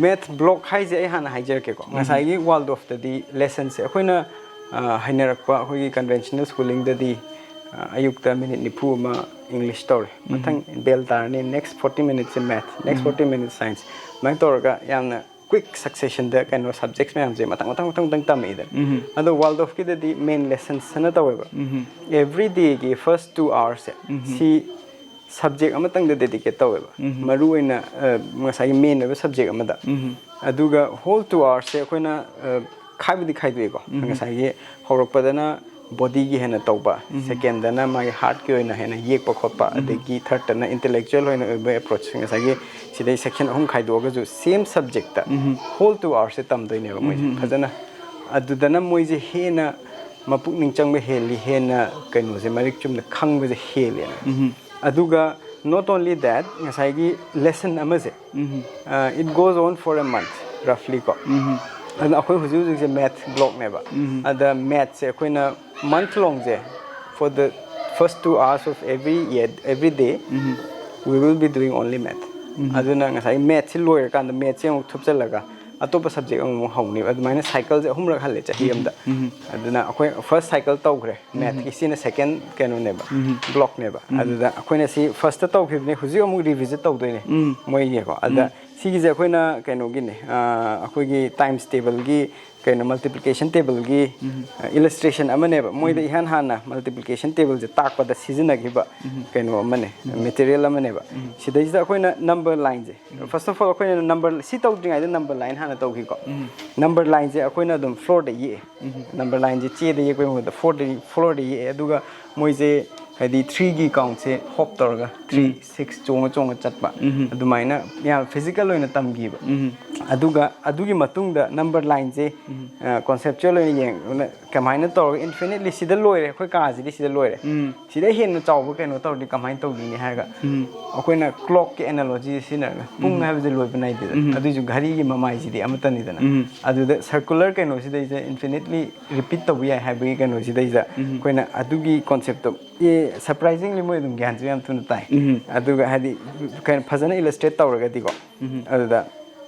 ꯃꯦꯊ ꯕ꯭ꯂꯣꯛ ꯍꯥꯏꯁꯦ ꯑꯩ ꯍꯥꯟꯅ ꯍꯥꯏꯖꯔꯛꯀꯦꯀꯣ꯫ ꯉꯁꯥꯏꯒꯤ ꯋꯥꯜꯗꯣꯐꯇꯗꯤ ꯂꯦꯁꯟꯁꯦ ꯑꯩꯈꯣꯏꯅ, ꯑ, ꯍꯩꯅꯔꯛꯄ ꯑꯩꯈꯣꯏꯒꯤ ꯀꯟꯚꯦꯟꯁꯅꯦꯜ ꯁ꯭ꯀꯨꯂꯤꯡꯗꯗꯤ, ꯑ, ꯑꯌꯨꯛꯇ ꯃꯤꯅꯤꯠ ꯅꯤꯐꯨ ꯑꯃ ꯏꯪꯂꯤꯁ ꯇꯧꯔꯦ, ꯃꯊꯪ ꯕꯦꯜ ꯇꯥꯔꯅꯤ, ꯅꯦꯛꯁ ꯐꯣꯔꯇꯤ ꯃꯤꯅꯤꯠꯁꯦ math, next forty minute science, ꯑꯗꯨꯃꯥꯏꯅ ꯇꯧꯔꯒ ꯌꯥꯝꯅ ꯀ꯭ꯋꯤꯛ ꯁꯛꯁꯦꯁꯟꯗ ꯀꯩꯅꯣ ꯁꯕꯖꯦꯛꯁ ꯃꯌꯥꯝꯁꯦ ꯃꯊꯪ ꯃꯊꯪ ꯃꯊꯪ ꯃꯊꯪ ꯇꯝꯃꯛꯏꯗꯅ꯫ ꯑꯗꯣ ꯋꯥꯜꯗꯣꯐꯀꯤꯗꯗꯤ ꯃꯦꯟ ꯂꯦꯁꯟꯁ ꯑꯅ ꯇꯧꯋꯦꯕ꯫ ꯑꯦꯚ꯭ꯔꯤ ꯗꯦꯒꯤ ꯐꯥꯔꯁ ꯇꯨ ꯑꯋꯥꯔꯁꯦ ꯁꯤ ꯁꯕꯖꯦꯛ ꯑꯃꯇꯪꯗ ꯗꯦꯗꯤꯀꯦꯠ ꯇꯧꯋꯦꯕ, ꯃꯔꯨ ꯑꯣꯏꯅ ꯑ, ꯉꯁꯥꯏꯒꯤ ꯃꯦꯟ ꯑꯣꯏꯕ ꯁꯕꯖꯦꯛ ꯑꯃꯗ꯫ ꯑꯗꯨꯒ ꯍꯣꯜ ꯇꯨ ꯑꯥꯋꯔꯁꯦ ꯑꯩꯈꯣꯏꯅ ꯑ, ꯈꯥꯏꯕꯨꯗꯤ ꯈꯥꯏꯗꯣꯛꯑꯦꯀꯣ꯫ ꯉꯁꯥꯏꯒꯤ ꯍꯧꯔꯛꯄꯗꯅ ꯕꯣꯗꯤꯒꯤ ꯍꯦꯟꯅ ꯇꯧꯕ, ꯁꯦꯀꯦꯟꯗꯅ ꯃꯥꯒꯤ ꯍꯥꯔꯠꯀꯤ ꯑꯣꯏꯅ ꯍꯦꯟꯅ ꯌꯦꯛꯄ ꯈꯣꯠꯄ, ꯑꯗꯒꯤ ꯊꯥꯔꯠꯇꯅ ꯏꯟꯇꯦꯂꯦꯛꯆꯨꯋꯦꯜ ꯑꯣꯏꯅ ꯑꯣꯏꯕ ꯑꯦꯄ꯭ꯔꯣꯆ꯫ ꯉꯁꯥꯏꯒꯤ ꯁꯤꯗꯩ ꯁꯦꯛꯁꯟ ꯑꯍꯨꯝ ꯈꯥꯏꯗꯣꯛꯑꯒꯁꯨ ꯁꯦꯝ ꯁꯕꯖꯦꯛꯇ ꯍꯣꯜ ꯇꯨ ꯑꯥꯋꯔꯁꯦ ꯇꯝꯗꯣꯏꯅꯦꯕ ꯃꯣꯏꯁꯦ ꯐꯖꯅ꯫ ꯑꯗꯨꯗꯅ ꯃꯣꯏꯁꯦ ꯍꯦꯟꯅ ꯃꯄꯨꯛꯅꯤꯡ ꯆꯪꯕ ꯍꯦꯜꯂꯤ, ꯍꯦꯟꯅ ꯀꯩꯅꯣꯁꯦ ꯃꯔꯤꯛ ꯆꯨꯝꯅ ꯈꯪꯕꯁꯦ ꯍꯦꯜꯂꯦꯅ꯫ ꯑꯗꯨꯒ not only that, ꯉꯁꯥꯏꯒꯤ ꯂꯦꯁꯟ ꯑꯃꯁꯦ, uh, it goes on for a month roughly ꯀꯣ꯫ ꯑꯗꯨꯅ ꯑꯩꯈꯣꯏ ꯍꯧꯖꯤꯛ ꯍꯧꯖꯤꯛꯁꯦ ꯃꯦꯠ ꯕ꯭ꯂꯣꯛꯅꯦꯕ꯫ ꯑꯗ ꯃꯦꯠꯁꯦ ꯑꯩꯈꯣꯏꯅ month ꯂꯣꯡꯁꯦ, for the first two hours of every year, every day, we will be doing only math. ꯑꯗꯨꯅ ꯉꯁꯥꯏ ꯃꯦꯠꯁꯤ ꯂꯣꯏꯔꯀꯥꯟꯗ ꯃꯦꯠꯁꯦ ꯑꯃꯨꯛ ꯊꯨꯞꯆꯜꯂꯒ ꯑꯇꯣꯞꯄ ꯁꯕꯖꯦꯛ ꯑꯃꯃꯨꯛ ꯍꯧꯅꯦꯕ꯫ ꯑꯗꯨꯃꯥꯏꯅ ꯁꯥꯏꯀꯜꯁꯦ ꯑꯍꯨꯝꯔꯛ ꯍꯜꯂꯦ ꯆꯍꯤ ꯑꯃꯗ꯫ ꯑꯗꯨꯅ ꯑꯩꯈꯣꯏ ꯐꯥꯔꯁ ꯁꯥꯏꯀꯜ ꯇꯧꯈ꯭ꯔꯦ ꯃꯦꯠꯀꯤ, ꯁꯤꯅ ꯁꯦꯀꯦꯟ ꯀꯩꯅꯣꯅꯦꯕ, ꯕ꯭ꯂꯣꯛꯅꯦꯕ꯫ ꯑꯗꯨꯗ ꯑꯩꯈꯣꯏꯅ ꯁꯤ ꯐꯥꯔꯁꯇ ꯇꯧꯈꯤꯕꯅꯦ, ꯍꯧꯖꯤꯛ ꯑꯃꯨꯛ ꯔꯤꯚꯤꯖꯤꯠ ꯇꯧꯗꯣꯏꯅꯦ ꯃꯣꯏꯒꯤꯀꯣ꯫ ꯑꯗ ꯁꯤꯒꯤꯁꯦ ꯑꯩꯈꯣꯏꯅ ꯀꯩꯅꯣꯒꯤꯅꯦ, ꯑ, ꯑꯩꯈꯣꯏꯒꯤ ꯇꯥꯏꯝꯁ ꯇꯦꯕꯜꯒꯤ ꯀꯩꯅꯣ, ꯃꯜꯇꯤꯄ꯭ꯂꯤꯀꯦꯁꯟ ꯇꯦꯕꯜꯒꯤ ꯏꯂꯁꯇ꯭ꯔꯦꯁꯟ ꯑꯃꯅꯦꯕ꯫ ꯃꯣꯏꯗ ꯏꯍꯥꯟ ꯍꯥꯟꯅ ꯃꯜꯇꯤꯄ꯭ꯂꯤꯀꯦꯁꯟ ꯇꯦꯕꯜꯁꯦ ꯇꯥꯛꯄꯗ ꯁꯤꯖꯤꯟꯅꯈꯤꯕ ꯀꯩꯅꯣ ꯑꯃꯅꯦ, ꯃꯦꯇꯔꯤꯌꯦꯜ ꯑꯃꯅꯦꯕ꯫ ꯁꯤꯗꯩꯁꯤꯗ ꯑꯩꯈꯣꯏꯅ ꯅꯝꯕꯔ ꯂꯥꯏꯟꯁꯦ, ꯐꯥꯔꯁ ꯑꯣꯐ ꯑꯣꯜ ꯑꯩꯈꯣꯏꯅ ꯅꯝꯕꯔ ꯁꯤ ꯇꯧꯗ꯭ꯔꯤꯉꯩꯗ ꯅꯝꯕꯔ ꯂꯥꯏꯟ ꯍꯥꯟꯅ ꯇꯧꯈꯤꯀꯣ꯫ ꯅꯝꯕꯔ ꯂꯥꯏꯟꯁꯦ ꯑꯩꯈꯣꯏꯅ ꯑꯗꯨꯝ ꯐ꯭ꯂꯣꯔꯗ ꯌꯦꯛꯑꯦ꯫ ꯅꯝꯕꯔ ꯂꯥꯏꯟꯁꯦ ꯆꯦꯗ ꯌꯦꯛꯄꯒꯤ ꯃꯍꯨꯠꯇ ꯐ꯭ꯂꯣꯔꯗ, ꯐ꯭ꯂꯣꯔꯗ ꯌꯦꯛꯑꯦ꯫ ꯑꯗꯨꯒ ꯃꯣꯏꯁꯦ ꯍꯥꯏꯗꯤ ꯊ꯭ꯔꯤꯒꯤ ꯀꯥꯎꯟꯁꯦ ꯍꯣꯞ ꯇꯧꯔꯒ ꯊ꯭ꯔꯤ ꯁꯤꯛꯁ ꯆꯣꯡꯉ ꯆꯣꯡꯉ ꯆꯠꯄ, ꯑꯗꯨꯃꯥꯏꯅ ꯌꯥꯝ ꯐꯤꯖꯤꯀꯦꯜ ꯑꯣꯏꯅ ꯇꯝꯈꯤꯕ꯫ ꯑꯗꯨꯒ ꯑꯗꯨꯒꯤ ꯃꯇꯨꯡꯗ ꯅꯝꯕꯔ ꯂꯥꯏꯟꯁꯦ ꯀꯣꯟꯁꯦꯞꯆꯨꯋꯦꯜ ꯑꯣꯏꯅ ꯌꯦꯡ-, ꯀꯃꯥꯏꯅ ꯇꯧꯔꯒ ꯏꯟꯐꯤꯅꯤꯠꯂꯤ ꯁꯤꯗ ꯂꯣꯏꯔꯦ, ꯑꯩꯈꯣꯏ ꯀꯥꯁꯤꯗꯤ ꯁꯤꯗ ꯂꯣꯏꯔꯦ, ꯁꯤꯗ ꯍꯦꯟꯅ ꯆꯥꯎꯕ ꯀꯩꯅꯣ ꯇꯧꯔꯗꯤ ꯀꯃꯥꯏꯅ ꯇꯧꯗꯣꯏꯅꯤ ꯍꯥꯏꯔꯒ, ꯑꯩꯈꯣꯏꯅ ꯀ꯭ꯂꯣꯛꯀꯤ ꯑꯦꯅꯥꯂꯣꯖꯤ ꯁꯤꯖꯤꯟꯅꯔꯒ, ꯄꯨꯡ ꯍꯥꯏꯕꯁꯦ ꯂꯣꯏꯕ ꯅꯥꯏꯗꯦꯗꯅ, ꯑꯗꯨꯏꯁꯨ ꯘꯔꯤꯒꯤ ꯃꯃꯥꯏꯁꯤꯗꯤ ꯑꯃꯠꯇꯅꯤꯗꯅ꯫ ꯑꯗꯨꯗ ꯁꯔꯀꯨꯂꯔ ꯀꯩꯅꯣꯁꯤꯗꯩꯁꯤꯗ ꯏꯟꯐꯤꯅꯤꯠꯂꯤ ꯔꯤꯄꯤꯠ ꯇꯧꯕ ꯌꯥꯏ ꯍꯥꯏꯕꯒꯤ ꯀꯩꯅꯣꯁꯤꯗꯩꯁꯤꯗ ꯑꯩꯈꯣꯏꯅ ꯑꯗꯨꯒꯤ ꯀꯣꯟꯁꯦꯞꯇꯣ, ꯑꯦ, ꯁꯔꯄ꯭ꯔꯥꯏꯖꯤꯡꯂꯤ ꯃꯣꯏ ꯑꯗꯨꯝ ꯒ꯭ꯌꯥꯟꯁꯨ ꯌꯥꯝ ꯊꯨꯅ ꯇꯥꯏ꯫ ꯑꯗꯨꯒ ꯍꯥꯏꯗꯤ ꯀꯩꯅꯣ ꯐꯖꯅ ꯏꯂꯁꯇ꯭ꯔꯦꯠ ꯇꯧꯔꯒꯗꯤꯀꯣ, ꯑꯗꯨꯗ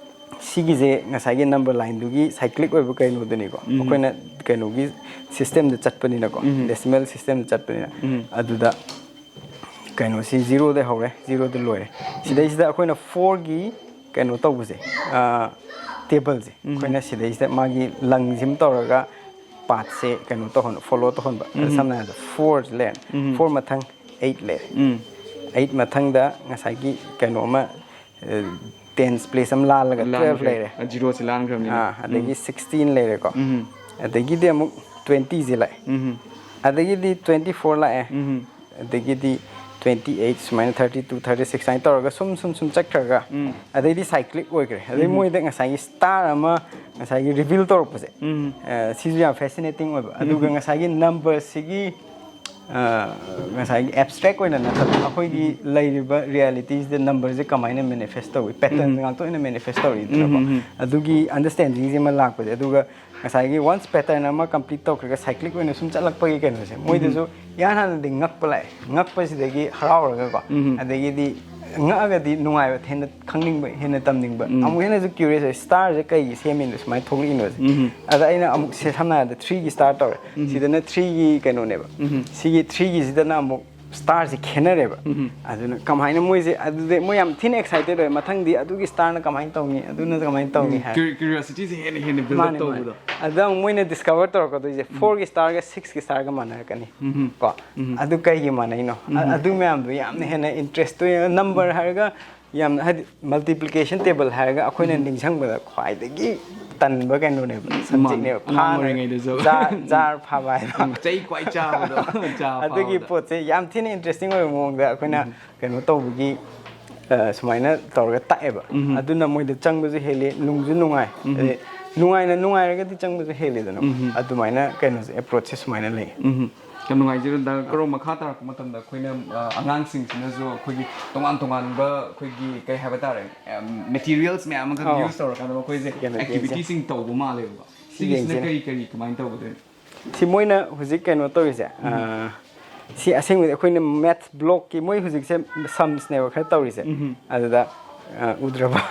ꯁꯤꯒꯤꯁꯦ ꯉꯁꯥꯏꯒꯤ ꯅꯝꯕꯔ ꯂꯥꯏꯟꯗꯨꯒꯤ ꯁꯥꯏꯀ꯭ꯂꯤꯛ ꯑꯣꯏꯕ ꯀꯩꯅꯣꯗꯨꯅꯤꯀꯣ꯫ ꯑꯩꯈꯣꯏꯅ ꯀꯩꯅꯣꯒꯤ ꯁꯤꯁꯇꯦꯝꯗ ꯆꯠꯄꯅꯤꯅꯀꯣ, ꯗꯦꯁꯤꯃꯦꯜ ꯁꯤꯁꯇꯦꯝꯗ ꯆꯠꯄꯅꯤꯅ꯫ ꯑꯗꯨꯗ ꯀꯩꯅꯣꯁꯤ ꯖꯤꯔꯣꯗ ꯍꯧꯔꯦ, ꯖꯤꯔꯣꯗ ꯂꯣꯏꯔꯦ꯫ ꯁꯤꯗꯩꯁꯤꯗ ꯑꯩꯈꯣꯏꯅ ꯐꯣꯔꯒꯤ ꯀꯩꯅꯣ ꯇꯧꯕꯁꯦ, ꯇꯦꯕꯜꯁꯦ, ꯑꯩꯈꯣꯏꯅ ꯁꯤꯗꯩꯁꯤꯗ ꯃꯥꯒꯤ ꯂꯪꯁꯤꯃ ꯇꯧꯔꯒ ꯄꯥꯠꯁꯦ ꯀꯩꯅꯣ ꯇꯧꯍꯟꯕ, ꯐꯣꯂꯣ ꯇꯧꯍꯟꯕ꯫ ꯑꯗ ꯁꯝꯅ ꯍꯥꯏꯔꯕꯗ ꯐꯣꯔ ꯂꯩꯔꯦ, ꯐꯣꯔ ꯃꯊꯪ ꯑꯩꯠ ꯂꯩꯔꯦ꯫ ꯑꯩꯠ ꯃꯊꯪꯗ ꯉꯁꯥꯏꯒꯤ ꯀꯩꯅꯣ ꯑꯃ, ꯇꯦꯟꯁ ꯄ꯭ꯂꯦꯁ ꯑꯃ ꯂꯥꯜꯂꯒ ꯇ꯭ꯋꯦꯜꯐ ꯂꯩꯔꯦ꯫ ꯖꯤꯔꯣꯁꯤ ꯂꯥꯟꯈ꯭ꯔꯕꯅꯤ꯫ ꯑꯥ, ꯑꯗꯒꯤ ꯁꯤꯛꯁꯇꯤꯟ ꯂꯩꯔꯦꯀꯣ꯫ ꯎꯝ ꯑꯗꯒꯤꯗꯤ ꯑꯃꯨꯛ ꯇ꯭ꯋꯦꯟꯇꯤꯁꯤ ꯂꯥꯛꯑꯦ꯫ ꯎꯝ ꯑꯗꯒꯤꯗꯤ ꯇ꯭ꯋꯦꯟꯇꯤ ꯐꯣꯔ ꯂꯥꯛꯑꯦ꯫ ꯎꯝ ꯑꯗꯒꯤꯗꯤ ꯇ꯭ꯋꯦꯟꯇꯤ ꯑꯩꯠ, ꯁꯨꯃꯥꯏꯅ ꯊꯥꯔꯇꯤ ꯇꯨ, ꯊꯥꯔꯇꯤ ꯁꯤꯛꯁ ꯁꯨꯃꯥꯏꯅ ꯇꯧꯔꯒ ꯁꯨꯝ ꯁꯨꯝ ꯁꯨꯝ ꯆꯠꯈ꯭ꯔꯒ ꯎꯝ ꯑꯗꯩꯗꯤ ꯁꯥꯏꯀ꯭ꯂꯤꯛ ꯑꯣꯏꯈ꯭ꯔꯦ꯫ ꯑꯗꯩ ꯎꯝ ꯃꯣꯏꯗ ꯉꯁꯥꯏꯒꯤ ꯁ꯭ꯇꯥꯔ ꯑꯃ ꯉꯁꯥꯏꯒꯤ ꯔꯤꯚꯤꯜ ꯇꯧꯔꯛꯄꯁꯦ, ꯎꯝ ꯑ, ꯁꯤꯁꯨ ꯌꯥꯝ ꯐꯦꯁꯤꯅꯦꯇꯤꯡ ꯑꯣꯏꯕ꯫ ꯑꯗꯨꯒ ꯉꯁꯥꯏꯒꯤ ꯅꯝꯕꯔꯁꯤꯒꯤ, ꯑ, ꯉꯁꯥꯏꯒꯤ ꯑꯦꯞꯁꯇ꯭ꯔꯦꯛ ꯑꯣꯏꯅ ꯅꯠꯇꯕ, ꯑꯩꯈꯣꯏꯒꯤ ꯂꯩꯔꯤꯕ ꯔꯤꯌꯦꯂꯤꯇꯤꯁꯤꯗ ꯅꯝꯕꯔꯁꯦ ꯀꯃꯥꯏꯅ ꯃꯦꯅꯤꯐꯦꯁ ꯇꯧꯏ, ꯄꯦꯇꯔꯟ ꯎꯝ ꯉꯥꯛꯇ ꯑꯣꯏꯅ ꯃꯦꯅꯤꯐꯦꯁ ꯇꯧꯔꯤꯗꯅꯀꯣ꯫ ꯎꯝ ꯎꯝ ꯑꯗꯨꯒꯤ ꯑꯟꯗꯔꯁꯇꯦꯟꯗꯤꯡꯁꯤꯃ ꯂꯥꯛꯄꯁꯦ꯫ ꯑꯗꯨꯒ ꯉꯁꯥꯏꯒꯤ ꯋꯥꯟꯁ ꯄꯦꯇꯔꯟ ꯑꯃ ꯀꯝꯄ꯭ꯂꯤꯠ ꯇꯧꯈ꯭ꯔꯒ ꯁꯥꯏꯀ꯭ꯂꯤꯛ ꯑꯣꯏꯅ ꯁꯨꯝ ꯆꯠꯂꯛꯄꯒꯤ ꯀꯩꯅꯣꯁꯦ, ꯃꯣꯏꯗꯁꯨ ꯏꯍꯥꯟ ꯍꯥꯟꯅꯗꯤ ꯉꯛꯄ ꯂꯥꯛꯑꯦ꯫ ꯉꯛꯄꯁꯤꯗꯒꯤ ꯍꯔꯥꯎꯔꯒꯀꯣ, ꯎꯝ ꯑꯗꯒꯤꯗꯤ ꯉꯛꯑꯒꯗꯤ ꯅꯨꯡꯉꯥꯏꯕ, ꯍꯦꯟꯅ ꯈꯪꯅꯤꯡꯕ, ꯍꯦꯟꯅ ꯇꯝꯅꯤꯡꯕ, ꯎꯝ ꯑꯃꯨꯛ ꯍꯦꯟꯅꯁꯨ ꯀ꯭ꯌꯨꯔꯤꯌꯁ ꯑꯣꯏ, ꯁ꯭ꯇꯥꯔꯁꯦ ꯀꯩꯒꯤ ꯁꯦꯝꯃꯤꯅꯣ, ꯁꯨꯃꯥꯏꯅ ꯊꯣꯛꯂꯛꯏꯅꯣꯁꯦ꯫ ꯎꯝ ꯑꯗ ꯑꯩꯅ ꯑꯃꯨꯛ ꯁꯦ-, ꯁꯝꯅ ꯍꯥꯏꯔꯕꯗ ꯊ꯭ꯔꯤꯒꯤ ꯁ꯭ꯇꯥꯔ ꯇꯧꯔꯦ꯫ ꯎꯝ ꯁꯤꯗꯅ ꯊ꯭ꯔꯤꯒꯤ ꯀꯩꯅꯣꯅꯦꯕ꯫ ꯎꯝ ꯁꯤꯒꯤ ꯊ꯭ꯔꯤꯒꯤꯁꯤꯗꯅ ꯑꯃꯨꯛ ꯁ꯭ꯇꯥꯔꯁꯦ ꯈꯦꯠꯅꯔꯦꯕ꯫ ꯎꯝ ꯑꯗꯨꯅ ꯀꯃꯥꯏꯅ ꯃꯣꯏꯁꯦ, ꯑꯗꯨꯗꯩ ꯃꯣꯏ ꯌꯥꯝ ꯊꯤꯅ ꯑꯦꯛꯁꯥꯏꯇꯦꯠ ꯑꯣꯏ, ꯃꯊꯪꯗꯤ ꯑꯗꯨꯒꯤ ꯁ꯭ꯇꯥꯔꯅ ꯀꯃꯥꯏꯅ ꯇꯧꯅꯤ, ꯑꯗꯨꯅ ꯀꯃꯥꯏꯅ ꯇꯧꯅꯤ ꯍꯥꯏ꯫ ꯀ꯭ꯌꯨꯔꯤꯌꯣꯁꯤꯇꯤꯁꯦ ꯍꯦꯟꯅ ꯍꯦꯟꯅ ꯕꯤꯜ ꯑꯞ ꯃꯥꯅꯦ, ꯃꯥꯅꯦ꯫ ꯇꯧꯕꯗꯣ꯫ ꯑꯗꯨꯗ ꯑꯃꯨꯛ ꯃꯣꯏꯅ ꯗꯤꯁꯀꯚꯔ ꯇꯧꯔꯛꯀꯗꯣꯏꯁꯦ ꯐꯣꯔꯒꯤ ꯁ꯭ꯇꯥꯔꯒ ꯁꯤꯛꯁꯀꯤ ꯁ꯭ꯇꯥꯔꯒ ꯃꯥꯟꯅꯔꯛꯀꯅꯤ꯫ ꯎꯝ ꯀꯣ ꯎꯝ ꯑꯗꯨ ꯀꯩꯒꯤ ꯃꯥꯟꯅꯩꯅꯣ? ꯑ- ꯎꯝ ꯑꯗꯨ ꯃꯌꯥꯝꯗꯣ ꯌꯥꯝꯅ ꯍꯦꯟꯅ ꯏꯟꯇꯔꯦꯁꯇꯤꯡ ꯑꯣꯏ꯫ ꯅꯝꯕꯔ ꯍꯥꯏꯔꯒ ꯌꯥꯝꯅ, ꯍꯥꯏꯗꯤ, ꯃꯜꯇꯤꯄ꯭ꯂꯤꯀꯦꯁꯟ ꯇꯦꯕꯜ ꯍꯥꯏꯔꯒ ꯑꯩꯈꯣꯏꯅ ꯅꯤꯡꯁꯤꯡꯕꯗ ꯈ꯭ꯋꯥꯏꯗꯒꯤ ꯇꯟꯕ ꯀꯩꯅꯣꯅꯦꯕ, ꯁꯕꯖꯦꯛꯅꯦꯕ꯫ ꯑꯉꯥꯡ ꯑꯣꯏꯔꯤꯉꯩꯗꯁꯨ꯫ ꯖꯥꯔ ꯐꯥꯕ ꯍꯥꯏꯗꯣ꯫ ꯎꯝ, ꯆꯩ ꯈ꯭ꯋꯥꯏ ꯆꯥꯕꯗꯣ꯫ ꯖꯥꯔ ꯑꯗꯨꯒꯤ ꯐꯥꯕꯗꯣ꯫ ꯄꯣꯠꯁꯦ ꯌꯥꯝ ꯊꯤꯅ ꯏꯟꯇꯔꯦꯁꯇꯤꯡ ꯑꯣꯏꯕ ꯃꯑꯣꯡꯗ ꯑꯩꯈꯣꯏꯅ ꯀꯩꯅꯣ ꯇꯧꯕꯒꯤ, ꯑ, ꯁꯨꯃꯥꯏꯅ ꯇꯧꯔꯒ ꯇꯥꯛꯑꯦꯕ꯫ ꯎꯝ ꯑꯗꯨꯅ ꯃꯣꯏꯗ ꯆꯪꯕꯁꯨ ꯍꯦꯜꯂꯤ, ꯅꯨꯡꯁꯨ ꯅꯨꯡꯉꯥꯏ꯫ ꯎꯝ ꯑꯗꯩ ꯅꯨꯡꯉꯥꯏꯅ, ꯅꯨꯡꯉꯥꯏꯔꯒꯗꯤ ꯆꯪꯕꯁꯨ ꯍꯦꯜꯂꯤꯗꯅ꯫ ꯎꯝ ꯑꯗꯨꯃꯥꯏꯅ ꯀꯩꯅꯣꯁꯦ, ꯑꯦꯄ꯭ꯔꯣꯆꯁꯦ ꯁꯨꯃꯥꯏꯅ ꯂꯩ꯫ ꯎꯝ ꯌꯥꯝ ꯅꯨꯡꯉꯥꯏꯖꯔꯦ꯫ ꯗꯥ ꯀꯔꯣ, ꯃꯈꯥ ꯇꯥꯔꯛꯄ ꯃꯇꯝꯗ ꯑꯩꯈꯣꯏꯅ, ꯑ, ꯑꯉꯥꯡꯁꯤꯡꯁꯤꯅꯁꯨ ꯑꯩꯈꯣꯏꯒꯤ ꯇꯣꯉꯥꯟ ꯇꯣꯉꯥꯟꯕ ꯑꯩꯈꯣꯏꯒꯤ ꯀꯩ ꯍꯥꯏꯕ ꯇꯥꯔꯦ, ꯃꯦꯇꯤꯔꯤꯌꯦꯜꯁ ꯃꯌꯥꯝ ꯑꯃꯈꯛ ꯑꯧ꯫ ꯌꯨꯁ ꯇꯧꯔꯀꯥꯟꯗ ꯃꯈꯣꯏꯁꯦ ꯀꯩꯅꯣ, ꯑꯦꯛꯇꯤꯚꯤꯇꯤꯁꯤꯡ ꯇꯧꯕ ꯃꯥꯜꯂꯦꯕꯀꯣ꯫ ꯁꯤ ꯁꯤꯒꯤꯁꯤꯅ ꯌꯦꯡꯁꯦ꯫ ꯀꯔꯤ ꯀꯔꯤ ꯀꯃꯥꯏꯅ ꯇꯧꯒꯗꯣꯏꯅꯣ? ꯁꯤ ꯃꯣꯏꯅ ꯍꯧꯖꯤꯛ ꯀꯩꯅꯣ ꯇꯧꯔꯤꯁꯦ, ꯑ, ꯁꯤ ꯑꯁꯦꯡꯕꯗꯤ ꯑꯩꯈꯣꯏꯅ ꯃꯦꯠꯁ ꯕ꯭ꯂꯣꯛꯀꯤ, ꯃꯣꯏ ꯍꯧꯖꯤꯛꯁꯦ ꯁꯝꯁꯅꯦꯕ ꯈꯔ ꯇꯧꯔꯤꯁꯦ꯫ ꯎꯝ ꯑꯗꯨꯗ, ꯑ, ꯎꯗ꯭ꯔꯕ?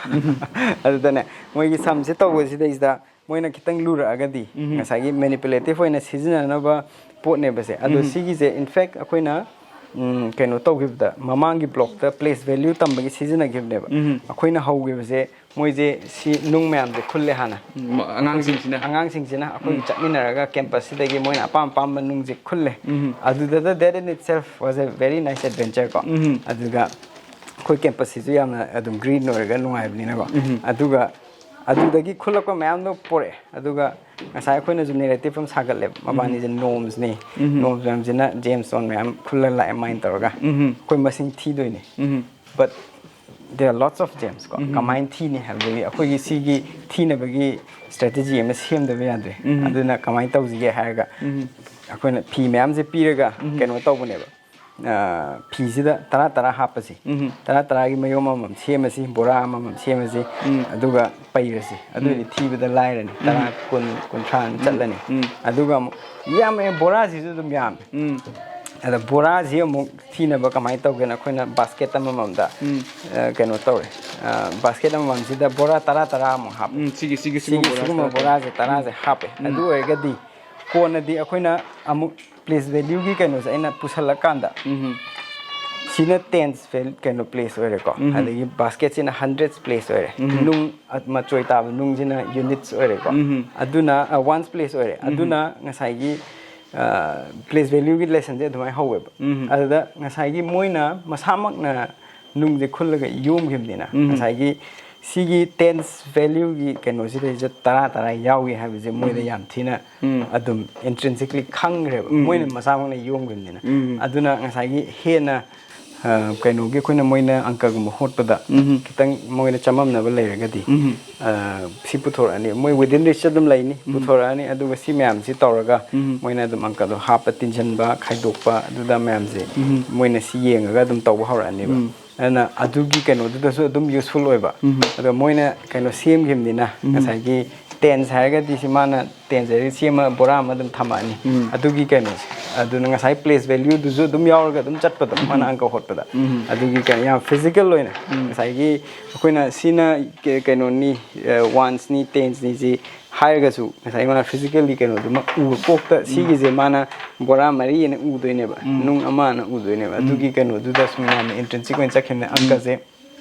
ꯑꯗꯨꯗꯅꯦ, ꯃꯣꯏꯒꯤ ꯁꯝꯁꯦ ꯇꯧꯕꯁꯤꯗꯩꯁꯤꯗ ꯃꯣꯏꯅ ꯈꯤꯇꯪ ꯂꯨꯔꯛꯑꯒꯗꯤ, ꯎꯝ ꯉꯁꯥꯏꯒꯤ ꯃꯦꯅꯤꯄꯨꯂꯦꯇꯤꯚ ꯑꯣꯏꯅ ꯁꯤꯖꯤꯟꯅꯅꯕ ꯄꯣꯠꯅꯦꯕꯁꯦ꯫ ꯑꯗꯣ ꯎꯝ ꯁꯤꯒꯤꯁꯦ, ꯏꯟꯐꯦꯛ, ꯑꯩꯈꯣꯏꯅ ꯎꯝ, ꯀꯩꯅꯣ ꯇꯧꯈꯤꯕꯗ, ꯃꯃꯥꯡꯒꯤ ꯕ꯭ꯂꯣꯛꯇ ꯄ꯭ꯂꯦꯁ ꯚꯦꯂ꯭ꯌꯨ ꯇꯝꯕꯒꯤ ꯁꯤꯖꯤꯟꯅꯈꯤꯕꯅꯦꯕ꯫ ꯎꯝ꯫ ꯑꯩꯈꯣꯏꯅ ꯍꯧꯈꯤꯕꯁꯦ, ꯃꯣꯏꯁꯦ ꯁꯤ ꯅꯨꯡ ꯃꯌꯥꯝꯁꯦ ꯈꯨꯜꯂꯦ ꯍꯥꯟꯅ꯫ ꯎꯝ, ꯑꯉꯥꯡꯁꯤꯡꯁꯤꯅ? ꯑꯉꯥꯡꯁꯤꯡꯁꯤꯅ ꯑꯩꯈꯣꯏ ꯎꯝ꯫ ꯆꯠꯃꯤꯟꯅꯔꯒ ꯀꯦꯝꯄꯁꯁꯤꯗꯒꯤ ꯃꯣꯏꯅ ꯑꯄꯥꯝ ꯑꯄꯥꯝꯕ ꯅꯨꯡꯁꯦ ꯈꯨꯜꯂꯦ꯫ ꯎꯝ꯫ ꯑꯗꯨꯗ, that in itself was a very nice adventure ꯀꯣ꯫ ꯎꯝ꯫ ꯑꯗꯨꯒ ꯑꯩꯈꯣꯏ ꯀꯦꯝꯄꯁꯁꯤꯁꯨ ꯌꯥꯝꯅ ꯑꯗꯨꯝ ꯒ꯭ꯔꯤꯟ ꯑꯣꯏꯔꯒ ꯅꯨꯡꯉꯥꯏꯕꯅꯤꯅꯀꯣ꯫ ꯎꯝ꯫ ꯑꯗꯨꯒ ꯑꯗꯨꯗꯒꯤ ꯈꯨꯜꯂꯛꯄ ꯃꯌꯥꯝꯗꯣ ꯄꯣꯔꯛꯑꯦ꯫ ꯑꯗꯨꯒ ꯉꯁꯥꯏ ꯑꯩꯈꯣꯏꯅꯁꯨ ꯅꯦꯔꯦꯇꯤꯞ ꯑꯃ ꯁꯥꯒꯠꯂꯦꯕ, ꯃꯕꯥꯅꯤꯁꯦ ꯎꯝ꯫ ꯅꯣꯝꯁꯅꯤ, ꯎꯝ꯫ ꯅꯣꯝꯁ ꯃꯌꯥꯝꯁꯤꯅ ꯖꯦꯝꯁ ꯁ꯭ꯇꯣꯟ ꯃꯌꯥꯝ ꯈꯨꯜꯂ ꯂꯥꯛꯑꯦ, ꯃꯥꯏꯅ ꯇꯧꯔꯒ ꯎꯝ꯫ ꯑꯩꯈꯣꯏ ꯃꯁꯤꯡ ꯊꯤꯗꯣꯏꯅꯦ꯫ ꯎꯝ꯫ But there are lots of gems ꯀꯣ꯫ ꯎꯝ꯫ ꯀꯃꯥꯏꯅ ꯊꯤꯅꯤ ꯍꯥꯏꯕꯗꯒꯤ, ꯑꯩꯈꯣꯏꯒꯤ ꯁꯤꯒꯤ ꯊꯤꯅꯕꯒꯤ ꯁ꯭ꯇ꯭ꯔꯦꯇꯦꯖꯤ ꯑꯃ ꯁꯦꯝꯗꯕ ꯌꯥꯗ꯭ꯔꯦ꯫ ꯎꯝ꯫ ꯑꯗꯨꯅ ꯀꯃꯥꯏꯅ ꯇꯧꯁꯤꯒꯦ ꯍꯥꯏꯔꯒ, ꯎꯝ꯫ ꯑꯩꯈꯣꯏꯅ ꯐꯤ ꯃꯌꯥꯝꯁꯦ ꯄꯤꯔꯒ ꯎꯝ꯫ ꯀꯩꯅꯣ ꯇꯧꯕꯅꯦꯕ꯫ ꯑ, ꯐꯤꯁꯤꯗ ꯇꯔꯥ ꯇꯔꯥ ꯍꯥꯞꯄꯁꯤ꯫ ꯎꯝ꯫ ꯇꯔꯥ ꯇꯔꯥꯒꯤ ꯃꯌꯣꯝ ꯑꯃꯃꯝ ꯁꯦꯝꯃꯁꯤ, ꯕꯣꯔꯥ ꯑꯃꯃꯝ ꯁꯦꯝꯃꯁꯤ, ꯎꯝ꯫ ꯑꯗꯨꯒ ꯄꯩꯔꯁꯤ꯫ ꯑꯗꯨ ꯑꯣꯏꯔꯗꯤ ꯎꯝ꯫ ꯊꯤꯕꯗ ꯂꯥꯏꯔꯅꯤ꯫ ꯎꯝ꯫ ꯇꯔꯥ, ꯀꯨꯟ, ꯀꯨꯟꯊ꯭ꯔꯥ ꯎꯝ꯫ ꯆꯠꯂꯅꯤ꯫ ꯎꯝ꯫ ꯑꯗꯨꯒ ꯑꯃꯨꯛ ꯌꯥꯝꯃꯛꯑꯦ, ꯕꯣꯔꯥꯁꯤꯁꯨ ꯑꯗꯨꯝ ꯌꯥꯝꯃꯦ꯫ ꯎꯝ꯫ ꯑꯗ ꯕꯣꯔꯥꯁꯤ ꯑꯃꯨꯛ ꯊꯤꯅꯕ ꯀꯃꯥꯏꯅ ꯇꯧꯒꯦꯅ, ꯑꯩꯈꯣꯏꯅ ꯕꯥꯁꯀꯦꯠ ꯑꯃꯃꯝꯗ, ꯎꯝ꯫ ꯑ, ꯀꯩꯅꯣ ꯇꯧꯔꯦ꯫ ꯑ, ꯕꯥꯁꯀꯦꯠ ꯑꯃꯃꯝꯁꯤꯗ ꯕꯣꯔꯥ ꯇꯔꯥ ꯇꯔꯥ ꯑꯃꯨꯛ ꯍꯥꯞꯄꯦ꯫ ꯎꯝ, ꯁꯤꯒꯤ, ꯁꯤꯒꯤ, ꯁꯤꯒꯨꯝꯕ ꯁꯤꯒꯤ, ꯕꯣꯔꯥ ꯁꯤꯒꯨꯝꯕ ꯇꯔꯥ ꯇꯔꯥ꯫ ꯕꯣꯔꯥꯁꯦ ꯇꯔꯥꯁꯦ ꯎꯝ꯫ ꯍꯥꯞꯄꯦ꯫ ꯎꯝ꯫ ꯑꯗꯨ ꯑꯣꯏꯔꯒꯗꯤ ꯀꯣꯟꯅꯗꯤ ꯑꯩꯈꯣꯏꯅ ꯑꯃꯨꯛ ꯄ꯭ꯂꯦꯁ ꯚꯦꯂ꯭ꯌꯨꯒꯤ ꯀꯩꯅꯣꯁꯦ ꯑꯩꯅ ꯄꯨꯁꯜꯂꯀꯥꯟꯗ, ꯎꯝ꯫ ꯁꯤꯅ ꯇꯦꯟꯁ ꯚꯦꯜ-, ꯀꯩꯅꯣ, ꯄ꯭ꯂꯦꯁ ꯑꯣꯏꯔꯦꯀꯣ꯫ ꯎꯝ꯫ ꯑꯗꯒꯤ ꯕꯥꯁꯀꯦꯠꯁꯤꯅ ꯍꯟꯗ꯭ꯔꯦꯠꯁ ꯄ꯭ꯂꯦꯁ ꯑꯣꯏꯔꯦ꯫ ꯎꯝ꯫ ꯅꯨꯡ, ꯑ, ꯃꯆꯣꯏ ꯇꯥꯕ ꯅꯨꯡꯁꯤꯅ ꯌꯨꯅꯤꯠꯁ ꯑꯣꯏꯔꯦꯀꯣ꯫ ꯎꯝ꯫ ꯑꯗꯨꯅ, ꯑ, ꯋꯥꯟꯁ ꯄ꯭ꯂꯦꯁ ꯑꯣꯏꯔꯦ꯫ ꯎꯝ꯫ ꯑꯗꯨꯅ ꯉꯁꯥꯏꯒꯤ, ꯑ, ꯄ꯭ꯂꯦꯁ ꯚꯦꯂ꯭ꯌꯨꯒꯤ ꯂꯦꯁꯟꯁꯦ ꯑꯗꯨꯃꯥꯏꯅ ꯍꯧꯋꯦꯕ꯫ ꯎꯝ꯫ ꯑꯗꯨꯗ ꯉꯁꯥꯏꯒꯤ ꯃꯣꯏꯅ ꯃꯁꯥꯃꯛꯅ ꯅꯨꯡꯁꯦ ꯈꯨꯜꯂꯒ ꯌꯣꯝꯈꯤꯕꯅꯤꯅ, ꯎꯝ꯫ ꯉꯁꯥꯏꯒꯤ ꯁꯤꯒꯤ ꯇꯦꯟꯁ ꯚꯦꯂ꯭ꯌꯨꯒꯤ ꯀꯩꯅꯣꯁꯤꯗꯩꯁꯤꯗ ꯇꯔꯥ ꯇꯔꯥ ꯌꯥꯎꯏ ꯍꯥꯏꯕꯁꯦ ꯃꯣꯏꯗ ꯎꯝ꯫ ꯌꯥꯝ ꯊꯤꯅ ꯎꯝ꯫ ꯑꯗꯨꯝ intrinsically ꯈꯪꯈ꯭ꯔꯦꯕ, ꯎꯝ, ꯃꯣꯏꯅ ꯎꯝ꯫ ꯃꯁꯥꯃꯛꯅ ꯌꯣꯝꯈꯤꯕꯅꯤꯅ꯫ ꯎꯝ꯫ ꯑꯗꯨꯅ ꯉꯁꯥꯏꯒꯤ ꯍꯦꯟꯅ, ꯑ, ꯀꯩꯅꯣꯒꯤ, ꯑꯩꯈꯣꯏꯅ ꯃꯣꯏꯅ ꯑꯪꯀꯒꯨꯝꯕ ꯍꯣꯠꯄꯗ ꯎꯝ꯫ ꯈꯤꯇꯪ ꯃꯣꯏꯗ ꯆꯃꯝꯅꯕ ꯂꯩꯔꯒꯗꯤ, ꯎꯝ꯫ ꯑ, ꯁꯤ ꯄꯨꯊꯣꯔꯛꯑꯅꯤ, ꯃꯣꯏ within reach ꯑꯗꯨꯝ ꯂꯩꯅꯤ, ꯎꯝ꯫ ꯄꯨꯊꯣꯔꯛꯑꯅꯤ꯫ ꯑꯗꯨꯒ ꯁꯤ ꯃꯌꯥꯝꯁꯤ ꯇꯧꯔꯒ ꯎꯝ꯫ ꯃꯣꯏꯅ ꯑꯗꯨꯝ ꯑꯪꯀꯗꯣ ꯍꯥꯞꯄ, ꯇꯤꯟꯁꯤꯟꯕ, ꯈꯥꯏꯗꯣꯛꯄ, ꯑꯗꯨꯗ ꯃꯌꯥꯝꯁꯦ ꯎꯝ꯫ ꯃꯣꯏꯅ ꯁꯤ ꯌꯦꯡꯉꯒ ꯑꯗꯨꯝ ꯇꯧꯕ ꯍꯧꯔꯛꯑꯅꯦꯕ꯫ ꯎꯝ꯫ ꯑꯗꯨꯅ ꯑꯗꯨꯒꯤ ꯀꯩꯅꯣꯗꯨꯗꯁꯨ ꯑꯗꯨꯝ ꯌꯨꯁꯐꯨꯜ ꯑꯣꯏꯕ꯫ ꯎꯝ꯫ ꯑꯗꯣ ꯃꯣꯏꯅ ꯀꯩꯅꯣ ꯁꯦꯝꯈꯤꯕꯅꯤꯅ, ꯎꯝ꯫ ꯉꯁꯥꯏꯒꯤ ꯇꯦꯟꯁ ꯍꯥꯏꯔꯒꯗꯤ ꯁꯤ ꯃꯥꯅ ꯇꯦꯟꯁ ꯍꯥꯏꯔꯒ ꯁꯤ ꯑꯃ ꯕꯣꯔꯥ ꯑꯃ ꯑꯗꯨꯝ ꯊꯝꯃꯛꯑꯅꯤ꯫ ꯎꯝ꯫ ꯑꯗꯨꯒꯤ ꯀꯩꯅꯣꯁꯦ, ꯑꯗꯨꯅ ꯉꯁꯥꯏ ꯄ꯭ꯂꯦꯁ ꯚꯦꯂ꯭ꯌꯨꯗꯨꯁꯨ ꯑꯗꯨꯝ ꯌꯥꯎꯔꯒ ꯑꯗꯨꯝ ꯆꯠꯄꯗꯣ, ꯎꯝ꯫ ꯃꯥꯅ ꯑꯪꯀ ꯍꯣꯠꯄꯗ꯫ ꯎꯝ꯫ ꯑꯗꯨꯒꯤ ꯀꯩꯅꯣ ꯌꯥꯝ ꯐꯤꯖꯤꯀꯦꯜ ꯑꯣꯏꯅ, ꯎꯝ꯫ ꯉꯁꯥꯏꯒꯤ ꯑꯩꯈꯣꯏꯅ ꯁꯤꯅ ꯀ-, ꯀꯩꯅꯣꯅꯤ, ꯑ, ꯋꯥꯟꯁꯅꯤ, ꯇꯦꯟꯁꯅꯤ, ꯁꯤ ꯍꯥꯏꯔꯒꯁꯨ ꯉꯁꯥꯏ ꯃꯥꯅ physically ꯀꯩꯅꯣꯗꯨꯃ ꯎꯕ ꯀꯣꯛꯇ ꯁꯤꯒꯤꯁꯦ ꯃꯥꯅ ꯕꯣꯔꯥ ꯃꯔꯤ ꯑꯅ ꯎꯗꯣꯏꯅꯦꯕ, ꯅꯨꯡ ꯑꯃ ꯑꯅ ꯎꯗꯣꯏꯅꯦꯕ꯫ ꯑꯗꯨꯒꯤ ꯀꯩꯅꯣꯗꯨꯗ ꯁꯨꯝ ꯌꯥꯝꯅ intrinsic ꯑꯣꯏꯅ ꯆꯠꯈꯤꯕꯅꯦ꯫ ꯑꯪꯀꯁꯦ,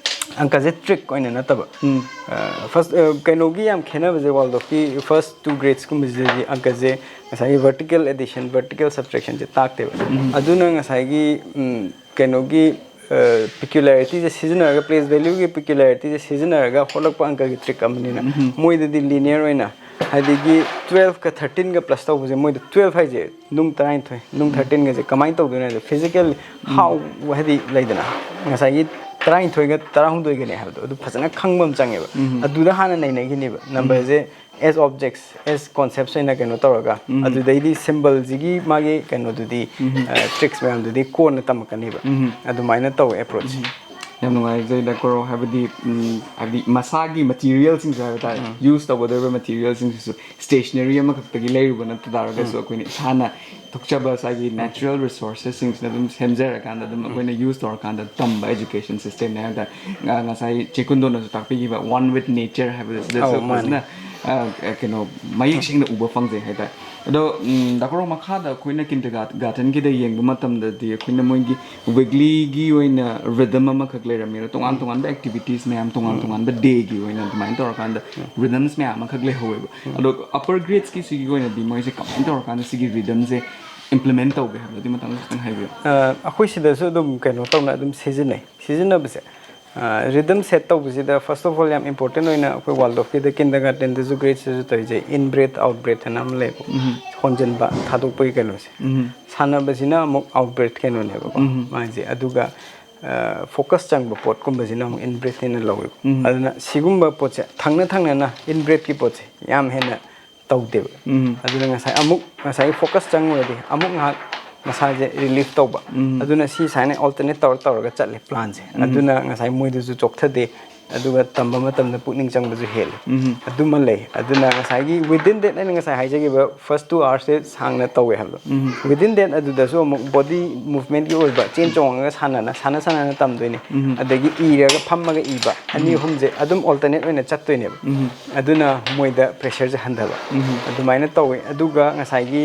ꯑꯪꯀꯁꯦ trick ꯑꯣꯏꯅ ꯅꯠꯇꯕ꯫ First, ꯀꯩꯅꯣꯒꯤ ꯌꯥꯝ ꯈꯦꯠꯅꯕꯁꯦ, Waldorfꯀꯤ first two gradesꯀꯨꯝꯕꯁꯤꯗꯗꯤ ꯑꯪꯀꯁꯦ ꯉꯁꯥꯏꯒꯤ vertical addition, vertical subtractionꯁꯦ ꯇꯥꯛꯇꯦꯕ꯫ ꯑꯗꯨꯅ ꯉꯁꯥꯏꯒꯤ ꯎꯝ, ꯀꯩꯅꯣꯒꯤ peculiarityꯁꯦ ꯁꯤꯖꯤꯟꯅꯔꯒ, place valueꯒꯤ peculiarityꯁꯦ ꯁꯤꯖꯤꯟꯅꯔꯒ ꯍꯣꯠꯂꯛꯄ ꯑꯪꯀꯒꯤ trick ꯑꯃꯅꯤꯅ, ꯃꯣꯏꯗꯗꯤ linear ꯑꯣꯏꯅ, ꯍꯥꯏꯗꯤꯒꯤ twelveꯀ thirteenꯒ plus ꯇꯧꯕꯁꯦ, ꯃꯣꯏꯗ twelve ꯍꯥꯏꯁꯦ ꯅꯨꯡ ꯇꯔꯥꯅꯤꯊꯣꯏ, ꯅꯨꯡ thirteenꯒꯁꯦ ꯀꯃꯥꯏꯅ ꯇꯧꯗꯣꯏꯅꯣ ꯍꯥꯏꯗꯤ physically how, ꯍꯥꯏꯗꯤ ꯂꯩꯗꯅ, ꯉꯁꯥꯏꯒꯤ ꯇꯔꯥꯅꯤꯊꯣꯏꯒ ꯇꯔꯥꯍꯨꯝꯗꯣꯏꯒꯅꯦ ꯍꯥꯏꯕꯗꯣ ꯑꯗꯨ ꯐꯖꯅ ꯈꯪꯕ ꯑꯃ ꯆꯪꯉꯦꯕ꯫ ꯑꯗꯨꯗ ꯍꯥꯟꯅ ꯅꯩꯅꯈꯤꯅꯦꯕ numberꯁꯦ as objects, as concepts ꯑꯣꯏꯅ ꯀꯩꯅꯣ ꯇꯧꯔꯒ, ꯑꯗꯨꯗꯩꯗꯤ symbolꯁꯤꯒꯤ ꯃꯥꯒꯤ ꯀꯩꯅꯣꯗꯨꯗꯤ, tricksꯃꯌꯥꯝꯗꯨꯗꯤ ꯀꯣꯟꯅ ꯇꯝꯃꯛꯀꯅꯦꯕ꯫ ꯑꯗꯨꯃꯥꯏꯅ ꯇꯧꯋꯦ approachꯁꯦ꯫ ꯌꯥꯝ ꯅꯨꯡꯉꯥꯏꯖꯩ ꯗꯥ ꯀꯣꯔꯧ꯫ ꯍꯥꯏꯕꯗꯤ ꯎꯝ, ꯍꯥꯏꯕꯗꯤ ꯃꯁꯥꯒꯤ materialꯁꯤꯡꯁꯦ ꯍꯥꯏꯕ ꯇꯥꯔꯦ, use ꯇꯧꯒꯗꯧꯔꯤꯕ materialꯁꯤꯡꯁꯤꯁꯨ stationery ꯑꯃꯈꯛꯇꯒꯤ ꯂꯩꯔꯨꯕ ꯅꯠꯇ ꯇꯥꯔꯒꯁꯨ ꯑꯩꯈꯣꯏꯅ ꯏꯁꯥꯅ ꯊꯣꯛꯆꯕ ꯏꯁꯥꯒꯤ natural resourcesꯁꯤꯡꯁꯤꯅ ꯑꯗꯨꯝ ꯁꯦꯝꯖꯔꯀꯥꯟꯗ ꯑꯗꯨꯝ ꯑꯩꯈꯣꯏꯅ use ꯇꯧꯔꯀꯥꯟꯗ ꯇꯝꯕ education systemꯅꯦ ꯍꯥꯏꯕ ꯇꯥꯔꯦ꯫ ꯉ- ꯉꯁꯥꯏ ꯆꯦ ꯀꯨꯟꯗꯣꯅꯁꯨ ꯇꯥꯛꯄꯤꯈꯤꯕ One with Nature ꯍꯥꯏꯕꯁꯤꯗꯁꯨ ꯑꯧ, ꯃꯥꯅꯦ꯫ ꯐꯖꯅ ꯑ, ꯀꯩꯅꯣ ꯃꯌꯦꯛ ꯁꯦꯡꯅ ꯎꯕ ꯐꯪꯖꯩ ꯍꯥꯏꯇꯥꯔꯦ꯫ ꯑꯗꯣ ꯎꯝ, ꯗꯥ ꯀꯣꯔꯧ, ꯃꯈꯥꯗ ꯑꯩꯈꯣꯏꯅ kindergartenꯒꯤꯗ ꯌꯦꯡꯕ ꯃꯇꯝꯗꯗꯤ ꯑꯩꯈꯣꯏꯅ ꯃꯣꯏꯒꯤ weeklyꯒꯤ ꯑꯣꯏꯅ rhythm ꯑꯃꯈꯛ ꯂꯩꯔꯝꯃꯦ, ꯑꯗꯣ ꯇꯣꯉꯥꯟ ꯇꯣꯉꯥꯟꯕ activities ꯃꯌꯥꯝ, ꯇꯣꯉꯥꯟ ꯇꯣꯉꯥꯟꯕ dayꯒꯤ ꯑꯣꯏꯅ ꯑꯗꯨꯃꯥꯏꯅ ꯇꯧꯔꯀꯥꯟꯗ rhythms ꯃꯌꯥꯝ ꯑꯃꯈꯛ ꯂꯩꯍꯧꯋꯦꯕ꯫ ꯑꯗꯣ upper gradesꯀꯤ ꯁꯤꯒꯤ ꯑꯣꯏꯅꯗꯤ ꯃꯣꯏꯁꯦ ꯀꯃꯥꯏꯅ ꯇꯧꯔꯀꯥꯟꯗ ꯁꯤꯒꯤ rhythmꯁꯦ implement ꯇꯧꯒꯦ ꯍꯥꯏꯕꯗꯨꯒꯤ ꯃꯇꯥꯡꯗ ꯈꯤꯇꯪ ꯍꯥꯏꯕꯤꯌꯨ꯫ ꯑ, ꯑꯩꯈꯣꯏ ꯁꯤꯗꯁꯨ ꯑꯗꯨꯝ ꯀꯩꯅꯣ ꯇꯧꯅ ꯑꯗꯨꯝ ꯁꯤꯖꯤꯟꯅꯩ꯫ ꯁꯤꯖꯤꯟꯅꯕꯁꯦ, rhythm set ꯇꯧꯕꯁꯤꯗ first of all ꯌꯥꯝ important ꯑꯣꯏꯅ ꯑꯩꯈꯣꯏ Waldorfꯀꯤꯗ kindergartenꯗꯁꯨ gradeꯁꯤꯗꯁꯨ ꯇꯧꯔꯤꯁꯦ in breath out breath ꯍꯥꯏꯅ ꯑꯃ ꯂꯩꯕ, ꯍꯣꯟꯖꯟꯕ ꯊꯥꯗꯣꯛꯄꯒꯤ ꯀꯩꯅꯣꯁꯦ꯫ ꯁꯥꯟꯅꯕꯁꯤꯅ ꯑꯃꯨꯛ out breath ꯀꯩꯅꯣꯅꯦꯕꯀꯣ ꯃꯥꯏꯁꯦ꯫ ꯑꯗꯨꯒ focus ꯆꯪꯕ ꯄꯣꯠꯀꯨꯝꯕꯁꯤꯅ ꯑꯃꯨꯛ in breath ꯍꯦꯟꯅ ꯂꯧꯋꯦꯕ꯫ ꯑꯗꯨꯅ ꯁꯤꯒꯨꯝꯕ ꯄꯣꯠꯁꯦ ꯊꯪꯅ ꯊꯪꯅꯅ in breathꯀꯤ ꯄꯣꯠꯁꯦ ꯌꯥꯝ ꯍꯦꯟꯅ ꯇꯧꯗꯦꯕ꯫ ꯑꯗꯨꯅ ꯉꯁꯥꯏ ꯑꯃꯨꯛ ꯉꯁꯥꯏꯒꯤ focus ꯆꯪꯉꯨꯔꯗꯤ ꯑꯃꯨꯛ ꯉꯥꯏꯍꯥꯛ ꯃꯁꯥꯁꯦ relief ꯇꯧꯕ꯫ ꯑꯗꯨꯅ ꯁꯤ ꯁꯨꯃꯥꯏꯅ alternate ꯇꯧꯔ ꯇꯧꯔꯒ ꯆꯠꯂꯦ planꯁꯦ꯫ ꯑꯗꯨꯅ ꯉꯁꯥꯏ ꯃꯣꯏꯗꯁꯨ ꯆꯣꯛꯊꯗꯦ, ꯑꯗꯨꯒ ꯇꯝꯕ ꯃꯇꯝꯗ ꯄꯨꯛꯅꯤꯡ ꯆꯪꯕꯁꯨ ꯍꯦꯜꯂꯤ꯫ ꯑꯗꯨꯃ ꯂꯩ꯫ ꯑꯗꯨꯅ ꯉꯁꯥꯏꯒꯤ within that, ꯑꯩꯅ ꯉꯁꯥꯏ ꯍꯥꯏꯖꯈꯤꯕ first two hours ꯁꯦ ꯁꯥꯡꯅ ꯇꯧꯋꯦ ꯍꯥꯏꯕꯗꯣ, within that ꯑꯗꯨꯗꯁꯨ ꯑꯃꯨꯛ body movement ꯀꯤ ꯑꯣꯏꯕ ꯆꯦꯟ ꯆꯣꯡꯉꯒ ꯁꯥꯟꯅꯅ ꯁꯥꯟꯅ ꯁꯥꯟꯅꯅ ꯇꯝꯗꯣꯏꯅꯦ꯫ ꯑꯗꯒꯤ ꯏꯔꯒ ꯐꯝꯃꯒ ꯏꯕ, ꯑꯅꯤ ꯑꯍꯨꯝꯁꯦ ꯑꯗꯨꯝ alternate ꯑꯣꯏꯅ ꯆꯠꯇꯣꯏꯅꯦꯕ꯫ ꯑꯗꯨꯅ ꯃꯣꯏꯗ pressure ꯁꯦ ꯍꯟꯊꯕ꯫ ꯑꯗꯨꯃꯥꯏꯅ ꯇꯧꯋꯦ꯫ ꯑꯗꯨꯒ ꯉꯁꯥꯏꯒꯤ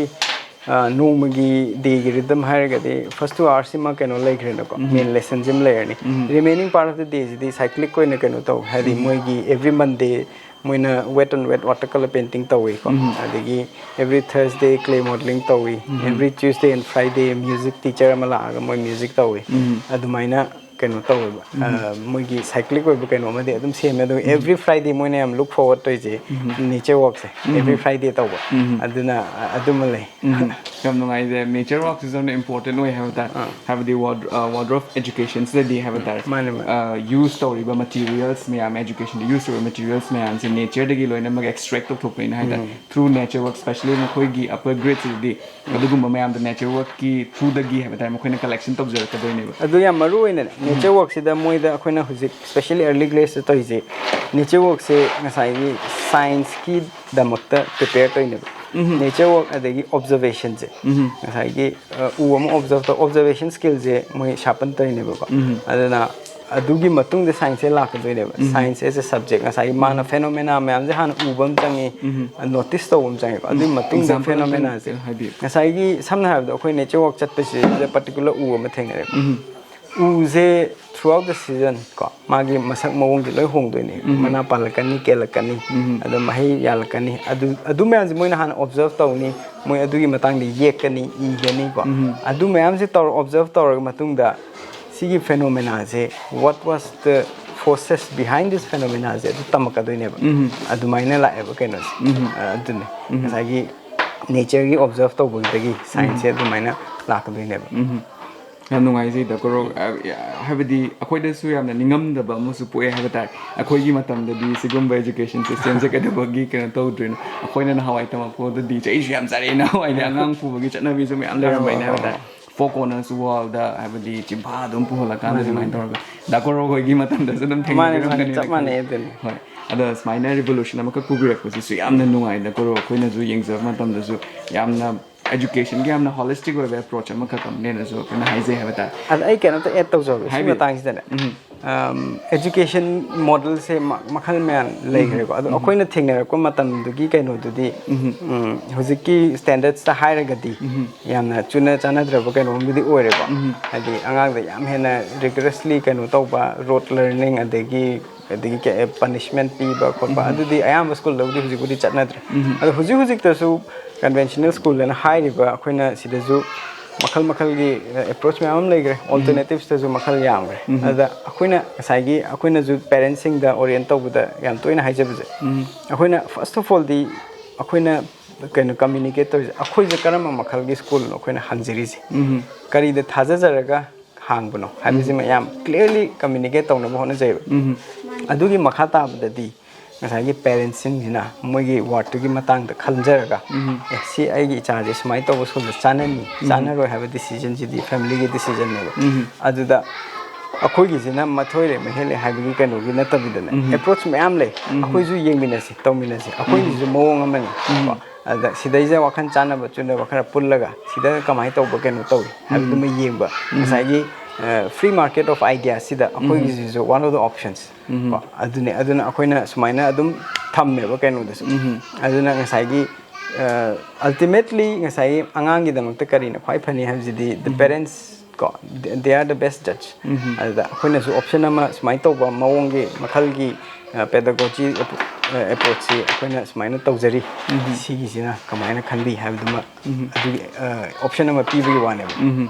ꯑ, ꯅꯣꯡꯃꯒꯤ day ꯒꯤ rhythm ꯍꯥꯏꯔꯒꯗꯤ first two hours ꯁꯤꯃ ꯀꯩꯅꯣ ꯂꯩꯈ꯭ꯔꯦꯅꯀꯣ, main lesson ꯁꯤꯃ ꯂꯩꯔꯅꯤ꯫ Remaining part of the day CD cyclic ꯑꯣꯏꯅ ꯀꯩꯅꯣ ꯇꯧꯋꯦ, ꯍꯥꯏꯗꯤ ꯃꯣꯏꯒꯤ every Monday ꯃꯣꯏꯅ wet on wet water color painting ꯇꯧꯋꯤꯀꯣ꯫ ꯑꯗꯒꯤ every Thursday clay modeling ꯇꯧꯋꯤ꯫ Every Tuesday and Friday music teacher ꯑꯃ ꯂꯥꯛꯑꯒ ꯃꯣꯏ music ꯇꯧꯋꯤ꯫ ꯑꯗꯨꯃꯥꯏꯅ ꯀꯩꯅꯣ ꯇꯧꯋꯦꯕ, ꯑ, ꯃꯣꯏꯒꯤ cyclic ꯑꯣꯏꯕ ꯀꯩꯅꯣ ꯑꯃꯗꯤ ꯑꯗꯨꯝ ꯁꯦꯝꯃꯦ꯫ ꯑꯗꯨꯒ every Friday ꯃꯣꯏꯅ ꯌꯥꯝ look forward ꯇꯧꯔꯤꯁꯦ nature walk ꯁꯦ, every Friday ꯇꯧꯕ꯫ ꯑꯗꯨꯅ, ꯑ, ꯑꯗꯨꯃ ꯂꯩ꯫ ꯌꯥꯝ ꯅꯨꯡꯉꯥꯏꯖꯩ꯫ Nature walk ꯁꯤꯁꯨ ꯌꯥꯝꯅ important ꯑꯣꯏ ꯍꯥꯏꯕ ꯇꯥꯔꯦ꯫ ꯍꯥꯏꯕꯗꯤ ward, ꯑ, ward of education ꯁꯤꯗꯗꯤ ꯍꯥꯏꯕ ꯇꯥꯔꯦ꯫ ꯃꯥꯅꯦ, ꯃꯥꯅꯦ꯫ ꯑ, use ꯇꯧꯔꯤꯕ materials ꯃꯌꯥꯝ, education ꯗ use ꯇꯧꯔꯤꯕ materials ꯃꯌꯥꯝꯁꯦ nature ꯗꯒꯤ ꯂꯣꯏꯅꯃꯛ extract ꯇꯧꯊꯣꯛꯄꯅꯤꯅ ꯍꯥꯏ ꯇꯥꯔꯦ꯫ Through nature walk, specially ꯃꯈꯣꯏꯒꯤ upper grade ꯁꯤꯗꯗꯤ ꯑꯗꯨꯒꯨꯝꯕ ꯃꯌꯥꯝꯗꯣ nature walk ꯀꯤ through ꯗꯒꯤ ꯍꯥꯏꯕ ꯇꯥꯔꯦ, ꯃꯈꯣꯏꯅ collection ꯇꯧꯖꯔꯛꯀꯗꯣꯏꯅꯦꯕ꯫ ꯑꯗꯨ ꯌꯥꯝ ꯃꯔꯨ ꯑꯣꯏꯅ nature walk ꯁꯤꯗ ꯃꯣꯏꯗ ꯑꯩꯈꯣꯏꯅ ꯍꯧꯖꯤꯛ specially early class ꯇ ꯇꯧꯔꯤꯁꯦ, nature walk ꯁꯦ ꯉꯁꯥꯏꯒꯤ science ꯀꯤ ꯗꯃꯛꯇ prepare ꯇꯧꯔꯤꯅꯦꯕ꯫ Nature walk ꯑꯗꯒꯤ observation ꯁꯦ, ꯉꯁꯥꯏꯒꯤ, ꯑ, ꯎ ꯑꯃ observe ꯇꯧ, observation skill ꯁꯦ ꯃꯣꯏ sharpen ꯇꯧꯔꯤꯅꯦꯕꯀꯣ꯫ ꯑꯗꯨꯅ ꯑꯗꯨꯒꯤ ꯃꯇꯨꯡꯗ science say ꯂꯥꯛꯀꯗꯣꯏꯅꯦꯕ꯫ Science as a subject, ꯉꯁꯥꯏꯒꯤ ꯃꯥꯅ phenomena ꯃꯌꯥꯝꯁꯦ ꯍꯥꯟꯅ ꯎꯕ ꯑꯃ ꯆꯪꯉꯤ, notice ꯇꯧꯕ ꯑꯃ ꯆꯪꯉꯦꯀꯣ꯫ ꯑꯗꯨꯒꯤ ꯃꯇꯨꯡꯗ Example ꯑꯝꯇꯪ phenomena ꯁꯦ, ꯍꯥꯏꯕꯤꯌꯨ꯫ ꯉꯁꯥꯏꯒꯤ ꯁꯝꯅ ꯍꯥꯏꯔꯕꯗ ꯑꯩꯈꯣꯏ nature walk ꯆꯠꯄꯁꯤꯗ particular ꯎ ꯑꯃ ꯊꯦꯡꯅꯔꯦꯀꯣ꯫ ꯎꯁꯦ throughout the season ꯀꯣ, ꯃꯥꯒꯤ ꯃꯁꯛ ꯃꯑꯣꯡꯁꯦ ꯂꯣꯏ ꯍꯣꯡꯗꯣꯏꯅꯦ꯫ ꯃꯅꯥ ꯄꯥꯜꯂꯛꯀꯅꯤ, ꯀꯦꯜꯂꯛꯀꯅꯤ, ꯑꯗꯣ ꯃꯍꯩ ꯌꯥꯜꯂꯛꯀꯅꯤ꯫ ꯑꯗꯨ, ꯑꯗꯨ ꯃꯌꯥꯝꯁꯦ ꯃꯣꯏꯅ ꯍꯥꯟꯅ observe ꯇꯧꯅꯤ, ꯃꯣꯏ ꯑꯗꯨꯒꯤ ꯃꯇꯥꯡꯗ ꯌꯦꯛꯀꯅꯤ, ꯏꯒꯅꯤꯀꯣ꯫ ꯑꯗꯨ ꯃꯌꯥꯝꯁꯦ ꯇꯧꯔ observe ꯇꯧꯔꯒ ꯃꯇꯨꯡꯗ ꯁꯤꯒꯤ phenomena say, what was the forces behind this phenomena ꯁꯦ ꯑꯗꯨ ꯇꯝꯃꯛꯀꯗꯣꯏꯅꯦꯕ꯫ ꯑꯗꯨꯃꯥꯏꯅ ꯂꯥꯛꯑꯦꯕ ꯀꯩꯅꯣꯁꯦ꯫ ꯑ, ꯑꯗꯨꯅꯤ ꯉꯁꯥꯏꯒꯤ nature ꯒꯤ observe ꯇꯧꯕꯗꯒꯤ science ꯁꯦ ꯑꯗꯨꯃꯥꯏꯅ ꯂꯥꯛꯀꯗꯣꯏꯅꯦꯕ꯫ ꯌꯥꯝ ꯅꯨꯡꯉꯥꯏꯖꯩ ꯗꯥ ꯀꯣꯔꯣꯛ꯫ ꯑ, ꯍꯥꯏꯕꯗꯤ ꯑꯩꯈꯣꯏꯗꯁꯨ ꯌꯥꯝꯅ ꯅꯤꯡꯉꯝꯗꯕ ꯑꯃꯁꯨ ꯄꯣꯛꯑꯦ ꯍꯥꯏꯕ ꯇꯥꯔꯦ꯫ ꯑꯩꯈꯣꯏꯒꯤ ꯃꯇꯝꯗꯗꯤ ꯁꯤꯒꯨꯝꯕ education system ꯁꯦ ꯀꯩꯗꯧꯕꯒꯤ ꯀꯩꯅꯣ ꯇꯧꯗ꯭ꯔꯤꯅꯣ? ꯑꯩꯈꯣꯏꯅ ꯅꯍꯥꯟꯋꯥꯏ ꯇꯝꯃꯛꯄꯗꯗꯤ ꯆꯩꯁꯨ ꯌꯥꯝ ꯆꯥꯔꯛꯑꯦ, ꯅꯍꯥꯟꯋꯥꯏꯗꯤ ꯑꯉꯥꯡ ꯐꯨꯕꯒꯤ ꯆꯠꯅꯕꯤꯁꯨ ꯃꯌꯥꯝ ꯂꯩꯔꯝꯕꯩꯅꯦ ꯍꯥꯏꯕ ꯇꯥꯔꯦ꯫ four corners wallꯗ, ꯍꯥꯏꯕꯗꯤ ꯆꯤꯝꯐꯥ ꯑꯗꯨꯝ ꯄꯨꯍꯜꯂꯀꯥꯟꯗ ꯃꯥꯅꯦ, ꯑꯗꯨꯃꯥꯏꯅ ꯃꯥꯅꯦ꯫ ꯇꯧꯔꯒ ꯗꯥ ꯀꯣꯔꯧ ꯍꯣꯏꯒꯤ ꯃꯇꯝꯗꯁꯨ ꯑꯗꯨꯝ ꯃꯥꯅꯦ, ꯃꯥꯅꯦ, ꯊꯦꯡꯅꯕꯤꯔꯝꯒꯅꯤ ꯆꯞ ꯃꯥꯟꯅꯩ ꯑꯗꯨꯅꯤ꯫ ꯍꯣꯏ꯫ ꯑꯗꯣ ꯁꯨꯃꯥꯏꯅ revolution ꯑꯃꯈꯛ ꯄꯨꯕꯤꯔꯛꯄꯁꯤꯁꯨ ꯌꯥꯝꯅ ꯅꯨꯡꯉꯥꯏ꯫ ꯗꯥ ꯀꯣꯔꯧ ꯑꯩꯈꯣꯏꯅꯁꯨ ꯌꯦꯡꯖꯕ ꯃꯇꯝꯗꯁꯨ ꯌꯥꯝꯅ educationꯒꯤ ꯌꯥꯝꯅ holistic ꯑꯣꯏꯕ approach ꯑꯃꯈꯛ ꯑꯃꯅꯦꯅꯁꯨ ꯑꯩꯈꯣꯏꯅ ꯍꯥꯏꯖꯩ ꯍꯥꯏꯕ ꯇꯥꯔꯦ꯫ ꯑꯗ ꯑꯩ ꯀꯩꯅꯣꯝꯇ add ꯇꯧꯖꯍꯧꯒꯦ ꯁꯤ ꯍꯥꯏꯕꯤꯌꯨ꯫ ꯃꯇꯥꯡꯁꯤꯗꯅꯦ꯫ ꯎꯝ꯫ ꯑꯝ, education modelꯁꯦ ꯃ-, ꯃꯈꯜ ꯃꯌꯥꯝ ꯂꯩꯈ꯭ꯔꯦꯀꯣ꯫ ꯑꯗꯣ ꯎꯝ꯫ ꯑꯩꯈꯣꯏꯅ ꯊꯦꯡꯅꯔꯛꯄ ꯃꯇꯝꯗꯨꯒꯤ ꯀꯩꯅꯣꯗꯨꯗꯤ, ꯎꯝ꯫ ꯎꯝ, ꯍꯧꯖꯤꯛꯀꯤ standardsꯇ ꯍꯥꯏꯔꯒꯗꯤ ꯎꯝ꯫ ꯌꯥꯝꯅ ꯆꯨꯅ ꯆꯥꯟꯅꯗ꯭ꯔꯕ ꯀꯩꯅꯣꯝꯗꯨꯗꯤ ꯑꯣꯏꯔꯦꯀꯣ꯫ ꯎꯝ꯫ ꯍꯥꯏꯗꯤ ꯑꯉꯥꯡꯗ ꯌꯥꯝ ꯍꯦꯟꯅ rigorously ꯀꯩꯅꯣ ꯇꯧꯕ, rote learning, ꯑꯗꯒꯤ, ꯑꯗꯒꯤ ꯀꯩ-, punishment ꯄꯤꯕ ꯈꯣꯠꯄ, ꯎꯝ꯫ ꯑꯗꯨꯗꯤ ꯑꯌꯥꯝꯕ ꯁ꯭ꯀꯨꯜꯗꯕꯨꯗꯤ ꯍꯧꯖꯤꯛꯄꯨꯗꯤ ꯆꯠꯅꯗ꯭ꯔꯦ꯫ ꯎꯝ꯫ ꯑꯗꯣ ꯍꯧꯖꯤꯛ ꯍꯧꯖꯤꯛꯇꯁꯨ conventional schoolꯑꯅ ꯍꯥꯏꯔꯤꯕ ꯑꯩꯈꯣꯏꯅ ꯁꯤꯗꯁꯨ ꯃꯈꯜ ꯃꯈꯜꯒꯤ, ꯑ, approach ꯃꯌꯥꯝ ꯑꯃ ꯂꯩꯈ꯭ꯔꯦ, ꯎꯝ꯫ Alternativeꯇꯁꯨ ꯃꯈꯜ ꯌꯥꯝꯈ꯭ꯔꯦ꯫ ꯎꯝ꯫ ꯑꯗ ꯑꯩꯈꯣꯏꯅ ꯉꯁꯥꯏꯒꯤ ꯑꯩꯈꯣꯏꯅꯁꯨ parentsꯁꯤꯡꯗ orient ꯇꯧꯕꯗ ꯌꯥꯝ ꯇꯣꯏꯅ ꯍꯥꯏꯖꯕꯁꯦ, ꯎꯝ꯫ ꯑꯩꯈꯣꯏꯅ first of allꯗꯤ ꯑꯩꯈꯣꯏꯅ ꯀꯩꯅꯣ communicate ꯇꯧꯔꯤꯁꯦ, ꯑꯩꯈꯣꯏꯁꯦ ꯀꯔꯝꯕ ꯃꯈꯜꯒꯤ ꯁ꯭ꯀꯨꯜꯅꯣ ꯑꯩꯈꯣꯏꯅ ꯍꯥꯡꯖꯔꯤꯁꯦ, ꯎꯝ꯫ ꯀꯔꯤꯗ ꯊꯥꯖꯖꯔꯒ ꯍꯥꯡꯕꯅꯣ ꯍꯥꯏꯕꯁꯤꯃ ꯎꯝ꯫ ꯌꯥꯝ clearly communicate ꯇꯧꯅꯕ ꯍꯣꯠꯅꯖꯩꯕ꯫ ꯎꯝ꯫ ꯑꯗꯨꯒꯤ ꯃꯈꯥ ꯇꯥꯕꯗꯗꯤ ꯉꯁꯥꯏꯒꯤ parentsꯁꯤꯡꯁꯤꯅ ꯃꯣꯏꯒꯤ wardꯇꯨꯒꯤ ꯃꯇꯥꯡꯗ ꯈꯟꯖꯔꯒ, ꯎꯝ꯫ "ꯑꯦ, ꯁꯤ ꯑꯩꯒꯤ ꯏꯆꯥꯁꯦ ꯁꯨꯃꯥꯏꯅ ꯇꯧꯕ ꯁ꯭ꯀꯨꯜꯗ ꯆꯥꯅꯅꯤ, ꯎꯝ꯫ ꯆꯥꯅꯔꯣꯏ ꯍꯥꯏꯕ decisionꯁꯤꯗꯤ familyꯒꯤ decisionꯅꯦꯕ"꯫ ꯎꯝ꯫ ꯑꯗꯨꯗ ꯑꯩꯈꯣꯏꯒꯤꯁꯤꯅ ꯃꯊꯣꯏꯔꯦ ꯃꯍꯦꯜꯂꯦ ꯍꯥꯏꯕꯒꯤ ꯀꯩꯅꯣꯒꯤ ꯅꯠꯇꯕꯤꯗꯅꯦ, ꯎꯝ꯫ Approach ꯃꯌꯥꯝ ꯂꯩ꯫ ꯎꯝ꯫ ꯑꯩꯈꯣꯏꯁꯨ ꯌꯦꯡꯃꯤꯟꯅꯁꯤ, ꯇꯧꯃꯤꯟꯅꯁꯤ꯫ ꯑꯩꯈꯣꯏꯒꯤꯁꯨ ꯃꯑꯣꯡ ꯑꯃꯅꯤ꯫ ꯎꯝ꯫ ꯀꯣ? ꯑꯗ ꯁꯤꯗꯩꯁꯤꯗ ꯋꯥꯈꯜ ꯆꯥꯟꯅꯕ ꯆꯨꯅꯕ ꯈꯔ ꯄꯨꯜꯂꯒ ꯁꯤꯗ ꯀꯃꯥꯏꯅ ꯇꯧꯕ ꯀꯩꯅꯣ ꯇꯧꯏ ꯍꯥꯏꯕꯗꯨꯃ ꯎꯝ꯫ ꯌꯦꯡꯕ꯫ ꯎꯝ꯫ ꯉꯁꯥꯏꯒꯤ, ꯑ, free market of ideasꯁꯤꯗ um. ꯑꯩꯈꯣꯏꯒꯤꯁꯤꯁꯨ one of the options꯫ ꯎꯝ꯫ ꯀꯣ? ꯑꯗꯨꯅꯦ, ꯑꯗꯨꯅ ꯑꯩꯈꯣꯏꯅ ꯁꯨꯃꯥꯏꯅ ꯑꯗꯨꯝ ꯊꯝꯃꯦꯕ ꯀꯩꯅꯣꯗꯁꯨ꯫ ꯎꯝ꯫ ꯑꯗꯨꯅ ꯉꯁꯥꯏꯒꯤ, ꯑ, ultimately ꯉꯁꯥꯏꯒꯤ ꯑꯉꯥꯡꯒꯤꯗꯃꯛꯇ ꯀꯔꯤꯅ ꯈ꯭ꯋꯥꯏ ꯐꯅꯤ ꯍꯥꯏꯕꯁꯤꯗꯤ the ꯎꯝ꯫ Parents ꯀꯣ, they are the best judge꯫ ꯎꯝ꯫ ꯑꯗꯨꯗ ꯑꯩꯈꯣꯏꯅꯁꯨ option ꯑꯃ ꯁꯨꯃꯥꯏꯅ ꯇꯧꯕ ꯃꯑꯣꯡꯒꯤ ꯃꯈꯜꯒꯤ, ꯑ, pedagogy appro-, ꯑ, approachꯁꯤ ꯑꯩꯈꯣꯏꯅ ꯁꯨꯃꯥꯏꯅ ꯇꯧꯖꯔꯤ꯫ ꯎꯝ꯫ ꯁꯤꯒꯤꯁꯤꯅ ꯀꯃꯥꯏꯅ ꯈꯟꯕꯤ ꯍꯥꯏꯕꯗꯨꯃ ꯎꯝ꯫ ꯑꯗꯨꯒꯤ, ꯑ, option ꯑꯃ ꯄꯤꯕꯒꯤ ꯋꯥꯅꯦꯕ꯫ ꯎꯝ꯫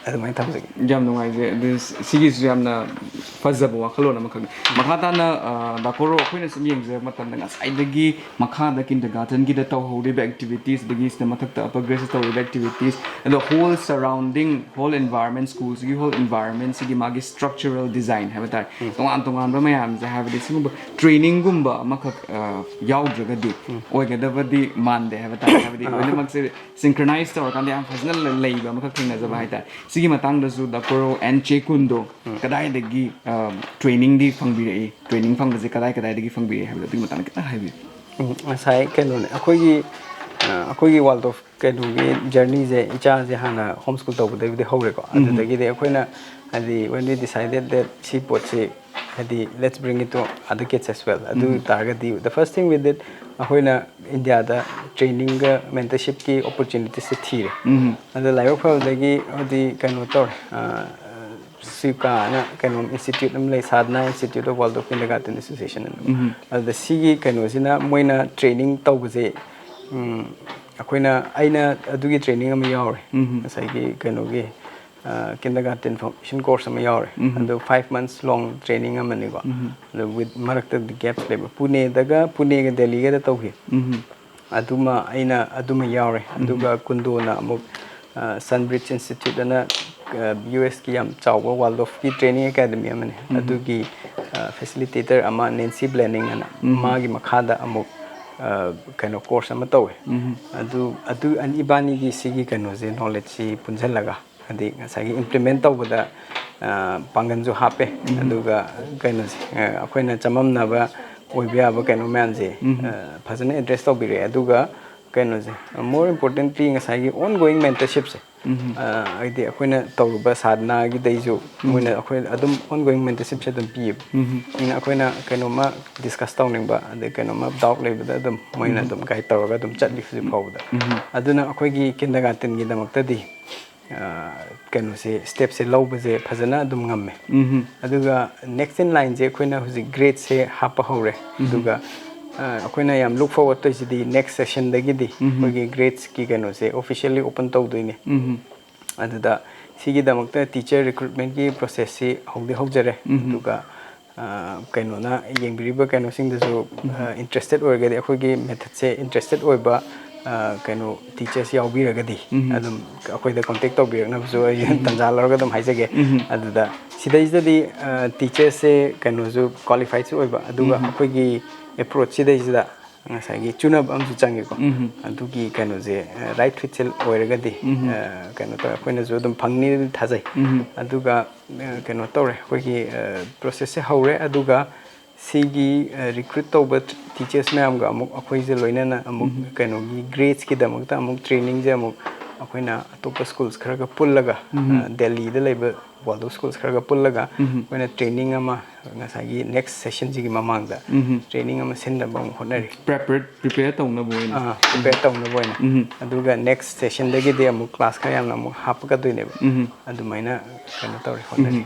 ꯑꯗꯨꯃꯥꯏꯅ ꯊꯝꯖꯒꯦ꯫ ꯌꯥꯝ ꯅꯨꯡꯉꯥꯏꯖꯩ꯫ ꯑꯗꯨ ꯁꯤꯒꯤꯁꯨ ꯌꯥꯝꯅ ꯐꯖꯕ ꯋꯥꯈꯜꯂꯣꯟ ꯑꯃꯈꯛꯅꯤ꯫ ꯃꯈꯥ ꯇꯥꯅ, ꯑ, ꯗꯥ ꯀꯣꯔꯣ, ꯑꯩꯈꯣꯏꯅ ꯁꯨꯝ ꯌꯦꯡꯖꯕ ꯃꯇꯝꯗ ꯉꯁꯥꯏꯗꯒꯤ ꯃꯈꯥꯗ ꯀꯤꯟꯗꯔꯒꯥꯔꯇꯟꯒꯤꯗ ꯇꯧꯍꯧꯔꯤꯕ ꯑꯦꯛꯇꯤꯚꯤꯇꯤꯁ, ꯑꯗꯒꯤ ꯁꯤꯗ ꯃꯊꯛꯇ ꯑꯄꯔ ꯒ꯭ꯔꯦꯗꯁꯇ ꯇꯧꯔꯤꯕ ꯑꯦꯛꯇꯤꯚꯤꯇꯤꯁ, ꯑꯗꯣ ꯍꯣꯜ ꯁꯔꯥꯎꯟꯗꯤꯡ, ꯍꯣꯜ ꯏꯟꯚꯥꯏꯔꯣꯟꯃꯦꯟ, ꯁ꯭ꯀꯨꯜꯁꯤꯒꯤ ꯍꯣꯜ ꯏꯟꯚꯥꯏꯔꯣꯟꯃꯦꯟꯁꯤꯒꯤ ꯃꯥꯒꯤ ꯁ꯭ꯇ꯭ꯔꯛꯆꯔꯦꯜ ꯗꯤꯖꯥꯏꯟ ꯍꯥꯏꯕ ꯇꯥꯔꯦ, ꯇꯣꯉꯥꯟ ꯇꯣꯉꯥꯟꯕ ꯃꯌꯥꯝꯁꯦ, ꯍꯥꯏꯕꯗꯤ ꯁꯤꯒꯨꯝꯕ ꯇ꯭ꯔꯦꯅꯤꯡꯒꯨꯝꯕ ꯑꯃꯈꯛ, ꯑ, ꯌꯥꯎꯗ꯭ꯔꯒꯗꯤ ꯑꯣꯏꯒꯗꯕꯗꯤ ꯃꯥꯟꯗꯦ ꯍꯥꯏꯕ ꯇꯥꯔꯦ꯫ ꯍꯥꯏꯕꯗꯤ ꯂꯣꯏꯅꯃꯛꯁꯦ ꯁꯤꯡꯀ꯭ꯔꯅꯥꯏꯁ ꯇꯧꯔꯀꯥꯟꯗ ꯌꯥꯝ ꯐꯖꯅ ꯂꯩꯕ ꯑꯃꯈꯛ ꯊꯦꯡꯅꯖꯕ ꯍꯥꯏꯇꯥꯔꯦ꯫ ꯁꯤꯒꯤ ꯃꯇꯥꯡꯗꯁꯨ ꯗꯥ ꯀꯣꯔꯣ ꯑꯦꯟ ꯆꯦ ꯀꯨꯟꯗꯣ ꯀꯗꯥꯏꯗꯒꯤ, ꯑ, ꯇ꯭ꯔꯦꯅꯤꯡꯗꯤ ꯐꯪꯕꯤꯔꯛꯏ, ꯇ꯭ꯔꯦꯅꯤꯡ ꯐꯪꯕꯁꯦ ꯀꯗꯥꯏ ꯀꯗꯥꯏꯗꯒꯤ ꯐꯪꯕꯤꯔꯛꯏ ꯍꯥꯏꯕꯗꯣ ꯑꯗꯨꯒꯤ ꯃꯇꯥꯡꯗ ꯈꯤꯇꯪ ꯍꯥꯏꯕꯤꯌꯨ꯫ ꯎꯝ, ꯉꯁꯥꯏ ꯀꯩꯅꯣꯅꯦ, ꯑꯩꯈꯣꯏꯒꯤ, ꯑ, ꯑꯩꯈꯣꯏꯒꯤ ꯋꯥꯜꯗꯣꯔꯐ ꯀꯩꯅꯣꯒꯤ ꯖꯔꯅꯤꯁꯦ, ꯏꯆꯥꯁꯦ ꯍꯥꯟꯅ ꯍꯣꯝ ꯁ꯭ꯀꯨꯜ ꯇꯧꯕꯗꯒꯤꯗꯤ ꯍꯧꯔꯦꯀꯣ꯫ ꯑꯗꯨꯗꯒꯤꯗꯤ ꯑꯩꯈꯣꯏꯅ ꯍꯥꯏꯗꯤ when we decided that ꯁꯤ ꯄꯣꯠꯁꯤ ꯍꯥꯏꯗꯤ let's bring it to other kids as well, ꯑꯗꯨ ꯇꯥꯔꯒꯗꯤ the first thing we did, ꯑꯩꯈꯣꯏꯅ ꯏꯟꯗꯤꯌꯥꯗ ꯇ꯭ꯔꯦꯅꯤꯡꯒ ꯃꯦꯟꯇꯔꯁꯤꯞꯀꯤ ꯑꯣꯄꯣꯔꯆꯨꯅꯤꯇꯤꯁꯦ ꯊꯤꯔꯦ꯫ ꯑꯗ ꯂꯥꯏꯕꯛ ꯐꯕꯗꯒꯤ ꯍꯥꯏꯗꯤ ꯀꯩꯅꯣ ꯇꯧꯔꯦ, ꯑ, ꯁꯤꯀꯥꯅ ꯀꯩꯅꯣ ꯏꯟꯁꯇꯤꯇ꯭ꯌꯨꯠ ꯑꯃ ꯂꯩ, ꯁꯥꯗꯅꯥ ꯏꯟꯁꯇꯤꯇ꯭ꯌꯨꯠ ꯑꯣꯐ ꯋꯥꯜꯗꯣꯔꯐ ꯀꯤꯟꯗꯔꯒꯥꯔꯇꯟ ꯑꯦꯁꯣꯁꯤꯌꯦꯁꯟ ꯑꯅ꯫ ꯑꯗꯨꯗ ꯁꯤꯒꯤ ꯀꯩꯅꯣꯁꯤꯅ ꯃꯣꯏꯅ ꯇ꯭ꯔꯦꯅꯤꯡ ꯇꯧꯕꯁꯦ, ꯎꯝ, ꯑꯩꯈꯣꯏꯅ, ꯑꯩꯅ ꯑꯗꯨꯒꯤ ꯇ꯭ꯔꯦꯅꯤꯡ ꯑꯃ ꯌꯥꯎꯔꯦ꯫ ꯉꯁꯥꯏꯒꯤ ꯀꯩꯅꯣꯒꯤ, ꯀꯤꯟꯗꯔꯒꯥꯔꯇꯟ ꯐꯥꯎꯟꯗꯦꯁꯟ ꯀꯣꯔꯁ ꯑꯃ ꯌꯥꯎꯔꯦ꯫ ꯑꯗꯨ five months long training ꯑꯃꯅꯤꯀꯣ꯫ ꯑꯗꯨ with ꯃꯔꯛꯇꯗꯤ ꯒꯦꯞꯁ ꯂꯩꯕ, ꯄꯨꯅꯦꯗꯒ, ꯄꯨꯅꯦꯒ ꯗꯦꯜꯂꯤꯒꯗ ꯇꯧꯈꯤ꯫ ꯑꯗꯨꯃ ꯑꯩꯅ ꯑꯗꯨꯃ ꯌꯥꯎꯔꯦ꯫ ꯑꯗꯨꯒ ꯀꯨꯟꯗꯣꯅ ꯑꯃꯨꯛ, ꯑ, ꯁꯟꯕ꯭ꯔꯤꯖ ꯏꯟꯁꯇꯤꯇ꯭ꯌꯨꯠ ꯑꯅ, ꯑ, ꯌꯨ ꯑꯦꯁꯀꯤ ꯌꯥꯝ ꯆꯥꯎꯕ ꯋꯥꯜꯗꯣꯔꯐꯀꯤ ꯇ꯭ꯔꯦꯅꯤꯡ ꯑꯦꯀꯥꯗꯃꯤ ꯑꯃꯅꯤ꯫ ꯑꯗꯨꯒꯤ, ꯑ, ꯐꯦꯁꯤꯂꯤꯇꯦꯇꯔ ꯑꯃ ꯅꯦꯟꯁꯤ ꯕ꯭ꯂꯦꯅꯤꯡ ꯑꯅ, ꯃꯥꯒꯤ ꯃꯈꯥꯗ ꯑꯃꯨꯛ, ꯑ, ꯀꯩꯅꯣ ꯀꯣꯔꯁ ꯑꯃ ꯇꯧꯋꯦ꯫ ꯑꯗꯨ, ꯑꯗꯨ ꯑꯅꯤ, ꯏꯕꯥꯅꯤꯒꯤ ꯁꯤꯒꯤ ꯀꯩꯅꯣꯁꯦ, ꯅꯣꯂꯦꯖꯁꯤ ꯄꯨꯟꯁꯤꯜꯂꯒ ꯍꯥꯏꯗꯤ ꯉꯁꯥꯏꯒꯤ ꯏꯝꯄ꯭ꯂꯤꯃꯦꯟ ꯇꯧꯕꯗ, ꯑ, ꯄꯥꯡꯒꯜꯁꯨ ꯍꯥꯞꯄꯦ꯫ ꯑꯗꯨꯒ ꯀꯩꯅꯣꯁꯦ, ꯑ, ꯑꯩꯈꯣꯏꯅ ꯆꯃꯝꯅꯕ ꯑꯣꯏꯕ ꯌꯥꯕ ꯀꯩꯅꯣ ꯃꯌꯥꯝꯁꯦ, ꯑ, ꯐꯖꯅ ꯑꯦꯗ꯭ꯔꯦꯁ ꯇꯧꯕꯤꯔꯛꯑꯦ꯫ ꯑꯗꯨꯒ ꯀꯩꯅꯣꯁꯦ, more importantly, ꯉꯁꯥꯏꯒꯤ ongoing mentorshipꯁꯦ, ꯑ, ꯍꯥꯏꯗꯤ ꯑꯩꯈꯣꯏꯅ ꯇꯧꯔꯨꯕ ꯁꯥꯗꯅꯥꯒꯤꯗꯩꯁꯨ ꯃꯣꯏꯅ ꯑꯩꯈꯣꯏ ꯑꯗꯨꯝ ongoing mentorshipꯁꯦ ꯑꯗꯨꯝ ꯄꯤꯌꯦꯕ꯫ ꯑꯗꯨꯅ ꯑꯩꯈꯣꯏꯅ ꯀꯩꯅꯣꯝꯃ ꯗꯤꯁꯀꯁ ꯇꯧꯅꯤꯡꯕ, ꯑꯗꯩ ꯀꯩꯅꯣꯝꯃ ꯗꯥꯎꯠ ꯂꯩꯕꯗ ꯑꯗꯨꯝ ꯃꯣꯏꯅ ꯑꯗꯨꯝ ꯒꯥꯏꯗ ꯇꯧꯔꯒ ꯑꯗꯨꯝ ꯆꯠꯂꯤ ꯍꯧꯖꯤꯛ ꯐꯥꯎꯕꯗ꯫ ꯑꯗꯨꯅ ꯑꯩꯈꯣꯏꯒꯤ ꯀꯤꯟꯗꯔꯒꯥꯔꯇꯟꯒꯤꯗꯃꯛꯇꯗꯤ, ꯑ, ꯀꯩꯅꯣꯁꯦ, ꯁ꯭ꯇꯦꯞꯁꯦ ꯂꯧꯕꯁꯦ ꯐꯖꯅ ꯑꯗꯨꯝ ꯉꯝꯃꯦ꯫ ꯑꯗꯨꯒ next in lineꯁꯦ ꯑꯩꯈꯣꯏꯅ ꯍꯧꯖꯤꯛ ꯒ꯭ꯔꯦꯗꯁꯦ ꯍꯥꯞꯄ ꯍꯧꯔꯦ꯫ ꯑꯗꯨꯒ, ꯑ, ꯑꯩꯈꯣꯏꯅ ꯌꯥꯝ ꯂꯨꯛ ꯐꯣꯔꯋꯥꯔꯗ ꯇꯧꯔꯤꯁꯤꯗꯤ ꯅꯦꯛꯁ ꯁꯦꯁꯟꯗꯒꯤꯗꯤ ꯑꯩꯈꯣꯏꯒꯤ ꯒ꯭ꯔꯦꯗꯁꯀꯤ ꯀꯩꯅꯣꯁꯦ ꯑꯣꯐꯤꯁꯤꯌꯦꯜꯂꯤ ꯑꯣꯄꯟ ꯇꯧꯗꯣꯏꯅꯦ꯫ ꯑꯗꯨꯗ ꯁꯤꯒꯤꯗꯃꯛꯇ teacher recruitmentꯀꯤ processꯁꯤ ꯍꯧꯗꯤ ꯍꯧꯖꯔꯦ꯫ ꯑꯗꯨꯒ, ꯑ, ꯀꯩꯅꯣꯅ, ꯌꯦꯡꯕꯤꯔꯤꯕ ꯀꯩꯅꯣꯁꯤꯡꯗꯁꯨ, ꯑ, interested ꯑꯣꯏꯔꯒꯗꯤ, ꯑꯩꯈꯣꯏꯒꯤ methodꯁꯦ interested ꯑꯣꯏꯕ, ꯑ, ꯀꯩꯅꯣ, teachers ꯌꯥꯎꯕꯤꯔꯒꯗꯤ, ꯑꯗꯨꯝ ꯑꯩꯈꯣꯏꯗ contact ꯇꯧꯕꯤꯔꯛꯅꯕꯁꯨ ꯑꯩ ꯇꯟꯖꯥ ꯂꯧꯔꯒ ꯑꯗꯨꯝ ꯍꯥꯏꯖꯒꯦ꯫ ꯑꯗꯨꯗ ꯁꯤꯗꯩꯁꯤꯗꯗꯤ, ꯑ, teacherꯁꯦ ꯀꯩꯅꯣꯁꯨ qualifiedꯁꯨ ꯑꯣꯏꯕ, ꯑꯗꯨꯒ ꯑꯩꯈꯣꯏꯒꯤ approachꯁꯤꯗꯩꯁꯤꯗ ꯉꯁꯥꯏꯒꯤ ꯆꯨꯅꯕ ꯑꯃꯁꯨ ꯆꯪꯉꯤꯀꯣ꯫ ꯑꯗꯨꯒꯤ ꯀꯩꯅꯣꯁꯦ, ꯑ, right fitꯁꯦ ꯑꯣꯏꯔꯒꯗꯤ, ꯑ, ꯀꯩꯅꯣ ꯇꯧꯔꯦ, ꯑꯩꯈꯣꯏꯅꯁꯨ ꯑꯗꯨꯝ ꯐꯪꯅꯤ ꯊꯥꯖꯩ꯫ ꯑꯗꯨꯒ, ꯑ, ꯀꯩꯅꯣ ꯇꯧꯔꯦ, ꯑꯩꯈꯣꯏꯒꯤ, ꯑ, processꯁꯦ ꯍꯧꯔꯦ꯫ ꯑꯗꯨꯒ ꯁꯤꯒꯤ, ꯑ, recruit ꯇꯧꯕ teachers ꯃꯌꯥꯝꯒ ꯑꯃꯨꯛ ꯑꯩꯈꯣꯏꯁꯦ ꯂꯣꯏꯅꯅ ꯑꯃꯨꯛ ꯀꯩꯅꯣꯒꯤ gradeꯀꯤꯗꯃꯛꯇ ꯑꯃꯨꯛ trainingꯁꯦ ꯑꯃꯨꯛ ꯑꯩꯈꯣꯏꯅ ꯑꯇꯣꯞꯄ schools ꯈꯔꯒ ꯄꯨꯜꯂꯒ, ꯑ, ꯗꯦꯜꯂꯤꯗ ꯂꯩꯕ Waldorf schools ꯈꯔꯒ ꯄꯨꯜꯂꯒ ꯑꯩꯈꯣꯏꯅ training ꯑꯃ ꯉꯁꯥꯏꯒꯤ next sessionꯁꯤꯒꯤ ꯃꯃꯥꯡꯗ training ꯑꯃ ꯁꯤꯟꯅꯕ ꯑꯃꯨꯛ ꯍꯣꯠꯅꯔꯤ꯫ Prepare prepare ꯇꯧꯅꯕ ꯑꯣꯏꯅ꯫ ꯑꯥ, prepare ꯇꯧꯅꯕ ꯑꯣꯏꯅ꯫ ꯑꯗꯨꯒ next sessionꯗꯒꯤꯗꯤ ꯑꯃꯨꯛ class ꯈꯔ ꯌꯥꯝꯅ ꯑꯃꯨꯛ ꯍꯥꯞꯄꯛꯀꯗꯣꯏꯅꯦꯕ꯫ ꯑꯗꯨꯃꯥꯏꯅ ꯀꯩꯅꯣ ꯇꯧꯔꯤ, ꯍꯣꯠꯅꯔꯤ꯫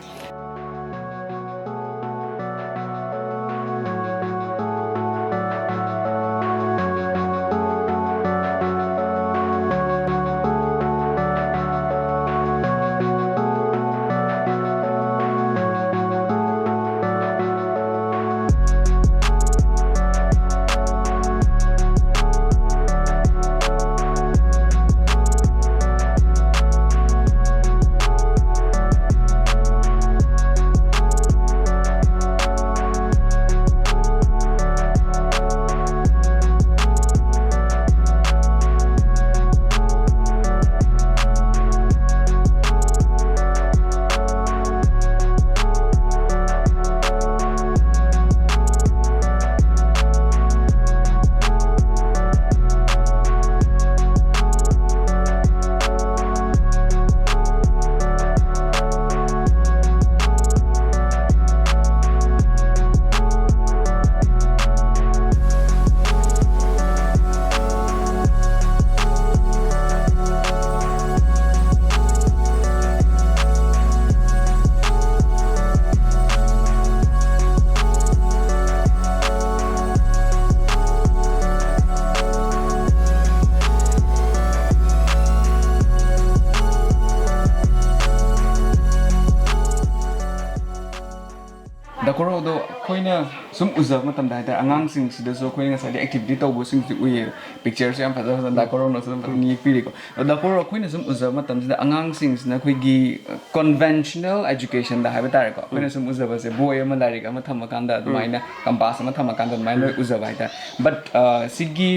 ꯗꯥ ꯀꯣꯔꯧꯗꯣ ꯑꯩꯈꯣꯏꯅ ꯁꯨꯝ ꯎꯖꯕ ꯃꯇꯝꯗ ꯍꯥꯏꯇꯥꯔꯦ, ꯑꯉꯥꯡꯁꯤꯡꯁꯤꯗꯁꯨ ꯑꯩꯈꯣꯏꯅ ꯉꯁꯥꯏꯗꯤ ꯑꯦꯛꯇꯤꯚꯤꯇꯤ ꯇꯧꯕꯁꯤꯡꯁꯨ ꯎꯏꯌꯦ, ꯄꯤꯛꯆꯔꯁꯨ ꯌꯥꯝ ꯐꯖ ꯐꯖꯅ ꯗꯥ ꯀꯣꯔꯧꯅꯁꯨ ꯑꯗꯨꯝ ꯐꯖꯅ ꯌꯦꯛꯄꯤꯔꯤꯀꯣ꯫ ꯑꯗꯣ ꯗꯥ ꯀꯣꯔꯧ, ꯑꯩꯈꯣꯏꯅ ꯁꯨꯝ ꯎꯖꯕ ꯃꯇꯝꯁꯤꯗ ꯑꯉꯥꯡꯁꯤꯡꯁꯤꯅ ꯑꯩꯈꯣꯏꯒꯤ ꯀꯟꯚꯦꯟꯁꯅꯦꯜ ꯑꯦꯖꯨꯀꯦꯁꯟꯗ ꯍꯥꯏꯕ ꯇꯥꯔꯦꯀꯣ, ꯑꯩꯈꯣꯏꯅ ꯁꯨꯝ ꯎꯖꯕꯁꯦ, ꯕꯣꯏ ꯑꯃ, ꯂꯥꯏꯔꯤꯛ ꯑꯃ ꯊꯝꯃꯀꯥꯟꯗ ꯑꯗꯨꯃꯥꯏꯅ, ꯀꯝꯄꯥꯁ ꯑꯃ ꯊꯝꯃꯀꯥꯟꯗ ꯑꯗꯨꯃꯥꯏꯅ ꯂꯣꯏ ꯎꯖꯕ ꯍꯥꯏꯇꯥꯔꯦ꯫ ꯕꯠ ꯁꯤꯒꯤ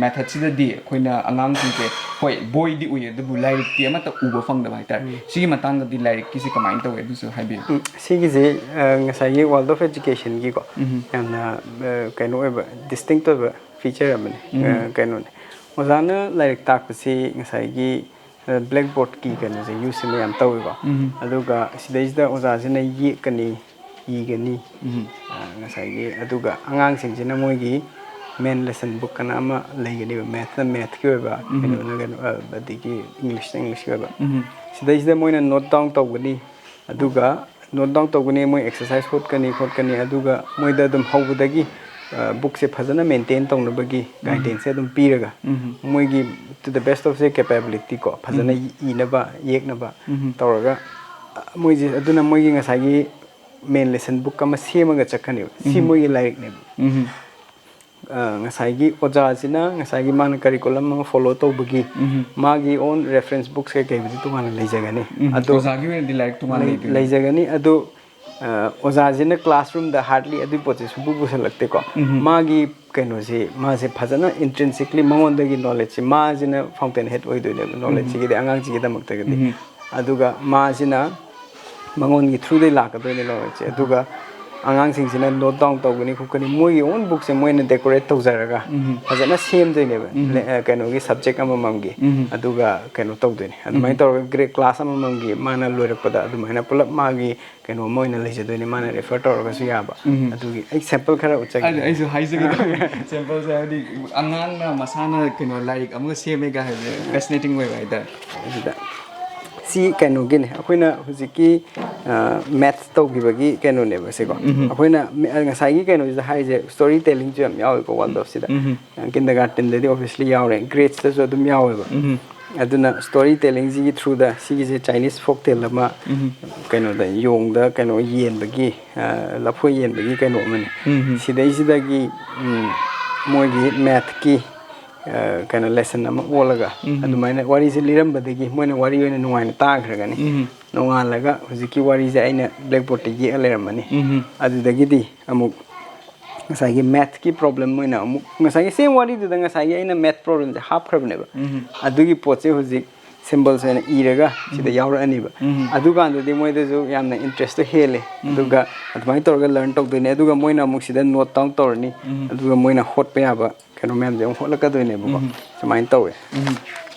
ꯃꯦꯊꯠꯁꯤꯗꯗꯤ ꯑꯩꯈꯣꯏꯅ ꯑꯉꯥꯡꯁꯤꯡꯁꯦ, ꯍꯣꯏ, ꯕꯣꯏꯗꯤ ꯎꯏ, ꯑꯗꯨꯕꯨ ꯂꯥꯏꯔꯤꯛꯇꯤ ꯑꯃꯠꯇ ꯎꯕ ꯐꯪꯗꯕ ꯍꯥꯏꯇꯥꯔꯦ꯫ ꯁꯤꯒꯤ ꯃꯇꯥꯡꯗꯗꯤ ꯂꯥꯏꯔꯤꯛꯀꯤꯁꯤ ꯀꯃꯥꯏꯅ ꯇꯧꯋꯦ, ꯑꯗꯨꯁꯨ ꯍꯥꯏꯕꯤꯌꯨ꯫ ꯎꯝ, ꯁꯤꯒꯤꯁꯤ, ꯑ, ꯉꯁꯥꯏꯒꯤ ꯋꯥꯔꯜꯗ ꯑꯣꯐ ꯑꯦꯖꯨꯀꯦꯁꯟꯒꯤꯀꯣ, ꯌꯥꯝꯅ, ꯑ, ꯀꯩꯅꯣ ꯑꯣꯏꯕ, ꯗꯤꯁꯇꯤꯡꯛ ꯑꯣꯏꯕ ꯐꯤꯆꯔ ꯑꯃꯅꯤ꯫ ꯑ, ꯀꯩꯅꯣꯅꯤ, ꯑꯣꯖꯥꯅ ꯂꯥꯏꯔꯤꯛ ꯇꯥꯛꯄꯁꯤ ꯉꯁꯥꯏꯒꯤ, ꯑ, ꯕ꯭ꯂꯦꯛ ꯕꯣꯔꯗꯀꯤ ꯀꯩꯅꯣꯁꯦ ꯌꯨꯁꯁꯤꯃ ꯌꯥꯝ ꯇꯧꯋꯦꯀꯣ꯫ ꯑꯗꯨꯒ ꯁꯤꯗꯩꯁꯤꯗ ꯑꯣꯖꯥꯁꯤꯅ ꯌꯦꯛꯀꯅꯤ, ꯏꯒꯅꯤ꯫ ꯑ, ꯉꯁꯥꯏꯒꯤ, ꯑꯗꯨꯒ ꯑꯉꯥꯡꯁꯤꯡꯁꯤꯅ ꯃꯣꯏꯒꯤ ꯃꯦꯟ ꯂꯦꯁꯟ ꯕꯨꯛ ꯑꯅ ꯑꯃ ꯂꯩꯒꯅꯦꯕ, ꯃꯦꯠꯁꯅ ꯃꯦꯠꯁꯀꯤ ꯑꯣꯏꯕ, ꯀꯩꯅꯣꯅ ꯀꯩꯅꯣ, ꯑ, ꯑꯗꯒꯤ ꯏꯪꯂꯤꯁꯅ ꯏꯪꯂꯤꯁꯀꯤ ꯑꯣꯏꯕ꯫ ꯁꯤꯗꯩꯁꯤꯗ ꯃꯣꯏꯅ ꯅꯣꯠ ꯗꯥꯎꯟ ꯇꯧꯒꯅꯤ, ꯑꯗꯨꯒ ꯅꯣꯠ ꯗꯥꯎꯟ ꯇꯧꯒꯅꯤ, ꯃꯣꯏ ꯑꯦꯛꯁꯔꯁꯥꯏꯁ ꯍꯣꯠꯀꯅꯤ ꯈꯣꯠꯀꯅꯤ, ꯑꯗꯨꯒ ꯃꯣꯏꯗ ꯑꯗꯨꯝ ꯍꯧꯕꯗꯒꯤ, ꯑ, ꯕꯨꯛꯁꯦ ꯐꯖꯅ ꯃꯦꯟꯇꯦꯟ ꯇꯧꯅꯕꯒꯤ ꯒꯥꯏꯗꯦꯟꯁꯁꯦ ꯑꯗꯨꯝ ꯄꯤꯔꯒ, ꯃꯣꯏꯒꯤ to the best of their capability ꯀꯣ, ꯐꯖꯅ ꯏꯅꯕ, ꯌꯦꯛꯅꯕ ꯇꯧꯔꯒ, ꯑ, ꯃꯣꯏꯁꯦ, ꯑꯗꯨꯅ ꯃꯣꯏꯒꯤ ꯉꯁꯥꯏꯒꯤ ꯃꯦꯟ ꯂꯦꯁꯟ ꯕꯨꯛ ꯑꯃ ꯁꯦꯝꯃꯒ ꯆꯠꯀꯅꯦꯕ꯫ ꯁꯤ ꯃꯣꯏꯒꯤ ꯂꯥꯏꯔꯤꯛꯅꯦꯕ꯫ ꯑ, ꯉꯁꯥꯏꯒꯤ ꯑꯣꯖꯥꯁꯤꯅ ꯉꯁꯥꯏꯒꯤ ꯃꯥꯅ ꯀꯔꯤꯀꯨꯂꯝ ꯑꯃ ꯐꯣꯂꯣ ꯇꯧꯕꯒꯤ ꯃꯥꯒꯤ ꯑꯣꯟ ꯔꯦꯐꯔꯦꯟꯁ ꯕꯨꯛꯁ ꯀꯩꯀꯩꯕꯨꯗꯤ ꯇꯣꯉꯥꯟꯅ ꯂꯩꯖꯒꯅꯤ꯫ ꯑꯗꯣ ꯑꯣꯖꯥꯒꯤ ꯑꯣꯏꯅꯗꯤ ꯂꯥꯏꯔꯤꯛ ꯇꯣꯉꯥꯟꯅ ꯂꯩ- ꯂꯩꯗꯣꯏꯅꯦ꯫ ꯂꯩꯖꯒꯅꯤ꯫ ꯑꯗꯣ, ꯑ, ꯑꯣꯖꯥꯁꯤꯅ ꯀ꯭ꯂꯥꯁꯔꯨꯝꯗ ꯍꯥꯔꯗꯂꯤ ꯑꯗꯨꯒꯤ ꯄꯣꯠꯁꯦ ꯁꯨꯡꯄꯨ ꯄꯨꯁꯜꯂꯛꯇꯦꯀꯣ꯫ ꯃꯥꯒꯤ ꯀꯩꯅꯣꯁꯤ, ꯃꯥꯁꯦ ꯐꯖꯅ ꯏꯟꯇ꯭ꯔꯤꯟꯁꯤꯛꯂꯤ ꯃꯉꯣꯟꯗꯒꯤ ꯅꯣꯂꯦꯖꯁꯤ ꯃꯥꯁꯤꯅ ꯐꯥꯎꯟꯇꯦꯟ ꯍꯦꯗ ꯑꯣꯏꯗꯣꯏꯅꯦꯕ, ꯅꯣꯂꯦꯖꯁꯤꯒꯤꯗꯤ, ꯑꯉꯥꯡꯁꯤꯒꯤꯗꯃꯛꯇꯒꯤꯗꯤ꯫ ꯑꯗꯨꯒ ꯃꯥꯁꯤꯅ ꯃꯉꯣꯟꯒꯤ ꯊ꯭ꯔꯨꯗꯩ ꯂꯥꯛꯀꯗꯣꯏꯅꯦ ꯅꯣꯂꯦꯖꯁꯦ꯫ ꯑꯗꯨꯒ ꯑꯉꯥꯡꯁꯤꯡꯁꯤꯅ ꯅꯣꯠ ꯗꯥꯎꯟ ꯇꯧꯒꯅꯤ ꯈꯣꯠꯀꯅꯤ, ꯃꯣꯏꯒꯤ ꯑꯣꯟ ꯕꯨꯛꯁꯦ ꯃꯣꯏꯅ ꯗꯦꯀꯣꯔꯦꯠ ꯇꯧꯖꯔꯒ ꯐꯖꯅ ꯁꯦꯝꯗꯣꯏꯅꯦꯕ꯫ ꯂꯦ- ꯑ, ꯀꯩꯅꯣꯒꯤ ꯁꯕꯖꯦꯛ ꯑꯃꯃꯝꯒꯤ꯫ ꯑꯗꯨꯒ ꯀꯩꯅꯣ ꯇꯧꯗꯣꯏꯅꯦ, ꯑꯗꯨꯃꯥꯏꯅ ꯇꯧꯔꯒ ꯒ꯭ꯔꯦꯗ ꯀ꯭ꯂꯥꯁ ꯑꯃꯃꯝꯒꯤ ꯃꯥꯅ ꯂꯣꯏꯔꯛꯄꯗ ꯑꯗꯨꯃꯥꯏꯅ ꯄꯨꯂꯞ ꯃꯥꯒꯤ ꯀꯩꯅꯣ ꯑꯃ ꯑꯣꯏꯅ ꯂꯩꯖꯗꯣꯏꯅꯦ, ꯃꯥꯅ ꯔꯦꯐꯔ ꯇꯧꯔꯒꯁꯨ ꯌꯥꯕ꯫ ꯑꯗꯨꯒꯤ ꯑꯩ ꯁꯦꯝꯄꯜ ꯈꯔ ꯎꯠꯆꯒꯦ꯫ ꯑꯗꯨ ꯑꯩꯁꯨ ꯍꯥꯏꯖꯒꯦ ꯇꯧꯕꯅꯦ, ꯁꯦꯝꯄꯜꯁꯦ ꯍꯥꯏꯗꯤ ꯑꯉꯥꯡꯅ ꯃꯁꯥꯅ ꯀꯩꯅꯣ ꯂꯥꯏꯔꯤꯛ ꯑꯃꯒ ꯁꯦꯝꯃꯦꯒ ꯍꯥꯏꯕꯁꯦ ꯐꯦꯁꯤꯅꯦꯇꯤꯡ ꯑꯣꯏꯕ ꯍꯥꯏꯇꯥꯔꯦ꯫ ꯑꯁꯤꯗ ꯁꯤ ꯀꯩꯅꯣꯒꯤꯅꯦ, ꯑꯩꯈꯣꯏꯅ ꯍꯧꯖꯤꯛꯀꯤ ꯃꯦꯠꯁ ꯇꯧꯈꯤꯕꯒꯤ ꯀꯩꯅꯣꯅꯦꯕ ꯁꯤꯀꯣ꯫ ꯑꯩꯈꯣꯏꯅ ꯃꯦ- ꯉꯁꯥꯏꯒꯤ ꯀꯩꯅꯣꯁꯤꯗ ꯍꯥꯏꯔꯤꯁꯦ ꯁ꯭ꯇꯣꯔꯤ ꯇꯦꯂꯤꯡꯁꯨ ꯌꯥꯝ ꯌꯥꯎꯋꯦꯀꯣ ꯋꯥꯜꯗꯣꯔꯐꯁꯤꯗ꯫ ꯀꯤꯟꯗꯔꯒꯥꯔꯇꯦꯟꯗꯗꯤ ꯑꯣꯕꯤꯌꯁꯂꯤ ꯌꯥꯎꯔꯦ, ꯒ꯭ꯔꯦꯠꯁꯇꯁꯨ ꯑꯗꯨꯝ ꯌꯥꯎꯋꯦꯕ꯫ ꯑꯗꯨꯅ ꯁ꯭ꯇꯣꯔꯤ ꯇꯦꯂꯤꯡꯁꯤꯒꯤ ꯊ꯭ꯔꯨꯗ ꯁꯤꯒꯤꯁꯦ ꯆꯥꯏꯅꯤꯁ ꯐꯣꯛ ꯇꯦꯜ ꯑꯃ ꯎꯝ꯫ ꯀꯩꯅꯣꯗ ꯌꯣꯡꯗ ꯀꯩꯅꯣ ꯌꯦꯟꯕꯒꯤ, ꯑ, ꯂꯐꯣꯏ ꯌꯦꯟꯕꯒꯤ ꯀꯩꯅꯣ ꯑꯃꯅꯤ꯫ ꯎꯝ꯫ ꯁꯤꯗꯩꯁꯤꯗꯒꯤ, ꯎꯝ, ꯃꯣꯏꯒꯤ ꯃꯦꯠꯀꯤ, ꯑ, ꯀꯩꯅꯣ ꯂꯦꯁꯟ ꯑꯃ ꯑꯣꯜꯂꯒ ꯎꯝ꯫ ꯑꯗꯨꯃꯥꯏꯅ ꯋꯥꯔꯤꯁꯦ ꯂꯤꯔꯝꯕꯗꯒꯤ ꯃꯣꯏꯅ ꯋꯥꯔꯤ ꯑꯣꯏꯅ ꯅꯨꯡꯉꯥꯏꯅ ꯇꯥꯈ꯭ꯔꯒꯅꯤ꯫ ꯎꯝ꯫ ꯅꯣꯡꯉꯥꯜꯂꯒ ꯍꯧꯖꯤꯛꯀꯤ ꯋꯥꯔꯤꯁꯦ ꯑꯩꯅ ꯕ꯭ꯂꯦꯛꯕꯣꯔꯗꯇ ꯌꯦꯛꯑ ꯂꯩꯔꯝꯃꯅꯤ꯫ ꯎꯝ꯫ ꯑꯗꯨꯗꯒꯤꯗꯤ ꯑꯃꯨꯛ ꯉꯁꯥꯏꯒꯤ ꯃꯦꯠꯀꯤ ꯄ꯭ꯔꯣꯕ꯭ꯂꯦꯝ ꯑꯣꯏꯅ ꯑꯃꯨꯛ ꯉꯁꯥꯏꯒꯤ ꯁꯦꯝ ꯋꯥꯔꯤꯗꯨꯗ ꯉꯁꯥꯏꯒꯤ ꯑꯩꯅ ꯃꯦꯠ ꯄ꯭ꯔꯣꯕ꯭ꯂꯦꯝꯁꯦ ꯍꯥꯞꯈ꯭ꯔꯕꯅꯦꯕ꯫ ꯎꯝ꯫ ꯑꯗꯨꯒꯤ ꯄꯣꯠꯁꯦ ꯍꯧꯖꯤꯛ ꯁꯤꯝꯕꯜꯁ ꯑꯣꯏꯅ ꯏꯔꯒ ꯁꯤꯗ ꯎꯝ꯫ ꯌꯥꯎꯔꯛꯑꯅꯤꯕ꯫ ꯎꯝ꯫ ꯑꯗꯨꯀꯥꯟꯗꯗꯤ ꯃꯣꯏꯗꯁꯨ ꯌꯥꯝꯅ ꯏꯟꯇꯔꯦꯁꯇꯣ ꯍꯦꯜꯂꯦ꯫ ꯎꯝ꯫ ꯑꯗꯨꯒ ꯑꯗꯨꯃꯥꯏꯅ ꯇꯧꯔꯒ ꯂꯔꯟ ꯇꯧꯗꯣꯏꯅꯦ꯫ ꯑꯗꯨꯒ ꯃꯣꯏꯅ ꯑꯃꯨꯛ ꯁꯤꯗ ꯅꯣꯠ ꯗꯥꯎꯟ ꯇꯧꯔꯅꯤ꯫ ꯎꯝ꯫ ꯑꯗꯨꯒ ꯃꯣꯏꯅ ꯍꯣꯠꯄ ꯌꯥꯕ ꯀꯩꯅꯣ ꯃꯌꯥꯝꯁꯦ ꯑꯃꯨꯛ ꯍꯣꯠꯂꯛꯀꯗꯣꯏꯅꯦꯕꯀꯣ꯫ ꯎꯝ꯫ ꯁꯨꯃꯥꯏꯅ ꯇꯧꯋꯦ꯫ ꯎꯝ꯫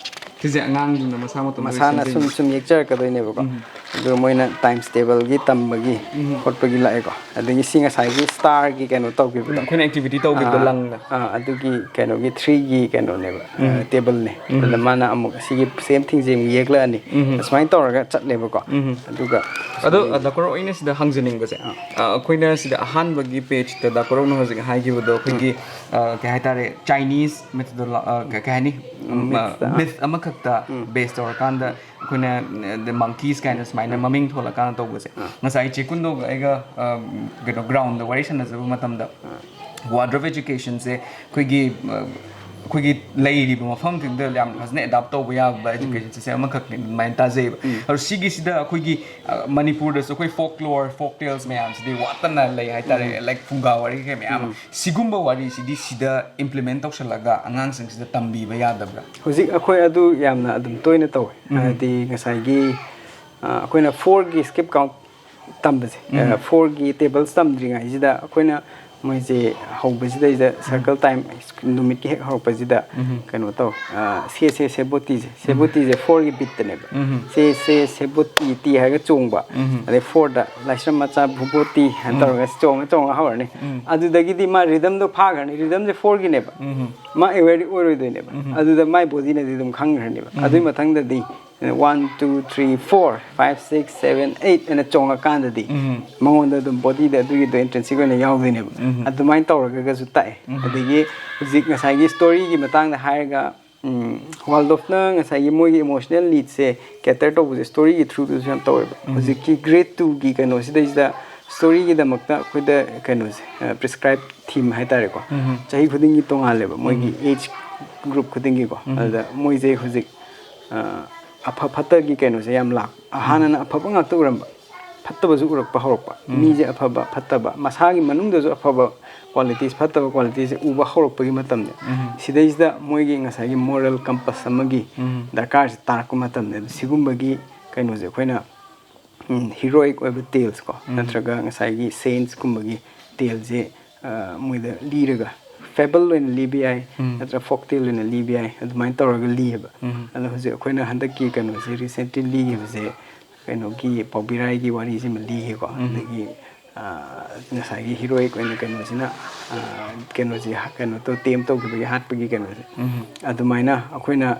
ꯁꯤꯁꯦ ꯑꯉꯥꯡꯁꯤꯡꯅ ꯃꯁꯥ ꯃꯇꯣꯝꯇ ꯃꯁꯥꯅ ꯁꯨꯝ ꯁꯦꯝꯖꯩꯅꯦ꯫ ꯁꯨꯝ ꯌꯦꯛꯆꯔꯛꯀꯗꯣꯏꯅꯦꯕꯀꯣ꯫ ꯎꯝ꯫ ꯑꯗꯨꯒ ꯃꯣꯏꯅ ꯇꯥꯏꯝꯁ ꯇꯦꯕꯜꯒꯤ ꯇꯝꯕꯒꯤ ꯎꯝ꯫ ꯍꯣꯠꯄꯒꯤ ꯂꯥꯛꯑꯦꯀꯣ꯫ ꯑꯗꯒꯤ ꯁꯤ ꯉꯁꯥꯏꯒꯤ ꯁ꯭ꯇꯥꯔꯒꯤ ꯀꯩꯅꯣ ꯇꯧꯈꯤꯕꯗꯣ꯫ ꯎꯝ, ꯑꯩꯈꯣꯏꯅ ꯑꯦꯛꯇꯤꯚꯤꯇꯤ ꯇꯧꯈꯤꯕꯗꯣ ꯑꯥ, ꯂꯪꯅ꯫ ꯑꯥ, ꯑꯗꯨꯒꯤ ꯀꯩꯅꯣꯒꯤ ꯊ꯭ꯔꯤꯒꯤ ꯀꯩꯅꯣꯅꯦꯕ, ꯎꯝ꯫ ꯑ, ꯇꯦꯕꯜꯅꯦ꯫ ꯎꯝ꯫ ꯑꯗꯨꯗ ꯃꯥꯅ ꯑꯃꯨꯛ ꯁꯤꯒꯤ ꯁꯦꯝ ꯊꯤꯡꯁꯦ ꯑꯃꯨꯛ ꯌꯦꯛꯂꯛꯑꯅꯤ꯫ ꯎꯝ꯫ ꯑꯁꯨꯃꯥꯏꯅ ꯇꯧꯔꯒ ꯆꯠꯂꯦꯕꯀꯣ꯫ ꯎꯝ꯫ ꯑꯗꯨꯒ ꯑꯗꯣ, ꯑ, ꯗꯥ ꯀꯣꯔꯧ, ꯑꯩꯅ ꯁꯤꯗ ꯍꯪꯖꯅꯤꯡꯕꯁꯦ, ꯑꯥ꯫ ꯑ, ꯑꯩꯈꯣꯏꯅ ꯁꯤꯗ ꯑꯍꯥꯟꯕꯒꯤ ꯄꯦꯖꯇ ꯗꯥ ꯀꯣꯔꯧꯅ ꯍꯧꯖꯤꯛ ꯍꯥꯏꯈꯤꯕꯗꯣ ꯑꯩꯈꯣꯏꯒꯤ, ꯎꯝ꯫ ꯑ, ꯀꯩ ꯍꯥꯏꯇꯥꯔꯦ, ꯆꯥꯏꯅꯤꯁ ꯃꯦꯊꯗꯣꯂꯣ-, ꯑ, ꯀꯩ, ꯀꯩ ꯍꯥꯏꯅꯤ? ꯎꯝ, ꯃꯤꯠꯁꯇ, ꯑꯥ꯫ ꯃꯤꯠ ꯑꯃꯈꯛꯇ ꯎꯝ꯫ ꯕꯦꯁ ꯇꯧꯔꯀꯥꯟꯗ ꯑꯩꯈꯣꯏꯅ, ꯑ, ꯗ ꯃꯪꯀꯤꯁ ꯀꯥꯏꯅ ꯁꯨꯃꯥꯏꯅ ꯎꯝ꯫ ꯃꯃꯤꯡ ꯊꯣꯜꯂꯀꯥꯟꯗ ꯇꯧꯕꯁꯦ꯫ ꯑꯥ꯫ ꯉꯁꯥꯏ ꯆꯦ ꯀꯨꯟꯗꯣꯒ ꯑꯩꯒ, ꯑ, ꯀꯩꯅꯣ, ꯒ꯭ꯔꯥꯎꯟꯗ ꯋꯥꯔꯤ ꯁꯥꯟꯅꯖꯕ ꯃꯇꯝꯗ ꯑꯥ꯫ ꯋꯥꯔꯗ ꯑꯣꯐ ꯑꯦꯖꯨꯀꯦꯁꯟꯁꯦ ꯑꯩꯈꯣꯏꯒꯤ, ꯑ, ꯑꯩꯈꯣꯏꯒꯤ ꯂꯩꯔꯤꯕ ꯃꯐꯝꯁꯤꯡꯗ ꯌꯥꯝ ꯐꯖꯅ ꯑꯦꯗꯥꯞ ꯇꯧꯕ ꯌꯥꯕ ꯎꯝ꯫ ꯑꯦꯖꯨꯀꯦꯁꯟ ꯁꯤꯁꯇꯦꯝ ꯑꯃꯈꯛꯅꯤ ꯑꯗꯨꯃꯥꯏꯅ ꯇꯥꯖꯩꯕ꯫ ꯎꯝ꯫ ꯑꯗꯣ ꯁꯤꯒꯤꯁꯤꯗ ꯑꯩꯈꯣꯏꯒꯤ, ꯑ, ꯃꯅꯤꯄꯨꯔꯗꯁꯨ ꯑꯩꯈꯣꯏ ꯐꯣꯛꯂꯣꯔ, ꯐꯣꯛ ꯇꯦꯜꯁ ꯃꯌꯥꯝꯁꯤꯗꯤ ꯋꯥꯠꯇꯅ ꯂꯩ ꯍꯥꯏꯇꯥꯔꯦ꯫ ꯎꯝ꯫ ꯂꯥꯏꯛ ꯐꯨꯡꯒꯥ ꯋꯥꯔꯤ ꯀꯩ ꯃꯌꯥꯝ ꯑꯃ꯫ ꯎꯝ꯫ ꯁꯤꯒꯨꯝꯕ ꯋꯥꯔꯤꯁꯤꯗꯤ ꯁꯤꯗ ꯏꯝꯄ꯭ꯂꯤꯃꯦꯟ ꯇꯧꯁꯜꯂꯒ ꯑꯉꯥꯡꯁꯤꯡꯁꯤꯗ ꯇꯝꯕꯤꯕ ꯌꯥꯗꯕ꯭ꯔꯥ? ꯍꯧꯖꯤꯛ ꯑꯩꯈꯣꯏ ꯑꯗꯨ ꯌꯥꯝꯅ ꯑꯗꯨꯝ ꯇꯣꯏꯅ ꯇꯧꯋꯦ꯫ ꯎꯝ꯫ ꯍꯥꯏꯗꯤ ꯉꯁꯥꯏꯒꯤ, ꯑ, ꯑꯩꯈꯣꯏꯅ ꯐꯣꯔꯒꯤ ꯁ꯭ꯀꯤꯞ ꯀꯥꯎꯟꯠ ꯇꯝꯕꯁꯦ, ꯎꯝ꯫ ꯑ, ꯐꯣꯔꯒꯤ ꯇꯦꯕꯜꯁ ꯇꯝꯗ꯭ꯔꯤꯉꯩꯁꯤꯗ ꯑꯩꯈꯣꯏꯅ ꯃꯣꯏꯁꯦ ꯍꯧꯕꯁꯤꯗꯩꯗ ꯎꯝ꯫ ꯁꯔꯀꯜ ꯇꯥꯏꯝ ꯅꯨꯃꯤꯠꯀꯤ ꯍꯦꯛ ꯍꯧꯔꯛꯄꯁꯤꯗ ꯎꯝ꯫ ꯀꯩꯅꯣ ꯇꯧ, ꯑ, ꯁꯦ ꯁꯦ ꯁꯦꯕꯣꯇꯤꯁꯦ, ꯎꯝ꯫ ꯁꯦꯕꯣꯇꯤꯁꯦ ꯐꯣꯔꯒꯤ ꯕꯤꯠꯇꯅꯦꯕ꯫ ꯎꯝ꯫ ꯁꯦ ꯁꯦ ꯁꯦꯕꯣꯇꯤ ꯇꯤ ꯍꯥꯏꯔꯒ ꯆꯣꯡꯕ, ꯎꯝ꯫ ꯑꯗꯩ ꯐꯣꯔꯗ ꯂꯥꯏꯁ꯭ꯔꯝ ꯃꯆꯥ ꯚꯨꯕꯣꯇꯤ ꯍꯥꯏꯅ ꯎꯝ꯫ ꯇꯧꯔꯒ ꯆꯣꯡꯉ ꯆꯣꯡꯉ ꯍꯧꯔꯅꯤ꯫ ꯎꯝ꯫ ꯑꯗꯨꯗꯒꯤꯗꯤ ꯃꯥ ꯔꯤꯗꯝꯗꯣ ꯐꯥꯈ꯭ꯔꯅꯤ, ꯔꯤꯗꯝꯁꯦ ꯐꯣꯔꯒꯤꯅꯦꯕ꯫ ꯎꯝ꯫ ꯃꯥ ꯑꯦꯋꯦꯌꯔꯗꯤ ꯑꯣꯏꯔꯣꯏꯗꯣꯏꯅꯦꯕ꯫ ꯎꯝ꯫ ꯑꯗꯨꯗ ꯃꯥꯏ ꯕꯣꯗꯤꯅꯗꯤ ꯑꯗꯨꯝ ꯈꯪꯈ꯭ꯔꯅꯦꯕ꯫ ꯎꯝ꯫ ꯑꯗꯨꯒꯤ ꯃꯊꯪꯗꯗꯤ one, two, three, four, five, six, seven, eight ꯑꯅ ꯆꯣꯡꯉꯀꯥꯟꯗꯗꯤ ꯎꯝ꯫ ꯃꯉꯣꯟꯗ ꯑꯗꯨꯝ ꯕꯣꯗꯤꯗ ꯑꯗꯨꯒꯤꯗꯣ ꯏꯟꯇ꯭ꯔꯤꯟꯁꯤꯛ ꯑꯣꯏꯅ ꯌꯥꯎꯗꯣꯏꯅꯦꯕ꯫ ꯎꯝ꯫ ꯑꯗꯨꯃꯥꯏꯅ ꯇꯧꯔꯒꯁꯨ ꯇꯥꯛꯑꯦ꯫ ꯎꯝ꯫ ꯑꯗꯒꯤ ꯍꯧꯖꯤꯛ ꯉꯁꯥꯏꯒꯤ ꯁ꯭ꯇꯣꯔꯤꯒꯤ ꯃꯇꯥꯡꯗ ꯍꯥꯏꯔꯒ ꯎꯝ, ꯋꯥꯜꯗꯣꯐꯅ ꯉꯁꯥꯏꯒꯤ ꯃꯣꯏꯒꯤ ꯏꯃꯣꯁꯅꯦꯜ ꯅꯤꯗꯁꯦ ꯀꯦꯇꯔ ꯇꯧꯕꯁꯦ ꯁ꯭ꯇꯣꯔꯤꯒꯤ ꯊ꯭ꯔꯨꯗꯁꯨ ꯌꯥꯝ ꯇꯧꯋꯦꯕ꯫ ꯎꯝ꯫ ꯍꯧꯖꯤꯛꯀꯤ ꯒ꯭ꯔꯦꯗ ꯇꯨꯒꯤ ꯀꯩꯅꯣꯁꯤꯗꯩꯁꯤꯗ ꯁ꯭ꯇꯣꯔꯤꯒꯤꯗꯃꯛꯇ ꯑꯩꯈꯣꯏꯗ ꯀꯩꯅꯣꯁꯦ, ꯄ꯭ꯔꯤꯁꯀ꯭ꯔꯥꯏꯕ ꯊꯤꯝ ꯍꯥꯏꯇꯥꯔꯦꯀꯣ꯫ ꯎꯝ꯫ ꯆꯍꯤ ꯈꯨꯗꯤꯡꯒꯤ ꯇꯣꯉꯥꯜꯂꯦꯕ, ꯃꯣꯏꯒꯤ ꯎꯝ꯫ Age group ꯈꯨꯗꯤꯡꯒꯤꯀꯣ꯫ ꯎꯝ꯫ ꯑꯗꯨꯗ ꯃꯣꯏꯁꯦ ꯍꯧꯖꯤꯛ, ꯑ, ꯑꯐ ꯐꯠꯇꯒꯤ ꯀꯩꯅꯣꯁꯦ ꯌꯥꯝ ꯂꯥꯛ-, ꯍꯥꯟꯅꯅ ꯑꯐꯕ ꯉꯥꯛꯇ ꯎꯔꯝꯕ, ꯐꯠꯇꯕꯁꯨ ꯎꯔꯛꯄ ꯍꯧꯔꯛꯄ꯫ ꯎꯝ꯫ ꯃꯤꯁꯦ ꯑꯐꯕ ꯐꯠꯇꯕ, ꯃꯁꯥꯒꯤ ꯃꯅꯨꯡꯗꯁꯨ ꯑꯐꯕ ꯀ꯭ꯋꯥꯂꯤꯇꯤꯁ, ꯐꯠꯇꯕ ꯀ꯭ꯋꯥꯂꯤꯇꯤꯁꯁꯦ ꯎꯕ ꯍꯧꯔꯛꯄꯒꯤ ꯃꯇꯝꯅꯦ꯫ ꯎꯝ꯫ ꯁꯤꯗꯩꯁꯤꯗ ꯃꯣꯏꯒꯤ ꯉꯁꯥꯏꯒꯤ ꯃꯣꯔꯦꯜ ꯀꯝꯄꯁ ꯑꯃꯒꯤ ꯎꯝ꯫ ꯗꯔꯀꯥꯔꯁꯦ ꯇꯥꯔꯛꯄ ꯃꯇꯝꯅꯦ꯫ ꯑꯗꯨ ꯁꯤꯒꯨꯝꯕꯒꯤ ꯀꯩꯅꯣꯁꯦ ꯑꯩꯈꯣꯏꯅ, ꯎꯝ, ꯍꯤꯔꯣꯏꯛ ꯑꯣꯏꯕ ꯇꯦꯜꯁ ꯀꯣ, ꯎꯝ꯫ ꯅꯠꯇ꯭ꯔꯒ ꯉꯁꯥꯏꯒꯤ ꯁꯦꯟꯁꯀꯨꯝꯕꯒꯤ ꯇꯦꯜꯁꯦ, ꯑ, ꯃꯣꯏꯗ ꯂꯤꯔꯒ, ꯐꯦꯕꯜ ꯑꯣꯏꯅ ꯂꯤꯕ ꯌꯥꯏ, ꯎꯝ꯫ ꯅꯠꯇ꯭ꯔꯒ ꯐꯣꯛ ꯇꯦꯜ ꯑꯣꯏꯅ ꯂꯤꯕ ꯌꯥꯏ, ꯑꯗꯨꯃꯥꯏꯅ ꯇꯧꯔꯒ ꯂꯤꯌꯦꯕ꯫ ꯎꯝ꯫ ꯑꯗꯣ ꯍꯧꯖꯤꯛ ꯑꯩꯈꯣꯏꯅ ꯍꯟꯗꯛꯀꯤ ꯀꯩꯅꯣꯁꯦ, ꯔꯤꯁꯦꯟꯠꯂꯤ ꯂꯤꯈꯤꯕꯁꯦ, ꯀꯩꯅꯣꯒꯤ ꯄꯥꯎꯕꯤꯔꯥꯏꯒꯤ ꯋꯥꯔꯤꯁꯤꯃ ꯂꯤꯈꯤꯀꯣ꯫ ꯎꯝ꯫ ꯑꯗꯒꯤ, ꯑ, ꯉꯁꯥꯏꯒꯤ ꯍꯤꯔꯣꯏꯛ ꯑꯣꯏꯅ ꯀꯩꯅꯣꯁꯤꯅ, ꯑ, ꯀꯩꯅꯣꯁꯤ ꯍꯥ-, ꯀꯩꯅꯣ ꯇꯧ-, ꯇꯦꯝ ꯇꯧꯈꯤꯕꯒꯤ, ꯍꯥꯠꯄꯒꯤ ꯀꯩꯅꯣꯁꯦ꯫ ꯎꯝ꯫ ꯑꯗꯨꯃꯥꯏꯅ ꯑꯩꯈꯣꯏꯅ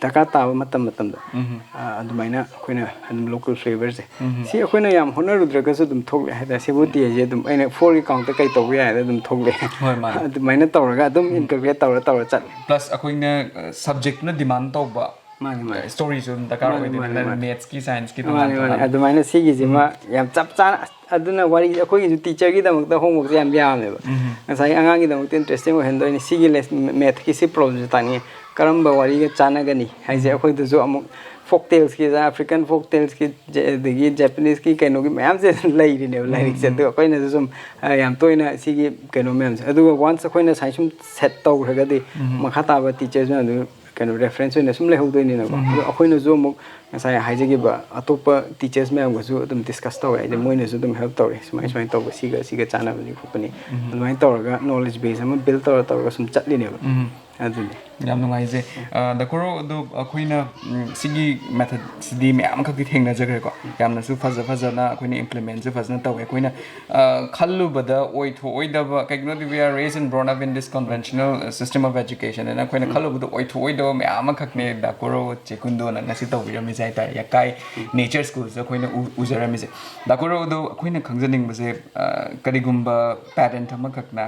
ꯗꯔꯀꯥꯔ ꯇꯥꯕ ꯃꯇꯝ ꯃꯇꯝꯗ, ꯎꯝ꯫ ꯑ, ꯑꯗꯨꯃꯥꯏꯅ ꯑꯩꯈꯣꯏꯅ ꯑꯗꯨꯝ ꯂꯣꯀꯦꯜ ꯐ꯭ꯂꯦꯕꯔꯁꯦ, ꯎꯝ꯫ ꯁꯤ ꯑꯩꯈꯣꯏꯅ ꯌꯥꯝ ꯍꯣꯠꯅꯔꯨꯗ꯭ꯔꯒꯁꯨ ꯑꯗꯨꯝ ꯊꯣꯛꯂꯛꯑꯦ ꯍꯥꯏꯇꯥꯔꯦ꯫ ꯁꯦꯕꯣꯠꯇꯤ ꯍꯥꯏꯁꯦ ꯑꯗꯨꯝ ꯑꯩꯅ ꯐꯣꯔꯒꯤ ꯀꯥꯎꯟꯠꯇ ꯀꯩ ꯇꯧꯕ ꯌꯥꯏꯗ ꯑꯗꯨꯝ ꯊꯣꯛꯂꯛꯑꯦ꯫ ꯍꯣꯏ, ꯃꯥꯅꯦ꯫ ꯑꯗꯨꯃꯥꯏꯅ ꯇꯧꯔꯒ ꯑꯗꯨꯝ ꯎꯝ꯫ ꯏꯟꯀꯜꯀꯦꯠ ꯇꯧꯔ ꯇꯧꯔ ꯆꯠꯂꯦ꯫ ꯄ꯭ꯂꯁ ꯑꯩꯈꯣꯏꯅ, ꯑ, ꯁꯕꯖꯦꯛꯇꯨꯅ ꯗꯤꯃꯥꯟ ꯇꯧꯕ ꯃꯥꯅꯤ, ꯃꯥꯅꯤ꯫ ꯁ꯭ꯇꯣꯔꯤꯁꯨ ꯑꯗꯨꯝ ꯗꯔꯀꯥꯔ ꯃꯥꯅꯤ, ꯑꯣꯏꯗꯣꯏꯅꯤ꯫ ꯃꯥꯅꯤ, ꯅꯪ ꯃꯥꯅꯤ꯫ ꯃꯦꯠꯁꯀꯤ, ꯁꯥꯏꯟꯁꯀꯤ ꯇꯣꯉꯥꯟ ꯃꯥꯅꯤ, ꯃꯥꯅꯤ꯫ ꯇꯣꯉꯥꯟꯅ꯫ ꯑꯗꯨꯃꯥꯏꯅ ꯁꯤꯒꯤꯁꯤꯃ ꯎꯝ꯫ ꯌꯥꯝ ꯆꯞ ꯆꯥꯅ, ꯑꯁ, ꯑꯗꯨꯅ ꯋꯥꯔꯤꯁꯦ ꯑꯩꯈꯣꯏꯒꯤꯁꯨ ꯇꯤꯆꯔꯒꯤꯗꯃꯛꯇ ꯍꯣꯝꯋꯔꯛꯁꯦ ꯌꯥꯝ ꯌꯥꯝꯃꯦꯕ꯫ ꯎꯝ꯫ ꯉꯁꯥꯏꯒꯤ ꯑꯉꯥꯡꯒꯤꯗꯃꯛꯇ ꯏꯟꯇꯔꯦꯁꯇꯤꯡ ꯑꯣꯏꯍꯟꯗꯣꯏꯅꯤ꯫ ꯁꯤꯒꯤ ꯂꯦꯁ-, ꯃꯦꯠꯀꯤ ꯁꯤ ꯄ꯭ꯔꯣꯕ꯭ꯂꯦꯝꯁꯦ ꯇꯥꯛꯅꯤꯡꯉꯦ꯫ ꯀꯔꯝꯕ ꯋꯥꯔꯤꯒ ꯆꯥꯟꯅꯒꯅꯤ ꯍꯥꯏꯁꯦ ꯎꯝ꯫ ꯑꯩꯈꯣꯏꯗꯁꯨ ꯑꯃꯨꯛ ꯐꯣꯛ ꯇꯦꯜꯁꯀꯤ, ꯑꯥꯐ꯭ꯔꯤꯀꯥꯟ ꯐꯣꯛ ꯇꯦꯜꯁꯀꯤ, ꯖ-, ꯑꯗꯒꯤ ꯖꯄꯅꯤꯁꯀꯤ ꯀꯩꯅꯣꯒꯤ ꯃꯌꯥꯝꯁꯦ ꯂꯩꯔꯤꯅꯦꯕ ꯎꯝ, ꯂꯥꯏꯔꯤꯛꯁꯦ꯫ ꯎꯝ꯫ ꯑꯗꯨ ꯑꯩꯈꯣꯏꯅꯁꯨ ꯁꯨꯝ, ꯑ, ꯌꯥꯝ ꯇꯣꯏꯅ ꯁꯤꯒꯤ ꯀꯩꯅꯣ ꯃꯌꯥꯝꯁꯦ꯫ ꯑꯗꯨꯒ ꯋꯥꯟꯁ ꯑꯩꯈꯣꯏꯅ ꯁꯨꯃꯥꯏꯅ ꯁꯨꯝ ꯁꯦꯠ ꯇꯧꯈ꯭ꯔꯒꯗꯤ ꯎꯝ꯫ ꯃꯈꯥ ꯇꯥꯕ ꯇꯤꯆꯔꯁ ꯃꯌꯥꯝꯗꯨ ꯀꯩꯅꯣ ꯔꯦꯐꯔꯦꯟꯁ ꯑꯣꯏꯅ ꯁꯨꯝ ꯂꯩꯍꯧꯗꯣꯏꯅꯤꯅꯀꯣ꯫ ꯎꯝ꯫ ꯑꯗꯣ ꯑꯩꯈꯣꯏꯅꯁꯨ ꯑꯃꯨꯛ ꯉꯁꯥꯏ ꯍꯥꯏꯖꯈꯤꯕ ꯑꯇꯣꯞꯄ ꯇꯤꯆꯔꯁ ꯃꯌꯥꯝꯒꯁꯨ ꯑꯗꯨꯝ ꯗꯤꯁꯀꯁ ꯇꯧꯋꯦ꯫ ꯍꯥꯏꯗꯤ ꯃꯣꯏꯅꯁꯨ ꯑꯗꯨꯝ ꯍꯦꯜꯞ ꯇꯧꯔꯦ, ꯁꯨꯃꯥꯏ ꯎꯝ꯫ ꯁꯨꯃꯥꯏꯅ ꯇꯧꯕ, ꯁꯤꯒ ꯁꯤꯒ ꯆꯥꯟꯅꯕꯅꯤ ꯈꯣꯠꯄꯅꯤ꯫ ꯎꯝ꯫ ꯑꯗꯨꯃꯥꯏꯅ ꯇꯧꯔꯒ ꯅꯣꯂꯦꯖ ꯕꯦꯁ ꯑꯃ ꯕꯤꯜ ꯇꯧꯔ ꯇꯧꯔꯒ ꯁꯨꯝ ꯆꯠꯂꯤꯅꯦꯕ꯫ ꯎꯝ꯫ ꯑꯗꯨꯅꯤ꯫ ꯌꯥꯝ ꯅꯨꯡꯉꯥꯏꯖꯩ꯫ ꯑ, ꯗꯥ ꯀꯣꯔꯧ, ꯑꯗꯣ ꯑꯩꯈꯣꯏꯅ, ꯎꯝ, ꯁꯤꯒꯤ ꯃꯦꯊꯠꯁꯤꯗꯤ ꯃꯌꯥꯝ ꯈꯛꯇꯤ ꯊꯦꯡꯅꯖꯈ꯭ꯔꯦꯀꯣ꯫ ꯌꯥꯝꯅꯁꯨ ꯐꯖ ꯐꯖꯅ ꯑꯩꯈꯣꯏꯅ ꯏꯝꯄ꯭ꯂꯤꯃꯦꯟꯁꯨ ꯐꯖꯅ ꯇꯧꯋꯦ꯫ ꯑꯩꯈꯣꯏꯅ, ꯑ, ꯈꯜꯂꯨꯕꯗ ꯑꯣꯏꯊꯣꯛꯑꯣꯏꯗꯕ, ꯀꯩꯒꯤꯅꯣꯗꯤ we are raised and brought up in this conventional system of education ꯍꯥꯏꯅ ꯑꯩꯈꯣꯏꯅ ꯎꯝ꯫ ꯈꯜꯂꯨꯕꯗ ꯑꯣꯏꯊꯣꯛꯑꯣꯏꯗꯕ ꯃꯌꯥꯝ ꯑꯃꯈꯛꯅꯦ ꯗꯥ ꯀꯣꯔꯧ ꯆꯦ ꯀꯨꯟꯗꯣꯅ ꯉꯁꯤ ꯇꯧꯕꯤꯔꯝꯃꯤꯁꯦ꯫ ꯍꯥꯏꯇꯥꯔꯦ, ꯌꯥꯀꯥꯏ ꯅꯦꯆꯔ ꯁ꯭ꯀꯨꯜꯁꯤꯗ ꯑꯩꯈꯣꯏꯅ ꯎ- ꯎꯖꯔꯝꯃꯤꯁꯦ꯫ ꯗꯥ ꯀꯣꯔꯧ, ꯑꯗꯣ ꯑꯩꯈꯣꯏꯅ ꯈꯪꯖꯅꯤꯡꯕꯁꯦ, ꯑ, ꯀꯔꯤꯒꯨꯝꯕ ꯄꯦꯔꯦꯟꯠ ꯑꯃꯈꯛꯅ,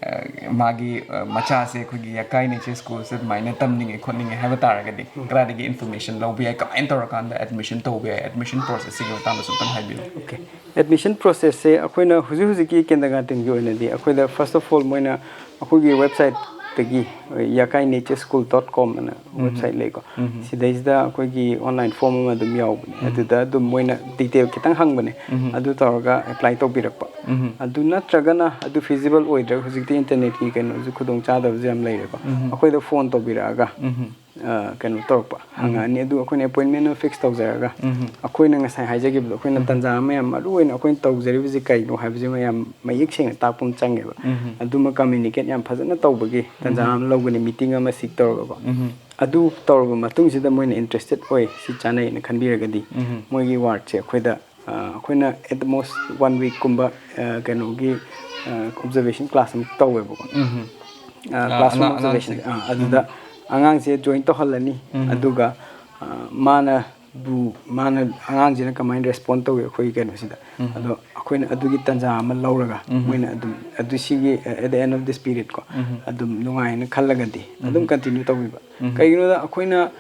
ꯑ, ꯃꯥꯒꯤ, ꯑ, ꯃꯆꯥꯁꯦ ꯑꯩꯈꯣꯏꯒꯤ ꯌꯥꯀꯥꯏ ꯅꯦꯆꯔ ꯁ꯭ꯀꯨꯜꯁꯤꯗ ꯑꯗꯨꯃꯥꯏꯅ ꯇꯝꯅꯤꯡꯉꯦ ꯈꯣꯠꯅꯤꯡꯉꯦ ꯍꯥꯏꯕ ꯇꯥꯔꯒꯗꯤ ꯀꯗꯥꯏꯗꯒꯤ ꯏꯟꯐꯣꯔꯃꯦꯁꯟ ꯂꯧꯕ ꯌꯥꯏ, ꯀꯃꯥꯏꯅ ꯇꯧꯔꯀꯥꯟꯗ ꯑꯦꯗꯃꯤꯁꯟ ꯇꯧꯕ ꯌꯥꯏ, ꯑꯦꯗꯃꯤꯁꯟ ꯄ꯭ꯔꯣꯁꯦꯁꯁꯤꯒꯤ ꯃꯇꯥꯡꯗꯁꯨ ꯑꯝꯇꯪ ꯍꯥꯏꯕꯤꯌꯨ꯫ ꯑꯣꯀꯦ, ꯑꯦꯗꯃꯤꯁꯟ ꯄ꯭ꯔꯣꯁꯦꯁꯁꯦ ꯑꯩꯈꯣꯏꯅ ꯍꯧꯖꯤꯛ ꯍꯧꯖꯤꯛꯀꯤ ꯀꯤꯟꯗꯔꯒꯥꯔꯇꯦꯟꯒꯤ ꯑꯣꯏꯅꯗꯤ ꯑꯩꯈꯣꯏꯗ, ꯐꯥꯔꯁ ꯑꯣꯐ ꯑꯣꯜ, ꯃꯣꯏꯅ ꯑꯩꯈꯣꯏꯒꯤ ꯋꯦꯕꯁꯥꯏꯠꯇꯒꯤ, ꯌꯥꯀꯥꯏ ꯅꯦꯆꯔ ꯁ꯭ꯀꯨꯜ ꯗꯣꯠ ꯀꯣꯝ ꯑꯅ ꯋꯦꯕꯁꯥꯏꯠ ꯂꯩꯀꯣ꯫ ꯁꯤꯗꯩꯁꯤꯗ ꯑꯩꯈꯣꯏꯒꯤ ꯑꯣꯟꯂꯥꯏꯟ ꯐꯣꯔꯝ ꯑꯃ ꯑꯗꯨꯝ ꯌꯥꯎꯕꯅꯦ꯫ ꯑꯗꯨꯗ ꯑꯗꯨꯝ ꯃꯣꯏꯅ ꯗꯤꯇꯦꯜ ꯈꯤꯇꯪ ꯍꯪꯕꯅꯦ꯫ ꯑꯗꯨ ꯇꯧꯔꯒ ꯑꯦꯄ꯭ꯂꯥꯏ ꯇꯧꯕꯤꯔꯛꯄ꯫ ꯑꯗꯨ ꯅꯠꯇ꯭ꯔꯒꯅ, ꯑꯗꯨ ꯐꯤꯖꯤꯕꯜ ꯑꯣꯏꯗ꯭ꯔꯒ, ꯍꯧꯖꯤꯛꯇꯤ ꯏꯟꯇꯔꯅꯦꯠꯀꯤ ꯀꯩꯅꯣꯁꯨ ꯈꯨꯗꯣꯡꯆꯥꯗꯕꯁꯨ ꯌꯥꯝ ꯂꯩꯔꯦꯀꯣ꯫ ꯑꯩꯈꯣꯏꯗ ꯐꯣꯟ ꯇꯧꯕꯤꯔꯛꯑꯒ, ꯑ, ꯀꯩꯅꯣ ꯇꯧꯔꯛꯄ, ꯍꯪꯉꯛꯑꯅꯤ꯫ ꯑꯗꯨ ꯑꯩꯈꯣꯏꯅ ꯑꯦꯄꯣꯏꯟꯃꯦꯟ ꯑꯃ ꯐꯤꯛꯁ ꯇꯧꯖꯔꯒ, ꯑꯩꯈꯣꯏꯅ ꯉꯁꯥꯏ ꯍꯥꯏꯖꯈꯤꯕꯗꯣ, ꯑꯩꯈꯣꯏꯅ ꯇꯥꯟꯖꯥ ꯑꯃ ꯌꯥꯝ ꯃꯔꯨ ꯑꯣꯏꯅ ꯑꯩꯈꯣꯏꯅ ꯇꯧꯖꯔꯤꯕꯁꯤ ꯀꯩꯅꯣ ꯍꯥꯏꯕꯁꯤꯃ ꯌꯥꯝ ꯃꯌꯦꯛ ꯁꯦꯡꯅ ꯇꯥꯛꯄ ꯑꯃ ꯆꯪꯉꯦꯕ꯫ ꯑꯗꯨꯃ ꯀꯝꯃ꯭ꯌꯨꯅꯤꯀꯦꯠ ꯌꯥꯝ ꯐꯖꯅ ꯇꯧꯕꯒꯤ ꯇꯥꯟꯖꯥ ꯑꯃ ꯂꯧꯒꯅꯤ, ꯃꯤꯇꯤꯡ ꯑꯃ ꯁꯤꯛ ꯇꯧꯔꯒꯀꯣ꯫ ꯑꯗꯨ ꯇꯧꯔꯕ ꯃꯇꯨꯡꯁꯤꯗ ꯃꯣꯏꯅ ꯏꯟꯇꯔꯦꯁꯇꯦꯠ ꯑꯣꯏ, ꯁꯤ ꯆꯥꯅꯩꯅ ꯈꯟꯕꯤꯔꯒꯗꯤ, ꯃꯣꯏꯒꯤ ꯋꯥꯔꯗꯁꯦ ꯑꯩꯈꯣꯏꯗ, ꯑ, ꯑꯩꯈꯣꯏꯅ at most one week ꯀꯨꯝꯕ, ꯑ, ꯀꯩꯅꯣꯒꯤ, ꯑ, ꯑꯣꯕꯖꯔꯕꯦꯁꯟ ꯀ꯭ꯂꯥꯁ ꯑꯃ ꯇꯧꯋꯦꯕꯀꯣ꯫ ꯑ, ꯑ, ꯀ꯭ꯂꯥꯁꯔꯨꯝ ꯑꯉꯥꯡ- ꯑꯣꯕꯖꯔꯕꯦꯁꯟ, ꯑ, ꯑꯗꯨꯗ ꯑꯉꯥꯡꯁꯦ ꯖꯣꯏꯟ ꯇꯧꯍꯜꯂꯅꯤ꯫ ꯑꯗꯨꯒ, ꯑ, ꯃꯥꯅ ꯕꯨ ꯃꯥꯅ, ꯑꯉꯥꯡꯁꯤꯅ ꯀꯃꯥꯏꯅ ꯔꯦꯁꯄꯣꯟ ꯇꯧꯏ ꯑꯩꯈꯣꯏꯒꯤ ꯀꯩꯅꯣꯁꯤꯗ, ꯑꯗꯣ ꯑꯩꯈꯣꯏꯅ ꯑꯗꯨꯒꯤ ꯇꯥꯟꯖꯥ ꯑꯃ ꯂꯧꯔꯒ, ꯃꯣꯏꯅ ꯑꯗꯨꯝ ꯑꯗꯨ ꯁꯤꯒꯤ, at the end of this period ꯀꯣ, ꯑꯗꯨꯝ ꯅꯨꯡꯉꯥꯏꯅ ꯈꯜꯂꯒꯗꯤ ꯑꯗꯨꯝ ꯀꯟꯇꯤꯅ꯭ꯌꯨ ꯇꯧꯕꯤꯕ꯫ ꯀꯩꯒꯤꯅꯣꯗ ꯑꯩꯈꯣꯏꯅ,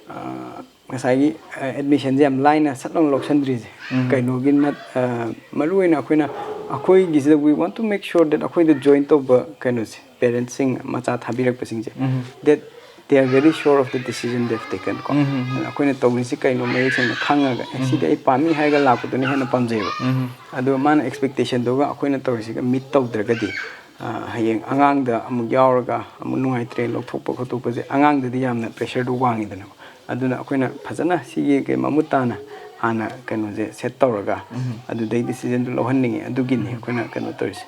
ꯑ, ꯉꯁꯥꯏꯒꯤ, ꯑ, ꯑꯦꯗꯃꯤꯁꯟꯁꯦ ꯌꯥꯝ ꯂꯥꯏꯅ ꯁꯠ ꯂꯥꯎꯅ ꯂꯧꯁꯟꯗ꯭ꯔꯤꯁꯦ ꯀꯩꯅꯣꯒꯤ ꯅꯠ-, ꯑ, ꯃꯔꯨ ꯑꯣꯏꯅ ꯑꯩꯈꯣꯏꯅ, ꯑꯩꯈꯣꯏꯒꯤꯁꯤꯗ we want to make sure that ꯑꯩꯈꯣꯏꯗ ꯖꯣꯏꯟ ꯇꯧꯕ ꯀꯩꯅꯣꯁꯦ, ꯄꯦꯔꯦꯟꯠꯁꯤꯡ ꯃꯆꯥ ꯊꯥꯕꯤꯔꯛꯄꯁꯤꯡꯁꯦ, that they are very sure of the decision they've taken ꯀꯣ꯫ ꯑꯗꯨꯅ ꯑꯩꯈꯣꯏꯅ ꯇꯧꯔꯤꯁꯤ ꯀꯩꯅꯣ ꯃꯌꯦꯛ ꯁꯦꯡꯅ ꯈꯪꯉꯒ, "ꯑꯦ, ꯁꯤꯗꯤ ꯑꯩ ꯄꯥꯝꯃꯤ" ꯍꯥꯏꯔꯒ ꯂꯥꯛꯄꯗꯨꯅ ꯍꯦꯟꯅ ꯄꯥꯝꯖꯩꯕ꯫ ꯑꯗꯣ ꯃꯥꯅ ꯑꯦꯛꯁꯄꯦꯛꯇꯦꯁꯟꯗꯨꯒ ꯑꯩꯈꯣꯏꯅ ꯇꯧꯔꯤꯁꯤꯒ ꯃꯤꯠ ꯇꯧꯗ꯭ꯔꯒꯗꯤ, ꯑ, ꯍꯌꯦꯡ ꯑꯉꯥꯡꯗ ꯑꯃꯨꯛ ꯌꯥꯎꯔꯒ ꯑꯃꯨꯛ ꯅꯨꯡꯉꯥꯏꯇ꯭ꯔꯦ ꯂꯧꯊꯣꯛꯄ ꯈꯣꯠꯇꯣꯛꯄꯁꯦ, ꯑꯉꯥꯡꯗꯗꯤ ꯌꯥꯝꯅ ꯄ꯭ꯔꯦꯁꯔꯗꯨ ꯋꯥꯡꯉꯤꯗꯅꯀꯣ꯫ ꯑꯗꯨꯅ ꯑꯩꯈꯣꯏꯅ ꯐꯖꯅ ꯁꯤꯒꯤ ꯀꯩ ꯃꯃꯨꯠ ꯇꯥꯅ ꯍꯥꯟꯅ ꯀꯩꯅꯣꯁꯦ ꯁꯦꯠ ꯇꯧꯔꯒ, ꯑꯗꯨꯗꯩ ꯗꯤꯁꯤꯖꯟꯗꯨ ꯂꯧꯍꯟꯅꯤꯡꯉꯤ, ꯑꯗꯨꯒꯤꯅꯤ ꯑꯩꯈꯣꯏꯅ ꯀꯩꯅꯣ ꯇꯧꯔꯤꯁꯦ꯫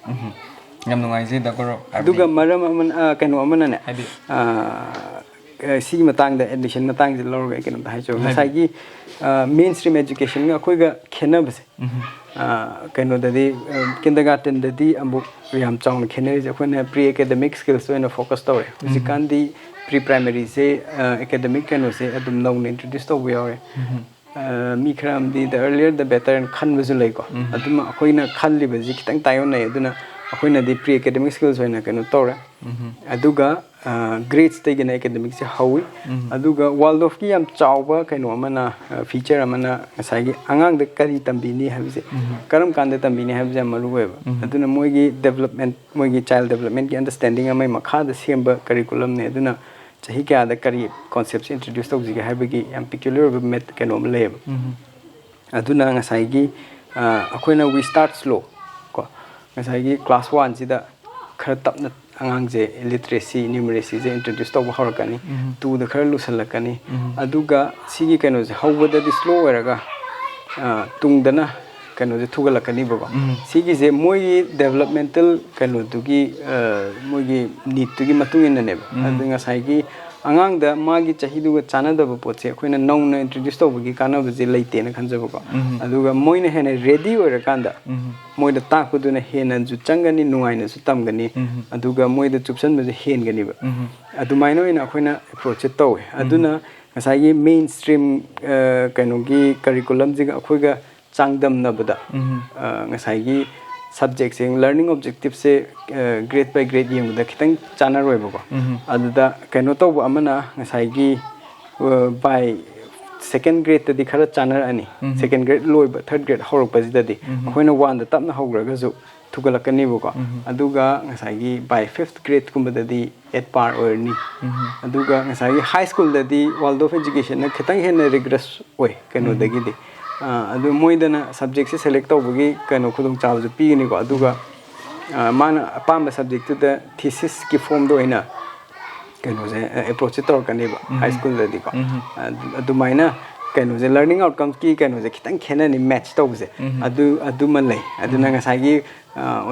ꯌꯥꯝ ꯅꯨꯡꯉꯥꯏꯖꯩ, ꯗꯥ ꯀꯣꯔꯧ꯫ ꯑꯗꯨꯒ ꯃꯔꯝ ꯑꯃꯅ, ꯑ, ꯀꯩꯅꯣ ꯑꯃꯅꯅꯦ, ꯍꯥꯏꯕꯤꯌꯨ꯫ ꯑ, ꯑ, ꯁꯤꯒꯤ ꯃꯇꯥꯡꯗ, ꯑꯦꯗꯃꯤꯁꯟ ꯃꯇꯥꯡꯁꯦ ꯂꯧꯔꯒ ꯑꯩ ꯀꯩꯅꯣꯝꯇ ꯍꯥꯏꯖꯧ꯫ ꯍꯥꯏꯕꯤꯌꯨ꯫ ꯉꯁꯥꯏꯒꯤ, ꯑ, ꯃꯦꯟ ꯁ꯭ꯇ꯭ꯔꯤꯝ ꯑꯦꯖꯨꯀꯦꯁꯟꯒ ꯑꯩꯈꯣꯏꯒ ꯈꯦꯠꯅꯕꯁꯦ, ꯎꯝ꯫ ꯑ, ꯀꯩꯅꯣꯗꯗꯤ, ꯑ, ꯀꯤꯟꯗꯔꯒꯥꯔꯇꯦꯟꯗꯗꯤ ꯑꯃꯨꯛ ꯌꯥꯝ ꯆꯥꯎꯅ ꯈꯦꯠꯅꯔꯤꯁꯦ ꯑꯩꯈꯣꯏꯅ ꯄ꯭ꯔꯤ ꯑꯦꯀꯥꯗꯦꯃꯤꯛ ꯁ꯭ꯀꯤꯜꯁꯇ ꯑꯣꯏꯅ ꯐꯣꯀꯁ ꯇꯧꯔꯦ꯫ ꯎꯝ꯫ ꯍꯧꯖꯤꯛꯀꯥꯟꯗꯤ ꯄ꯭ꯔꯤ ꯄ꯭ꯔꯥꯏꯃꯔꯤꯁꯦ, ꯑ, ꯑꯦꯀꯥꯗꯦꯃꯤꯛ ꯀꯩꯅꯣꯁꯦ ꯑꯗꯨꯝ ꯅꯧꯅ ꯏꯟꯇ꯭ꯔꯣꯗ꯭ꯌꯨꯁ ꯇꯧꯕ ꯌꯥꯎꯔꯦ꯫ ꯎꯝ꯫ ꯑ, ꯃꯤ ꯈꯔ ꯑꯃꯗꯤ the earlier the better ꯍꯥꯏꯅ ꯈꯟꯕꯁꯨ ꯂꯩꯀꯣ꯫ ꯎꯝ꯫ ꯑꯗꯨꯝ ꯑꯩꯈꯣꯏꯅ ꯈꯜꯂꯤꯕꯁꯤ ꯈꯤꯇꯪ ꯇꯥꯏꯌꯣꯟꯅꯩ꯫ ꯑꯗꯨꯅ ꯑꯩꯈꯣꯏꯅꯗꯤ ꯄ꯭ꯔꯤ ꯑꯦꯀꯥꯗꯦꯃꯤꯛ ꯁ꯭ꯀꯤꯜꯁ ꯑꯣꯏꯅ ꯀꯩꯅꯣ ꯇꯧꯔꯦ꯫ ꯎꯝ꯫ ꯑꯗꯨꯒ, ꯑ, ꯒ꯭ꯔꯦꯗꯁꯇꯒꯤꯅ ꯑꯦꯀꯥꯗꯦꯃꯤꯛꯁꯦ ꯍꯧꯏ꯫ ꯎꯝ꯫ ꯑꯗꯨꯒ ꯋꯥꯜꯗꯣꯔꯐꯀꯤ ꯌꯥꯝ ꯆꯥꯎꯕ ꯀꯩꯅꯣ ꯑꯃꯅ, ꯑ, ꯐꯤꯆꯔ ꯑꯃꯅ ꯉꯁꯥꯏꯒꯤ ꯑꯉꯥꯡꯗ ꯀꯔꯤ ꯇꯝꯕꯤꯅꯤ ꯍꯥꯏꯕꯁꯦ, ꯎꯝ꯫ ꯀꯔꯝ ꯀꯥꯟꯗ ꯇꯝꯕꯤꯅꯤ ꯍꯥꯏꯕꯁꯦ ꯌꯥꯝ ꯃꯔꯨ ꯑꯣꯏꯌꯦꯕ꯫ ꯎꯝ꯫ ꯑꯗꯨꯅ ꯃꯣꯏꯒꯤ ꯗꯦꯕꯂꯞꯃꯦꯟ, ꯃꯣꯏꯒꯤ ꯆꯥꯏꯜ ꯗꯦꯕꯂꯞꯃꯦꯟꯒꯤ ꯑꯟꯗꯔꯁ꯭ꯇꯦꯟꯗꯤꯡ ꯑꯃꯒꯤ ꯃꯈꯥꯗ ꯁꯦꯝꯕ ꯀꯔꯤꯀꯨꯂꯝꯅꯤ꯫ ꯑꯗꯨꯅ ꯆꯍꯤ ꯀꯌꯥꯗ ꯀꯔꯤ ꯀꯣꯟꯁꯦꯞꯁꯦ ꯏꯟꯇ꯭ꯔꯣꯗ꯭ꯌꯨꯁ ꯇꯧꯁꯤꯒꯦ ꯍꯥꯏꯕꯒꯤ ꯌꯥꯝ ꯄꯤꯀ꯭ꯌꯨꯂꯔ ꯑꯣꯏꯕ ꯃꯦꯠ-, ꯀꯩꯅꯣ ꯑꯃ ꯂꯩꯌꯦꯕ꯫ ꯎꯝ꯫ ꯑꯗꯨꯅ ꯉꯁꯥꯏꯒꯤ, ꯑ, ꯑꯩꯈꯣꯏꯅ we start slow ꯀꯣ, ꯉꯁꯥꯏꯒꯤ ꯀ꯭ꯂꯥꯁ ꯋꯥꯟꯁꯤꯗ ꯈꯔ ꯇꯞꯅ ꯑꯉꯥꯡꯁꯦ ꯂꯤꯇꯔꯦꯁꯤ, ꯅ꯭ꯌꯨꯃꯔꯦꯁꯤꯁꯦ ꯏꯟꯇ꯭ꯔꯣꯗ꯭ꯌꯨꯁ ꯇꯧꯕ ꯍꯧꯔꯛꯀꯅꯤ꯫ ꯎꯝ꯫ ꯇꯨꯗ ꯈꯔ ꯂꯨꯁꯜꯂꯛꯀꯅꯤ꯫ ꯎꯝ꯫ ꯑꯗꯨꯒ ꯁꯤꯒꯤ ꯀꯩꯅꯣꯁꯦ ꯍꯧꯕꯗꯗꯤ ꯁ꯭ꯂꯣ ꯑꯣꯏꯔꯒ, ꯑ, ꯇꯨꯡꯗꯅ ꯀꯩꯅꯣꯁꯦ ꯊꯨꯒꯠꯂꯛꯀꯅꯤꯕꯀꯣ꯫ ꯎꯝ꯫ ꯁꯤꯒꯤꯁꯦ ꯃꯣꯏꯒꯤ ꯗꯦꯕꯂꯞꯃꯦꯟꯇꯦꯜ ꯀꯩꯅꯣꯗꯨꯒꯤ, ꯑ, ꯃꯣꯏꯒꯤ ꯅꯤꯗꯇꯨꯒꯤ ꯃꯇꯨꯡ ꯏꯟꯅꯅꯦꯕ꯫ ꯎꯝ꯫ ꯑꯗꯨ ꯉꯁꯥꯏꯒꯤ ꯑꯉꯥꯡꯗ ꯃꯥꯒꯤ ꯆꯍꯤꯗꯨꯒ ꯆꯥꯟꯅꯗꯕ ꯄꯣꯠꯁꯦ ꯑꯩꯈꯣꯏꯅ ꯅꯧꯅ ꯏꯟꯇ꯭ꯔꯣꯗ꯭ꯌꯨꯁ ꯇꯧꯕꯒꯤ ꯀꯥꯟꯅꯕꯁꯦ ꯂꯩꯇꯦꯅ ꯈꯟꯖꯕꯀꯣ꯫ ꯎꯝ꯫ ꯑꯗꯨꯒ ꯃꯣꯏꯅ ꯍꯦꯟꯅ ꯔꯦꯗꯤ ꯑꯣꯏꯔꯀꯥꯟꯗ ꯎꯝ꯫ ꯃꯣꯏꯗ ꯇꯥꯛꯄꯗꯨꯅ ꯍꯦꯟꯅꯁꯨ ꯆꯪꯒꯅꯤ, ꯅꯨꯡꯉꯥꯏꯅꯁꯨ ꯇꯝꯒꯅꯤ, ꯎꯝ꯫ ꯑꯗꯨꯒ ꯃꯣꯏꯗ ꯆꯨꯞꯁꯟꯕꯁꯨ ꯍꯦꯟꯒꯅꯤꯕ꯫ ꯎꯝ꯫ ꯑꯗꯨꯃꯥꯏꯅ ꯑꯣꯏꯅ ꯑꯩꯈꯣꯏꯅ ꯑꯦꯄ꯭ꯔꯣꯆꯁꯦ ꯇꯧꯋꯦ꯫ ꯎꯝ꯫ ꯑꯗꯨꯅ ꯉꯁꯥꯏꯒꯤ ꯃꯦꯟ ꯁ꯭ꯇ꯭ꯔꯤꯝ, ꯑ, ꯀꯩꯅꯣꯒꯤ ꯀꯔꯤꯀꯨꯂꯝꯁꯤꯒ ꯑꯩꯈꯣꯏꯒ ꯆꯥꯡꯗꯝꯅꯕꯗ, ꯎꯝ꯫ ꯑ, ꯉꯁꯥꯏꯒꯤ ꯁꯕꯖꯦꯛꯁꯦ, ꯂꯔꯅꯤꯡ ꯑꯣꯕꯖꯦꯛꯇꯤꯞꯁꯦ, ꯑ, ꯒ꯭ꯔꯦꯗ ꯕꯥꯏ ꯒ꯭ꯔꯦꯗ ꯌꯦꯡꯕꯗ ꯈꯤꯇꯪ ꯆꯥꯟꯅꯔꯣꯏꯕꯀꯣ꯫ ꯎꯝ꯫ ꯑꯗꯨꯗ ꯀꯩꯅꯣ ꯇꯧꯕ ꯑꯃꯅ ꯉꯁꯥꯏꯒꯤ, ꯑ, ꯕꯥꯏ ꯁꯦꯀꯦꯟ ꯒ꯭ꯔꯦꯗꯇꯗꯤ ꯈꯔ ꯆꯥꯟꯅꯔꯛꯑꯅꯤ꯫ ꯎꯝ꯫ ꯁꯦꯀꯦꯟ ꯒ꯭ꯔꯦꯗ ꯂꯣꯏꯕ, ꯊꯥꯔꯗ ꯒ꯭ꯔꯦꯗ ꯍꯧꯔꯛꯄꯁꯤꯗꯗꯤ ꯎꯝ꯫ ꯑꯩꯈꯣꯏꯅ ꯋꯥꯟꯗ ꯇꯞꯅ ꯍꯧꯈ꯭ꯔꯒꯁꯨ ꯊꯨꯒꯠꯂꯛꯀꯅꯤꯕꯀꯣ꯫ ꯎꯝ꯫ ꯑꯗꯨꯒ ꯉꯁꯥꯏꯒꯤ ꯕꯥꯏ ꯐꯤꯐꯠ ꯒ꯭ꯔꯦꯗꯀꯨꯝꯕꯗꯗꯤ ꯑꯦꯠ ꯄꯥꯔ ꯑꯣꯏꯔꯅꯤ꯫ ꯎꯝ꯫ ꯑꯗꯨꯒ ꯉꯁꯥꯏꯒꯤ ꯍꯥꯏ ꯁ꯭ꯀꯨꯜꯗꯗꯤ ꯋꯥꯔꯜꯗ ꯑꯣꯐ ꯑꯦꯖꯨꯀꯦꯁꯟꯅ ꯈꯤꯇꯪ ꯍꯦꯟꯅ ꯔꯤꯒ꯭ꯔꯁ ꯑꯣꯏ ꯀꯩꯅꯣꯗꯒꯤꯗꯤ꯫ ꯎꯝ꯫ ꯑ, ꯑꯗꯨ ꯃꯣꯏꯗꯅ ꯁꯕꯖꯦꯛꯁꯦ ꯁꯦꯂꯦꯛ ꯇꯧꯕꯒꯤ ꯀꯩꯅꯣ ꯈꯨꯗꯣꯡꯆꯥꯕꯁꯨ ꯄꯤꯒꯅꯤꯀꯣ꯫ ꯑꯗꯨꯒ, ꯑ, ꯃꯥꯅ ꯑꯄꯥꯝꯕ ꯁꯕꯖꯦꯛꯇꯨꯗ ꯊꯤꯁꯤꯁꯀꯤ ꯐꯣꯝꯗ ꯑꯣꯏꯅ ꯀꯩꯅꯣꯁꯦ, ꯑ, ꯑꯦꯄ꯭ꯔꯣꯆꯁꯦ ꯇꯧꯔꯛꯀꯅꯦꯕ ꯎꯝ꯫ ꯍꯥꯏ ꯁ꯭ꯀꯨꯜꯗꯗꯤꯀꯣ꯫ ꯎꯝ꯫ ꯑꯗꯨ-, ꯑꯗꯨꯃꯥꯏꯅ ꯀꯩꯅꯣꯁꯦ, ꯂꯔꯅꯤꯡ ꯑꯥꯎꯠꯀꯝꯁꯀꯤ ꯀꯩꯅꯣꯁꯦ ꯈꯤꯇꯪ ꯈꯦꯠꯅꯅꯤ, ꯃꯦꯠꯆ ꯇꯧꯕꯁꯦ꯫ ꯑꯗꯨ ꯑꯗꯨꯃ ꯂꯩ꯫ ꯑꯗꯨꯅ ꯉꯁꯥꯏꯒꯤ, ꯑ,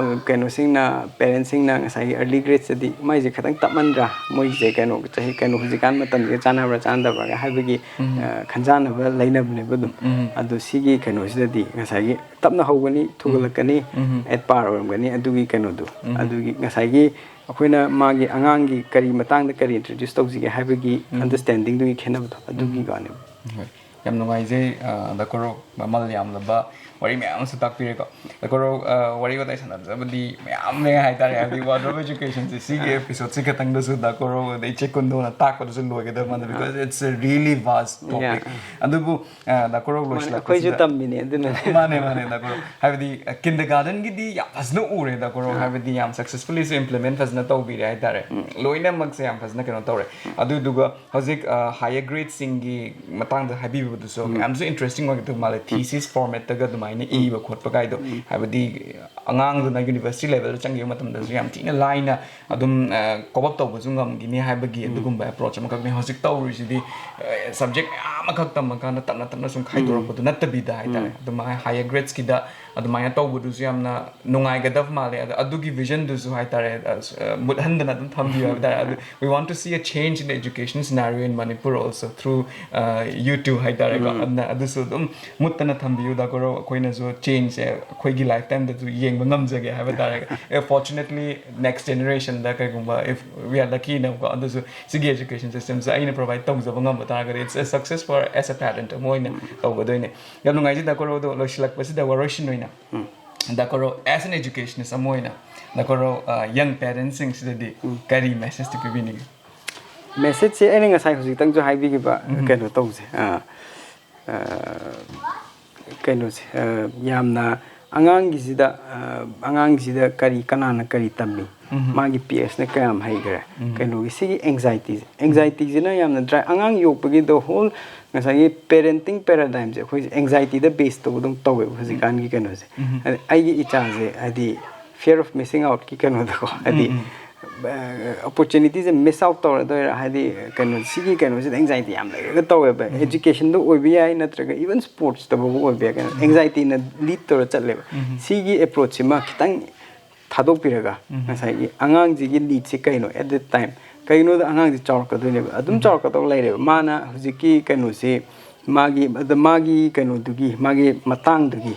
ꯀꯩꯅꯣꯁꯤꯡꯅ, ꯄꯦꯔꯦꯟꯁꯁꯤꯡꯅ ꯉꯁꯥꯏꯒꯤ ꯑꯔꯂꯤ ꯒ꯭ꯔꯦꯗꯁꯇꯗꯤ ꯃꯥꯏꯁꯦ ꯈꯤꯇꯪ ꯇꯞꯃꯟꯗ꯭ꯔꯥ, ꯃꯣꯏꯁꯦ ꯀꯩꯅꯣ, ꯆꯍꯤ, ꯀꯩꯅꯣ, ꯍꯧꯖꯤꯛꯀꯥꯟ ꯃꯇꯝꯁꯤꯒ ꯆꯥꯟꯅꯕ꯭ꯔꯥ ꯆꯥꯟꯅꯗꯕ꯭ꯔꯥ ꯍꯥꯏꯕꯒꯤ, ꯑ, ꯈꯟꯖꯥꯟꯅꯕ ꯂꯩꯅꯕꯅꯦꯕ ꯑꯗꯨꯝ꯫ ꯑꯗꯣ ꯁꯤꯒꯤ ꯀꯩꯅꯣꯁꯤꯗꯗꯤ ꯉꯁꯥꯏꯒꯤ ꯇꯞꯅ ꯍꯧꯒꯅꯤ, ꯊꯨꯒꯠꯂꯛꯀꯅꯤ, ꯑꯦꯠ ꯄꯥꯔ ꯑꯣꯏꯔꯝꯒꯅꯤ, ꯑꯗꯨꯒꯤ ꯀꯩꯅꯣꯗꯣ꯫ ꯑꯗꯨꯒꯤ ꯉꯁꯥꯏꯒꯤ ꯑꯩꯈꯣꯏꯅ ꯃꯥꯒꯤ ꯑꯉꯥꯡꯒꯤ ꯀꯔꯤ ꯃꯇꯥꯡꯗ ꯀꯔꯤ ꯏꯟꯇ꯭ꯔꯣꯗ꯭ꯌꯨꯁ ꯇꯧꯁꯤꯒꯦ ꯍꯥꯏꯕꯒꯤ ꯑꯟꯗꯔꯁꯇꯦꯟꯗꯤꯡꯗꯨꯒꯤ ꯈꯦꯠꯅꯕꯗꯣ, ꯑꯗꯨꯒꯤ ꯋꯥꯅꯦꯕ꯫ ꯍꯣꯏ, ꯌꯥꯝ ꯅꯨꯡꯉꯥꯏꯖꯩ, ꯑ, ꯗꯥ ꯀꯣꯔꯧ, ꯃꯃꯜ ꯌꯥꯝꯂꯕ ꯋꯥꯔꯤ ꯃꯌꯥꯝ ꯑꯃꯁꯨ ꯇꯥꯛꯄꯤꯔꯦꯀꯣ꯫ ꯗꯥ ꯀꯣꯔꯧ, ꯑ, ꯋꯥꯔꯤ ꯋꯥꯇꯥꯏ ꯁꯥꯟꯅꯖꯕꯗꯤ ꯃꯌꯥꯝ ꯂꯩ ꯍꯥꯏꯇꯥꯔꯦ, ꯍꯥꯏꯕꯗꯤ ꯋꯥꯔꯗ꯭ꯔꯣꯞ ꯑꯦꯖꯨꯀꯦꯁꯟꯁꯦ ꯁꯤꯒꯤ ꯑꯦꯄꯤꯁꯣꯗꯁꯤ ꯈꯛꯇꯪꯗꯁꯨ ꯗꯥ ꯀꯣꯔꯧ ꯑꯗꯩ ꯏꯆꯦ ꯀꯨꯟꯗꯣꯅ ꯇꯥꯛꯄꯗꯁꯨ ꯂꯣꯏꯒꯗꯕ ꯃꯥꯟꯗꯦ, because it's a really vast topic꯫ ꯑꯗꯨꯕꯨ, ꯑ, ꯗꯥ ꯀꯣꯔꯧ, ꯂꯣꯏꯁꯤꯜꯂꯛꯄꯁꯤꯗ ꯑꯩꯈꯣꯏꯁꯨ ꯇꯝꯃꯤꯅꯦ ꯑꯗꯨꯅ꯫ ꯃꯥꯅꯦ, ꯃꯥꯅꯦ, ꯗꯥ ꯀꯣꯔꯧ꯫ ꯍꯥꯏꯕꯗꯤ, ꯑ, ꯀꯤꯟꯗꯔꯒꯥꯔꯗꯟꯒꯤꯗꯤ ꯌꯥꯝ ꯐꯖꯅ ꯎꯔꯦ ꯗꯥ ꯀꯣꯔꯧ, ꯍꯥꯏꯕꯗꯤ ꯌꯥꯝ ꯁꯛꯁꯦꯁꯐꯨꯜꯂꯤꯁꯨ ꯏꯝꯄ꯭ꯂꯤꯃꯦꯟ ꯐꯖꯅ ꯇꯧꯕꯤꯔꯦ ꯍꯥꯏꯇꯥꯔꯦ꯫ ꯂꯣꯏꯅꯃꯛꯁꯦ ꯌꯥꯝ ꯐꯖꯅ ꯀꯩꯅꯣ ꯇꯧꯔꯦ꯫ ꯑꯗꯨꯗꯨꯒ ꯍꯧꯖꯤꯛ, ꯑ, ꯍꯥꯏꯌꯔ ꯒ꯭ꯔꯦꯗꯁꯤꯡꯒꯤ ꯃꯇꯥꯡꯗ ꯍꯥꯏꯕꯤꯕꯗꯨꯁꯨ ꯌꯥꯝꯁꯨ ꯏꯟꯇꯔꯦꯁꯇꯤꯡ ꯑꯣꯏꯒꯗꯕ ꯃꯥꯜꯂꯦ, ꯊꯤꯁꯤꯁ ꯐꯣꯔꯃꯦꯠꯇꯒ ꯑꯗꯨꯃꯥꯏꯅ ꯏꯕ ꯈꯣꯠꯄ ꯀꯥꯏꯗꯣ꯫ ꯍꯥꯏꯕꯗꯤ, ꯑꯉꯥꯡꯗꯨꯅ ꯌꯨꯅꯤꯚꯔꯁꯤꯇꯤ ꯂꯦꯚꯦꯜꯗ ꯆꯪꯈꯤꯕ ꯃꯇꯝꯗꯁꯨ ꯌꯥꯝ ꯊꯤꯅ ꯂꯥꯏꯅ ꯑꯗꯨꯝ, ꯑ, ꯀꯣꯞ ꯑꯞ ꯇꯧꯕꯁꯨ ꯉꯝꯈꯤꯅꯤ ꯍꯥꯏꯕꯒꯤ ꯑꯗꯨꯒꯨꯝꯕ ꯑꯦꯄ꯭ꯔꯣꯆ ꯑꯃꯈꯛꯅꯤ꯫ ꯍꯧꯖꯤꯛ ꯇꯧꯔꯤꯁꯤꯗꯤ, ꯑ, ꯁꯕꯖꯦꯛ ꯃꯌꯥꯝ ꯑꯃꯈꯛ ꯇꯝꯃꯀꯥꯟꯗ ꯇꯞꯅ ꯇꯞꯅ ꯁꯨꯝ ꯈꯥꯏꯗꯣꯔꯛꯄꯗꯨ ꯅꯠꯇꯕꯤꯗ ꯍꯥꯏꯇꯥꯔꯦ꯫ ꯑꯗꯨꯃꯥꯏꯅ ꯍꯥꯏꯌꯔ ꯒ꯭ꯔꯦꯗꯁꯀꯤꯗ ꯑꯗꯨꯃꯥꯏꯅ ꯇꯧꯕꯗꯨꯁꯨ ꯌꯥꯝꯅ ꯅꯨꯡꯉꯥꯏꯒꯗꯕ ꯃꯥꯜꯂꯦ꯫ ꯑꯗꯣ ꯑꯗꯨꯒꯤ ꯚꯤꯖꯟꯗꯨꯁꯨ ꯍꯥꯏꯇꯥꯔꯦ, ꯑ, ꯁ-, ꯑ, ꯃꯨꯠꯍꯟꯗꯅ ꯑꯗꯨꯝ ꯊꯝꯕꯤꯌꯨ ꯍꯥꯏꯕ ꯇꯥꯔꯦ꯫ ꯑꯗꯨ, we want to see a change in the education scenario in Manipur also through, uh, you two ꯍꯥꯏꯇꯥꯔꯦꯀꯣ꯫ ꯑꯗꯨꯅ ꯑꯗꯨꯁꯨ ꯑꯗꯨꯝ ꯃꯨꯠꯇꯅ ꯊꯝꯕꯤꯌꯨ ꯗꯥ ꯀꯣꯔꯧ, ꯑꯩꯈꯣꯏꯅꯁꯨ ꯆꯦꯟꯖꯁꯦ ꯑꯩꯈꯣꯏꯒꯤ ꯂꯥꯏꯐ ꯇꯥꯏꯝꯗꯁꯨ ꯌꯦꯡꯕ ꯉꯝꯖꯒꯦ ꯍꯥꯏꯕ ꯇꯥꯔꯦ꯫ ꯑꯦ, fortunately, next generationꯗ ꯀꯩꯒꯨꯝꯕ, if we are lucky enoughꯀꯣ, ꯑꯗꯨꯁꯨ ꯁꯤꯒꯤ ꯑꯦꯖꯨꯀꯦꯁꯟ ꯁꯤꯁꯇꯦꯝꯁꯦ ꯑꯩꯅ ꯄ꯭ꯔꯣꯚꯥꯏꯗ ꯇꯧꯖꯕ ꯉꯝꯕ ꯇꯥꯔꯒꯗꯤ, it's a success for, as a parent ꯑꯃ ꯑꯣꯏꯅ ꯇꯧꯒꯗꯣꯏꯅꯦ꯫ ꯌꯥꯝ ꯅꯨꯡꯉꯥꯏꯖꯩ ꯗꯥ ꯀꯣꯔꯧ, ꯑꯗꯣ ꯂꯣꯏꯁꯤꯜꯂꯛꯄꯁꯤꯗ ꯋꯥꯔꯣꯏꯁꯤꯟ ꯑꯣꯏꯅ ꯗꯥ ꯀꯣꯔꯧ, as an educationist ꯑꯃ ꯑꯣꯏꯅ ꯗꯥ ꯀꯣꯔꯧ, ꯑ, ꯌꯪ ꯄꯦꯔꯦꯟꯁꯁꯤꯡꯁꯤꯗꯗꯤ ꯀꯔꯤ ꯃꯦꯁꯦꯖꯇꯤ ꯄꯤꯕꯤꯅꯤꯡꯉꯤ? ꯃꯦꯁꯦꯖꯁꯦ ꯑꯩꯅ ꯉꯁꯥꯏ ꯍꯧꯖꯤꯛꯇꯪꯁꯨ ꯍꯥꯏꯕꯤꯈꯤꯕ ꯀꯩꯅꯣ ꯇꯧꯁꯦ꯫ ꯑ, ꯑ, ꯀꯩꯅꯣꯁꯦ, ꯑ, ꯌꯥꯝꯅ ꯑꯉꯥꯡꯒꯤꯁꯤꯗ, ꯑ, ꯑꯉꯥꯡꯒꯤꯁꯤꯗ ꯀꯔꯤ, ꯀꯅꯥꯅ ꯀꯔꯤ ꯇꯝꯃꯤ, ꯃꯥꯒꯤ ꯄꯤꯌꯔꯁꯅ ꯀꯌꯥꯝ ꯍꯩꯈ꯭ꯔꯦ, ꯀꯩꯅꯣꯒꯤ ꯁꯤꯒꯤ ꯑꯦꯡꯖꯥꯏꯇꯤꯁꯦ, ꯑꯦꯡꯖꯥꯏꯇꯤꯁꯤꯅ ꯌꯥꯝꯅ ꯗ꯭ꯔꯥꯏ, ꯑꯉꯥꯡ ꯌꯣꯛꯄꯒꯤ the whole ꯉꯁꯥꯏꯒꯤ ꯄꯦꯔꯦꯟꯇꯤꯡ ꯄꯦꯔꯥꯗꯥꯏꯝꯁꯦ ꯑꯩꯈꯣꯏꯁꯦ ꯑꯦꯡꯖꯥꯏꯇꯤꯗ ꯕꯦꯁ ꯇꯧꯕ ꯑꯗꯨꯝ ꯇꯧꯋꯦꯕ ꯍꯧꯖꯤꯛꯀꯥꯟꯒꯤ ꯀꯩꯅꯣꯁꯦ꯫ ꯑꯗ ꯑꯩꯒꯤ ꯏꯆꯥꯁꯦ ꯍꯥꯏꯗꯤ fear of missing outꯀꯤ ꯀꯩꯅꯣꯗꯀꯣ, ꯍꯥꯏꯗꯤ ꯑꯣꯄꯣꯔꯆꯨꯅꯤꯇꯤꯁꯦ ꯃꯤꯁ ꯑꯥꯎꯠ ꯇꯧꯔꯗꯣꯏꯔꯥ, ꯍꯥꯏꯗꯤ ꯀꯩꯅꯣ, ꯁꯤꯒꯤ ꯀꯩꯅꯣꯁꯤꯗ ꯑꯦꯡꯖꯥꯏꯇꯤ ꯌꯥꯝ ꯂꯩꯔꯒ ꯇꯧꯋꯦꯕ꯫ ꯑꯦꯖꯨꯀꯦꯁꯟꯗ ꯑꯣꯏꯕ ꯌꯥꯏ, ꯅꯠꯇ꯭ꯔꯒ ꯏꯚꯟ ꯁ꯭ꯄꯣꯔꯠꯁꯇꯐꯥꯎꯕ ꯑꯣꯏꯕ ꯌꯥꯏ꯫ ꯀꯩꯅꯣ, ꯑꯦꯡꯖꯥꯏꯇꯤꯅ ꯂꯤꯗ ꯇꯧꯔ ꯆꯠꯂꯦꯕ꯫ ꯁꯤꯒꯤ ꯑꯦꯄ꯭ꯔꯣꯆꯁꯤꯃ ꯈꯤꯇꯪ ꯊꯥꯗꯣꯛꯄꯤꯔꯒ, ꯉꯁꯥꯏꯒꯤ ꯑꯉꯥꯡꯁꯤꯒꯤ ꯅꯤꯗꯁꯦ ꯀꯩꯅꯣ ꯑꯦꯠ ꯗꯦꯠ ꯇꯥꯏꯝ, ꯀꯩꯒꯤꯅꯣꯗ ꯑꯉꯥꯡꯁꯤ ꯆꯥꯎꯔꯛꯀꯗꯣꯏꯅꯦꯕ, ꯑꯗꯨꯝ ꯆꯥꯎꯔꯛꯀꯗꯧ ꯂꯩꯔꯦꯕ꯫ ꯃꯥꯅ ꯍꯧꯖꯤꯛꯀꯤ ꯀꯩꯅꯣꯁꯤ, ꯃꯥꯒꯤ, ꯑꯗ ꯃꯥꯒꯤ ꯀꯩꯅꯣꯗꯨꯒꯤ, ꯃꯥꯒꯤ ꯃꯇꯥꯡꯗꯨꯒꯤ,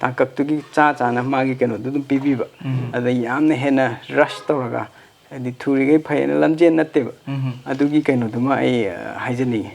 ꯇꯥꯡꯀꯛꯇꯨꯒꯤ ꯆꯥ ꯆꯥꯅ ꯃꯥꯒꯤ ꯀꯩꯅꯣꯗꯨ ꯑꯗꯨꯝ ꯄꯤꯕꯤꯕ꯫ ꯑꯗ ꯌꯥꯝꯅ ꯍꯦꯟꯅ ꯔꯁ ꯇꯧꯔꯒ, ꯍꯥꯏꯗꯤ ꯊꯨꯔꯤꯈꯩ ꯐꯩꯅ ꯂꯝꯖꯦꯟ ꯅꯠꯇꯦꯕ꯫ ꯑꯗꯨꯒꯤ ꯀꯩꯅꯣꯗꯨꯃ ꯑꯩ, ꯑ, ꯍꯥꯏꯖꯅꯤꯡꯉꯤ꯫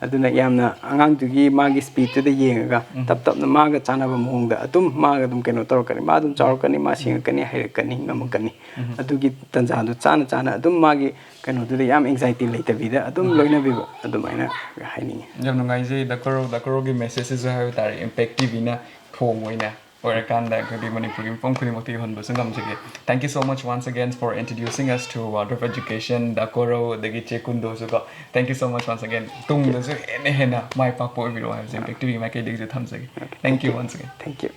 ꯑꯗꯨꯅ ꯌꯥꯝꯅ ꯑꯉꯥꯡꯗꯨꯒꯤ ꯃꯥꯒꯤ ꯁ꯭ꯄꯤꯗꯇꯨꯗ ꯌꯦꯡꯉꯒ, ꯇꯞ ꯇꯞꯅ ꯃꯥꯒ ꯆꯥꯟꯅꯕ ꯃꯑꯣꯡꯗ ꯑꯗꯨꯝ ꯃꯥꯒ ꯑꯗꯨꯝ ꯀꯩꯅꯣ ꯇꯧꯔꯛꯀꯅꯤ꯫ ꯃꯥ ꯑꯗꯨꯝ ꯆꯥꯎꯔꯛꯀꯅꯤ, ꯃꯥ ꯁꯤꯡꯉꯛꯀꯅꯤ, ꯍꯩꯔꯛꯀꯅꯤ, ꯉꯝꯃꯛꯀꯅꯤ꯫ ꯑꯗꯨꯒꯤ ꯇꯥꯟꯖꯥꯗꯨ ꯆꯥꯅ ꯆꯥꯅ ꯑꯗꯨꯝ ꯃꯥꯒꯤ ꯀꯩꯅꯣꯗꯨꯗ ꯌꯥꯝ ꯑꯦꯡꯖꯥꯏꯇꯤ ꯂꯩꯇꯕꯤꯗ ꯑꯗꯨꯝ ꯂꯣꯏꯅꯕꯤꯕ, ꯑꯗꯨꯃꯥꯏꯅ ꯍꯥꯏꯅꯤꯡꯉꯤ꯫ ꯌꯥꯝ ꯅꯨꯡꯉꯥꯏꯖꯩ ꯗꯥ ꯀꯣꯔꯧ, ꯗꯥ ꯀꯣꯔꯧꯒꯤ ꯃꯦꯁꯦꯖꯁꯤꯁꯨ ꯍꯥꯏꯕ ꯇꯥꯔꯦ, ꯏꯝꯄꯦꯛ ꯇꯤꯚꯤꯅ ꯊꯣꯡ ꯑꯣꯏꯅ ꯑꯣꯏꯔꯀꯥꯟꯗ ꯑꯩꯈꯣꯏꯒꯤ ꯃꯅꯤꯄꯨꯔꯒꯤ ꯃꯐꯝ ꯈꯨꯗꯤꯡꯃꯛꯇ ꯌꯧꯍꯟꯕꯁꯨ ꯉꯝꯖꯒꯦ꯫ Thank you so much once again for introducing us to World of Education, ꯗꯥ ꯀꯣꯔꯧ, ꯑꯗꯒꯤ ꯆꯦ ꯀꯨꯟꯗꯣꯁꯨ ꯀꯣ꯫ Thank you so much once again. ꯇꯨꯡꯗꯁꯨ ꯍꯦꯟꯅ ꯍꯦꯟꯅ ꯃꯥꯏ ꯄꯥꯛꯄ ꯑꯣꯏꯕꯤꯔꯣ ꯍꯥꯏꯕꯁꯦ ꯏꯝꯄꯦꯛ ꯇꯤꯚꯤ ꯃꯥꯏꯀꯩꯗꯒꯤꯁꯨ ꯊꯝꯖꯒꯦ꯫ Thank you once again. Thank you.